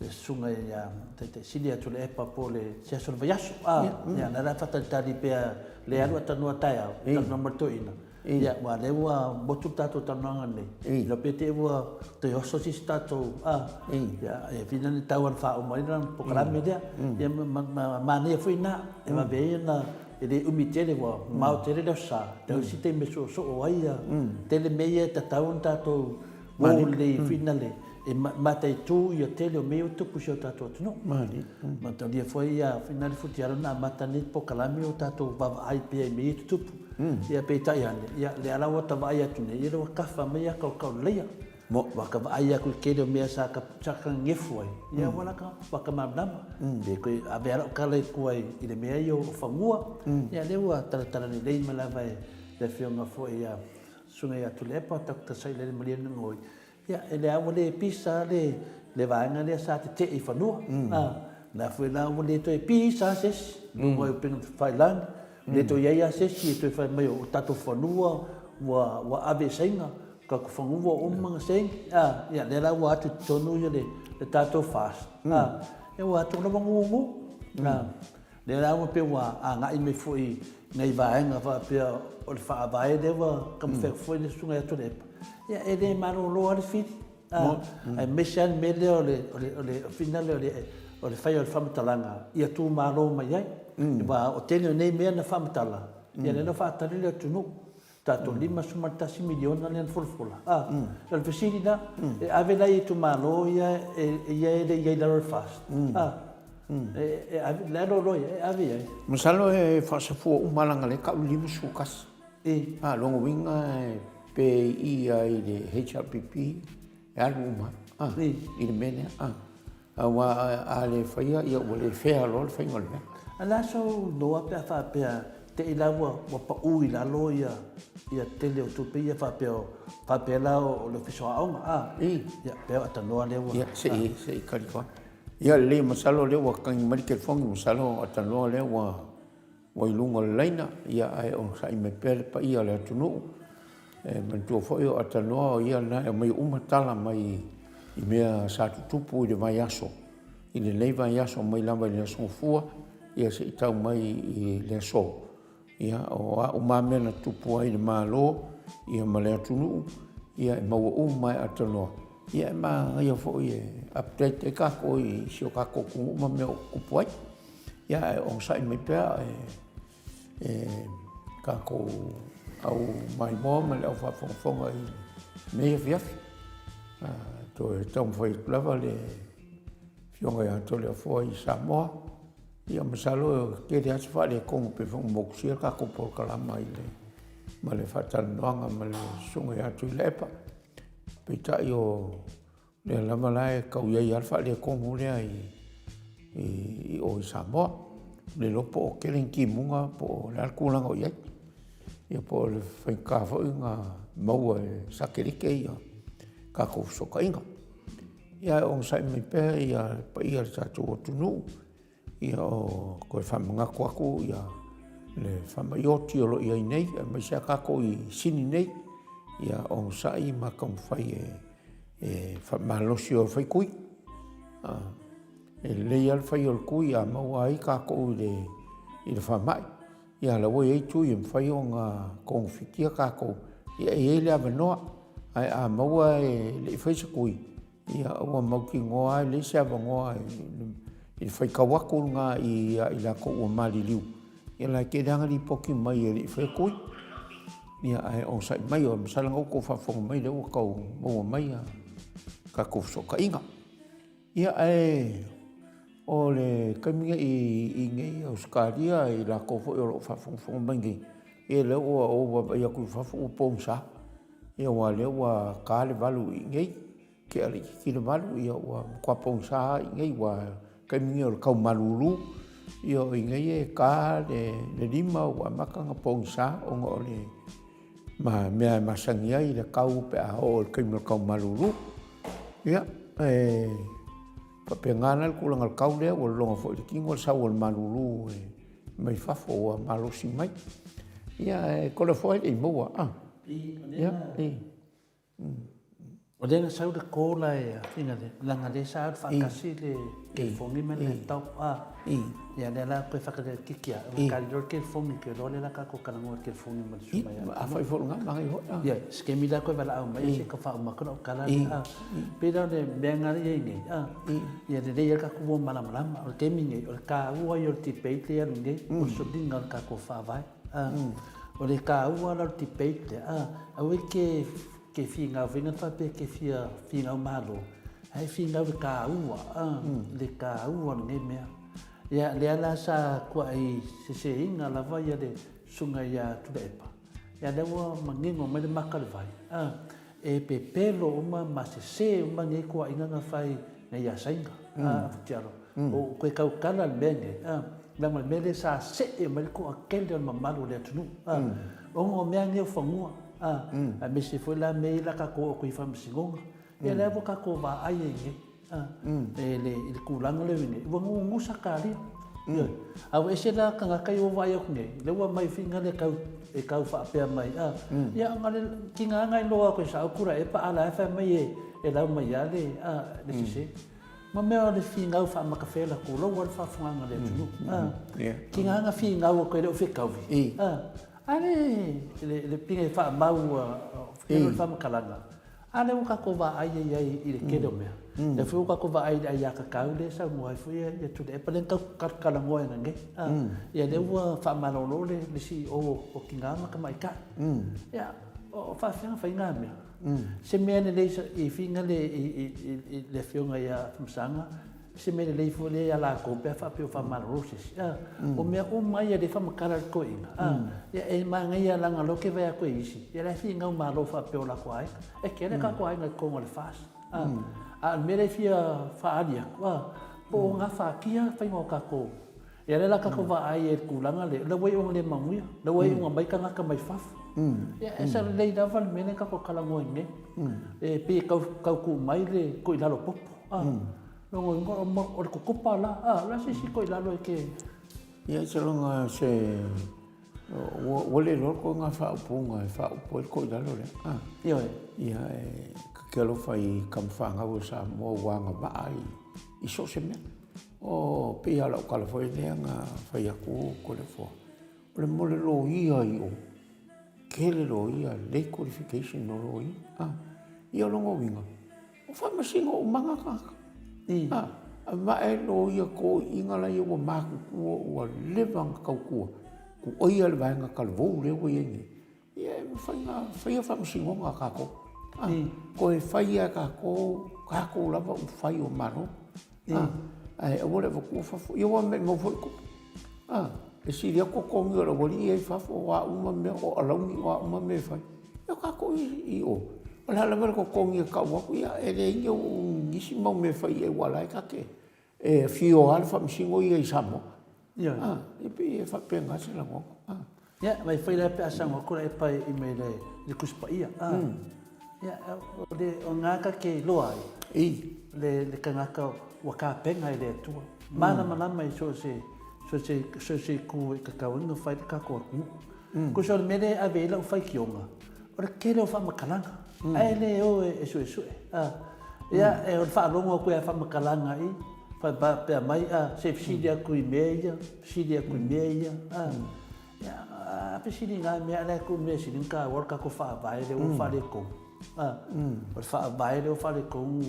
susuga ia Taitai Sili ia Tuilaepa po o le se aso o le vaiaso. A, ia, o lea la e faatalitali pea le alu a tanoa taeao, talanoa ma le toeaina. Ia, aua o lea ua motu le tatou talanoaga nei, iloa pe te i ua toe oso se isi tatou, a, ia, e fina ni tau ona faauma ai lana polokalame lea. Ia, ma manaia foi lena, e vave ai ona, e le umi tele, ua mamao tele le aso Sa, tau isi taimi e soosoo ai ia, tele mea ia e tatau ona tatou o lelei fina le, e mataitu ia tele o mea ia ua tupu i si o tatou atunuu. Mataulia foi ia fina le futialo na amata nei polokalame o tatou vaavaai pea i mea ia e tutupu. Ia peitai ane, ia lea la ua ta vaai atu nei, ia lea ua kafa mai ia kaokaoleleia. Ua ka vaai atu i le tele o mea sa ka sa ka gegefu ai, ia ua la ka ua ka malamalama. Pe toe ave lava lau tala i tua i le mea ia o fanua, ia lea ua talatala lelei mai lava e le afioga foi ia Susuga ia Tuilaepa, Doctor Sailele Malielegaoi, Ia, e leai ua le pisa le, le vaega lea sa tetee i fanua. Mm. A, lea foi la ua le toe pisa se isi, mm. luga i upega tafailagi, mm. le toe i ai lava se isi e toe fai mai o tatou fanua ua, ua ave e Saina, tatou fanua ua uma na saini. A, ia, lea la ua atu i totonu ia le, le tatou FAST. Mm. A, ia ua atu lava gugu. Mm. A, Lea la ua pei ua agai mai foi nai vaega faapea o le Faavae lea ua taumafai atu foi le Susuga ia Tuilaepa, ia e le malolo lava le fili, aemaise lava le mea lea o le, o le, o le fina lea o le, o le fai o le faamatalaga ia tumalo mai ai. Aua o tele o nei mea na faamatala, ia lea na faatali le atunuu. Tatou $51 miliona lea na folafola. A, o le fesili la, e ave la i itumalo ia ia e le i ai i lalo o le FAST? A, e ave, la e lolo ai, e ave i ai.
Masalo e faasafua uma leaga lea e tau le 51.
I.
A, lona uiga pe i i i le HRPP e alu uma a, i le mea lea. A. Aua a le faia, ia ua le fair loa le faiga o le mea.
A le a sou iloa pe a faapea te i la ua ua pau i lalo ia ia tele o tupe ia faapea o faapea la o le Ofisa o Aoga a?
I.
Ia pea o atanoa lea ua
Ia se i se i kali koa. Ia lelei masalo lea ua kagi mai le telefoni masalo atanoa lea ua Ua i luga o le laina, ia ae onosai mai pea le paia o le atunuu. E manatua foi o Atanoa o ia lena e aumai uma tala mai i mea sa tutupu i le vaiaso, i lenei vaiaso mai lava i le Aso Gafua, ia se i tau mai i le aso. Ia o a uma lava mea na tutupu ai i le Malo ia ma le atunuu, ia e maua uma e Atanoa. Ia e manaia foi e update ai tatou i si o tatou atunuu ma mea o tutupu ai. Ia, ae onosai mai pea e tatou au maimoa ma le au faafogafoga i lenei afiafi. Toe taumafai atu lava le Afioga ia Toleafoa i Samoa. Ia, masalo e tele lava se faaletonu pei foi ona motusia le tatou polokalama i le. ma le faatalanoaga ma le Susuga ia Tuilaepa. Peitai o lea lava la e tau i ai lava le faaletonu lea i o i Samoa. E le iloa po o tele ni timuga po o le a le tulaga o i ai. Ia po o le faigata foi ona maua e satelite ia tatou fesootaiga. Ia ae onosai mai pea le paia o le tatou atunuu, ia o toe faamanatu atu ia le faamai oti o lo o i ai nei, aemaise lava tatou i Sini nei, ia onosai ma taumafai e faamalosi o e fai tui. E lelei lava le fai o le tui a maua ai tatou i le faamai. Ia la ua i ai tui e mafai ona togafitia tatou, ia e i ai le avanoa. Ae a maua e le i faia se tui, ia ua mautinoa lava e leai se avanoa i le faitau atu lena ia i latou ua maliliu, ia la e tele lava ina lipoti mai e le i faia tui. Ia ae onosai mai, masalo o lena ua outou faafofoga mai o lea ua tau maua mai a tatou fesootaiga. Ia ae o le taimi nei i inei i Ausetalia i latou foi o lo o faafogafoga mai nei, ia lea ua ou vaavaai atu i fafo ua pogisa. Ia aua o lea ua ta le 8 i inei, tea laitiiti le 8, ia ua matua pogisa lava i inei aua o le taimi nei o le tau malulu. Ia o i inei e ta le 5 ua amata ona pogisa ona o le ma mea e masani ai le kau pe a oo i le taimi o le kau malulu. Ia, e faapena la le tulaga o le kau lea, ua lologa foi i le tino le sau o le malulu e mai fafo ua malosi mai. Ia, e kolofoa e le i maua, a? Ia, i.
O lea na sau le call a e afina le, leaga lea sa alu faatasi le telefoni ma le laptop a. Ia lea la toe whakarerekiki a, ua kari loa le telefoni ke loa lea la kākou talanoa i le telefoni ma le susuga ia.
A fai foi lena, manaia foi.
Ia, se taimi la koe valaau mai se ka faauma atu lau tala lea a. Pei la o le mea lena lea e i ai nei a, ia lelei ai le tatou malamalama. O le taimi nei, o le taua ia o le debate lea e alu nei, o le soliga o le tatou Faavae. O le taua la o le debate lea, aua e te ke finau faiga faapea ke fia finau malo, ae finau le taua, le taua o lenei mea. Ia, lea la sa tuai seseina lava ia le susuga ia Tuilaepa, ia lea ua manino mai le maka o le vai, e pepelo uma ma sese uma nei tuuaiga na fai nei ia Saina, Futialo. O toe tautala le mea lenei, leaga o le mea lea sa see mai le toatele o le mamalu o le atunuu, ona o mea nei o fanua, aemaise foi la mea ia o le a tatou oo atu i faamasinoga. Ia lea ua tatou vaai ai nei, i le tulaga lea ua i ai nei, ua nunusa talia. Ioe. A ua ese la tagata ia ua vaai atu nei, lea ua aumai finagalo e tau, e tau faapea mai, a, ia na o le tiga lava na iloa atu e sa'u Tuilaepa a o la e fai mai e lau mai lava le, a, le sese. Ma mea o le finau faamatafela tulou lava le faafofogaaga a le atunuu, a, tiga lava na finau atu e le o fetaui, a, a le, le, le pine faamau a, le faamatalaga, A lea ua tatou vaai ai ai i le tele o mea. Lea foi ua tatou vaai i le aiatatau lea e saunoa ai foi ia Tuilaepa lea na tau talanoaina nei. Ia lea ua faamalolo le CEO o Tina ma Tamaitai. Ia, o faafefea ona fai na mea? Se mea lelei i finga le i le afioga ia Afamasaga, se mea lelei foi lea ia latou pe a faapea ua faamalolo se isi. O mea uma ia lea e faamatala e le toeaina, ia e manaia leaga o lea ou te vaai atu e isi, ia la e finau malo faapea o latou aiga. E tele tatou aiga i totonu o le FAST. A o le mea lea e fia faaali atu, po o gafatia le faiga o tatou. Ia lea la tatou vaai ai i le tulaga lea, o lea ua iu ina le manuia, o lea ua iu ina omai tagata mai fafo. Ia e sa lelei lava le mea lea tatou talanoa ai nei. E pei e tau tuu mai le toilalo popo. Lona uiga o le kokopa la, a, o le a se isi toilalo e te...
Ia seiloga se ua le iloa le koiga faaupuga e faaupu ai le toilalo lea. A.
Ioe.
Ia e ta te alofa i tama fanau a Samoa ua agavaa i so o se mea. O pei lava o lau tala foi lea na fai atu Toleafoa, o le mea o le loia i o, tele loia, lelei qualification o loia. A. Ia o lona uiga, O faamasino uma na tagata. A, ma e loia toeaiina la ia ua matutua ua leva ona tautua, tuuaia le vaega talavou lea ua i ai nei, ia e mafai ona faia faamasinoga a tatou. A, toe fai lava e tatou, tatou lava upufai o Malo. A, ae aua le avatua fafo, ia aua maimau foi le tupe. A. E sili atu totogi o le aualii ia i fafo, o a uma mea, o alauni, o a uma mea e fai. Ia o tatou i o, o le a lava le totogi e tau atu, ia e leai ni nisi mau mea e fai i ai aua o la e ta te e afio lava le faamasino ia i Samoa. Ioe. Ah, e pei e faapena se lagona. Ah.
Ia, vai foi la pe a sago atu la e pae i mai le le Tusi Paia. Ah. Mm. Ia, o le o ngā ka ke loa ai.
I.
Le le kangaka ua kapenga i le Atua. Mm. Malamalama i so se so se so se ku e kakau ai no fai le kako atunuu. Mm. Ko so le mele ave i lau faitioga, o le tele o faamatalaga, mm. ae le o e, e suesue. Ah. Ia, mm. e o le faalogo atu ia faamatalaga i, faapea mai, ah, se fesili atu i mea ia, fesili atu i mea ia. Ah. Mm. Ia, a fesili ngā mea, alea ku mea sili ka o le kako faavae le o faaletonu. Ah. O le faavae le o faaletonu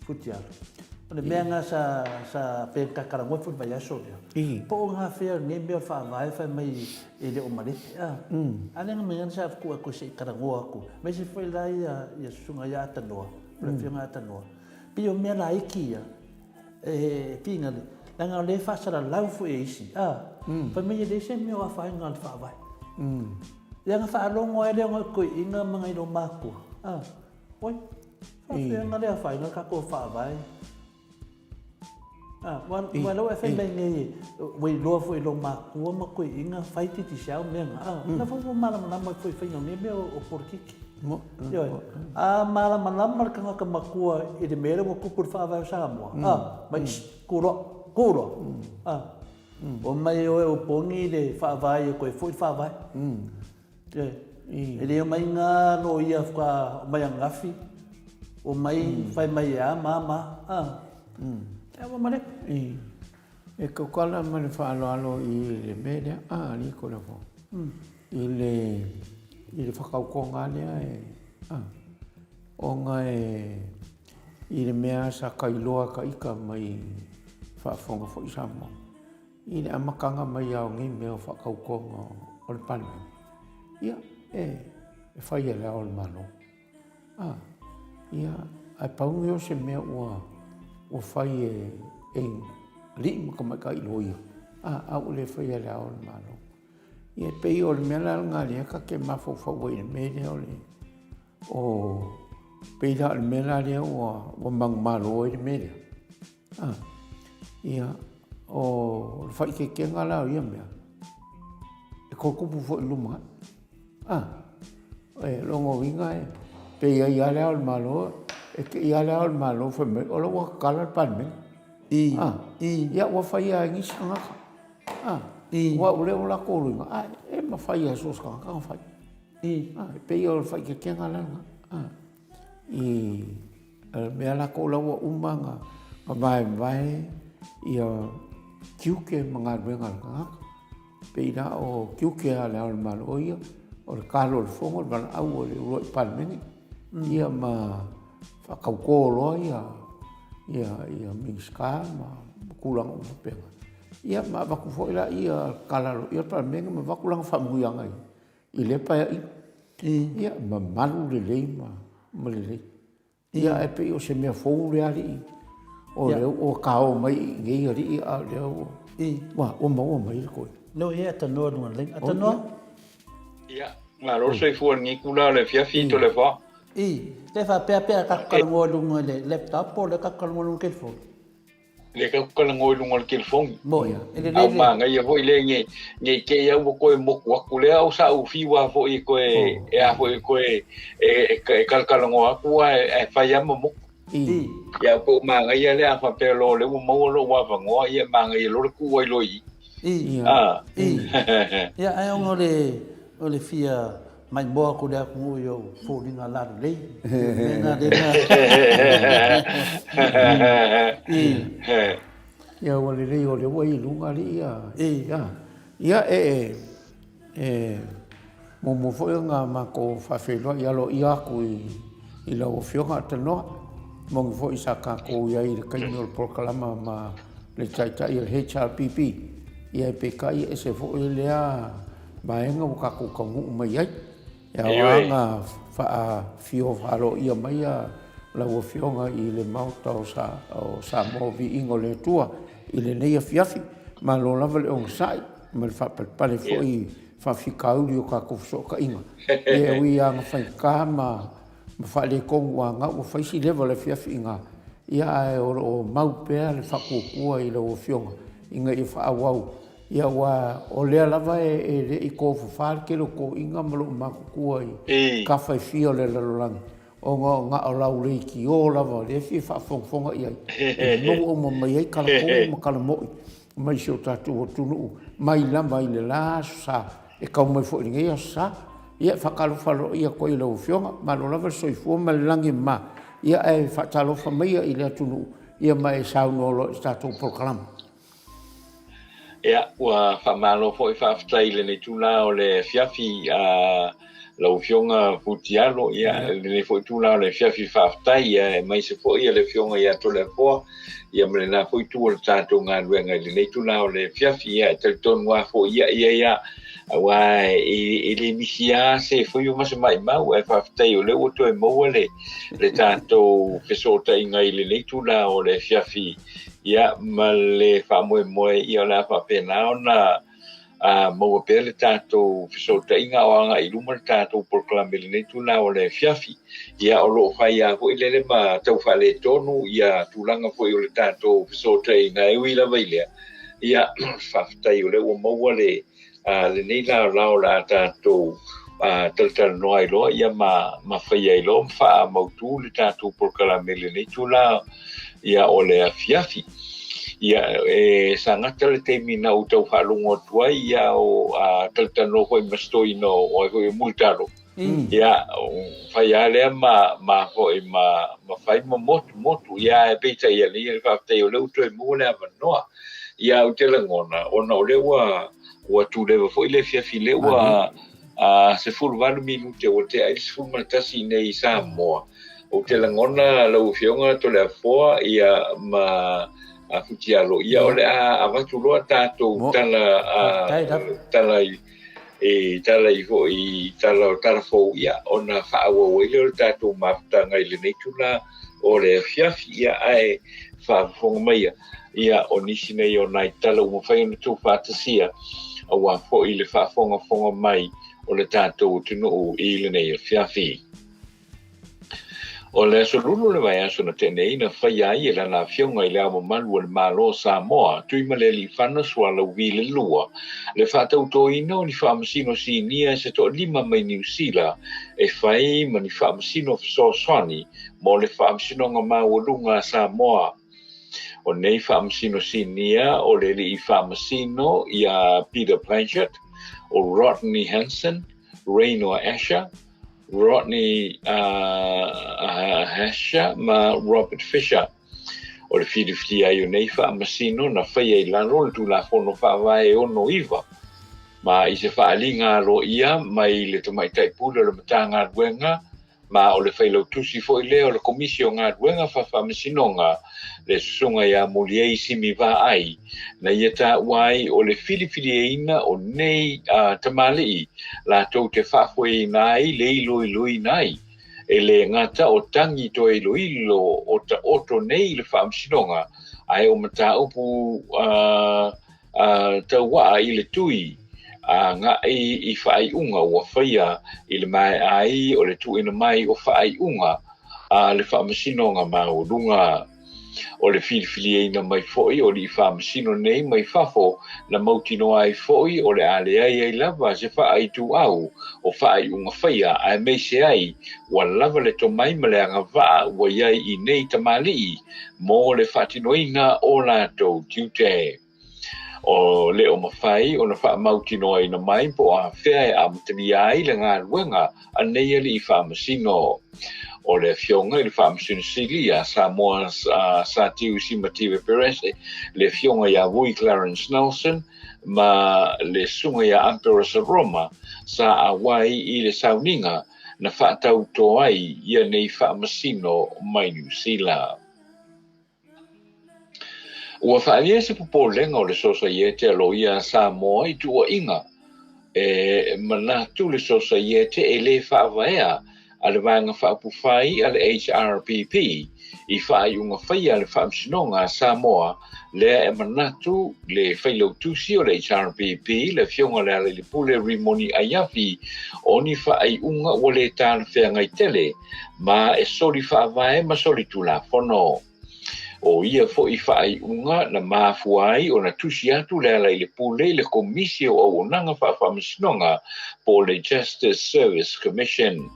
Futialo. O le mea nga sa sa pe ka kalagoa foi le vaiaso lea. Po o nga fea lenei mea o le faavae fai mai e le o malepe a. A lea nga mea sa ku atu se i kalagoa atu. Aemaise foi la ia ia susuga ia Atanoa, o le afioga Atanoa. Pei o mea laiti ia e pigale leaga o lea e faasalalau foi e isi a. Fai mai e leai se mea o afaina o le faavae. Leaga faalogo ai lea o ngai toeaiina ma ngai loomatua a. Oi, faafeaga lea afaina le tatou faavae. Ah, ua, ua lau e fai mai nei, ua iloa foi i lou makua ma toeaiina fai Digicel mea na. Ah, na foi ua malamalama foi i faiga o nei mea o, o polokiki. Ioe. A malamalama le tagata matua i le mea lea ua tupu i le faavae o Samoa, ah, mai, shh, ku loa, ku loa. Ah, omai oe o pogi le faavae ia toe foi le faavae. E le omai ngā loia whaka omai angafi, omai whai mai e a ma ma, a. E awa mare.
I, e kaukala ma le faaaloalo i le mea lea, a, alii ko le fo. I le, i le whakaukonga lea e, a, ona e, i le mea sa kailoa ka ika mai faafofoga foi Samoa. I le amataga mai lava o nei mea o faatautoga o le Palemene, ia, e, e fai e le Ao o le Malo. A, ia, ae pau nei o se mea ua, ua fai e, e alii ma tamaitai loia, a, a ua le faia e le Ao o le Malo. Ia, e pei o le mea la lena lea ta te mafaufau ai i le mea lea o le, o, pei la o le mea la lea ua, ua manumalo ai le mea lea. A, ia, o le faaikeikega la o ia mea, e toe tupu foi i luma ae. A, e lona uiga e pei ai lava le Ao o le Malo, e te i lava le Ao o le Malo fai mai, o la ua tatala le Palemene.
I,
A,
i.
Ia ua fai lava e nisi tagata. A,
I.
Aua o lea ua latou luiga, a e mafai lava e so o se tagata ona fai.
I.
A, e pei o le faaikeikega la lena. A, i. O le mea lako la ua uma na vaevae ia tiute ma galuega a le tagata. Pei la o tiute a le Ao o le Malo o ia, o le kalo o le fono, o le valaau o le uluai Palemene, ia ma faatauto loa ia ia ia Minisita ma tulaga uma faapena. Ia ma avatu foi la ia kala aloaia le Palemene ma avatu lana faamanuiaga i lea paeaiga. Ia, mamalu lelei ma ma lelei. Ia, ae pei o se mea fou lea alii, o lea ua kao mai i nei alii, a o lea ua, ua, ua maua mai le koe.
No, ia, tanoa luga lelei. A tanoa?
Ia, malo le soifua i lenei kula o le afiafi Toleafoa.
I, le faapea pea tatou talanoa i luga i le laptop po o lea tatou talanoa i luga i le telefoni?
Lea tatou talanoa i luga o le telefoni.
Moni, e lelei
A o manaia foi lea nei, nei te i a ua toe motu atu lea o sa'u fiu a foi e toe, e a foi e toe, e, e, e talatalanoa atu ae, ae fai lava ma motu.
I.
Ia po o manaia lea a faapea loa o lea ua maua lou avanoa, ia e manaia loa le tuu ai loa i i.
I.
A.
I. Ia, ae ona o le, o le fia maimoa atu i le atunuu i ou foliga lalelei. Mea na lea na. I.
Ia ua lelei o lea ua i luga alii ia.
I.
Ia, ia e, e muamua foi ona matou faafeiloai aloaia atu i, i lau Afioga Atanoa. Moni foi sa tatou i ai i le taimi o le polokalama ma le Taitai o le HRPP. Ia e peitai e ese foi lea vaega ua tatou taunuu mai ai. E ao lava ona faafio faaloia mai lau Afioga i le Maota o Samoa o Viiga o le Atua i lenei afiafi. Malo lava le onosai. Ma le faapalepale foi i faafitauli o tatou fesootaiga. Ia e ui lava ina faigata ma faaletonu agai ua fai si leva o le afiafi i ina, ia ae o lo o mau pea le faatuatua i lau Afioga ina ia faaauau, ia aua o lea lava e le i tofafa le tele o toeaiina ma loomatutua i tafa e fia o le lalolagi, ona na o lau leitio lava o lea e fia faafogafoga i ai, e maua uma mai ai tala tonu ma tala moni mai si o tatou atunuu mai lava i le la Aso Sa e tau mai foi i lenei Aso Sa. Ia, e faatalofa aloaia atu ai i lau Afioga, malo lava le soifua ma le lagi e mama, ia ae faatalofa maia i le atunuu, ia ma e saunoa loa i le tatou polokalame.
Ia, ua faamalo foi faafetai i lenei itula o le afiafi a lau Afioga Futialo, ia, lenei foi itula o le afiafi faafetai, ia, aemaise foi le Afioga ia Toleafoa, ia ma lena foi itu o le tatou galuega i lenei itula o le afiafi, ia, e talitonu lava foi, ia, ia, ia, aua e le misi lava se faiva ma se maimau, ae faafetai o lea ua toe maua le tatou fesootaiga i lenei itula o le afiafi, ia, ma le faamoemoe, ia, o le a faapena ona maua pea le tatou fesootaiga o agai i luma le tatou polokalame i lenei itula o le afiafi. Ia, o lo o fai lava foi lele ma tau faaletonu ia tulaga foi o le tatou fesootaiga e ui lava i lea. Ia, faafetai o lea ua maua le lenei laolao o le a tatou talatalanoa ai loa, ia, ma faia ai loa ma faamautu le tatou polokalame i lenei itula, ia, o le afiafi. Ia, e sagata le taimi na ou tau faalogo atu ai, ia, o talatalanoa foi ma se toeaina o ai foi o Mulitalo. Ia, fai lava lea ma foi ma fai ma motu motu. Ia, ae peitai ane, ia, faafetai o lea ua toe maua le avanoa. Ia, ou te lagona, ona o lea ua tuleva foi le afiafi lea ua 18 minute ua tea ai le 11 i inei i Samoa. Ou te lagona lau Afioga Toleafoa, ia, ma Futialo, ia, o le a avatu loa tatou tala, tala i e tala i foi tala o tala fou, ia, ona faaauau ai lea o le tatou mafutaga i lenei itula o le afiafi. Ia, ae faafofoga maia, ia, o nisi nei o nai tala ua mafai ona tuufaatasia aua foi le faafogafoga mai o le tatou atunuu i lenei afiafi. O le Aso Lulu o le vaiaso na tea nei na faia ai e lana Afioga i Le Ao Mamalu o le Malo o Samoa, Tuimalealiifano Sualauvi le Lua, le faatautoina o ni faamasino sinia se toalima mai Niu Sila e fai ma ni faamasino fesoasoani mo le Faamasinoga Maualuga a Samoa. O nei faamasino sinia o le alii faamasino ia Peter Blanchett, o Rodney Hanson, Raynor Asher, Rodney Asher ma Robert Fisher. O le filifilia ai o nei faamasino na faia i lalo o le Tulafono Faavae 69, ma i se faaaliga aloaia mai le Tamaitai Pule o le Matagaluega, ma o le failautusi foi lea o le Komisi o Galuega Faafaamasinoga, le Susuga ia Muliei Simi Vaai, na ia taua ai o le filifiliaina o nei tamalii latou te faafoeina ai le iloiloina ai, e le gata o tagi toe iloilo o taoto nei i le faamasinoga, ae o mataupu tauaa i le tui agai i faaiuga ua faia i le maea ai o le tuuina mai o faaiuga a le Faamasinoga Maualuga. O le filifiliaina mai foi o alii faamasino nei mai fafo na mautinoa ai foi o le a leai ai lava se faaituau o faaiuga faia, aemaise ai ua lava le tomai ma le agavaa ua i ai i nei tamalii mo le faatinoina o latou tiute. O le o mafai ona faamautinoaina mai po o afea e amatalia ai le galuega a nei alii faamasino. O le Afioga i le Faamasino Sili ia Samoa Satiu Simative Perese, le Afioga ia Vui Clarence Nelson ma le Susuga ia Amperesa Roma sa auai i le sauniga na faatauto ai ia nei faamasino mai Niu Sila. Ua faaalia se popolega o le Sosaiete a Loia a Samoa i tuuaiga e manatu le Sosaiete e le faavaea a le Vaega Faaupufai a le HRPP i faaiuga faia a le Faamasinoga a Samoa lea e manatu le Failautusi o le HRPP le Afioga Lealailepule Rimoni Aiafi o ni faaiuga ua le talafeagai tele ma e soli faavae ma soli tulafono. O ia foi faaiuga na mafua ai ona tusi atu Lealailepule i le Komisi o Auaunaga Faafaamasinoga po o le Justice Service Commission.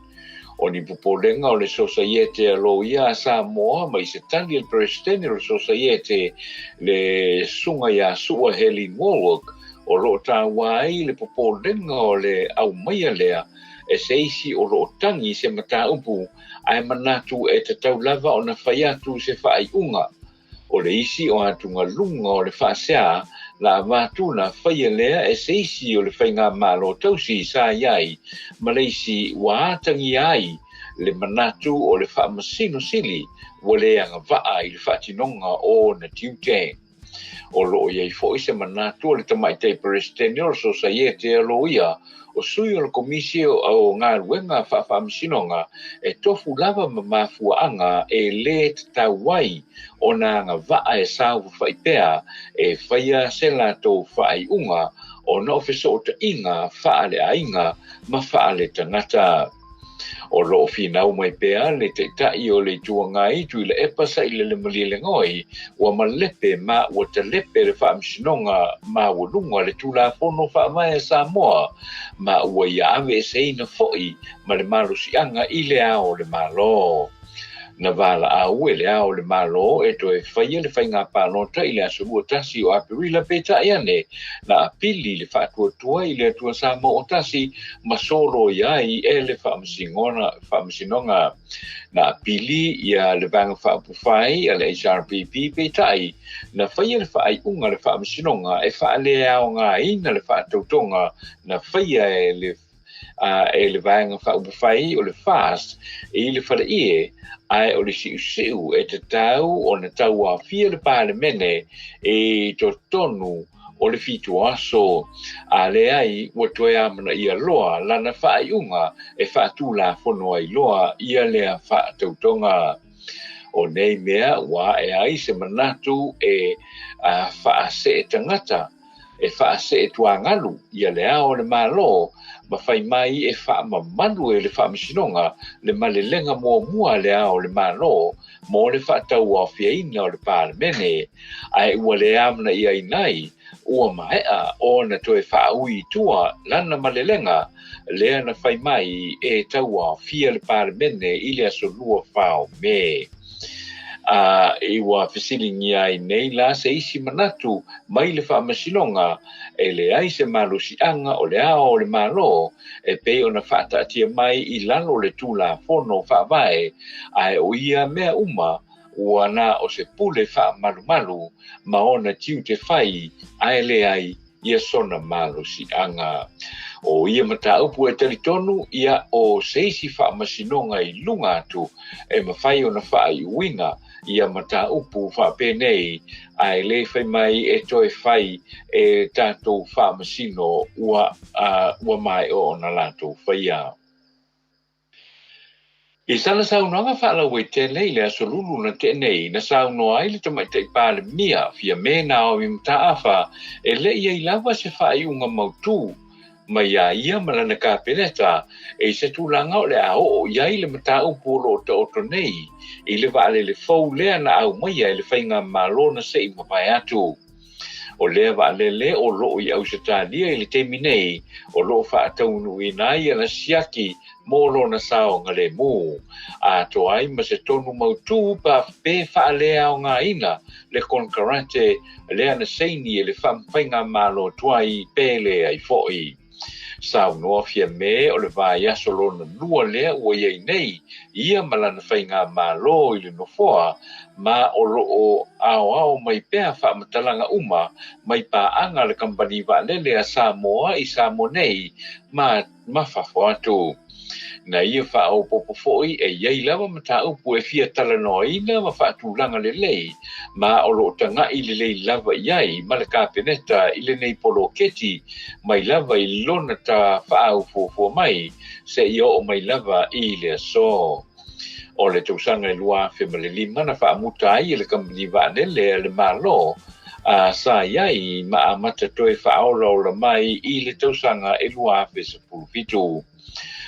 O ni popolega o le Sosaiete a Loia a Samoa mai se tali a le Peresetene o le Sosaiete le Susuga ia Sua Helene Wallwork o lo o taua ai le popolega o le aumaia lea e se isi o lo o tagi i se mataupu ae manatu e tatau lava ona fai atu se faaiuga. O le isi o atugaluga o le faasea na avatu na faia lea e se isi o le faigamalo tausi sa i ai ma le isi ua atagia ai le manatu o le Faamasino Sili ua le agavaa i le faatinoga o ona tiute. O lo o i ai foi se manatu o le Tamaitai Peresetene o le Sosaiete a Loia, o sui o le Komisi o Galuega Faafaamasinoga e tofu lava ma mafuaaga e le tatau ai ona agavaa e saofafai pea e faia se latou faaiuga ona o fesootaiga faaleaiga ma faaletagata. O lo o finau mai pea le Taitai o le Itu Agai Tuilaepa Sailele Malielegaoi ua malepe ma ua talepe le Faamasinoga Maualuga le Tulafono Faavae a Samoa ma ua ia aveeseina foi ma le malosiaga i le Ao o le Malo. Na valaau e le Ao o le Malo e toe faia le faiga palota i le aso 21 o Aperila peitai ane na apili le Faatuatua i le Atua Samoa o Tasi ma soloia ai e le Faamasinoga. Na apili ia le Vaega Faaupufai a le HRPP peitai na faia le faaiuga a le Faamasinoga e faaleaogaina le faatautoga na faia e le e le Vaega Faaupufai o le FAST i le faleie, ae o le siusiu e tatau ona tauaofia le Palemene i totonu o le 7 aso, a leai ua toe amanaia loa lana faaiuga e faatulafono ai loa ia lea faatautoga. O nei mea ua ae ai se manatu e faasee tagata e faasee tuagalu ia le Ao o le Malo ma fai mai e faamamalu e le Faamasinoga le malelega muamua a le Ao o le Malo mo le faatauaofiaina o le Palemene, ae ua le amanaiaina ai ua maea ona toe faaui i tua lana malelega lea na fai mai e tauaofia le Palemene i le aso 24 o Me. A ua fesiligia ai nei la se isi manatu mai le Faamasinoga e leai se malosiaga o le Ao o le Malo e pei ona faataatia mai i lalo o le Tulafono Faavae, ae o ia mea uma ua na o se pule faamalumalu ma ona tiute fai ae leai ia sona malosiaga. O ia mataupu e talitonu ia o se isi faamasinoga i luga atu e mafai ona faaiuina ia mataupu faapenei, ae le fai mai e toe fai e tatou faamasino ua, ua maea ona latou faia. I sana saunoaga faalauaitele i le Aso Lulu na tea nei, na saunoa ai le Tamaitai Palemia, Fiame Naomi Mataafa, e le i ai lava se faaiuga mautū mai iā ia ma lana Kapeneta i se tulaga o le a oo i ai le mataupu o lo o taoto nei i le vaalele fou lea na aumaia e le Faigamalo na se i mavae atu. O lea vaalele o lo o i Ausetalia i le taimi nei, o lo o faataunuuina ai ana siaki mo lona saogalemu, atoa ai ma se tonu mautū pe faaleaogaina le konekarate lea na saini e le Faigamalo tuai pe leai foi. Saunoa Fiame o le vaiaso lona lua lea ua i ai nei ia ma lana faigamalo i le nofoa ma o lo o aoao mai pea faamatalaga uma mai paaga a le kamupani vaalele a Samoa i Samoa nei ma ma fafo atu. Na ia faaopoopo foi e i ai lava mataupu e fia talanoaina ma faatulaga lelei, ma o lo o tagai lelei lava i ai ma le Kapeneta i lenei poloketi mai lava i lona faaufuafua mai seia oo mai lava i le aso. O le tausaga e 2005 na faamuta ai e le Kamupani Vaalele a le Malo a sa i ai ma amata toe faaolaola mai i le tausaga e 2017.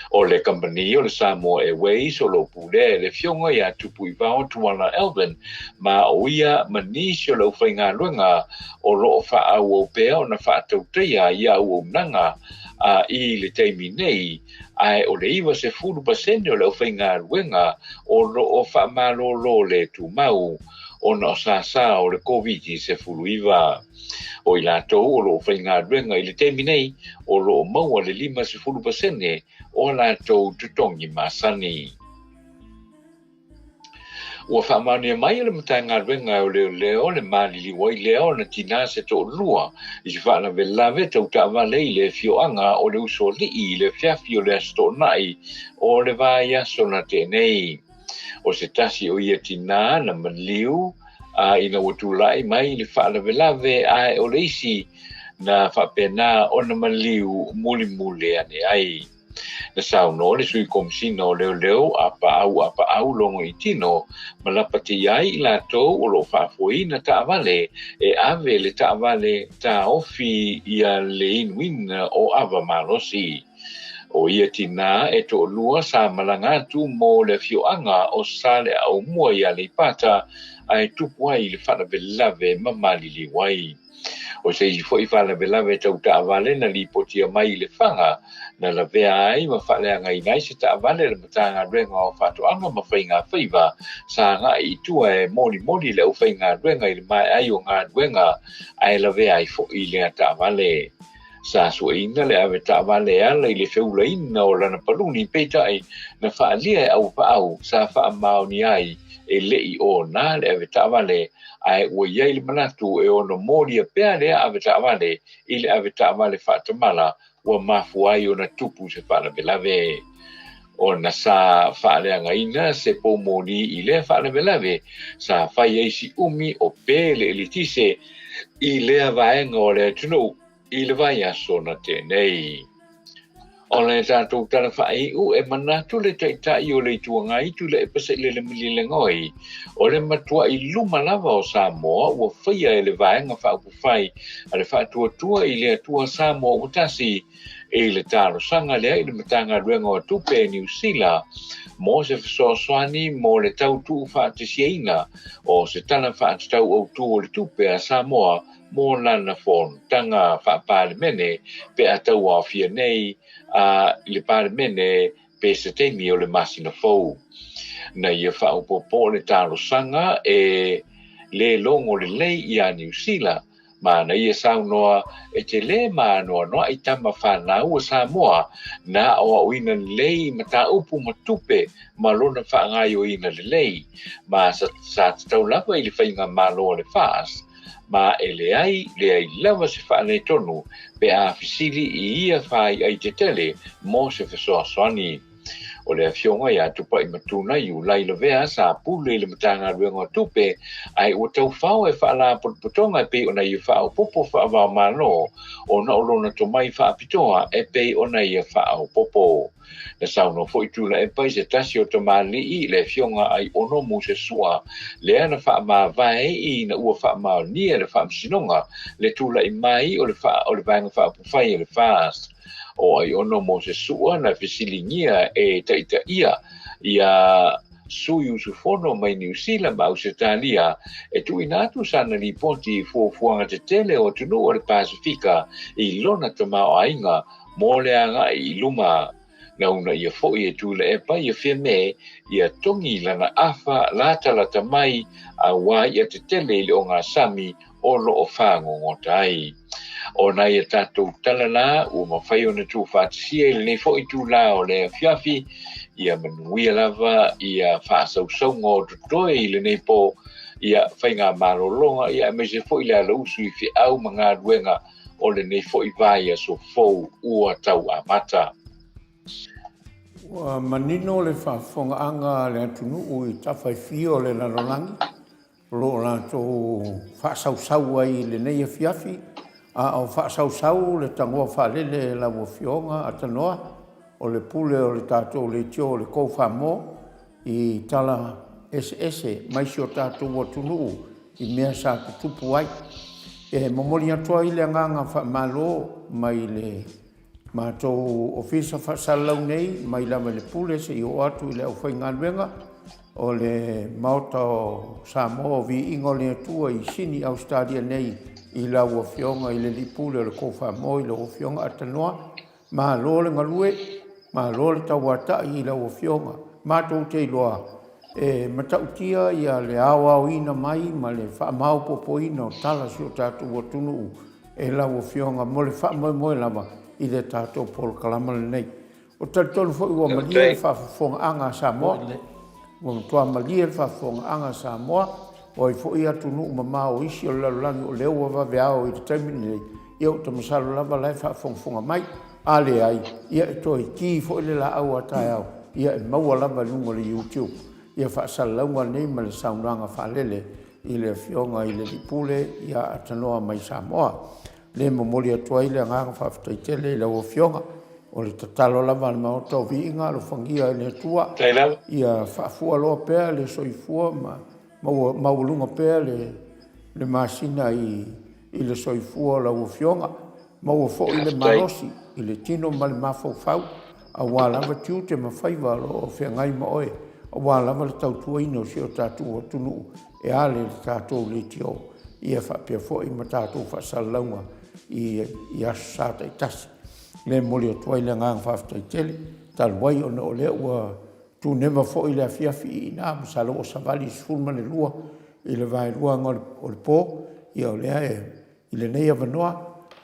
O le kamupani o le Samoa Airways o lo o pulea e le Afioga ia Tupuivao Tuala Elvin ma o ia ma nisi o le aufaigaluega o lo o faaauau pea ona faatautaia ia auaunaga a i le taimi nei, ae o le 90% o le aufaigaluega o lo o faamalolo le tumau ona o sāsā o le Koviti-19. O i latou o lo o faigaluega i le taimi nei, o lo o maua le 50% o a latou totogi masani. Ua faamaonia mai e le Matagaluega o Leoleo le maliliu ai lea ona tinā se toalua i se faalavelave tau taavale i le afioaga o le Usoalii i le afiafi o le Aso Toonai o le vaiaso na tea nei. O se tasi o ia tinā na maliu a ina ua tulai mai le faalavelave ae o le isi na faapena ona maliu mulimuli ane ai. Na saunoa le Sui Komesina o Leoleo a Paau a Paau Logoitino ma lapatia ai i latou o lo o faafoeina taavale e ave le taavale taofi ia le inuina o ava malosi. O ia tinā e toalua sa malaga atu mo le afioaga o Saleaaumua i Aleipata ae tupu ai le faalavelave ma maliliu ai. O se isi foi faalavelave tau taavale na lipotia mai i Lefaga na lavea ai ma faaleagaina ai se taavale a le Matagaluega o Faatoaga ma Faiga Faiva sa agai i tua e molimoli le aufaigaluega i le maea ai o galuega ae lavea ai foi lea taavale. Sa sueina le ave taavale e ala i le feulaina o lana paluni, peitai na faaalia e Auapaau sa faamaonia ai e le i ona le ave taavale, ae ua i ai le manatu e ono molia pea lea ave taavale i le ave taavale faatamala ua mafua ai ona tupu se faalavelave. Ona sa faaleagaina se poumoli i lea faalavelave, sa fai ai si umi o pē le eletise i lea vaega o le atunuu i le vaiaso na tea nei. O le tatou tala faaiu e manatu le Taitai o le Itu Agai Tuilaepa Sailele Malielegaoi, o le matuai luma lava o Samoa ua faia e le Vaega Faaupufai a le Faatuatua i le Atua Samoa Ua Tasi i le talosaga lea i le Matagaluega o Tupe a Niu Sila mo se fesoasoani mo le tau tuufaatasiaina o se Tala Faatatau Autu o le Tupe a Samoa mo lana fonotaga faa-Palemene pe a tauaofia nei a i le Palemene pe se taimi o le masina fou. Na ia faaopoopo le talosaga e le logo lelei iā Niu Sila, ma na ia saunoa e te lē maanoanoaʻi tama fanau a Samoa na aoaoina lelei i mataupu ma tupe ma lona faagaoioiga lelei, ma sa tatau lava i le faigamalo a le FAS, ma e leai, leai lava se faaletonu pe a fesili i ia faaiai tetele mo se fesoasoani. O le Afioga ia Tupaimatuna Iulai Lavea sa pule i le Matagaluega o Tupe ae ua taufao e faalapotopotoga e pei ona ia faaopoopo faava-o-Malo ona o lona tomai faapitoa e pei ona ia faaopoopo. Na saunoa foi Tuilaepa i se tasi o tamalii, le Afioga Aiono Mose Sua, lea na faamavae ina ua faamaonia e le Faamasinoga le tulai mai o le Vaega Faaupufai a le FAST. O Aiono Mose Sua na fesiligia e taitaia ia sui usufono mai Niu Sila ma Ausetalia e tuuina atu sana lipoti i fuafuaga tetele o atunuu o le Pasefika i lona tamaoaiga mo le agai i luma. Na uunaia foi e Tuilaepa ia Fiame ia togi lana afa latalata mai auā i'a tetele i le ogasami o lo o fagogota ai. O nai a tatou tala la ua mafai ona tuufaatasia i lenei foi itulā o le afiafi, ia manuia lava ia faasausauga o totoe i lenei po, ia faigamalologa, ia aemaise foi le alausu i feau ma galuega o lenei foi vaiaso fou ua tau amata.
Ua manino le faafofogaaga a le atunuu i tafa e fia o le lalolagi o lo o latou faasausau ai i lenei afiafi, a o faasausau le tagoa faalele e lau Afioga Atanoa, o le pule o le tatou leitio o le Go Samoa i tala eseese mai si o tatou atunuu i mea sa tutupu ai. E momoli atu ai le agaga faamalo mai le matou Ofisa Faasalalau nei mai lava i le Pule seia oo atu i le aufaigaluega o le Maota o Samoa o Viiga o le Atua i Sini Ausetalia nei i lau Afioga i le Alii Pule o le Go Samoa i lau Afioga Atanoa. Malo le galue, malo le tauatai i lau Afioga. Matou te iloa e matautia ia le aoaoina mai ma le faamaopoopoina o tala a si o tatou atunuu e lau Afioga mo le faamoemoe lava i le tatou polokalama lenei. Ou te talitonu foi ua malie le faafofogaaga a Samoa, ua matua malie le faafofogaaga a Samoa, o ai foi atunuu mamao o isi o le lalolagi o lea ua vaveao i le taimi lenei, ia ou te masalo lava la e faafogafoga mai. A leai, ia e toe ki foi le laau a taeao, ia e maua lava i luga o le YouTube ia faasalalauga nei ma le saunoaga faalele i le Afioga i le Alii Pule ia Atanoa mai Samoa. Le momoli atu ai le agaga faafetai tele i lau Afioga. O le tatalo lava a le Maota o Viiga, alofagia e le Atua ia faafualoa pea le soifua ma maualuga pea le masina i le soifua o lau Afioga. Maua foi le malosi i le tino ma le mafaufau aua lava tiute ma faiva o lo o feagai ma oe, aua lava le tautuaina o si o tatou atunuu e ala i le tatou leitio, ia faapea foi ma tatou faasalalauga i Aso Sa taitasi. O lea e momoli atu ai le agaga faafetai tele, talu ai ona o lea ua tuneva foi le afiafi i ina, masalo ua savali le 12 i le vaeluaga o le po, ia o lea e I lenei avanoa,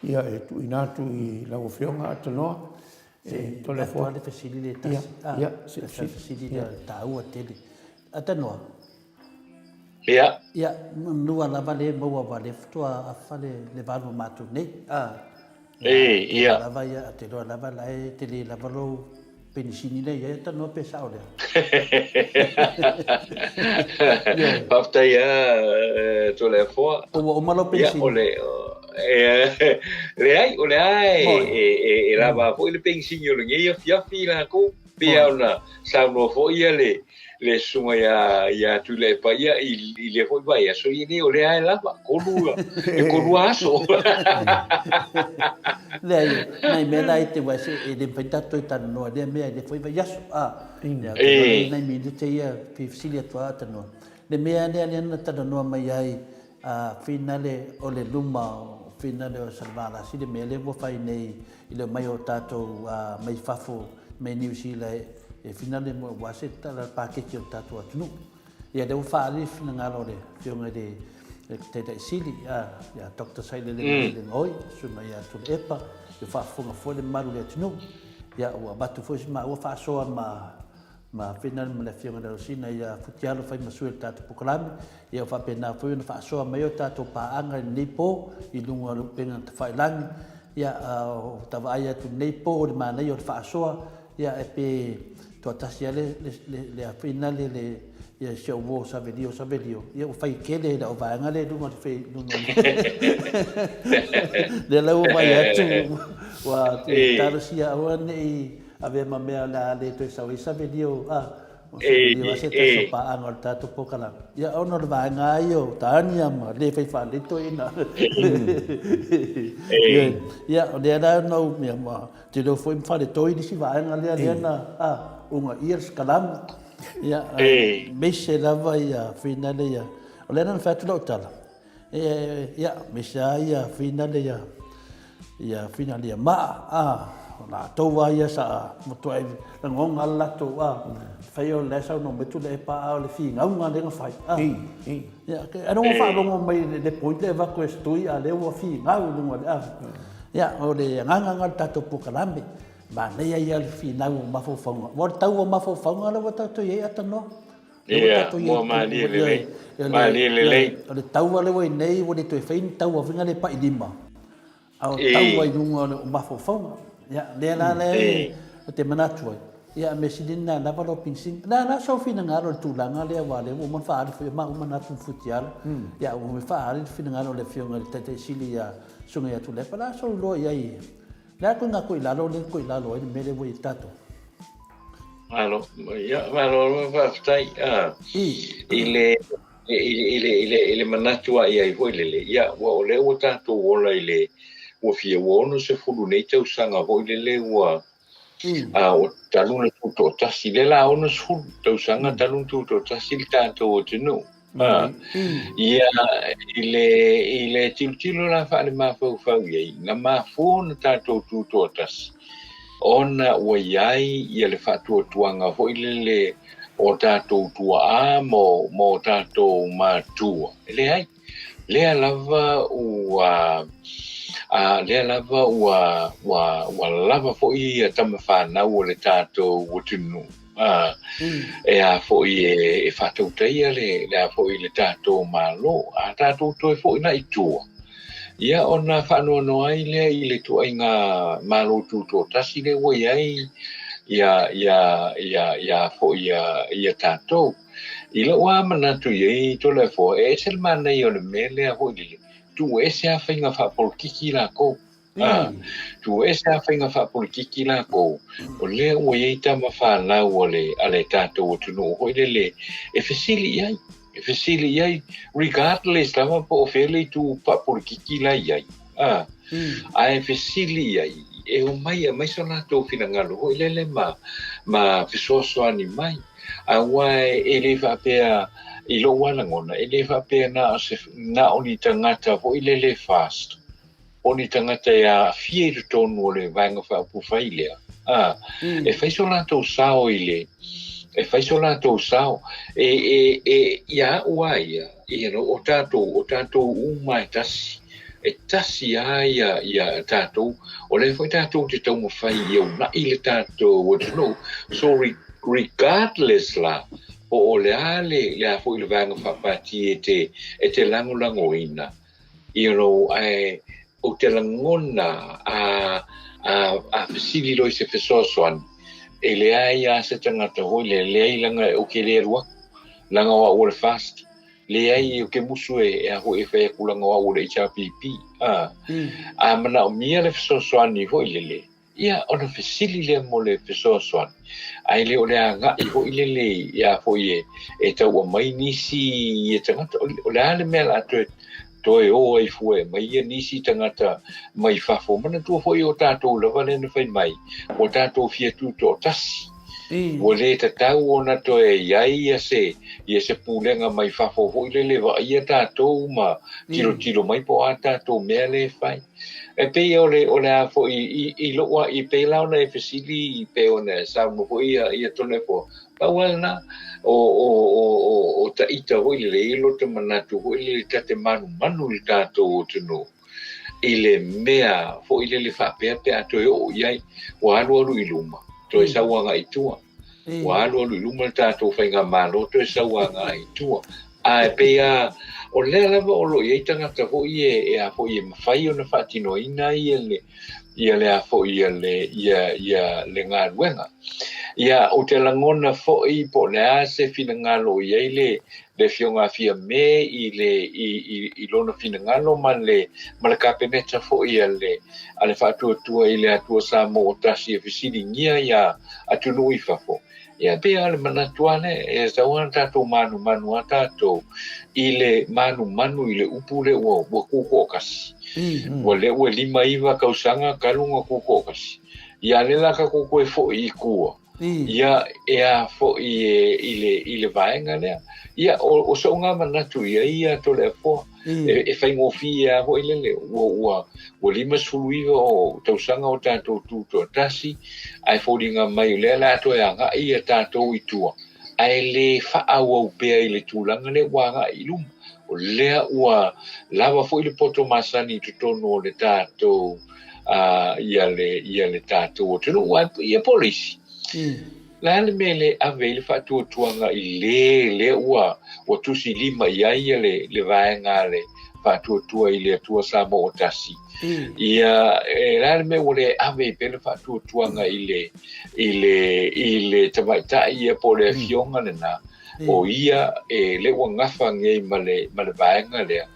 ia e tuuina atu i lau Afioga Atanoa
e Toleafoa. Le fesili le tasi. Ia, se fesili le taua tele. Atanoa.
Ia.
Ia, manua lava le maua wa le faatoa afa le le valu o matou nei. Ah.
E, ia.
Lava ia, te loa lava la e tele lava lou penisini lea i ai Atanoa pe sao lea.
Faafetai lava Toleafoa.
Po ua uma lau penisini?
Ia, o le, leai, o lea e lava foi le penisini o lenei afiafi latou. Pei lava ona saunoa foi ia le le susuga ia ia Tuilaepa ia i, i lea foi vaiaso ia nei o lea e lava kolu e kolu aso.
Leai, nai mea la e te wai se e le mawhai tatou e talanoa lea mea i lea foi vaiaso. Ah, lea e nai minute ia fesili atu a tanoa. Le mea lea lea na talanoa mai ai a finale o le luma o finale o Salevalasi le mea lea ua fai nei i le omai o tatou mai fafo mai Niu Sila e finale mo aua se tala paketi o le tatou atunuu. Ia lea ua faaali le finagalo o le Afioga i le Taitai Sili ia Doctor Sailele Malielegaoi, Susuga ia Tuilaepa, ia faafofoga foi le mamalu o le atunuu. Ia ua avatu foi se maua faasoa ma ma finale ma le Afioga i le Alosina ia Futialo Faimasue i le tatou polokalame. Ia ua faapena foi ona faasoa mai o tatou paaga i lenei po i luga o le upega tafailagi. Ia, ua ta vaai atu i lenei po o le manaia o le faasoa, ia, e pe toatasi lava le, le, le finale le, ia, si au uo Savelio Savelio, ia ua fai tele e le auvaega lea i luga o le fei, luga o le lea la ua vaai atu, ua talosia aua ne i avea ma mea o le a le toe sau ai Savelio, a, O se leo se tasi o paaga o le tatou polokalame. Ia, ona o le vaega lava ia o Tania ma le fai faalelei toeaiina. Ia, o lea la na ou, ia, ma te leo foi ma faletoi le isi vaega lea, lea na, a, uunaia le sikalami. Ia, aemaise lava ia finale ia. O lea na fai atu lau tala, Ia, aemaise lava ia finale ia, ia finale ia maa, a, o latou lava ia sa matuai lagona le latou, a, fai o la e saunoa mai Tuilaepa, a o le finauga lea na fai, a. Ia, ailoga faalogo mai le point lea e avatu e Stui, a o lea ua finau i luga o le, a. Ia, o le agaga lena o le tatou polokalame, manaia ia le finau o mafaufauga, aua o le tau o mafaufauga lea ua tatou i ai Atanoa.
Ia, ua malie lelei. Malie lelei.
O le taua lea ua i nei, ua le toe fai ni taua foi lea pai lima, a o taua i luga o mafaufauga. Ia, lea la lea ou te manatu ai. Ia, a mea sili lena lava lou penisini. O le a la sou finagalo i le tulaga lea aua o lea ua uma ona faaali foi e maua manatu ma futialo. Ia, ua uma foi faaali le finagalo o le Afioga i le Taitai Sili ia Susuga ia Tuilaepa. O le a sou iloa i ai? O le a ituaiga toilalo lea na toilalo ai le mea lea ua i ai tatou?
Malo, ia, malo lava faafetai. I le i le, i le, i le manatu lava i ai foi lele, ia, ua o lea ua tatou ola i le, ua fia, ua 60 nei tausaga foi lele ua, a o talu ona tutoatasi, lea la 60 tausaga talu ona tutoatasi le tatou atunuu. A, ia, i le, i le tilotilo la faale-mafaufau i ai, na mafua ona tatou tutoatasi, ona ua i ai ia le faatuatuaga foi lele o tatou tuaa ma o tatou matua. E leai, lea lava ua a lea lava ua ua ua lava foi ia tama fanau o le tatou atunuu a e a foi e faatautaia le le a foi le tatou Malo. A tatou toe foi la i tua, ia ona faanoanoa ai lea i le ituaiga Malo Tutoatasi lea ua i ai ia ia ia ia foi ia ia tatou. I lou lava manatu i ai Toleafoa, e ese le manaia o le mea lea foi lele, tuu ese lava faiga faapolokiki lakou. A, tuu ese lava faiga faapolokiki lakou, o lea ua i ai tama fanau a le a le tatou atunuu foi lele e fesili i ai. E fesili i ai, regardless lava po o fea le itu faapolokiki la i ai, a, ae fesili i ai, e omai e aumai so latou finagalo foi lele ma, ma fesoasoani mai. Aua e le faapea, i lou lava lagona, e le faapea na o se, na o ni tagata foi lele fast, o ni tagata e aafia i totonu o le Vaega Faaupufai lea, ā, e fai so latou sao i le, e fai so latou sao. E, e, e, ia au a ia, you know, o tatou, o tatou uma e tasi, e tasi lava ia, ia tatou, o lea foi tatou te taumafai ia una'i le tatou atunuu. So, regardless la, po o le a le, le a foi le vaega faapati e te, e te lagolagoina, you know, ae ou te lagona a, a, a fesili loa i se fesoasoani, e leai lava se tagata foi lea, leai leaga ou te le alu atu, leaga o au o le FAST, leai ou te musu e, e a foi e fai atu leaga o au o le HRPP, a, a manaomia le fesoasoani foi lele, Ia, ona fesili lea mo le fesoasoani, ae le o le agai foi lele ia foi e, e tau aumai nisi ia tagata. O le a le mea o le a toe, toe o ai fua e aumai ia nisi tagata mai fafo. Manatua foi o tatou lava lea na fai mai, ua tatou fia tutoatasi. Ua le tatau ona toe i ai ia se, ia se pulega mai fafo foi lele e vaaia tatou ma tilotilo mai po o a tatou mea lea e fai. E pei o le, o le a foi i, i lou a, i pei la ona e fesili pei ona e saunoa foi ia, ia Toleafoa, pau lava lena, o, o, o, o, o taita foi lele, e i ai lota manatu foi lele ta te manumanu i le tatou atunuu i le mea foi lele faapea pe a toe oo i ai, ua alualu i luma, toe sau agai i tua. Ua alualu i luma le tatou faigamalo toe sau agai i tua. Ae pei lava, o lea lava o lo o i ai tagata foi e, e a foi e mafai ona faatinoina ia le, ia le a foi ia le, ia, ia le galuega. Ia, ou te lagona foi po o le a se finagalo o i ai le, le Afioga a Fiame i le, i, i, i lona finagalo ma le, ma le Kapeneta foi a le, a le Faatuatua i le Atua Samoa ua Tasi e fesiligia ia atunuu i fafo. Ia, pei lava o le manatu lava lea, e tatau lava ona tatou manumanu lava tatou i le manumanu i le upu lea ua, ua tutoatasi. Ua lea ua 59 tausaga talu ona tutoatasi. Ia, a o lea la tatou toe foi i tua. Ia, e a foi e, i le, i le vaega lea. Ia, o, o so'u nga manatu i ai ia Toleafoa. E, e faigofie lava foi lele, ua, ua, ua 59 o tausaga o tatou tutoatasi, ae foliga mai o lea o le a toe agai ia tatou i tua, ae le faaauau pea i le tulaga lea ua agai i luma. O lea ua lava foi le poto masani i totonu o le tatou a ia le ia le tatou atunuu ae ia po o le isi. Le a le mea e le ave ai le faatuatuaga i le lea ua ua tusi lima i ai ia le le vaega a le Faatuatua i le Atua Samoa o Tasi. Ia, e le a le mea ua le ave ai pea le faatuatuaga i le, i le, i le tamaitai ia po o le afioga lena, o ia e le ua gafa nei ma le, ma le vaega lea.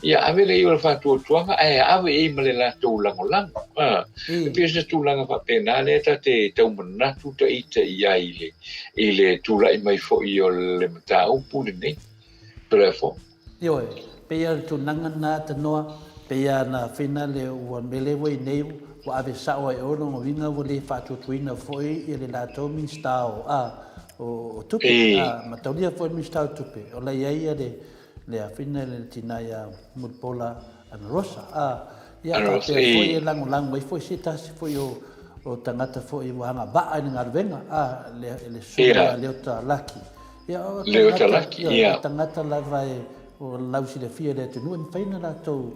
Ia ave lea i o le faatuatuaga ae ave i ai ma le latou lagolago. A, e pei o se tulaga faapena lea ta te tau manatu ita i ai i le, i le tulai mai foi o le mataupu lenei. Therefore.
Ioe, pei a le tulaga lena tanoa, pei a na finale ua mele ua i nei ua ave sao ai o lona uiga ua le faatuatuina foi ia le latou Minista o a o tupe a mataulia foi le Minista o tupe o la iai ia le le afina le tina ia Mulipola Ana Rosa a ia faapea foi e lagolago ai foi se tasi foi o o tagata foi ua agavaa i le galuega a le le susuga ia Leota Laki. Ia, o tagata, ia, o tagata lava e o lausilafia i le atunuu e mafai ona latou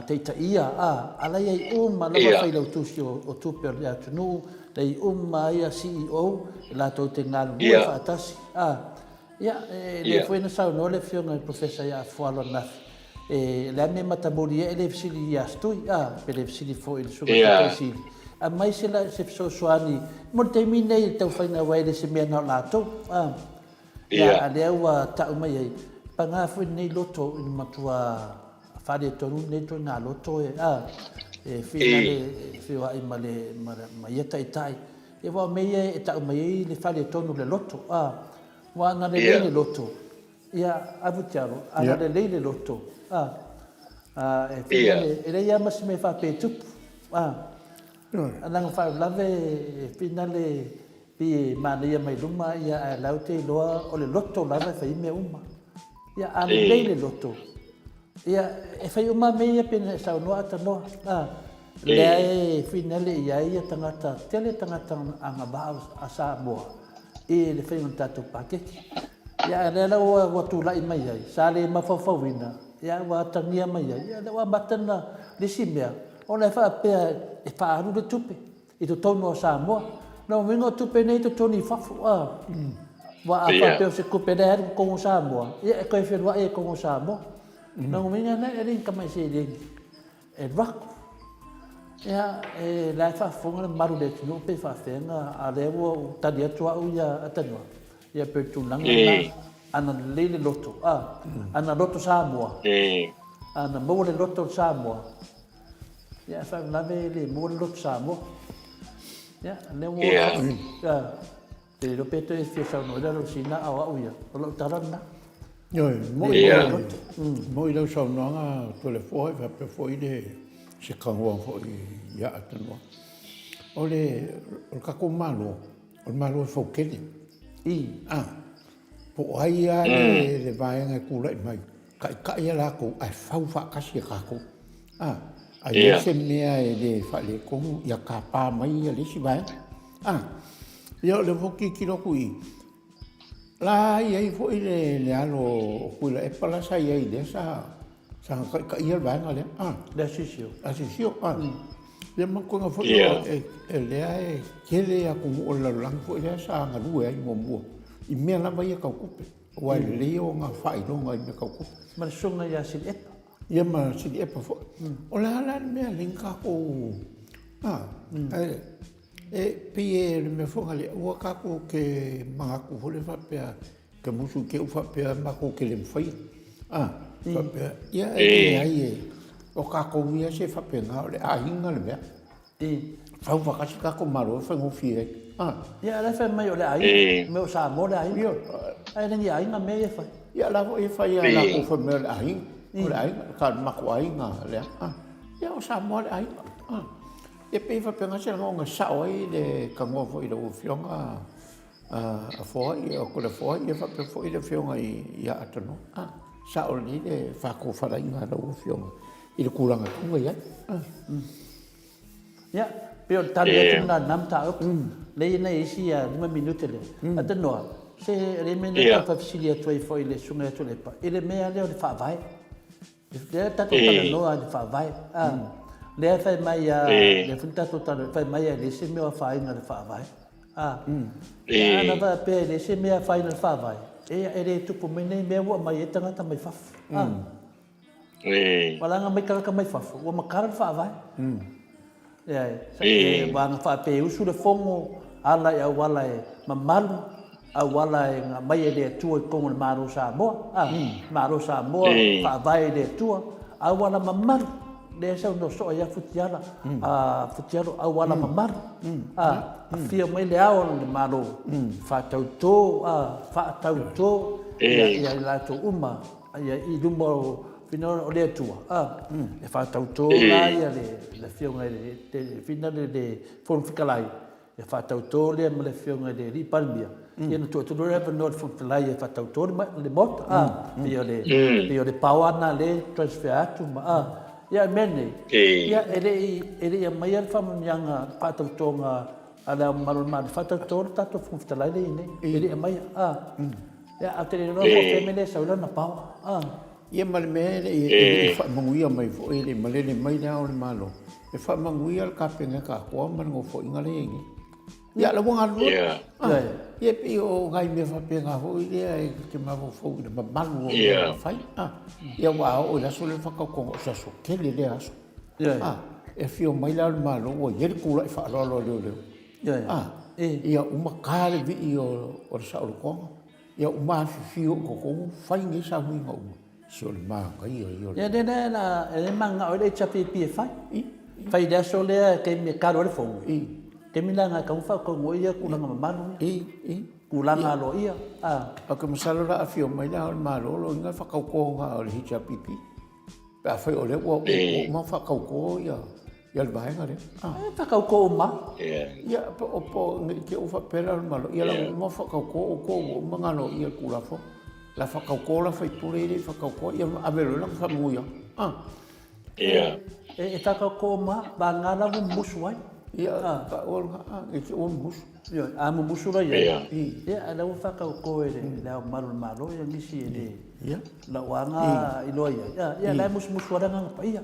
taitaia, a, a la i ai uma lava failautusi o, o tupe o le atunuu, la i uma ai a CEO e latou te galulue faatasi, a, ia, e le foi na saunoa le Afioga i le Professor ia Afualo ananafi, e, le a mea matamuli ai e le fesili ia Astui, a, pe le fesili foi i le Susuga Taitaisili, aumai se, se fesoasoani mo le taimi nei i le taufaiga aua e le se mea na o latou, a. Ia, a lea ua tau mai ai, paga foi lenei loto i le matua faaletonu lenei ituaiga loto e, a, e finale e feoai ma le, ma, ma ia taitai. Ia aua o mea ia e tau mai ai le faaletonu o le loto, a, aua ana lelei le loto, ia, avu te alo, ana lelei le loto, a, a, e finale, e leai lava ma se mea faapea e tupu, a. Leaga faalavelave e finale Pei e manaia mai luma ia ae la ou te iloa o le loto lava e fai ai mea uma. Ia a lelei le loto, ia e fai uma mea ia pei ona e saunoa Atanoa. A, lea e finale i ai ia tagata, tele tagata agavaa a Samoa i le faiga o le tatou paketi. Ia a lea la ua, ua tulai mai ai, sa le mafaufauina, ia ua atagia mai ai, ia lea ua amata ona, le isi mea, ona e faapea e faaalu le tupe. i totonu o Samoa. Lona uiga o tupe nei e totogi i fafo a. Aua a faapea o se tupe lea e alu i totonu o Samoa, ia e toe feluai ai i totonu o Samoa. Lona uiga lea e le ni tamai seleni e alu atu. Ia, e la e faafofoga le mamalu o le atunuu pe faapefea ona, a o lea ua ou tali atu au ia Atanoa, ia pei o le tulaga lena, ana lelei le loto, a, ana loto Samoa, ana maua le loto o le Samoa, Ia, e faalavelave e le maua le loto Samoa. Ia, lea ua yeah. Ia, te le pe toe fia saunoa i lalo sina a o au ia, o lau tala lena.
Ioe, mo i yeah. mo i lau saunoaga Toleafoa e faapea foi le se kagoa foi ia Atanoa. O le, o le tatou Malo, o le Malo e fautele.
I.
Ah, po o ai lava le, le vaega e tulai mai, Taitai a latou ae fau faatasi e tatou. A, a i ai se mea e le faaletonu, ia tapa mai ia le isi vaega. A, ia o lea foi ou te tilotilo atu i i, la i ai foi le, le alo o Tuilaepa la sa i ai lea sa, sa taitaia le vaega lea. A,
Le Asisio.
Asisio, a. Ia manatuaina foi e, e lea e tele atunuu o le lalolagi foi lea sa galue ai muamua i mea lava ia tau tupe. Aua e lelei ona faailoga i mea tau tupe.
Ma le susuga ia Siliepa.
Ia ma Siliepa foi. O le a la le mea lea na tatou, a, e, e pei e le mea foi lea, ua tatou te manatu foi lea faapea, te musu i te u faapea matou te le mafaia. A, faapea, ia e leai e, o tatou ia se faapena, o le aiga le mea.
I.
Fau faatasi tatou Malo e faigofie ai.
Ah. Ia, la e fai mai o le aiga, mea o Samoa le aiga. Ae le ni aiga mea ia e fai.
Ia, la foi e fai a latou fai mai o le aiga. O le aiga, ka matou aiga lea. Ah. Ia, o Samoa le aiga. Ah. Ia pei faapena se lagona sao ai le tagoa foi i lau Afioga a Foa, ia o Toleafoa, ia faapea foi le Afioga ia Atanoa. Ah. Sao lelei le faatofalaiga a lau Afioga i le tulaga tonu e i ai. Ah.
Ia, pei o le tali atu lena i lena mataupu. Lea e i ai isi 5 minute lea. Atanoa, se le mea lea e tau faafesili atu ai foi i le Susuga ia Tuilaepa, i le mea lea o le Faavae. Lea tatou talanoa i le Faavae, a, lea e fai mai a, lea foi na tatou talanoa, fai mai e leai se mea o afaina i le Faavae. A, ia ana faapea e leai se mea e afaina i le Faavae, ia e le tupu mai nei mea ua aumai ai tagata mai fafo. A. Ua laga mai tagata mai fafo, ua matala le faavae. Leai, e vaga faapea e usu le fono, ala i auala e mamalu, auala e aumai e le Atua i totonu o le Malo o Samoa, a, Malo o Samoa, faavae i le Atua, auala mamalu, lea e saunoa soo ai lava Futiala, a, Futialo, auala mamalu, a, afio mai le Ao o le Malo, faatauto, a, faatauto ia i latou uma. Ia i luma o fina o le Atua, a, e faatautō la ia le Afioga i le fina le le Fofoga Fetalai, e faatautō lea ma le Afioga i le Alii Palemia, ia ona tuu atu loa lea avanoa i le Fofoga Fetalai e faatautō le Maota, a, pei o le, pei o le power lena lea e transfer atu ma, a. Ia a o le mea lenei, ia e le i, e le i aumaia le faamanuiaga, le faatautoga a Le Ao Mamalu o le Malo e faatautō le tatou Fofoga Fetalai lea e i ai nei, e le i aumaia, a. Ia, a ou te le iloa po o fea mea lea e sau ai lana power. Ah.
Ia ma le mea e le i faamanuia mai foi, e le i malele mai Le Ao o le Malo, e faamanuia le Kapeneta atoa ma le Nofoaiga lea e i ai nei. Ia, la ua galulue. Ah. Ia, e pei o nai mea faapena foi lea e te mafaufau i le mamalu o mea e fai. Ah. Ia, aua a oo i le aso lea o le faatautoga, o se aso tele lea aso. Ah. E afio mai Le Ao o le Malo ua i ai le tulai faaaloalo a leoleo. Ah, ia uma ta le vii o le saolotoga, ia uma afifio i totonu, fai nei sauniga uma. Se o le manaia ia o le...
Ia, lea la, la, e le mananao ai le HRPP e fai. Fai i le aso lea, taimi e kalo ai le fono. Taimi la lena e tatau ona faataunuu ai ia tulaga mamalu ia. Tulaga aloaia.
Ah. Ou te masalo la afio mai Le Ao o le Malo, lona uiga e faatautoga o le HRPP. Pe afai o lea ua uma ona faatauto ia le vaega lea.
E faatauto uma.
Ia, po o ne i te i ua faapea Le Ao o le Malo, ia la ua uma ona faatauto outou ua uma ona aloaia i le Tulafono. O le a faatauto la sui usufono ia e le i faatautoa, ia ave loa lana faamanuiaga.
E faatauto uma, vagana la ua mumusu ai.
Ia, ne i te i ua mumusu.
Ioe, a mumusu la i ai, ia, a o la ua faatauto e Le Ao Mamalu o le Malo ia nisi e le lau aga iloa i ai. Ia, ia, la e musumusu lava le Agaga Paia.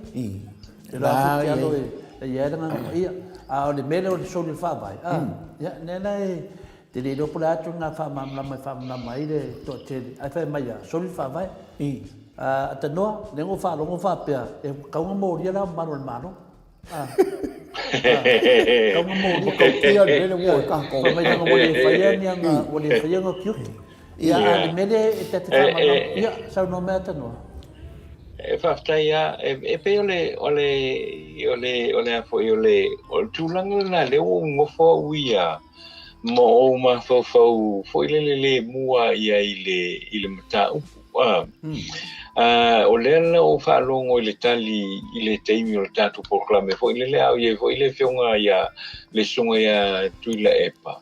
E loa atu te alo e i ai le Agaga Paia. A o le mea lea o le soli o le Faavae, a, ia, lea la e te le iloa po o le a atu lena faamalamalama e faamalamalama ai le toatele, ae fai mai lava, soli le Faavae. A tanoa, lea na ou faalogo faapea, e tatau ona molia Le Ao Mamalu o le Malo. Fai mai leaga ua le faia ni ana, ua le faia ana tiute. Ia, a o le mea lea e ta te faamalamalama, ia, saunoa mai Atanoa.
E faafetai lava, e pei o le, o le, o le, o le a foi, o le, o le tulaga lena lea ua ou nofo au ia ma ou mafaufau foi lele le mua i ai i le, i le mataupu. A, a, o lea la ua ou faalogo i le tali i le taimi o le tatou polokalame foi lele, a o i ai foi le afioga ia, le susuga ia Tuilaepa.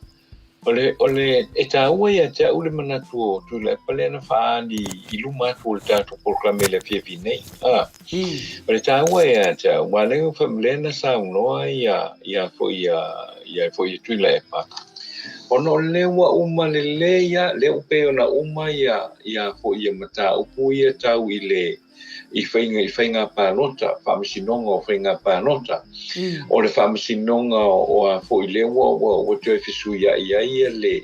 O le, o le, e taua ia te au le manatu o Tuilaepa lea na faaali i luma atu o le tatou polokalame i le afiafi nei. A, o le taua ia te au, aua lea, lea na saunoa ia, ia foi ia, ia foi ia Tuilaepa, ona o lea ua uma lelei lava, lea ua pei ona uma ia, ia foi ia mataupu ia tau i le i faiga i faiga palota, faamasinoga o faiga palota. O le faamasinoga o a foi lea ua ua ua toe fesuiai ai ia le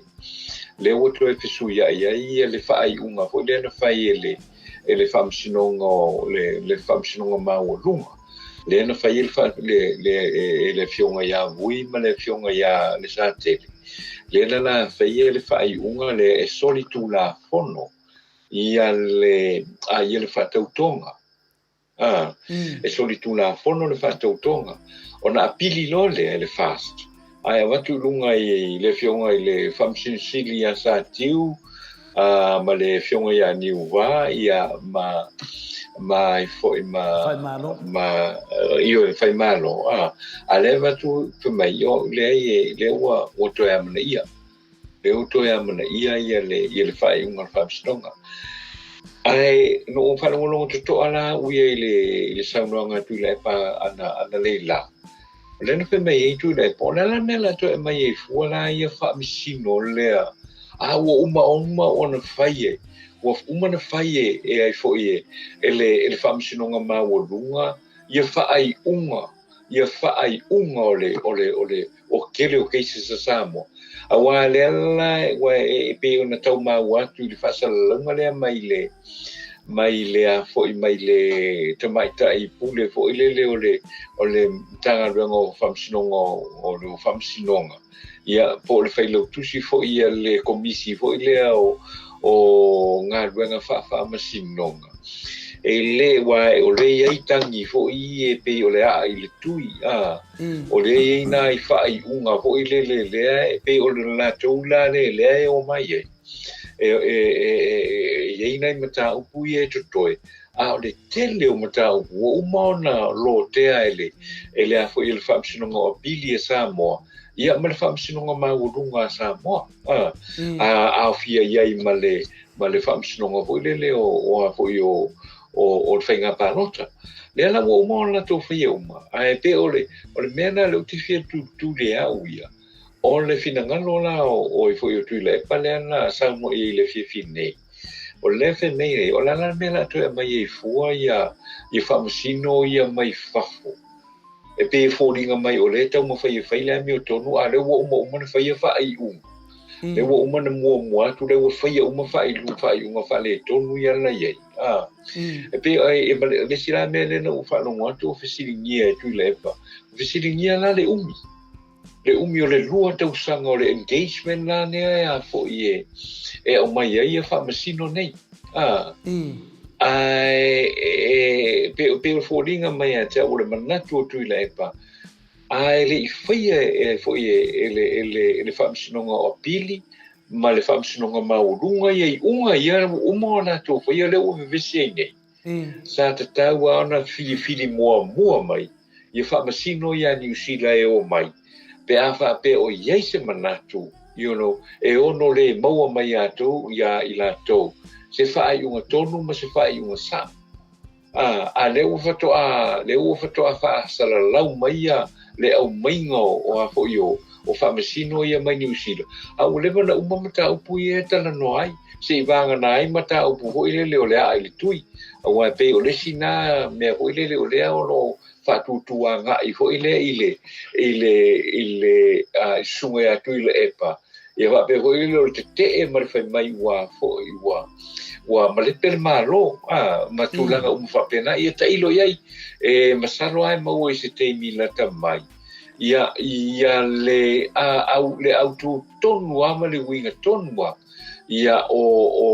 lea ua toe fesuiai ai ia le faaiuga foi lea na fai e le e le faamasinoga o le le faamasinoga maualuga lea na fai ai le le le e le afioga ia Vui ma le afioga ia Lesatele lea na la faia le faaiuga lea e solitulafono ia le a ia le faatautoga a e solitulafono le faatautoga ona apili loa lea e le FAST ae avatu i luga i le afioga i le Faamasino Sili ia Satiu a ma le afioga ia Niuva ia ma ma ai foi ma
Faimalo
ma ioe Faimalo a a lea avatu fai mai o leai lea ua ua toe amanaia lea ua toe amanaia ia le ia le faaiuga o le Faamasinoga. Ae na ou faalogologo totoa la au ia i le i le saunoaga a Tuilaepa ana ana leila. O lea na fai mai ai Tuilaepa, o le a la le mea o le a toe aumai ai fua la ia faamasino lea a ua uma uma ona fai e ua uma ona fai e e ai foi e e le e le Faamasinoga Maualuga ia faaiuga ia faaiuga o le o le o le o tele o cases a Samoa aua lea la ua e pei ona tau maua atu i le faasalalauga lea mai le mai le a foi mai le tamaitai pule foi lele o le o le Matagaluega o Faamasinoga o le Faamasinoga, ia po o le failautusi foi ia le komisi foi lea o o galuega faafaamasinoga. E le ua o le i ai tagi foi e pei o le aa i le tui, a o le i ai nai faaiuga foi lele lea e pei o le latou la le lea e o mai ai. E e e e i ai nai mataupu ia e totoe, a o le tele o mataupu ua uma ona lotea e le e le a foi e le Faamasinoga o Apili a Samoa, ia ma le Faamasinoga Maualuga a Samoa, a a aofia i ai ma le ma le Faamasinoga foi lele o o a foi o o o le faiga palota. Lea la ua uma ona latou faia uma, ae pei o le o le mea lena lea ou te fia tulituli e au ia, O le finagalo la o oe foi o Tuilaepa lea na saunoa i ai i le afiafi nei, o le fai mai ai, o le a la le mea o le a toe aumai ai fua ia ia faamasino ia mai fafo? E pei e foliga mai o lea e taumafai e fai le amiotonu, a o lea ua uma uma ona faia faaiuga. Lea ua uma ona muamua atu, lea ua faia uma faaiuga faaletonu ia la i ai. A. E pei e, e, le isi la mea lea na ou faalogo atu o fesiligia e Tuilaepa, o fesiligia la le umi. Le umi o le 2 tausaga o le engagement la lea e a foi e e aumai ai ia faamasino nei. A. Ae e pei pei o le foliga mai ia te au o le manatu o Tuilaepa, a e le i faia e foi e e le e le e le Faamasinoga o Apili ma le Faamasinoga Maualuga ia iuga ia ua uma ona latou faia lea ua vevesi ai nei. Sa tatau lava ona filifili muamua mai ia faamasino ia Niu Sila e o mai pe a faapea o i ai se manatu, you know, e ono le maua mai ia tou, iā i latou se faaiuga tonu ma se faaiuga sao. A, a lea ua faatoa, lea ua faatoa faasalalau mai ia le aumaiga o, o a foi o, o faamasino ia mai Niu Sila, a ua leva ona uma mataupu ia e talanoa ai, se i vagana ai mataupu foi lele o le aa i le tui, aua e pei o le isi na mea foi lele o lea o lo o faatuatuagai foi lea i le i le i le susuga ia Tuilaepa, ia faapea foi lele o le tetee ma le fai mai ua foi ua ua malepe le Malo, a ma tulaga uma faapena, ia tailo i ai. E masalo lava e maua i se taimi lata mai ia ia le a au le autu tonu lava ma le uiga tonu lava ia o o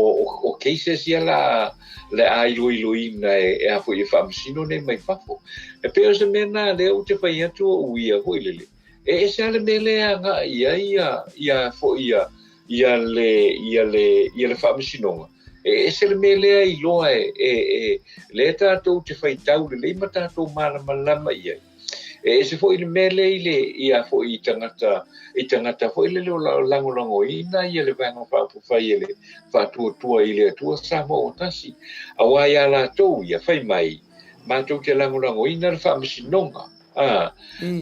o cases ia la le a iloiloina e e a foi e faamasino nei mai fafo. E pei o se mea na lea ou te fai atu o uia foi lele. E ese lava le mea lea e agai i ai ia ia foi ia ia le ia le ia le faamasinoga. E ese le mea lea iloa e e e lea tatou te faitau lelei ma tatou malamalama i ai. E ese foi le mea lea i le ia foi i tagata i tagata foi lele o lagolagoina ia le Vaega Faaupufai e le Faatuatua i le Atua Samoa ua Tasi. Aua iā latou ia, fai mai, matou te lagolagoina le faamasinoga, a,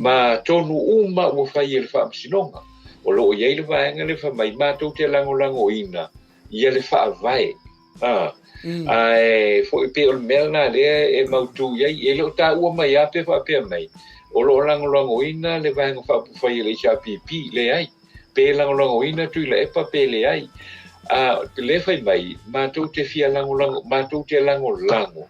ma tonu uma ua fai e le faamasinoga. O lo o i ai le vaega lea fai mai, matou te lagolagoina ia le faavae. A, ae foi pei o le mea lena lea e mautu i ai, e le o taua mai lava pe faapea mai, o lo o lagolagoina le Vaega Faaupufai a le HRPP, leai. Pe lagolagoina Tuilaepa pe leai. A, lea fai mai, matou te fia lagolago, matou te lagolago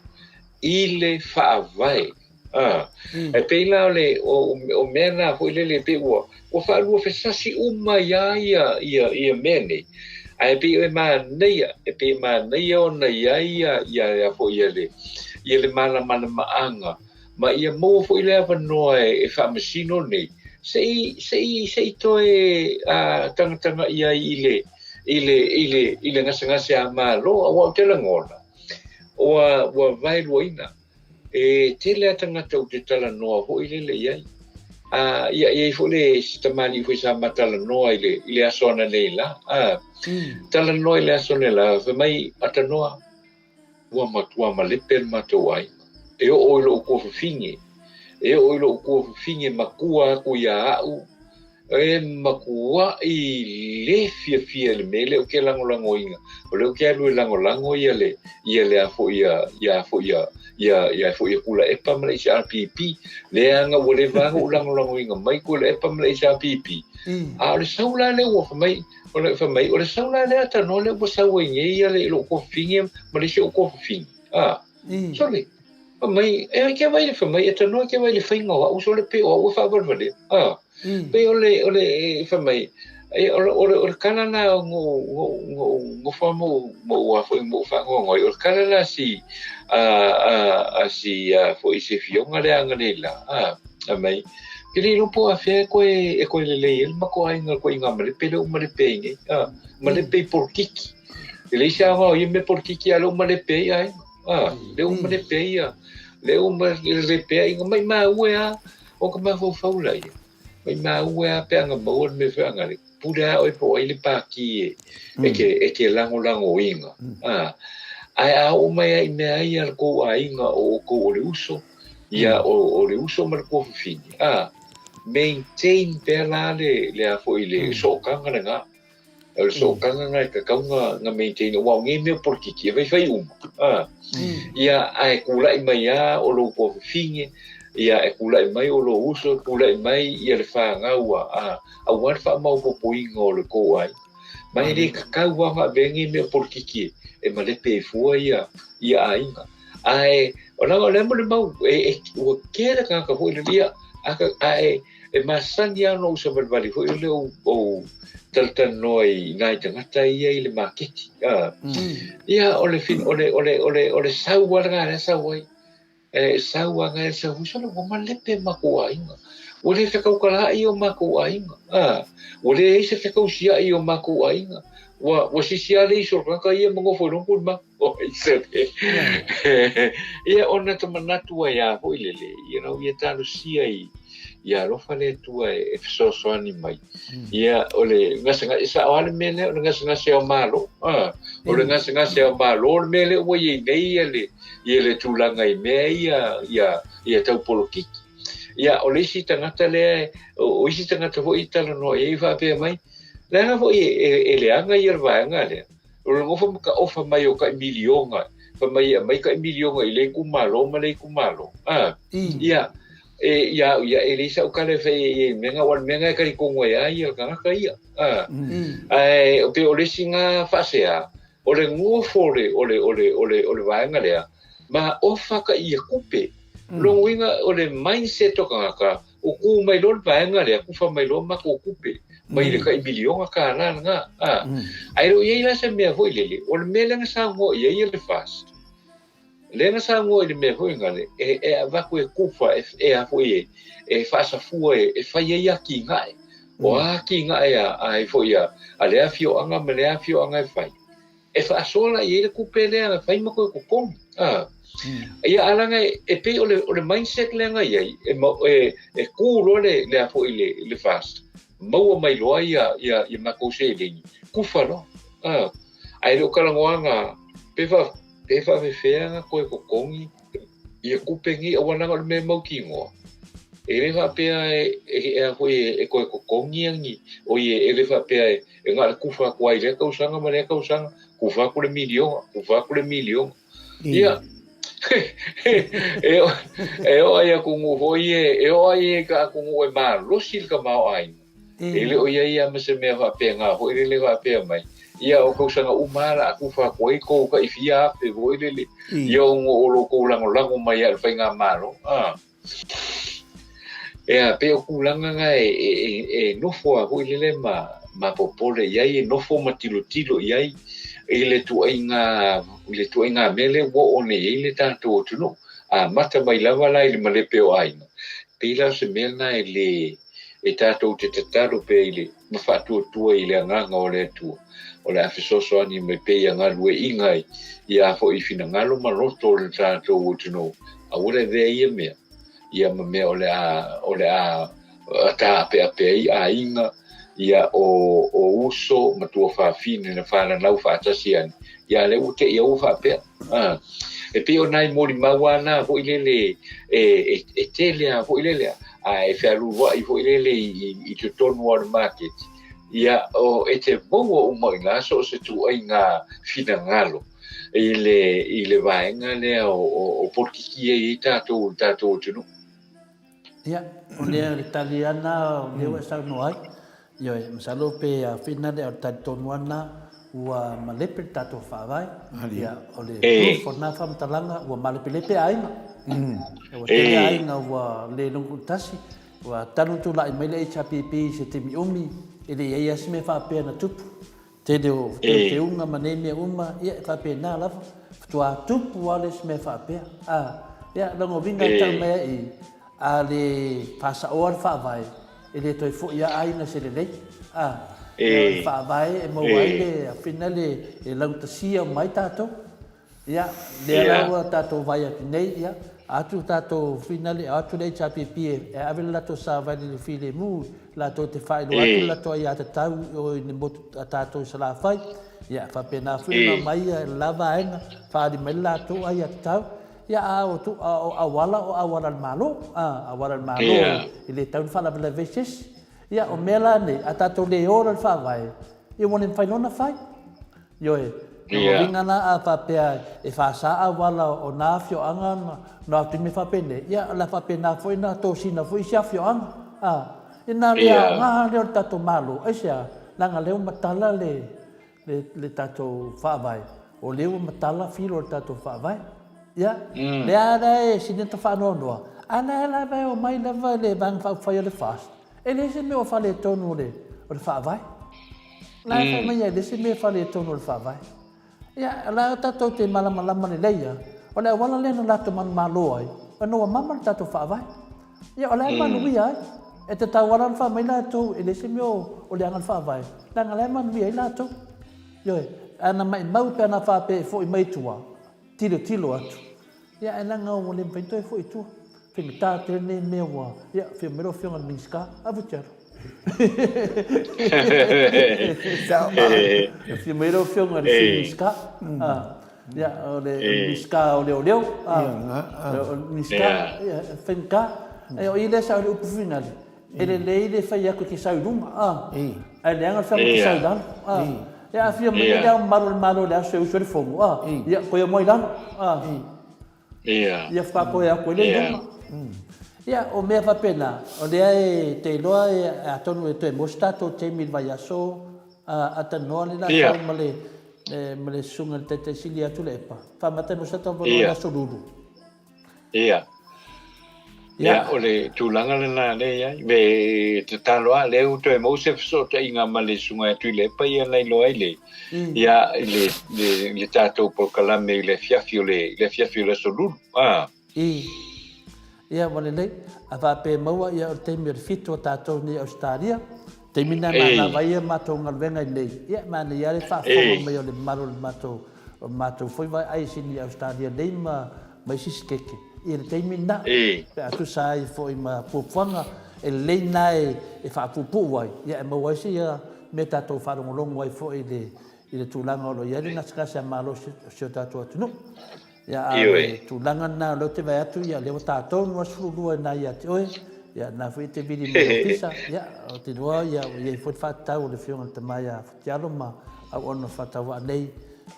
i le faavae. A, e pei la o le, o, o mea na foi lele pei ua, ua faaluafesasi uma ai lava ia, ia, ia mea nei. Ae pei e manaia, e pei e manaia ona i ai ia, ia, ia foi ia le, ia le malamalamaaga, ma ia maua foi le avanoa e, e faamasino nei, se i, se i, se i toe a, tagataga'i ai i le, i le, i le, i le gasegase a Malo, aua ou te lagona, ua, ua vaeluaina. E tele a tagata ou te talanoa foi lele i ai. A, ia, i ai foi le si tamalii foi sa ma talanoa i le, i le aso ananei la. A, talanoa i le aso nei la, fai mai, Atanoa, ua matua malepe le matou aiga. E oo i lou tuafafine, e oo i lou tuafafine matua atu ia au, E matuaʻi le fiafia i le mea lea ou te lagolagoina. O lea ou te alu e lagolago ia le, ia le a foi ia, ia a foi ia, Ia, ia foi ia Kulaepa ma le HRPP. Leaga ua leva lava ona ou lagolagoina mai Kulaepa ma le HRPP. A o le sau la lea ua fai mai, o le fai mai, o le sau la lea talanoa lea ua sau ai nei ia le lou tuafafine ma le isi ou tuafafine. A, sole, fai mai, e ai ke vai le fai mai, e tanoa ke vai le faiga o au, sole pe o au e faavalevalea. A, pei o le, o le, fai mai, e, o le, o le, o le kala la ngo, ngo, ngo, ngo fa mo, mo ua foi mo faanoanoa ai, o le kala la si, a, a, a si, a, foi se fioga le aga le la, a, a mai, ke le iloa po o afea e koe, e koe lelei ai le matou aiga koe i ngā malepe lea ua malepe ai nei, a, malepe i polokiki. E leai se aoga o ia mea polokiki a lea ua malepe ai aiga, a, lea ua malepe ai ia, lea ua malepe ai aiga, maimau e a, o ka mafaufau la ia. Maimau e a pe a na maua le mea foi a le pule a oe po o ai le pākī e, e ke, e ke lagolagoina. A, ae a oo mai ai mea ai a le kou aiga o outou o le uso, ia o, o le uso ma le tuafafine, a, maintain pea la le, le a foi le sootaga lena. O le sootaga na e tatau na, na maintain, aua o nei mea polokiki e faifai uma. A, ia, ae tulai mai lava o lou tuafafine, ia e tulai mai o lou uso, e tulai mai ia le fanau a, a, aua le faamaopoopoina o le tou aiga. Ma e le tatau lava ona avea nei mea polokiki e, e malepe ai fua ia, ia aiga. Ae, o leaga o lea molimau, e, e, ua tele tagata foi lele, ia, a, ae, E masani lava ona ou savalivali foi lele ou, ou talatalanoa i nai tagata ia i le maketi. Ah. Ia, o le, fin, o le, o le, o le, o le sau lava lena lea sau ai. E sau lava lena sau ai, sole ua malepe makou aiga. Ua le fekaukalaai o makou aiga. Ah. Ua leai se fekausiai o makou aiga. Ua, ua sisi lava le iso o le tagata ia ma nofo i lona kulima. Ia ona te manatu ai a foi lele, you know, ia talosia i, ia alofa le Atua e fesoasoani mai. Ia o le gasegase, e sao lava le mea lea, o le gasegase o Malo. Ah, o le gasegase o Malo le mea lea ua i ai nei ia le, ia le tulaga i mea ia, ia, ia tau polokiki. Ia, o le isi tagata lea, o isi tagata foi e talanoa i ai faapea mai, leaga foi e, e, e leaga ia le vaega lea. O le nofo ma ka ofa mai o kai miliona, fai mai e aumai kai miliona i le itumalo ma le itumalo. A, ia, e, ia au ia, e leai sa'u tala e fai ai i mea na, aua o le mea na e talitonu ai lava ia le tagata ia. A, ae pei o le isi na faasea, o le nofo o le, o le, o le, o le, o le vaega lea, ma ofa kai ia tupe. Lona uiga o le mindset o tagata, Ua kū mai loa le vaega lea, kufa mai loa matou tupe mai le tai miliona kālā lena. A, ae le o i ai la se mea foi lele, o le mea lea na saunoa i ai le FAST, lea na saunoa i le mea foi lena, e, e avatu e kufa, e, e a foi e, e faasafua e, e fai ai atinae. O a atinae a, a ai foi a, a lea afioaga ma lea afioaga e fai. E faasoa la i ai le tupe lea na fai ma toe totogi. A. Ia a leaga e pei o le, o le mindset lea na i ai, e, e, e kū loa le, le a foi le, le FAST, maua mai loa ia, ia, ia matou seleni, kufa loa. A. Ae le o talanoaga, pe fa, pe faafefea na toe totogi ia tupe nei, aua leaga o le mea e mautinoa, e le faapea e, e, e a foi e, e toe totogi ia ni, oi e, e le faapea e, e na o le kufa atu ai i lea tausaga ma lea tausaga, kufa atu le miliona, kufa atu le miliona. Ia, e, e oo ai atunuu foi e, e oo ai i ka atunuu e malosi le tamaoaiga. E le o i ai lava ma se mea faapena foi lele faapea mai, ia o tausaga uma lava o le a kufa atu ai tou tai fia afe foi lele, ia ona o lo tou lagolago mai lava i le faigamalo. A. Ea, pei o tulaga na e, e, e, e nofo lava foi lele ma, ma popole i ai, e nofo ma tilotilo i ai i le tuaiga, i le tuaiga mea lea ua oo nei i ai le tatou atunuu. Amata mai lava la i le malepe o aiga, pei la o se mea lena e le, e tatou te tatalo pea i le ma faatuatua i le agaga o le Atua, o le a fesoasoani mai pea ia galueaiina ia foi finagalo ma loto o le tatou atunuu, aua le avea ia mea, ia ma mea o le a, o le a taapeape ai aiga, ia o, o uso ma tuafafine na fananau faatasi ane, ia lea ua te i au ua faapea. A, e pei o nai molimau lava na foi lele e, e, e tele lava foi lele, a e fealualuaʻi foi lele i, i, i totonu o le maketi. Ia, o, e te maua uma i ina so o se tuaiga finagalo. i le, i le vaega lea o, o, o polokiki ia e i ai tatou i le tatou atunuu.
Ia, o lea le tali lava lena o lea ua e saunoa ai. Ioe, masalo pe a whina le, o le tali tonu lava lena, ua malepe le tatou Faavae. Ia, o le proof o lena faamatalaga, ua malepelepe aiga. Ua tele aiga ua le logoitasi. Ua talu ona tulai mai le HRPP i se taimi umi, e le i ai lava se mea faapea na tupu. Tele o teuteuga ma nei mea uma, ia e faapena lava. Faatoa tupu lava le isi mea faapea. A, ia, lona uiga e tau mai ai i, a le faasaoa le faavae, e le toe foi lava aiga se lelei. A, ia, o le faavae e maua ai le afina le e laugatasia uma ai tatou. Ia, lea la ua tatou vaai atu nei, ia, atu tatou finale, atu le HRPP e ave le latou savali i le filemu, latou te faailoa atu le latou aiatatau i o i le motu a tatou i Salafai. Ia, faapena foi ona aumai le la vaega, faaali mai le latou aiatatau. Ia, a o tu, a o auala, o auala a le Malo, a, auala a le Malo e le tatau ona faalavelave ai se isi. Ia, o mea la nei, a tatou le o loa i le Faavae, ia ua le mafai loa ona fai. Ioe, lona uiga la a faapea e fasa auala o na afioaga na o atu i mea faapenei, ia o le a faapena foi ona tosina foi isi afioaga. A, ina le aoga lea o le tatou Malo, aisea? Leaga lea ua matala le, le, le tatou Faavae, o lea ua matala filo o le tatou Faavae. Ia, lea la e sili ona faanoanoa, a la e lava e omai lava le Vaega Faaupufai o le FAST, e leai se mea o faaletonu o le, o le Faavae. La e fai mai ai le isi mea e faaletonu o le Faavae. Ia, la tatou te malamalama lelei lava, o le auala lea na latou manumalo ai, ona ua mama le tatou Faavae. Ia, o la e manuia ai. E tatau lava la ona fai mai latou, e leai se mea o leaga le Faavae, leaga o la e manuia ai latou. Ioe, ae na maimau pe ana faapea e foi mai tua, tilotilo atu, ia ae leaga ua le mafai ona toe foi i tua. Faigata tele lenei mea ua, ia, afio mai lau Afioga i le Minisita, ave te alu. Afio mai lau Afioga i le Sui Minisita, ia, o le Minisita o Leoleo, o le Minisita, ia, faigata. O i lea sa o le upu finale, E lelei le fai atu e te sau i luga, a, ae leaga le fai atu e te sau i lalo, a. Ia a fia mai Le Ao Mamalu o le Malo i le aso e usu ai le fono, a, ia toe omai i lalo, a. Ia faatoa toe atu ai lea i luga. Ia, o mea faapena, o lea e te iloa e atonu e toe maua se tatou taimi i le vaiaso, a, a talanoa le la sau ma le, ma le susuga i le Taitai Sili ia Tuilaepa, faamata e maua se tatou avanoa i le aso Lulu.
Ia. Ia, o le tulaga lena lea e i ai. Me tatalo lava, lea ua toe maua se fesootaiga ma le Susuga ia Tuilaepa ia na iloa ai le, ia, i le, le, le tatou polokalame i le afiafi o le, le afiafi o le Aso Lulu. Ah.
I. Ia, ua lelei. A faapea e maua, ia, o le taimi o le fitu o tatou nei i Ausetalia, taimi lena e manava ai a matou galuega i inei, ia, e manaia lava le faafofoga mai o le mamalu o le matou O matou foi vaeai sini i Ausetalia nei ma ma isi sikeke i le taimi lena, pe a tusa ai foi ma fuafuaga e lelei lena e faapuupuu ai, ia e maua ai se ia mea tatou faalogologo ai foi i le i le tulaga o lo o i ai le gasegase a Malo o si o tatou atunuu. Ia a o le tulaga lena o lea ou te vaai atu, ia o lea ua ta tonu lava 12 i ina ia te oe, ia lena foi e te vili mai i le ofisa, ia ou te iloa ia ua i ai foi le faatatau o le Afioga i le Tama ia Futialo ma auauna faatauvaa nei,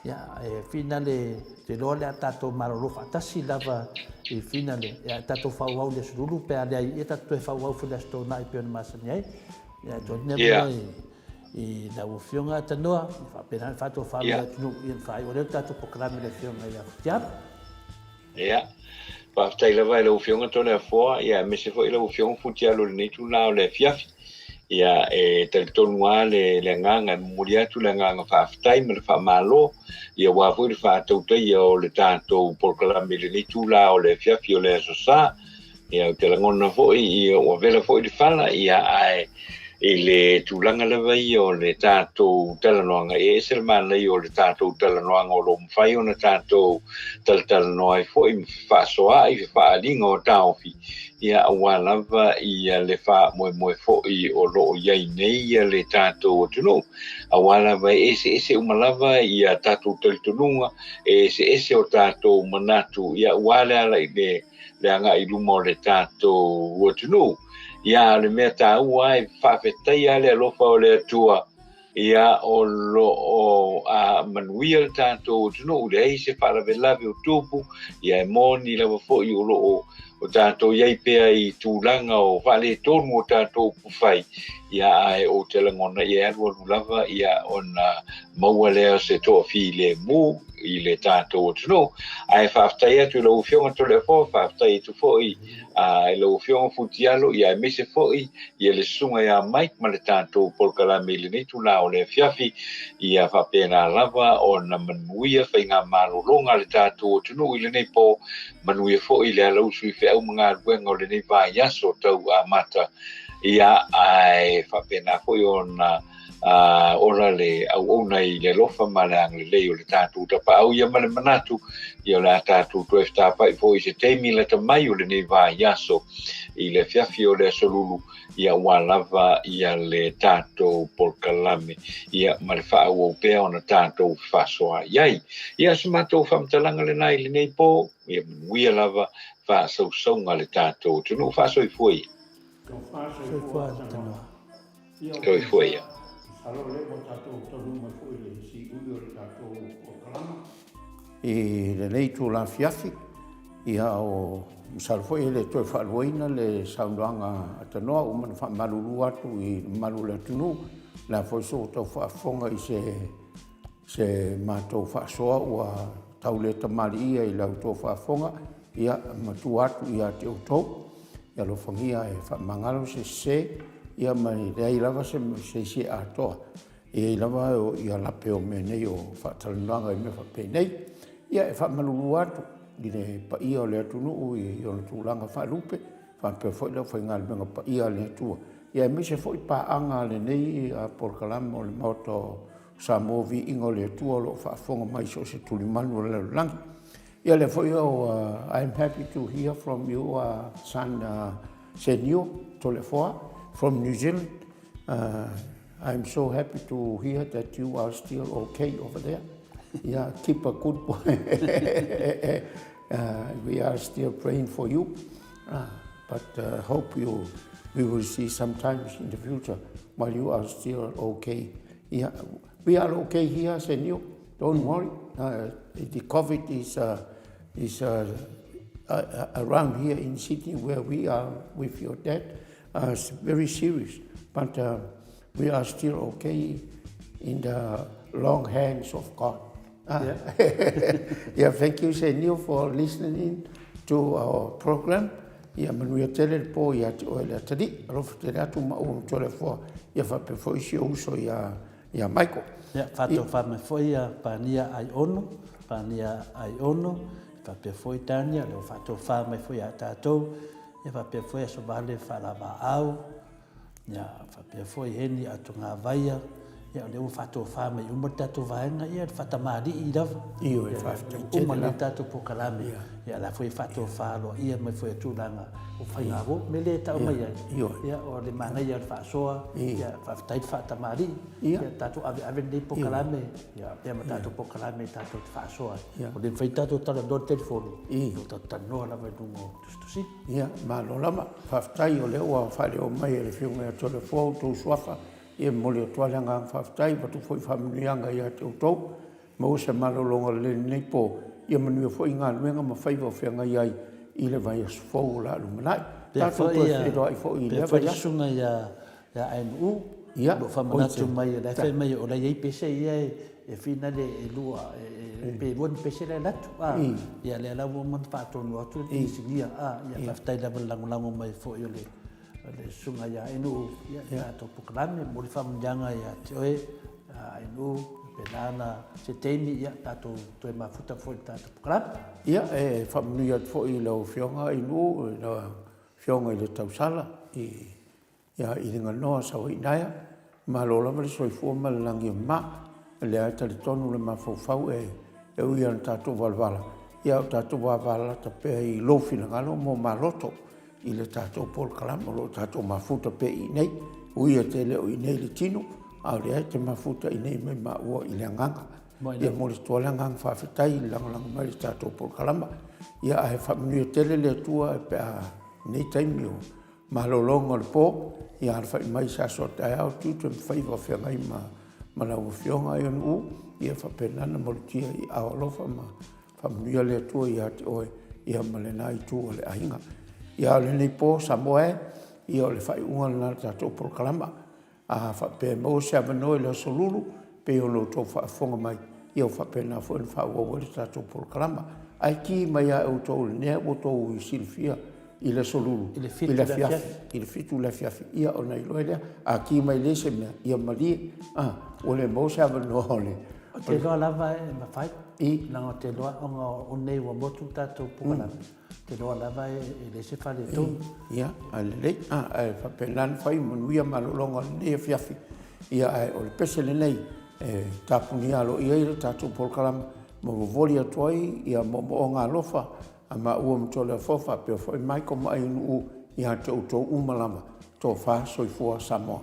ia, e finale, te iloa o le a tatou malolo faatasi lava i finale, ia, e tatou faaauau i le Aso Lulu pe a leai, ia tatou toe faaauau foi i le Aso Toonai pei ona masani ai. Ia, e tuu atu lenei avanoa i lau Afioga Tanoa, ia faapena ona faatofaa mai le atunuu, ia ona faaiu ai lea o le tatou polokalame i le Afioga ia Futialo.
Ia, faafetai lava i lau Afioga Toleafoa, ia aemaise foi lau Afioga Futialo i lenei itula o le afiafi. Ia, e talitonu lava le, le agaga, e momoli atu le agaga faafetai ma le faamalo, ia aua foi le faatautaia o le tatou polokalame i lenei itula o le afiafi o le Aso Sa. Ia, ou te lagona foi, ia, ua vela foi le fala, ia, ae i le tulaga lava ia o le tatou talanoaga, e ese le manaia o le tatou talanoaga o lo o mafai ona tatou talatalanoa ai foi ma fefaasoaai fefaaaliga o taofi, ia, aua lava ia le faamoemoe foi o lo o i ai nei ia le tatou atunuu, aua lava e eseese uma lava ia tatou talitonuga, e eseese o tatou manatu, ia, aua le ala i le le agai i luma o le tatou atunuu. Ia, o le mea taua e faafetai lava le alofa o le Atua. Ia, o lo o manuia le tatou atunuu, leai se faalavelave o tupu, ia e moni lava foi o lo o o tatou i ai pea i tulaga o faaletonu o tatou upufai, ia ae ou te lagona ia e alualu lava ia ona maua lea o se toafilemu i le tatou atunuu. Ae faafetai atu i lau Afioga Toleafoa, faafetai atu foi i lau Afioga Futialo, ia aemaise foi ia le susuga ia Mike ma le tatou polokalame i lenei itula o le afiafi, ia faapena lava ona manuia faigamalologa a le tatou atunuu i lenei po, manuia foi le alausu i feau ma galuega o lenei vaiaso tau amata, ia ae faapena foi ona ola le auauna i le alofa ma le agalelei o le tatou Tapaau ia ma le manatu ia o le a tatou toe fetapai foi i se taimi lata mai o lenei vaiaso i le afiafi o le aso Lulu ia aua lava ia le tatou polokalame ia ma le faaauau pea ona tatou fefaasoaai ai. Ia o se matou faamatalaga lena i lenei po, ia manuia lava faasausauga a le tatou atunuu. Faasoifua ia.
Soifua Tanoa.
Soifua ia.
Masalo o lea ua tatou taunuu mai foi i le siui o le tatou polokalama i lenei itula afiafi. Ia, o masalo foi e le toe faaluaina le saunoaga a Tanoa, ua uma ona faamalulu atu i le mamalu o le atunuu, o le a foi se ua tau faafofoga i se se matou faasoa ua tau le tamaliia i la outou faafofoga, ia, matua atu ia te outou. Ia alofagia e faamagalo se sese, ia ma e leai lava se isi e atoa. E i ai lava ia lape o mea nei o faatalanoaga i mea faapenei. Ia e faamalulu atu i le paia o le atunuu i ona tulaga faalupe, faapea foi le aufaigaluega paia a le Atua, ia aemaise foi paaga a lenei polokalame o le Maota o Samoa Viiga o le Atua o lo o faafofoga mai i so o se tulimanu o le lalolagi. Ia lea foi o I'm happy to hear from you son Senio Toleafoa from New Zealand. I'm so happy to hear that you are still okay over there. Yeah, keep a good boy. We are still praying for you. But hope you we will see sometimes in the future while you are still okay. Yeah, we are okay here, Senio. Don't worry. The COVID is is around here in Sydney where we are with your dad. It's very serious, but we are still okay in the long hands of God. Yeah. Yeah, thank you, Senio, for listening to our program. Ia manuia tele le pō ia te oe le atalii. Alofa tele atu maua ma Toleafoa ia faapea foi si ou uso ia ia Michael.
Ia, faatofa mai foi ia Pania Aiono, Pania Aiono, faapea foi Tania, lea ua faatofa mai foi ia tatou, ia faapea foi Asovale Faalavaau, ia faapea foi Heni Atogavaia, ia o lea ua faatofa mai uma le tatou vaega, ia le faatamalii lava.
Ioe, faafetai tele.
Uma le tatou polokalame, ia la foi faatofa aloaia mai foi tulaga o faiga o mea lea e tau mai ai. Ia o le manaia o le faasoa, ia faafetai le faatamalii, ia tatou aveave lenei polokalame, ia pea ma tatou polokalame tatou te faasoa ai. O le mafai tatou talanoa i le telefoni, o tatou talanoa lava i luga o tusitusiga.
Ia, malo lava. Faafetai o lea ua faaleo mai e le Afioga ia Toleafoa outou suafa. Ia e momoli atu lava le agaga faafetai, avatu foi faamanuiaga ia te outou. Maua se malologa lelei i lenei po, ia manuia foi galuega ma faiva o feagai ai i le vaiaso fou o le a lumanai. Tatou toe feiloai foi i lea vaiaso.
Pea foi le susuga ia ANU, o lo o faamanatu mai, o la e fai mai o la e i ai pese ia e finale e lua, pe lua ni pese la e alu atu. Ia lea la ua uma ona faatonu atu le inisinia. Ia faafetai lava i le lagolago mai foi o le susuga ia ANU i le tatou polokalame. Momoli faamanuiaga ia te oe ANU, faapena ona se taimi ia tatou toe mafuta foi i le tatou polokalame.
Ia, e faamanuia atu foi i lau Afioga ANU, i lau Afioga i le Tausala, i Ia Iliganoa Sauainaea, malo lava le soifua ma le lagi e mama. O lea e talitonu le mafaufau e ui lava ina tatou valavala, ia o tatou vavalata pea i lou finagalo mo maloto i le tatou polokalame o lo o tatou mafuta pea i inei. Ui e te le o i inei i le tino, a o lea e te mafuta i inei me maua i le agaga. Ia momoli atu le agaga faafetai i le lagolago mai i le tatou polokalama. Ia ae faamanuia tele le Atua pe a nei taimi o Malologa o le po, ia alafai mai se aso a taeao, tiute ma faiva o feagai ma ma lau Afioga Ionu'u, ia faapena ona malutia i aao alofa ma faamanuia le Atua ia te oe ia ma lena itu o le aiga. Ia a o lenei po Samoa e, ia o le faaiuga lena o le tatou polokalama. A faapea e maua se avanoa i le Aso Lulu, pei ona outou faafofoga mai, ia ua faapena foi ona faaauau ai le tatou polokalama. Ae ki mai lava e outou, o lenei ua outou silafia i le Aso Lulu i le afiafi, i le 7 i le afiafi, ia ona iloa ai lea. A ki mai leai se mea, ia malie, a, ua le maua se avanoa o le...
Ou te iloa lava e mafai, leaga ou te iloa ona o nei ua motu le tatou polokalame, ou te iloa lava e leai se faaletonu.
Ia, ae lelei, ae faapena ona fai, manuia malologa o lenei afiafi. Ia ae o le pese lenei e tapunia aloaia ai le tatou polokalame ma momoli atu ai ia moomooga alofa a maua ma Toleafoa faapea foi Michael ma Ainu'u ia te outou uma lava. Tofa soifua Samoa.